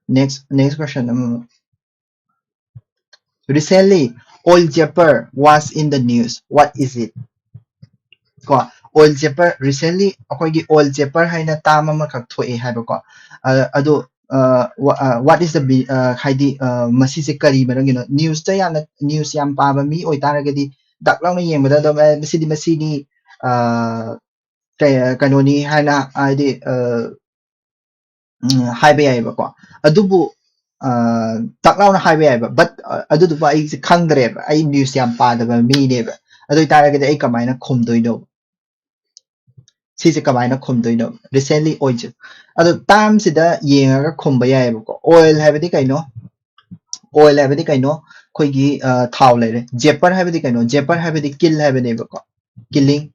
Next, next question ꯑꯃꯃꯨꯛ꯫ Recently, oil japper was in the news. What is it? ꯀꯣ, oil japper, recently ꯑꯩꯈꯣꯏꯒꯤ oil japper ꯍꯥꯏꯅ term ꯑꯃꯈꯛ ꯊꯣꯛꯑꯦ ꯍꯥꯏꯕꯀꯣ꯫ ꯑ, ꯑꯗꯣ, ꯑ, wha-, ꯑ, what is the be-, ꯑ, ꯍꯥꯏꯗꯤ, ꯑ, ꯃꯁꯤꯁꯦ ꯀꯔꯤ ꯃꯔꯝꯒꯤꯅꯣ? News ꯇ ꯌꯥꯝꯅ, news ꯌꯥꯝ ꯄꯥꯕ ꯃꯤ ꯑꯣꯏꯇꯥꯔꯒꯗꯤ ꯗꯛ ꯂꯥꯎꯅ ꯌꯦꯡꯕꯗ ꯑꯗꯨꯝ, "ꯑꯦ, ꯃꯁꯤꯗꯤ, ꯃꯁꯤꯅꯤ, ꯑ, ꯀꯩ-, ꯀꯩꯅꯣꯅꯤ" ꯍꯥꯏꯅ ꯍꯥꯏꯗꯤ, ꯑ, ꯎꯝ, ꯍꯥꯏꯕ ꯌꯥꯏꯑꯕꯀꯣ꯫ ꯑꯗꯨꯕꯨ, ꯑ, ꯇꯛ ꯂꯥꯎꯅ ꯍꯥꯏꯕ ꯌꯥꯏꯑꯕ꯫ But, ꯑ, ꯑꯗꯨꯗꯨꯕꯨ ꯑꯩꯁꯦ ꯈꯪꯗ꯭ꯔꯦꯕ꯫ ꯑꯩ news ꯌꯥꯝ ꯄꯥꯗꯕ ꯃꯤꯅꯦꯕ꯫ ꯑꯗꯨ ꯑꯣꯏꯇꯥꯔꯒꯗꯤ ꯑꯩ ꯀꯃꯥꯏꯅ ꯈꯨꯝꯗꯣꯏꯅꯣ? ꯁꯤꯁꯦ ꯀꯃꯥꯏꯅ ꯈꯨꯝꯗꯣꯏꯅꯣ? Recently oil japper꯫ ꯑꯗꯣ term ꯁꯤꯗ ꯌꯦꯡꯉꯒ ꯈꯨꯝꯕ ꯌꯥꯏꯑꯕꯀꯣ꯫ Oil ꯍꯥꯏꯕꯗꯤ ꯀꯩꯅꯣ? Oil ꯍꯥꯏꯕꯗꯤ ꯀꯩꯅꯣ? ꯑꯩꯈꯣꯏꯒꯤ, ꯑ, ꯊꯥꯎ ꯂꯩꯔꯦ꯫ Japper ꯍꯥꯏꯕꯗꯤ ꯀꯩꯅꯣ? Japper ꯍꯥꯏꯕꯗꯤ kill ꯍꯥꯏꯕꯅꯦꯕꯀꯣ꯫ Killing꯫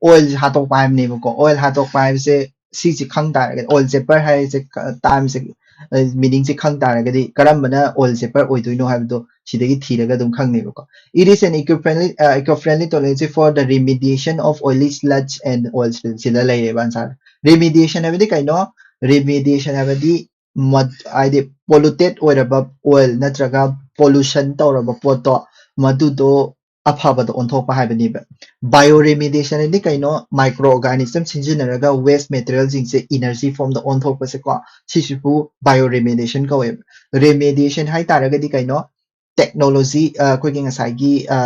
Oil ꯁꯦ ꯍꯥꯠꯇꯣꯛꯄ ꯍꯥꯏꯕꯅꯦꯕꯀꯣ꯫ Oil ꯍꯥꯠꯇꯣꯛꯄ ꯍꯥꯏꯕꯁꯦ ꯁꯤꯁꯦ ꯈꯪ ꯇꯥꯔꯒꯗꯤ, oil japper ꯍꯥꯏꯔꯤꯁꯦ ꯈ-, term ꯁꯦ, ꯑ, meaning ꯁꯦ ꯈꯪ ꯇꯥꯔꯒꯗꯤ ꯀꯔꯝꯕꯅ oil japper ꯑꯣꯏꯗꯣꯏꯅꯣ ꯍꯥꯏꯕꯗꯣ ꯁꯤꯗꯒꯤ ꯊꯤꯔꯒ ꯑꯗꯨꯝ ꯈꯪꯅꯦꯕꯀꯣ꯫ It is an eco-friendly, uh, eco-friendly technology for the remediation of oily sludge and oil spill. ꯁꯤꯗ ꯂꯩꯔꯦꯕ answer꯫ Remediation ꯍꯥꯏꯕꯗꯤ ꯀꯩꯅꯣ? Remediation ꯍꯥꯏꯕꯗꯤ ꯃꯠ-, ꯍꯥꯏꯗꯤ polluted ꯑꯣꯏꯔꯕ oil ꯅꯠꯇ꯭ꯔꯒ pollution ꯇꯧꯔꯕ ꯄꯣꯠꯇꯣ, ꯃꯗꯨꯗꯣ ꯑꯐꯕꯗ ꯑꯣꯟꯊꯣꯛꯄ ꯍꯥꯏꯕꯅꯦꯕ꯫ Bioremediation ꯍꯥꯏꯗꯤ ꯀꯩꯅꯣ? Microorganism ꯁꯤꯖꯤꯟꯅꯔꯒ waste material ꯁꯤꯡꯁꯦ energy form ꯗ ꯑꯣꯟꯊꯣꯛꯄꯁꯦꯀꯣ, ꯁꯤꯁꯤꯕꯨ bioremediation ꯀꯧꯋꯦꯕ꯫ Remediation ꯍꯥꯏ ꯇꯥꯔꯒꯗꯤ ꯀꯩꯅꯣ? Technology, ꯑ, ꯑꯩꯈꯣꯏꯒꯤ ꯉꯁꯥꯏꯒꯤ, ꯑ,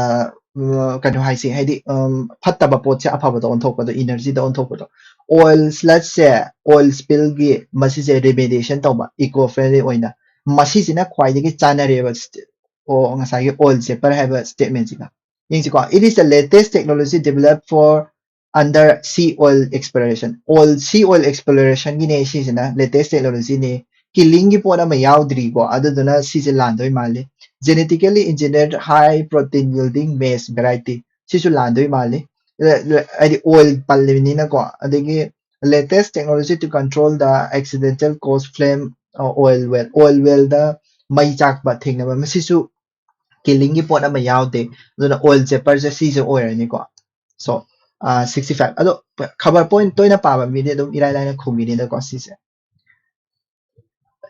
ꯎꯝ, ꯀꯩꯅꯣ ꯍꯥꯏꯁꯦ, ꯍꯥꯏꯗꯤ, ꯎꯝ, ꯐꯠꯇꯕ ꯄꯣꯠꯁꯦ ꯑꯐꯕꯗ ꯑꯣꯟꯊꯣꯛꯄꯗꯣ, energy ꯗ ꯑꯣꯟꯊꯣꯛꯄꯗꯣ꯫ Oil sludge ꯁꯦ, oil spill ꯒꯤ ꯃꯁꯤꯁꯦ remediation ꯇꯧꯕ, eco friendly ꯑꯣꯏꯅ, ꯃꯁꯤꯁꯤꯅ ꯈ꯭ꯋꯥꯏꯗꯒꯤ ꯆꯥꯅꯔꯦꯕ, st-, ꯑꯣ, ꯉꯁꯥꯏꯒꯤ oil chapper ꯍꯥꯏꯕ statement ꯁꯤꯒ꯫ ꯌꯦꯡꯁꯤꯀꯣ, "It is the latest technology developed for under sea oil exploration." Oil, sea oil exploration ꯒꯤꯅꯦ ꯁꯤꯁꯤꯅ, latest technology ꯅꯦ꯫ Killing ꯒꯤ ꯄꯣꯠ ꯑꯃ ꯌꯥꯎꯗ꯭ꯔꯤꯀꯣ, ꯑꯗꯨꯗꯨꯅ ꯁꯤꯁꯦ ꯂꯥꯟꯗꯣꯏ ꯃꯥꯜꯂꯤ꯫ "Genetically engineered high protein yielding maize variety", ꯁꯤꯁꯨ ꯂꯥꯟꯗꯣꯏ ꯃꯥꯜꯂꯤ꯫ ꯂ-, ꯂ-, ꯍꯥꯏꯗꯤ oil ꯄꯜꯂꯤꯕꯅꯤꯅꯀꯣ꯫ ꯑꯗꯒꯤ "Latest technology to control the accidental cause flame, uh, oil well." Oil well ꯗ ꯃꯩ ꯆꯥꯛꯄ ꯊꯦꯡꯅꯕ, ꯃꯁꯤꯁꯨ killing ꯒꯤ ꯄꯣꯠ ꯑꯃ ꯌꯥꯎꯗꯦ, ꯑꯗꯨꯅ oil chapper ꯁꯦ ꯁꯤꯁꯦ ꯑꯣꯏꯔꯅꯤꯀꯣ꯫ So, ꯑ, sixty five꯫ ꯑꯗꯣ ꯈꯕꯔ ꯄꯣꯏꯟ ꯇꯣꯏꯅ ꯄꯥꯕ ꯃꯤꯗꯤ ꯑꯗꯨꯝ ꯏꯔꯥꯏ ꯂꯥꯏꯅ ꯈꯨꯝꯈꯤꯅꯤꯗꯀꯣ ꯁꯤꯁꯦ꯫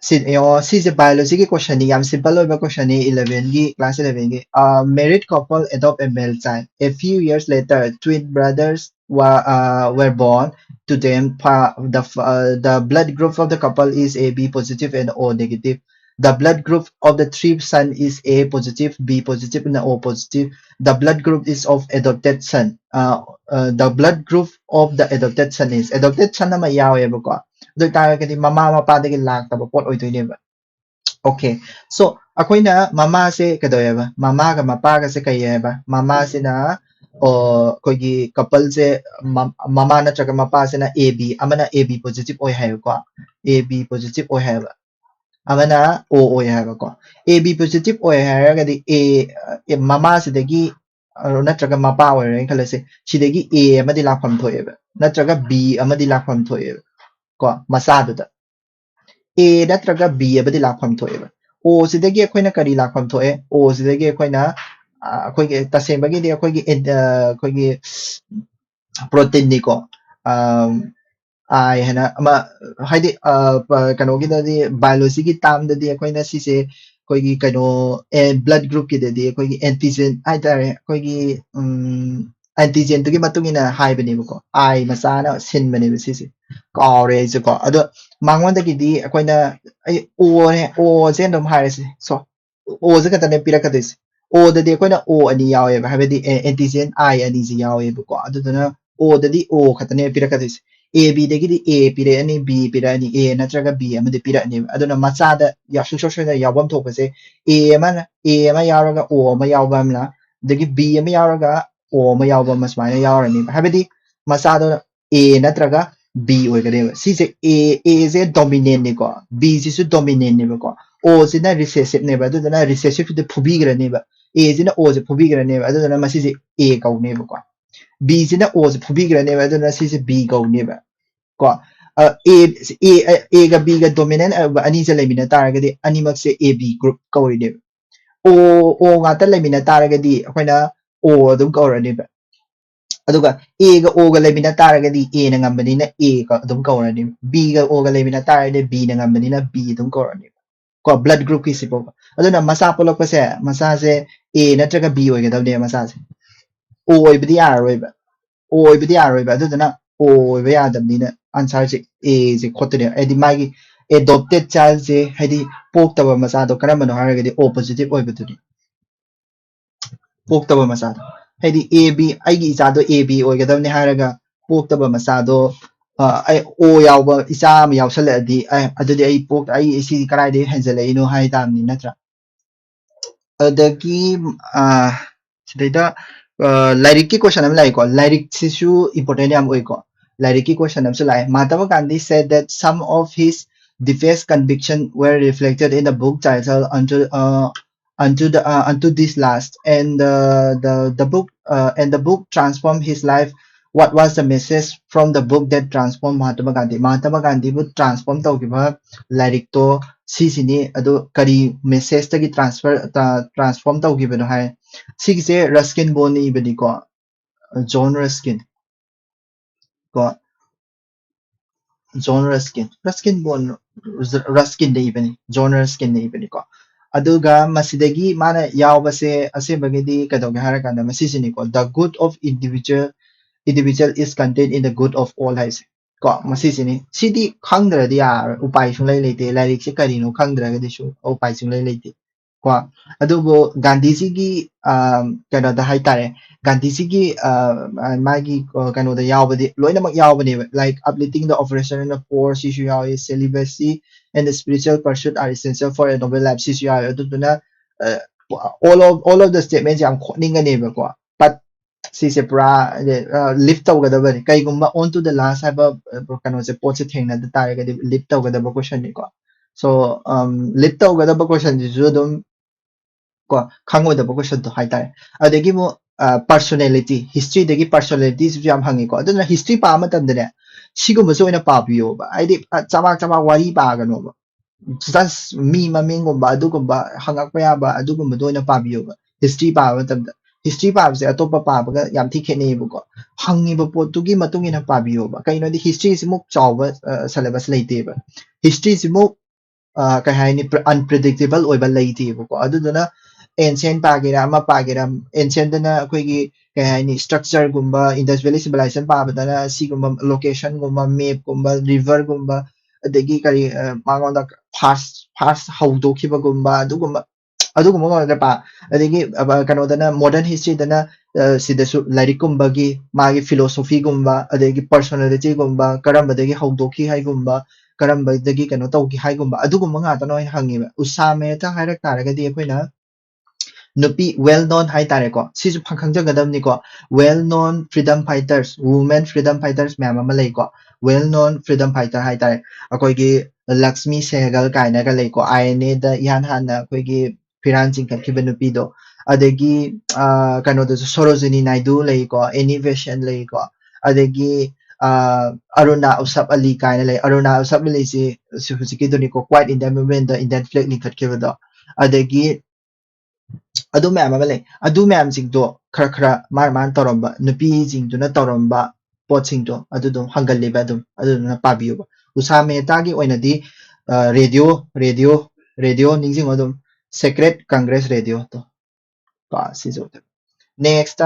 ꯁꯤ, ꯌꯦꯡꯉꯣ, ꯁꯤꯁꯦ biology ꯒꯤ question ꯅꯤ, ꯌꯥꯝ simple ꯑꯣꯏꯕ question ꯅꯤ, eleven ꯒꯤ, class eleven ꯒꯤ꯫ "A married couple adopt a male child. A few years later, twin brothers were, uh, were born to them. Fa-, the, f-, uh, the blood group of the couple is A B positive and O negative. The blood group of the three son is A positive, B positive, and O positive. The blood group is of adopted son." Uh, uh, "The blood group of the adopted son is", adopted son ꯑꯃ ꯌꯥꯎꯋꯦꯕꯀꯣ꯫ ꯑꯗꯨ ꯑꯣꯏꯇꯥꯔꯒꯗꯤ ꯃꯃꯥ ꯃꯄꯥꯗꯒꯤ ꯂꯥꯛꯇꯕ ꯄꯣꯠ ꯑꯣꯏꯗꯣꯏꯅꯦꯕ꯫ Okay, so ꯑꯩꯈꯣꯏꯅ ꯃꯃꯥꯁꯦ ꯀꯩꯗꯧꯋꯦꯕ? ꯃꯃꯥꯒ ꯃꯄꯥꯒꯁꯦ ꯀꯩ ꯍꯥꯏꯕ? ꯃꯃꯥꯁꯤꯅ, ꯑꯣ, ꯑꯩꯈꯣꯏꯒꯤ couple ꯁꯦ, ꯃ-, ꯃꯃꯥ ꯅꯠꯇ꯭ꯔꯒ ꯃꯄꯥꯁꯤꯅ A B, ꯑꯃꯅ A B positive ꯑꯣꯏ ꯍꯥꯏꯕꯀꯣ, A B positive ꯑꯣꯏ ꯍꯥꯏꯕ, ꯑꯃꯅ O ꯑꯣꯏ ꯍꯥꯏꯕꯀꯣ꯫ A B positive ꯑꯣꯏ ꯍꯥꯏꯔꯒꯗꯤ A, ꯑꯦ, ꯃꯃꯥꯁꯤꯗꯒꯤ, ꯑ, ꯅꯠꯇ꯭ꯔꯒ ꯃꯄꯥ ꯑꯣꯏꯔꯦꯅ ꯈꯜꯂꯁꯦ, ꯁꯤꯗꯒꯤ A ꯑꯃꯗꯤ ꯂꯥꯛꯐꯝ ꯊꯣꯛꯑꯦꯕ, ꯅꯠꯇ꯭ꯔꯒ B ꯑꯃꯗꯤ ꯂꯥꯛꯐꯝ ꯊꯣꯛꯑꯦꯕ ꯀꯣ, ꯃꯆꯥꯗꯨꯗ꯫ A ꯅꯠꯇ꯭ꯔꯒ B ꯑꯃꯗꯤ ꯂꯥꯛꯐꯝ ꯊꯣꯛꯑꯦꯕ꯫ O ꯁꯤꯗꯒꯤ ꯑꯩꯈꯣꯏꯅ ꯀꯔꯤ ꯂꯥꯛꯐꯝ ꯊꯣꯛꯑꯦ? O ꯁꯤꯗꯒꯤ ꯑꯩꯈꯣꯏꯅ, ꯑ, ꯑꯩꯈꯣꯏꯒꯤ ꯇꯁꯦꯡꯕꯒꯤꯗꯤ ꯑꯩꯈꯣꯏꯒꯤ ꯑꯦꯟ-, ꯑ, ꯑꯩꯈꯣꯏꯒꯤ protein ꯅꯤꯀꯣ꯫ ꯑꯝ, I ꯍꯥꯏꯅ ꯑꯃ, ꯍꯥꯏꯗꯤ, ꯑ, ꯄ-, ꯀꯩꯅꯣꯒꯤꯗꯗꯤ, biology ꯒꯤ term ꯗꯗꯤ ꯑꯩꯈꯣꯏꯅ ꯁꯤꯁꯦ, ꯑꯩꯈꯣꯏꯒꯤ ꯀꯩꯅꯣ blood groupꯀꯤꯗꯗꯤ ꯑꯩꯈꯣꯏꯒꯤ antigen ꯍꯥꯏꯇꯥꯔꯦ, ꯑꯩꯈꯣꯏꯒꯤ antigenꯗꯨꯒꯤ ꯃꯇꯨꯡ ꯏꯟꯅ ꯍꯥꯏꯕꯅꯦꯕꯀꯣ꯫ I ꯃꯆꯥꯅ ꯁꯤꯟꯕꯅꯦꯕ ꯁꯤꯁꯦ꯫ ꯀꯥꯎꯔꯦ ꯑꯩꯁꯦꯀꯣ꯫ ꯑꯗꯣ ꯃꯉꯣꯟꯗꯒꯤꯗꯤ ꯑꯩꯈꯣꯏꯅ ꯑꯩ Oꯅꯦ, Oꯁꯦ ꯑꯗꯨꯝ ꯍꯥꯏꯔꯁꯤ꯫ So Oꯁꯦ ꯈꯛꯇꯅꯦ ꯄꯤꯔꯛꯀꯗꯣꯏꯁꯦ꯫ Oꯗꯗꯤ ꯑꯩꯈꯣꯏꯅ O ꯑꯅꯤ ꯌꯥꯎꯋꯦꯕ, ꯍꯥꯏꯕꯗꯤ antigen I ꯑꯅꯤꯁꯤ ꯌꯥꯎꯋꯦꯕꯀꯣ꯫ ꯑꯗꯨꯗꯨꯅ Oꯗꯗꯤ O ꯈꯛꯇꯅꯦ ꯄꯤꯔꯛꯀꯗꯣꯏꯁꯦ꯫ ABꯗꯒꯤꯗꯤ A ꯄꯤꯔꯛꯑꯅꯤ, B ꯄꯤꯔꯛꯑꯅꯤ, A ꯅꯠꯇ꯭ꯔꯒ B ꯑꯃꯗꯤ ꯄꯤꯔꯛꯑꯅꯦꯕ꯫ ꯑꯗꯨꯅ ꯃꯆꯥꯗ ꯌꯥ-, ꯁꯨꯡꯁꯣꯏ ꯁꯣꯏꯗꯅ ꯌꯥꯎꯐꯝ ꯊꯣꯛꯄꯁꯦ A ꯑꯃꯅ, A ꯑꯃ ꯌꯥꯎꯔꯒ O ꯑꯃ ꯌꯥꯎꯕ ꯑꯃꯅ, ꯑꯗꯒꯤ B ꯑꯃ ꯌꯥꯎꯔꯒ O ꯑꯃ ꯌꯥꯎꯕ ꯑꯃ ꯁꯨꯃꯥꯏꯅ ꯌꯥꯎꯔꯅꯦꯕ꯫ ꯍꯥꯏꯕꯗꯤ ꯃꯆꯥꯗꯣ A ꯅꯠꯇ꯭ꯔꯒ B ꯑꯣꯏꯒꯅꯦꯕ꯫ ꯁꯤꯁꯦ A, Aꯁꯦ dominantꯅꯤꯀꯣ, Bꯁꯤꯁꯨ dominantꯅꯦꯕꯀꯣ, Oꯁꯤꯅ recessiveꯅꯦꯕ, ꯑꯗꯨꯗꯨꯅ recessiveꯁꯤꯗ ꯐꯨꯕꯤꯈ꯭ꯔꯅꯦꯕ꯫ Aꯁꯤꯅ Oꯁꯦ ꯐꯨꯕꯤꯈ꯭ꯔꯅꯦꯕ, ꯑꯗꯨꯗꯨꯅ ꯃꯁꯤꯁꯦ A ꯀꯧꯅꯦꯕꯀꯣ꯫ Bꯁꯤꯅ Oꯁꯦ ꯐꯨꯕꯤꯈ꯭ꯔꯅꯦꯕ, ꯑꯗꯨꯅ ꯁꯤꯁꯦ B ꯀꯧꯅꯦꯕ꯫ ꯀꯣ, ꯑ, A, A, Aꯒ Bꯒ dominant ꯑꯣꯏꯕ ꯑꯅꯤꯁꯦ ꯂꯩꯃꯤꯟꯅ ꯇꯥꯔꯒꯗꯤ ꯑꯅꯤꯃꯛꯁꯦ AB group ꯀꯧꯔꯤꯅꯦꯕ꯫ O, O ꯉꯥꯛꯇ ꯂꯩꯃꯤꯟꯅ ꯇꯥꯔꯒꯗꯤ ꯑꯩꯈꯣꯏꯅ O ꯑꯗꯨꯝ ꯀꯧꯔꯅꯦꯕ꯫ ꯑꯗꯨꯒ Aꯒ Oꯒ ꯂꯩꯃꯤꯟꯅ ꯇꯥꯔꯒꯗꯤ Aꯅ ꯉꯝꯕꯅꯤꯅ A ꯀ-, ꯑꯗꯨꯝ ꯀꯧꯔꯅꯦꯕ꯫ Bꯒ Oꯒ ꯂꯩꯃꯤꯟꯅ ꯇꯥꯔꯒꯗꯤ Bꯅ ꯉꯝꯕꯅꯤꯅ B ꯑꯗꯨꯝ ꯀꯧꯔꯅꯦꯕ꯫ ꯀꯣ, blood groupꯀꯤꯁꯤ ꯐꯥꯎꯕ꯫ ꯑꯗꯨꯅ ꯃꯆꯥ ꯄꯣꯛꯂꯛꯄꯁꯦ, ꯃꯆꯥꯁꯦ A ꯅꯠꯇ꯭ꯔꯒ B ꯑꯣꯏꯒꯗꯕꯅꯦꯕ ꯃꯆꯥꯁꯦ꯫ O ꯑꯣꯏꯕꯗꯤ ꯌꯥꯔꯔꯣꯏꯕ꯫ O ꯑꯣꯏꯕꯗꯤ ꯌꯥꯔꯔꯣꯏꯕ꯫ ꯑꯗꯨꯗꯨꯅ O ꯑꯣꯏꯕ ꯌꯥꯗꯕꯅꯤꯅ answerꯁꯦ Aꯁꯦ ꯈꯣꯠꯇꯣꯏꯅꯦꯕ꯫ ꯍꯥꯏꯗꯤ ꯃꯥꯒꯤ adopted childꯁꯦ, ꯍꯥꯏꯗꯤ ꯄꯣꯛꯇꯕ ꯃꯆꯥꯗꯣ ꯀꯔꯝꯕꯅꯣ ꯍꯥꯏꯔꯒꯗꯤ O positive ꯑꯣꯏꯕꯗꯨꯅꯤ꯫ ꯄꯣꯛꯇꯕ ꯃꯆꯥꯗꯣ꯫ ꯍꯥꯏꯗꯤ AB, ꯑꯩꯒꯤ ꯏꯆꯥꯗꯣ AB ꯑꯣꯏꯒꯗꯕꯅꯤ ꯍꯥꯏꯔꯒ ꯄꯣꯛꯇꯕ ꯃꯆꯥꯗꯣ, ꯑ, ꯑꯩ O ꯌꯥꯎꯕ ꯏꯆꯥ ꯑꯃ ꯌꯥꯎꯁꯜꯂꯛꯑꯗꯤ, ꯑꯦ, ꯑꯗꯨꯗꯤ ꯑꯩ ꯄꯣꯛ-, ꯑꯩ ꯁꯤ ꯀꯗꯥꯏꯗꯒꯤ ꯍꯦꯟꯖꯜꯂꯛꯏꯅꯣ ꯍꯥꯏ ꯇꯥꯕꯅꯤ, ꯅꯠꯇ꯭ꯔꯥ? ꯑꯗꯒꯤ, ꯑ, ꯁꯤꯗꯩꯗ, ꯑ, ꯂꯥꯏꯔꯤꯛꯀꯤ question ꯑꯃ ꯂꯥꯛꯏꯀꯣ꯫ ꯂꯥꯏꯔꯤꯛꯁꯤꯁꯨ important ꯌꯥꯝ ꯑꯣꯏꯀꯣ꯫ ꯂꯥꯏꯔꯤꯛꯀꯤ question ꯑꯃꯁꯨ ꯂꯥꯛꯑꯦ꯫ Mahatma Gandhi said that some of his deepest conviction were reflected in the book titled Unto, uh, Unto the, uh, Unto This Last, and the, the, the book, uh, and the book transformed his life. What was the message from the book that transformed Mahatma Gandhi? Mahatma ꯒꯥꯟꯙꯤꯕꯨ transform ꯇꯧꯈꯤꯕ ꯂꯥꯏꯔꯤꯛꯇꯣ ꯁꯤꯁꯤꯅꯤ꯫ ꯑꯗꯣ ꯀꯔꯤ messageꯇꯒꯤ transfer, ꯇ-, transform ꯇꯧꯈꯤꯕꯅꯣ ꯍꯥꯏ꯫ ꯁꯤꯒꯤꯁꯦ Ruskin ꯕꯣꯟꯅ ꯏꯕꯅꯤꯀꯣ, zone Ruskin. ꯀꯣ, zone Ruskin, Ruskin ꯕꯣꯟ, ꯔꯁꯀꯤꯟꯗ ꯏꯕꯅꯤ, zone ꯔꯁꯀꯤꯟꯗ ꯏꯕꯅꯤꯀꯣ꯫ ꯑꯗꯨꯒ ꯃꯁꯤꯗꯒꯤ ꯃꯥꯅ ꯌꯥꯎꯕꯁꯦ ꯑꯁꯦꯡꯕꯒꯤꯗꯤ ꯀꯩꯗꯧꯒꯦ ꯍꯥꯏꯔꯀꯥꯟꯗ ꯃꯁꯤꯁꯤꯅꯤꯀꯣ, "The good of individual individual is contained in the good of all" ꯍꯥꯏꯁꯦ꯫ ꯀꯣ, ꯃꯁꯤꯁꯤꯅꯤ꯫ ꯁꯤꯗꯤ ꯈꯪꯗ꯭ꯔꯗꯤ ꯌꯥꯔꯣꯏ, ꯎꯄꯥꯏ ꯁꯨꯡꯂꯩ ꯂꯩꯇꯦ꯫ ꯂꯥꯏꯔꯤꯛꯁꯦ ꯀꯔꯤꯅꯣ ꯈꯪꯗ꯭ꯔꯒꯗꯤ ꯁꯨ-, ꯎꯄꯥꯏ ꯁꯨꯡꯂꯩ ꯂꯩꯇꯦ꯫ ꯀꯣ, ꯑꯗꯨꯕꯨ ꯒꯥꯟꯙꯤꯖꯤꯒꯤ, ꯑ, ꯀꯩꯅꯣꯗ ꯍꯥꯏꯇꯥꯔꯦ, ꯒꯥꯟꯙꯤꯖꯤꯒꯤ, ꯑ, ꯃꯥꯒꯤ, ꯑ, ꯀꯩꯅꯣꯗ ꯌꯥꯎꯕꯗꯤ ꯂꯣꯏꯅꯃꯛ ꯌꯥꯎꯕꯅꯦꯕ, like uplifting the oppressor and the poor ꯁꯤꯁꯨ ꯌꯥꯎꯏ, celibacy and the spiritual pursuit are essential for a noble life ꯁꯤꯁꯨ ꯌꯥꯎꯏ꯫ ꯑꯗꯨꯗꯨꯅ, ꯑ, all of, all of the statements ꯌꯥꯝ ꯈꯣꯠꯅꯤꯡꯒꯅꯦꯕꯀꯣ, but ꯁꯤꯁꯦ ꯄꯨꯔꯥ, ꯑ, live ꯇꯧꯒꯗꯕꯅꯤ꯫ ꯀꯩꯒꯨꯝꯕ on to the last ꯍꯥꯏꯕ, ꯑ, ꯀꯩꯅꯣꯁꯦ, ꯄꯣꯠꯁꯦ ꯊꯦꯡꯅꯗ ꯇꯥꯔꯒꯗꯤ live ꯇꯧꯒꯗꯕ question ꯅꯤꯀꯣ꯫ So, um, live ꯇꯧꯒꯗꯕ question ꯁꯤꯁꯨ ꯑꯗꯨꯝ ꯀꯣ, ꯈꯪꯉꯣꯏꯗꯕ question ꯗꯣ ꯍꯥꯏꯇꯥꯔꯦ꯫ ꯑꯗꯒꯤ ꯑꯃꯨꯛ, ꯑ, personality, history ꯗꯒꯤ personality ꯁꯤꯁꯨ ꯌꯥꯝ ꯍꯪꯉꯤꯀꯣ꯫ ꯑꯗꯨꯅ history ꯄꯥꯕ ꯃꯇꯝꯗꯅꯦ, ꯁꯤꯒꯨꯝꯕꯁꯨ ꯑꯣꯏꯅ ꯄꯥꯕꯤꯌꯣꯕ꯫ ꯍꯥꯏꯗꯤ, ꯑ, ꯆꯃꯥꯛ ꯆꯃꯥꯛ ꯋꯥꯔꯤ ꯄꯥꯒꯅꯣꯕ꯫ Just ꯃꯤ ꯃꯃꯤꯡꯒꯨꯝꯕ ꯑꯗꯨꯒꯨꯝꯕ ꯍꯪꯉꯛꯄ ꯌꯥꯕ ꯑꯗꯨꯒꯨꯝꯕꯗꯣ ꯑꯣꯏꯅ ꯄꯥꯕꯤꯌꯣꯕ꯫ History ꯄꯥꯕ ꯃꯇꯝꯗ, history ꯄꯥꯕꯁꯦ ꯑꯇꯣꯞꯄ ꯄꯥꯕꯒ ꯌꯥꯝ ꯊꯤ ꯈꯦꯠꯅꯩꯌꯦꯕꯀꯣ꯫ ꯍꯪꯉꯤꯕ ꯄꯣꯠꯇꯨꯒꯤ ꯃꯇꯨꯡ ꯏꯟꯅ ꯄꯥꯕꯤꯌꯣꯕ꯫ ꯀꯩꯅꯣꯗꯤ history ꯁꯤꯃꯨꯛ ꯆꯥꯎꯕ, ꯑ, syllabus ꯂꯩꯇꯦꯕ꯫ History ꯁꯤꯃꯨꯛ, ꯑ, ꯀꯩ ꯍꯥꯏꯅꯤ, pre-, unpredictable ꯑꯣꯏꯕ ꯂꯩꯇꯦꯕꯀꯣ꯫ ꯑꯗꯨꯗꯨꯅ ancient ꯄꯥꯒꯦꯔꯥ, ꯑꯃ ꯄꯥꯒꯦꯔꯥ, ancient ꯗꯅ ꯑꯩꯈꯣꯏꯒꯤ, ꯀꯩ ꯍꯥꯏꯅꯤ, structure ꯒꯨꯝꯕ, Indus Valley Civilization ꯄꯥꯕꯗꯅ ꯁꯤꯒꯨꯝꯕ location ꯒꯨꯝꯕ, map ꯀꯨꯝꯕ, river ꯒꯨꯝꯕ, ꯑꯗꯒꯤ ꯀꯔꯤ, ꯑ, ꯃꯉꯣꯟꯗ first, first ꯍꯧꯗꯣꯛꯈꯤꯕꯒꯨꯝꯕ, ꯑꯗꯨꯒꯨꯝꯕ, ꯑꯗꯨꯒꯨꯝꯕ ꯉꯥꯛꯇ ꯄꯥ-, ꯑꯗꯒꯤ, ꯑ, ꯀꯩꯅꯣꯗꯅ, modern history ꯗꯅ, ꯑ, ꯁꯤꯗꯁꯨ ꯂꯥꯏꯔꯤꯛꯀꯨꯝꯕꯒꯤ, ꯃꯥꯒꯤ philosophy ꯒꯨꯝꯕ, ꯑꯗꯒꯤ personality ꯒꯨꯝꯕ, ꯀꯔꯝꯕꯗꯒꯤ ꯍꯧꯗꯣꯛꯈꯤ ꯍꯥꯏꯒꯨꯝꯕ, ꯀꯔꯝꯕꯗꯒꯤ ꯀꯩꯅꯣ ꯇꯧꯈꯤ ꯍꯥꯏꯒꯨꯝꯕ, ꯑꯗꯨꯒꯨꯝꯕ ꯉꯥꯛꯇꯅ ꯑꯣꯏꯅ ꯍꯪꯉꯦꯕ꯫ ꯎꯁꯥ ꯃꯦꯍꯇꯥ ꯍꯥꯏꯔꯛ ꯇꯥꯔꯒꯗꯤ ꯑꯩꯈꯣꯏꯅ ꯅꯨꯄꯤ well known ꯍꯥꯏꯇꯥꯔꯦꯀꯣ, ꯁꯤꯁꯨ ꯈꯪ-, ꯈꯪꯖꯒꯗꯕꯅꯤꯀꯣ꯫ Well known freedom fighters, women freedom fighters ꯃꯌꯥꯝ ꯑꯃ ꯂꯩꯀꯣ꯫ Well known freedom fighter ꯍꯥꯏꯇꯥꯔꯦ, ꯑꯩꯈꯣꯏꯒꯤ ꯂꯛꯁꯃꯤ ꯁꯦꯍꯒꯜ ꯀꯥꯏꯅꯒ ꯂꯩꯀꯣ꯫ I N A ꯗ ꯏꯍꯥꯟ ꯍꯥꯟꯅ ꯑꯩꯈꯣꯏꯒꯤ ꯐꯤꯔꯥꯟ ꯆꯤꯡꯈꯠꯈꯤꯕ ꯅꯨꯄꯤꯗꯣ꯫ ꯑꯗꯒꯤ, ꯑ, ꯀꯩꯅꯣꯗꯁꯨ ꯁꯣꯔꯣꯖꯤꯅꯤ ꯅꯥꯏꯗꯨ ꯂꯩꯀꯣ, ꯑꯦꯅꯤ ꯕꯦꯁꯟ ꯂꯩꯀꯣ, ꯑꯗꯒꯤ, ꯑ, ꯑꯔꯨꯅꯥ ꯎꯁꯞ ꯑꯂꯤ ꯀꯥꯏꯅ ꯂꯩ꯫ ꯑꯔꯨꯅꯥ ꯎꯁꯞ ꯑꯂꯤꯁꯤ ꯁꯤ ꯍꯧꯖꯤꯛꯀꯤꯗꯨꯅꯤꯀꯣ, Quit India Movement ꯗ Indian flag ꯂꯤꯡꯈꯠꯈꯤꯕꯗꯣ꯫ ꯑꯗꯒꯤ ꯑꯗꯨ ꯃꯌꯥꯝ ꯑꯃ ꯂꯩ꯫ ꯑꯗꯨ ꯃꯌꯥꯝꯁꯤꯡꯗꯣ ꯈꯔ ꯈꯔ ꯃꯥꯅ ꯃꯥꯅ ꯇꯧꯔꯝꯕ, ꯅꯨꯄꯤꯁꯤꯡꯗꯨꯅ ꯇꯧꯔꯝꯕ ꯄꯣꯠꯁꯤꯡꯗꯣ ꯑꯗꯨꯗꯣ ꯍꯪꯒꯜꯂꯦꯕ ꯑꯗꯨꯝ, ꯑꯗꯨꯗꯨꯅ ꯄꯥꯕꯤꯌꯨꯕ꯫ ꯎꯁꯥ ꯃꯦꯍꯇꯥꯒꯤ ꯑꯣꯏꯅꯗꯤ, ꯑ, ꯔꯦꯗꯤꯑꯣ, ꯔꯦꯗꯤꯑꯣ, ꯔꯦꯗꯤꯑꯣ ꯅꯤꯡꯁꯤꯡꯉꯣ ꯑꯗꯨꯝ꯫ Sacred Congress Radio ꯇꯣ꯫ ꯀꯣ, ꯁꯤꯁꯨ꯫ Next,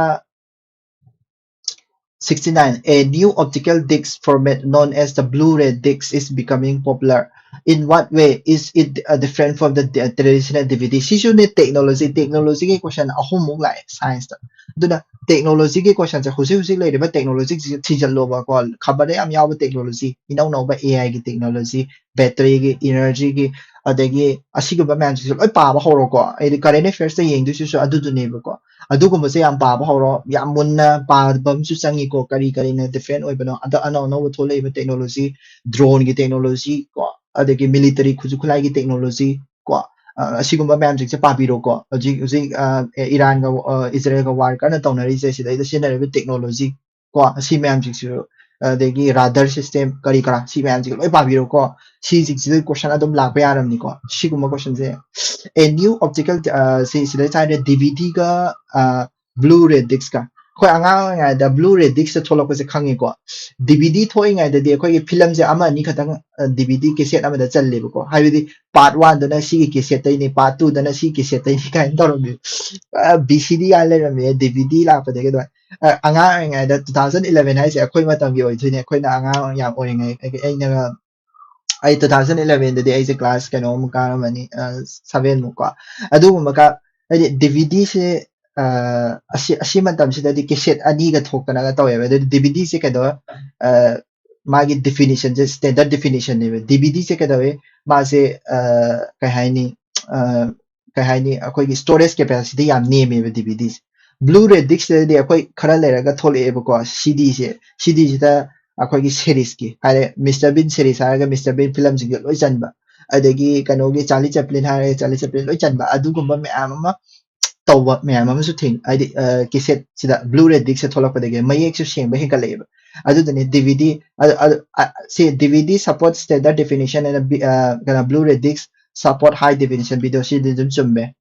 sixty nine, a new optical disc format known as the Blu-ray disc is becoming popular. In what way is it uh, different from the uh, traditional D V D? ꯁꯤꯁꯨꯅꯦ technology, technology ꯒꯤ question ꯑꯍꯨꯝꯃꯨꯛ ꯂꯥꯛꯑꯦ science ꯇ꯫ ꯑꯗꯨꯅ technology ꯒꯤ question ꯁꯦ ꯍꯧꯖꯤꯛ ꯍꯧꯖꯤꯛ ꯂꯩꯔꯤꯕ technology ꯁꯤꯡꯁꯦ ꯊꯤꯖꯤꯜꯂꯣꯕꯀꯣ, ꯈꯕꯔꯗ ꯌꯥꯝ ꯌꯥꯎꯕ technology, ꯏꯅꯧ ꯅꯧꯕ A I ꯒꯤ technology, battery ꯒꯤ, energy ꯒꯤ, ꯑꯗꯒꯤ ꯑꯁꯤꯒꯨꯝꯕ ꯃꯌꯥꯝꯁꯤꯁꯨ ꯂꯣꯏ ꯄꯥꯕ ꯍꯧꯔꯣꯀꯣ꯫ ꯑꯩꯗꯤ current affairs ꯇ ꯌꯦꯡꯗꯣꯏꯁꯤꯁꯨ ꯑꯗꯨꯗꯨꯅꯦꯕꯀꯣ꯫ ꯑꯗꯨꯒꯨꯝꯕꯁꯦ ꯌꯥꯝ ꯄꯥꯕ ꯍꯧꯔꯣ꯫ ꯌꯥꯝ ꯃꯨꯟꯅ ꯄꯥꯕ ꯑꯃꯁꯨ ꯆꯪꯉꯤꯀꯣ꯫ ꯀꯔꯤ ꯀꯔꯤꯅ different ꯑꯣꯏꯕꯅꯣ? ꯑꯗ ꯑꯅꯧ ꯑꯅꯧꯕ ꯊꯣꯛꯂꯛꯏꯕ technology, drone ꯒꯤ technology ꯀꯣ, ꯑꯗꯒꯤ military ꯈꯨꯠꯁꯨ ꯈꯨꯠꯂꯥꯏꯒꯤ technology ꯀꯣ, ꯑ, ꯑꯁꯤꯒꯨꯝꯕ ꯃꯌꯥꯝꯁꯤꯡꯁꯦ ꯄꯥꯕꯤꯔꯣꯀꯣ꯫ ꯍꯧꯖꯤꯛ ꯍꯧꯖꯤꯛ ꯑ, ꯑꯦ, ꯏꯔꯥꯟꯒ ꯑ, ꯏꯖꯔꯦꯜꯒ war ꯀꯟꯅ ꯇꯧꯅꯔꯤꯁꯦ ꯁꯤꯗꯩꯗ ꯁꯤꯖꯤꯟꯅꯔꯤꯕ technology ꯀꯣ, ꯁꯤ ꯃꯌꯥꯝꯁꯤꯡꯁꯤꯁꯨ, ꯑꯗꯒꯤ radar system ꯀꯔꯤ ꯀꯔꯥ ꯁꯤ ꯃꯌꯥꯝꯁꯤꯡꯁꯦ ꯂꯣꯏ ꯄꯥꯕꯤꯔꯣꯀꯣ꯫ ꯁꯤꯁꯤꯡꯁꯤꯗ question ꯑꯗꯨꯝ ꯂꯥꯛꯄ ꯌꯥꯔꯝꯅꯤꯀꯣ꯫ ꯁꯤꯒꯨꯝꯕ question say, a new optical, ꯑ, ꯁꯤ ꯁꯤꯗ ꯍꯥꯏꯔꯦ D V D ꯒ ꯑ, Blu-ray disc ꯀ꯫ ꯑꯩꯈꯣꯏ ꯑꯉꯥꯡ ꯑꯣꯏꯔꯤꯉꯩꯗ Blu-ray disc ꯇ ꯊꯣꯛꯂꯛꯄꯁꯦ ꯈꯪꯉꯤꯀꯣ꯫ D V D ꯊꯣꯛꯏꯉꯩꯗꯗꯤ ꯑꯩꯈꯣꯏꯒꯤ film ꯁꯦ ꯑꯃ ꯑꯅꯤ ꯈꯛꯇꯪ ꯑ, D V D cassette ꯑꯃꯗ ꯆꯜꯂꯦꯕꯀꯣ꯫ ꯍꯥꯏꯕꯗꯤ part one ꯗꯨꯅ ꯁꯤꯒꯤ cassette ꯇꯩꯅꯤ, part two ꯗꯅ ꯁꯤꯒꯤ cassette ꯇꯩꯅꯤ ꯀꯥꯏꯅ ꯇꯧꯔꯝꯃꯤ꯫ ꯑ, V C D ꯀꯥꯏꯅ ꯂꯩꯔꯝꯃꯦ, D V D ꯂꯥꯛꯄꯗꯒꯤ ꯑꯗꯨꯃꯥꯏꯅ꯫ ꯑ, ꯑꯉꯥꯡ ꯑꯣꯏꯔꯤꯉꯩꯗ two thousand eleven ꯍꯥꯏꯁꯦ ꯑꯩꯈꯣꯏ ꯃꯇꯝꯒꯤ ꯑꯣꯏꯗꯣꯏꯅꯦ꯫ ꯑꯩꯈꯣꯏꯅ ꯑꯉꯥꯡ ꯌꯥꯝ ꯑꯣꯏꯔꯤꯉꯩ, ꯑꯩꯅ ꯑꯩ two thousand eleven ꯗꯗꯤ ꯑꯩꯁꯦ class ꯀꯩꯅꯣꯃꯨꯛ ꯀꯥꯔꯝꯃꯅꯤ, ꯑ, seven ꯃꯨꯛ ꯀꯣ꯫ ꯑꯗꯨꯒꯨꯝꯕ ꯀꯥ-, ꯍꯥꯏꯗꯤ D V D ꯁꯦ, ꯑ, ꯑꯁꯤ, ꯑꯁꯤ ꯃꯇꯝꯁꯤꯗꯗꯤ cassette ꯑꯅꯤꯒ ꯊꯣꯛꯇꯅꯒ ꯇꯧꯋꯦꯕ꯫ ꯑꯗꯨꯗꯤ D V D ꯁꯦ ꯀꯩꯗꯧ-, ꯑ, ꯃꯥꯒꯤ definition ꯁꯦ standard definition ꯅꯦꯕ꯫ D V D ꯁꯦ ꯀꯩꯗꯧꯋꯦ? ꯃꯥꯁꯦ, ꯑ, ꯀꯩ ꯍꯥꯏꯅꯤ? ꯑ, ꯀꯩ ꯍꯥꯏꯅꯤ? ꯑꯩꯈꯣꯏꯒꯤ storage capacity ꯌꯥꯝ ꯅꯦꯝꯃꯦꯕ D V D ꯁꯦ꯫ Blu-ray disc ꯇꯗꯤ ꯑꯩꯈꯣꯏ ꯈꯔ ꯂꯩꯔꯒ ꯊꯣꯛꯂꯛꯑꯦꯕꯀꯣ, C D ꯁꯦ꯫ C D ꯁꯤꯗ ꯑꯩꯈꯣꯏꯒꯤ series ꯀꯤ ꯍꯥꯏꯔꯦ, Mister Bean series ꯍꯥꯏꯔꯒ Mister Bean film ꯁꯤꯡꯁꯦ ꯂꯣꯏ ꯆꯟꯕ, ꯑꯗꯒꯤ ꯀꯩꯅꯣꯒꯤ Charlie Chaplin ꯍꯥꯏꯔꯒ Charlie Chaplin ꯂꯣꯏ ꯆꯟꯕ, ꯑꯗꯨꯒꯨꯝꯕ ꯃꯌꯥꯝ ꯑꯃ ꯇꯧꯕ ꯃꯌꯥꯝ ꯑꯃꯁꯨ ꯊꯦꯡ-, ꯍꯥꯏꯗꯤ, ꯑ, cassette ꯁꯤꯗ Blu-ray disc ꯁꯦ ꯊꯣꯛꯂꯛꯄꯗꯒꯤ ꯃꯌꯦꯛꯁꯨ ꯁꯦꯡꯕ ꯍꯦꯟꯒꯠꯂꯛꯑꯦꯕ꯫ ꯑꯗꯨꯗꯨꯅꯦ D V D, ꯑꯗꯨ, ꯑꯗꯨ, ꯑ, ꯁꯤ D V D support standard definition and a bi-, ꯑ, ꯀꯩꯅꯣ, Blu-ray disc support high definition video, ꯁꯤꯗꯤ ꯑꯗꯨꯝ ꯆꯨꯝꯃꯦ꯫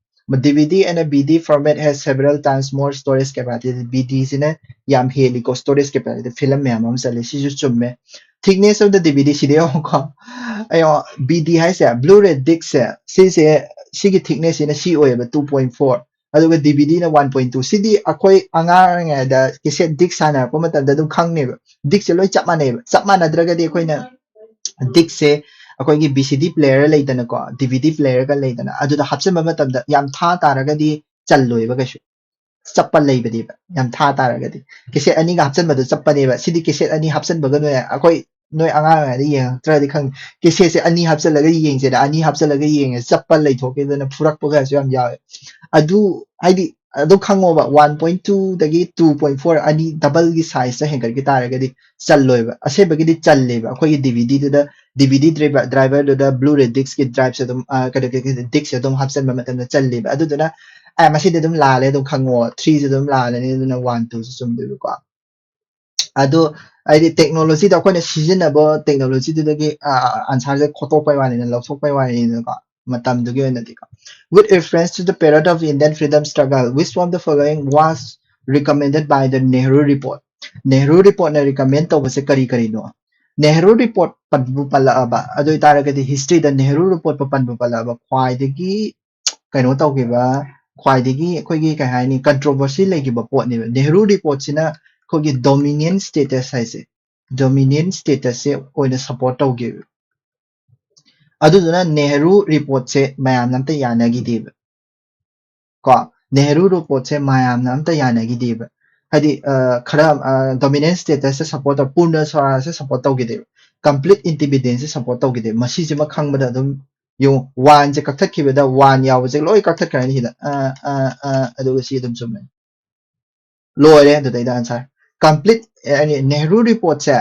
D V D and a B D format has several times more storage capacity. B D ꯁꯤꯅ ꯌꯥꯝ ꯍꯦꯜꯂꯤꯀꯣ storage capacity, film ꯃꯌꯥꯝ ꯑꯃ ꯆꯜꯂꯤ, ꯁꯤꯁꯨ ꯆꯨꯝꯃꯦ꯫ Thickness of the D V D ꯁꯤꯗ ꯌꯦꯡꯉꯨꯀꯣ꯫ ꯑꯩꯉꯣ, B D ꯍꯥꯏꯁꯦ, Blu-ray disc ꯁꯦ, ꯁꯤꯁꯦ ꯁꯤꯒꯤ thickness ꯁꯤꯅ ꯁꯤ ꯑꯣꯏꯌꯦꯕ, two point four, ꯑꯗꯨꯒ DVDꯅ one point two꯫ ꯁꯤꯗꯤ ꯑꯩꯈꯣꯏ ꯑꯉꯥꯡ ꯑꯣꯏꯔꯤꯉꯩꯗ cassette disc ꯁꯥꯟꯅꯔꯛꯄ ꯃꯇꯝꯗ ꯑꯗꯨꯝ ꯈꯪꯅꯦꯕ꯫ Discꯁꯦ ꯂꯣꯏ ꯆꯞ ꯃꯥꯟꯅꯩꯕ꯫ ꯆꯞ ꯃꯥꯟꯅꯗ꯭ꯔꯒꯗꯤ ꯑꯩꯈꯣꯏꯅ discꯁꯦ, ꯑꯩꯈꯣꯏꯒꯤ VCD player ꯂꯩꯗꯅꯀꯣ, DVD playerꯒ ꯂꯩꯗꯅ, ꯑꯗꯨꯗ ꯍꯥꯞꯆꯤꯟꯕ ꯃꯇꯝꯗ ꯌꯥꯝ ꯊꯥ ꯇꯥꯔꯒꯗꯤ ꯆꯜꯂꯣꯏꯕ ꯀꯩꯁꯨ꯫ ꯆꯞꯄ ꯂꯩꯕꯅꯦꯕ, ꯌꯥꯝ ꯊꯥ ꯇꯥꯔꯒꯗꯤ꯫ Cassette ꯑꯅꯤꯒ ꯍꯥꯞꯆꯤꯟꯕꯗꯣ ꯆꯞꯄꯅꯦꯕ꯫ ꯁꯤꯗꯤ cassette ꯑꯅꯤ ꯍꯥꯞꯆꯤꯟꯕꯒ ꯅꯣꯏ, ꯑꯩꯈꯣꯏ, ꯅꯣꯏ ꯑꯉꯥꯡ ꯑꯣꯏꯔꯤꯉꯩꯗ ꯌꯦꯡꯉꯛꯇ꯭ꯔꯗꯤ ꯈꯪꯗꯦ꯫ Cassetteꯁꯦ ꯑꯅꯤ ꯍꯥꯞꯆꯤꯜꯂꯒ ꯌꯦꯡꯁꯦꯅ, ꯑꯅꯤ ꯍꯥꯞꯆꯤꯜꯂꯒ ꯌꯦꯡꯉꯦ, ꯆꯞꯄ ꯂꯩꯊꯣꯛꯈꯤꯗꯅ ꯐꯨꯔꯛꯄꯒꯁꯨ ꯌꯥꯝ ꯌꯥꯎꯋꯦ꯫ ꯑꯗꯨ ꯍꯥꯏꯗꯤ ꯑꯗꯨ ꯈꯪꯉꯣꯕ, one point twoꯗꯒꯤ two point four, ꯑꯅꯤ doubleꯒꯤ sizeꯇ ꯍꯦꯟꯒꯠꯈꯤ ꯇꯥꯔꯒꯗꯤ ꯆꯜꯂꯣꯏꯕ꯫ ꯑꯁꯦꯡꯕꯒꯤꯗꯤ ꯆꯜꯂꯦꯕ꯫ ꯑꯩꯈꯣꯏꯒꯤ DVDꯗꯨꯗ, DVD driver, driverꯗꯨꯗ Blu-ray discꯀꯤ driveꯁꯦ ꯑꯗꯨꯝ, ꯑ, ꯀꯩꯅꯣ, ꯀꯩ, ꯀꯩ, discꯁꯦ ꯑꯗꯨꯝ ꯍꯥꯞꯆꯤꯟꯕ ꯃꯇꯝꯗ ꯆꯜꯂꯦꯕ꯫ ꯑꯗꯨꯗꯨꯅ, ꯑ, ꯃꯁꯤꯗꯤ ꯑꯗꯨꯝ ꯂꯥꯜꯂꯦ, ꯑꯗꯨꯝ ꯈꯪꯉꯣ꯫ Threeꯁꯦ ꯑꯗꯨꯝ ꯂꯥꯜꯂꯅꯤ, ꯑꯗꯨꯅ one twoꯁꯦ ꯆꯨꯝꯗꯣꯏꯕꯀꯣ꯫ ꯑꯗꯣ ꯍꯥꯏꯗꯤ technologyꯗ ꯑꯩꯈꯣꯏꯅ ꯁꯤꯖꯤꯟꯅꯕ technologyꯗꯨꯗꯒꯤ, ꯑ, answerꯁꯦ ꯈꯣꯠꯇꯣꯛꯄꯩ ꯋꯥꯅꯤꯅ, ꯂꯧꯊꯣꯛꯄꯩ ꯋꯥꯅꯤꯅꯀꯣ, ꯃꯇꯝꯗꯨꯒꯤ ꯑꯣꯏꯅꯗꯤꯀꯣ꯫ With reference to the period of Indian freedom struggle, which one of the following was recommended by the Nehru Report? Nehru Reportꯅ recommend ꯇꯧꯕꯁꯦ ꯀꯔꯤ ꯀꯔꯤꯅꯣ? Nehru Report ꯄꯟꯕꯨ ꯄꯜꯂꯛꯑꯕ, ꯑꯗꯨ ꯑꯣꯏꯇꯥꯔꯒꯗꯤ historyꯗ Nehru Reportꯄꯨ ꯄꯟꯕꯨ ꯄꯜꯂꯛꯑꯕ, ꯈ꯭ꯋꯥꯏꯗꯒꯤ ꯀꯩꯅꯣ ꯇꯧꯈꯤꯕ, ꯈ꯭ꯋꯥꯏꯗꯒꯤ ꯑꯩꯈꯣꯏꯒꯤ ꯀꯩ ꯍꯥꯏꯅꯤ, controversy ꯂꯩꯈꯤꯕ ꯄꯣꯠꯅꯦꯕ꯫ Nehru Reportꯁꯤꯅ ꯑꯩꯈꯣꯏꯒꯤ dominion status ꯍꯥꯏꯁꯦ, dominion statusꯁꯦ ꯑꯣꯏꯅ support ꯇꯧꯈꯤꯕ꯫ ꯑꯗꯨꯗꯨꯅ Nehru Reportꯁꯦ ꯃꯌꯥꯝꯅ ꯑꯝꯇ ꯌꯥꯅꯈꯤꯗꯦꯕ꯫ ꯀꯣ, Nehru Reportꯁꯦ ꯃꯌꯥꯝꯅ ꯑꯝꯇ ꯌꯥꯅꯈꯤꯗꯦꯕ꯫ ꯍꯥꯏꯗꯤ, ꯑ, ꯈꯔ, ꯑ, dominion statusꯁꯦ support ꯇꯧ-, ꯄꯨꯔꯅ ꯁ꯭ꯋꯔꯥꯖꯁꯦ support ꯇꯧꯈꯤꯗꯦꯕ꯫ Complete independenceꯁꯦ support ꯇꯧꯈꯤꯗꯦꯕ꯫ ꯃꯁꯤꯁꯤꯃ ꯈꯪꯕꯗ ꯑꯗꯨꯝ ꯌꯦꯡꯉꯨ, oneꯁꯦ ꯀꯛꯊꯠꯈꯤꯕꯗ one ꯌꯥꯎꯕꯁꯦ ꯂꯣꯏ ꯀꯛꯊꯠꯈ꯭ꯔꯅꯤ ꯁꯤꯗ꯫ ꯑ, ꯑ, ꯑ, ꯑꯗꯨꯒ ꯁꯤ ꯑꯗꯨꯝ ꯆꯨꯝꯃꯦ꯫ ꯂꯣꯏꯔꯦ ꯑꯗꯨꯗꯩꯗ answer꯫ Complete, ꯑ, ꯍꯥꯏꯗꯤ Nehru Reportꯁꯦ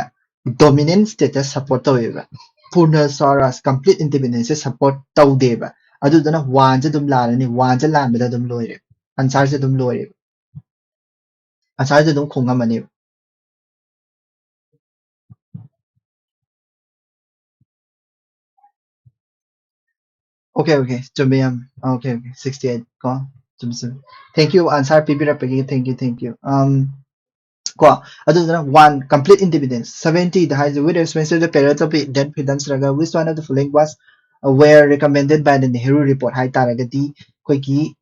dominion status support ꯇꯧꯋꯦꯕ꯫ ꯄꯨꯔꯅ ꯁ꯭ꯋꯔꯥꯖ, complete independenceꯁꯦ support ꯇꯧꯗꯦꯕ꯫ ꯑꯗꯨꯗꯨꯅ oneꯁꯦ ꯑꯗꯨꯝ ꯂꯥꯜꯂꯅꯤ, oneꯁꯦ ꯂꯥꯟꯕꯗ ꯑꯗꯨꯝ ꯂꯣꯏꯔꯦ꯫ Answerꯁꯦ ꯑꯗꯨꯝ ꯂꯣꯏꯔꯦꯕ꯫ Answerꯁꯦ ꯑꯗꯨꯝ ꯈꯣꯡꯉꯝꯃꯅꯦꯕ꯫ Okay, okay, ꯆꯨꯝꯃꯦ ꯌꯥꯝ꯫ Okay, okay, sixty eight ꯀꯣ꯫ ꯆꯨꯝꯃꯦ, ꯆꯨꯝꯃꯦ꯫ Thank you, answer ꯄꯤꯕꯤꯔꯛꯄꯒꯤ, thank you, thank you꯫ Um, ꯀꯣ, ꯑꯗꯨꯗꯨꯅ one, complete independence꯫ Seventyꯗ ꯍꯥꯏꯁꯦ, with reference to the period of Indian freedom struggle, which one of the following was were recommended by the Nehru report ꯍꯥꯏ ꯇꯥꯔꯒꯗꯤ ꯑꯩꯈꯣꯏꯒꯤ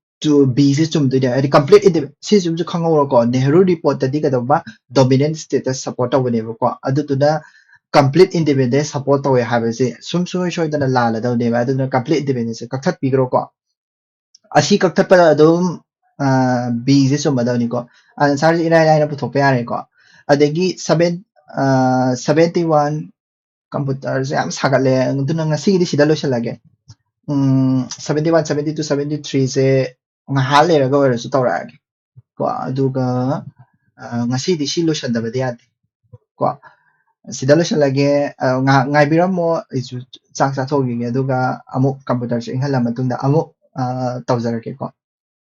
B ꯁꯦ ꯆꯨꯝꯗꯣꯏꯅꯦ, ꯍꯥꯏꯗꯤ complete independence꯫ ꯁꯤꯁꯤꯃꯁꯨ ꯈꯪꯍꯧꯔꯣꯀꯣ, Nehru report ꯇꯗꯤ ꯀꯩꯗꯧꯕ, dominant state ꯇ support ꯇꯧꯕꯅꯦꯕꯀꯣ꯫ ꯑꯗꯨꯗꯨꯅ complete independence support ꯇꯧꯋꯦ ꯍꯥꯏꯕꯁꯦ ꯁꯨꯝ ꯁꯨꯡꯁꯣꯏ ꯁꯣꯏꯗꯅ ꯂꯥꯜꯂꯗꯧꯅꯦꯕ꯫ ꯑꯗꯨꯅ complete independence ꯁꯦ ꯀꯛꯊꯠꯄꯤꯈ꯭ꯔꯣꯀꯣ꯫ ꯑꯁꯤ ꯀꯛꯊꯠꯄꯗ ꯑꯗꯨꯝ B ꯁꯦ ꯆꯨꯝꯃꯗꯕꯅꯤꯀꯣ꯫ Answer ꯁꯦ ꯏꯔꯥꯏ ꯂꯥꯏꯅ ꯄꯨꯊꯣꯛꯄ ꯌꯥꯔꯦꯀꯣ꯫ ꯑꯗꯒꯤ seven seventy one, computer ꯁꯦ ꯌꯥꯝ ꯁꯥꯒꯠꯂꯦ, ꯑꯗꯨꯅ ꯉꯁꯤꯒꯤꯗꯤ ꯁꯤꯗ ꯂꯣꯏꯁꯤꯜꯂꯒꯦ꯫ ꯎꯝ, seventy one, seventy two, seventy three ꯁꯦ ꯉꯥꯏꯍꯥꯛ ꯂꯩꯔꯒ ꯑꯣꯏꯔꯁꯨ ꯇꯧꯔꯛꯑꯒꯦ ꯀꯣ꯫ ꯑꯗꯨꯒ ꯉꯁꯤꯗꯤ ꯁꯤ ꯂꯣꯏꯁꯟꯗꯕꯗꯤ ꯌꯥꯗꯦ ꯀꯣ꯫ ꯁꯤꯗ ꯂꯣꯏꯁꯤꯜꯂꯒꯦ꯫ ꯉꯥꯏꯍꯥꯛ ꯉꯥꯏꯕꯤꯔꯝꯃꯣ, ꯑꯩꯁꯨ ꯆꯥꯛ ꯆꯥꯊꯣꯛꯈꯤꯒꯦ, ꯑꯗꯨꯒ ꯑꯃꯨꯛ computer ꯁꯦ ꯏꯪꯍꯜꯂ ꯃꯇꯨꯡꯗ ꯑꯃꯨꯛ ꯇꯧꯖꯔꯛꯀꯦꯀꯣ꯫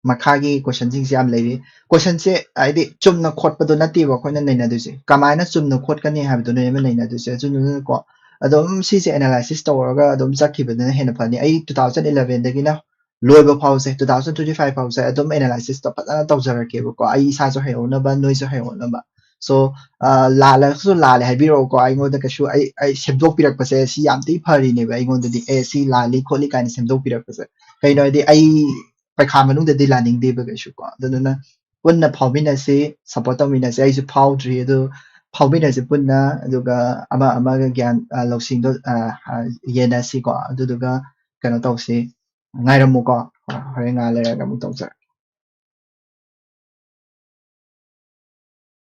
ꯃꯈꯥꯒꯤ question ꯁꯤꯡꯁꯦ ꯌꯥꯝ ꯂꯩꯔꯤ꯫ Question ꯁꯦ ꯍꯥꯏꯗꯤ ꯆꯨꯝꯅ ꯈꯣꯠꯄꯗꯣ ꯅꯠꯇꯦꯕ ꯑꯩꯈꯣꯏꯅ ꯅꯩꯅꯗꯣꯏꯁꯦ, ꯀꯃꯥꯏꯅ ꯆꯨꯝꯅ ꯈꯣꯠꯀꯅꯤ ꯍꯥꯏꯕꯗꯨꯅꯦꯕ ꯅꯩꯅꯗꯣꯏꯁꯦ꯫ ꯑꯗꯨꯗꯨꯅꯀꯣ, ꯑꯗꯨꯝ ꯁꯤꯁꯦ analysis ꯇꯧꯔꯒ ꯑꯗꯨꯝ ꯆꯠꯈꯤꯕꯗꯨꯅ ꯍꯦꯟꯅ ꯐꯅꯤ꯫ ꯑꯩ two thousand eleven ꯗꯒꯤꯅ ꯂꯣꯏꯕ ꯐꯥꯎꯁꯦ, two thousand twenty five ꯐꯥꯎꯁꯦ ꯑꯗꯨꯝ analysis ꯇꯣ ꯐꯖꯅ ꯇꯧꯖꯔꯛꯀꯦꯕꯀꯣ, ꯑꯩ ꯏꯁꯥꯁꯨ ꯍꯩꯍꯧꯅꯕ, ꯅꯣꯏꯁꯨ ꯍꯩꯍꯧꯅꯕ꯫ So, ꯂꯥꯜꯂꯒꯁꯨ ꯂꯥꯜꯂꯦ ꯍꯥꯏꯕꯤꯔꯛꯑꯣꯀꯣ꯫ ꯑꯩꯉꯣꯟꯗ ꯀꯩꯁꯨ, ꯑꯩ, ꯑꯩ ꯁꯦꯝꯗꯣꯛꯄꯤꯔꯛꯄꯁꯦ ꯁꯤ ꯌꯥꯝ ꯊꯤ ꯐꯔꯤꯅꯦꯕ ꯑꯩꯉꯣꯟꯗꯗꯤ, ꯑꯦ, ꯁꯤ ꯂꯥꯜꯂꯤ ꯈꯣꯠꯂꯤ ꯀꯥꯏꯅ ꯁꯦꯝꯗꯣꯛꯄꯤꯔꯛꯄꯁꯦ꯫ ꯀꯩꯅꯣ ꯍꯥꯏꯗꯤ, ꯑꯩ ꯄꯩꯈꯥ ꯃꯅꯨꯡꯗꯗꯤ ꯂꯥꯟꯅꯤꯡꯗꯦꯕ ꯀꯩꯁꯨ ꯀꯣ꯫ ꯑꯗꯨꯗꯨꯅ ꯄꯨꯟꯅ ꯐꯥꯎꯃꯤꯟꯅꯁꯤ, support ꯇꯧꯃꯤꯟꯅꯁꯤ꯫ ꯑꯩꯁꯨ ꯐꯥꯎꯗ꯭ꯔꯤ, ꯑꯗꯨ ꯐꯥꯎꯃꯤꯟꯅꯁꯤ ꯄꯨꯟꯅ, ꯑꯗꯨꯒ ꯑꯃ ꯑꯃꯒ ꯒ꯭ꯌꯥꯟ, ꯑ, ꯂꯧꯁꯤꯡꯗꯣ, ꯑ, ꯑ, ꯌꯦꯟꯅꯁꯤꯀꯣ꯫ ꯑꯗꯨꯗꯨꯒ ꯀꯩꯅꯣ ꯇꯧꯁꯤ, ꯉꯥꯏꯔꯝꯃꯨꯀꯣ, ꯍꯣꯔꯦꯟ ꯉꯥꯏꯍꯥꯛ ꯂꯩꯔꯒ ꯑꯃꯨꯛ ꯇꯧꯖꯔꯛꯀꯦ꯫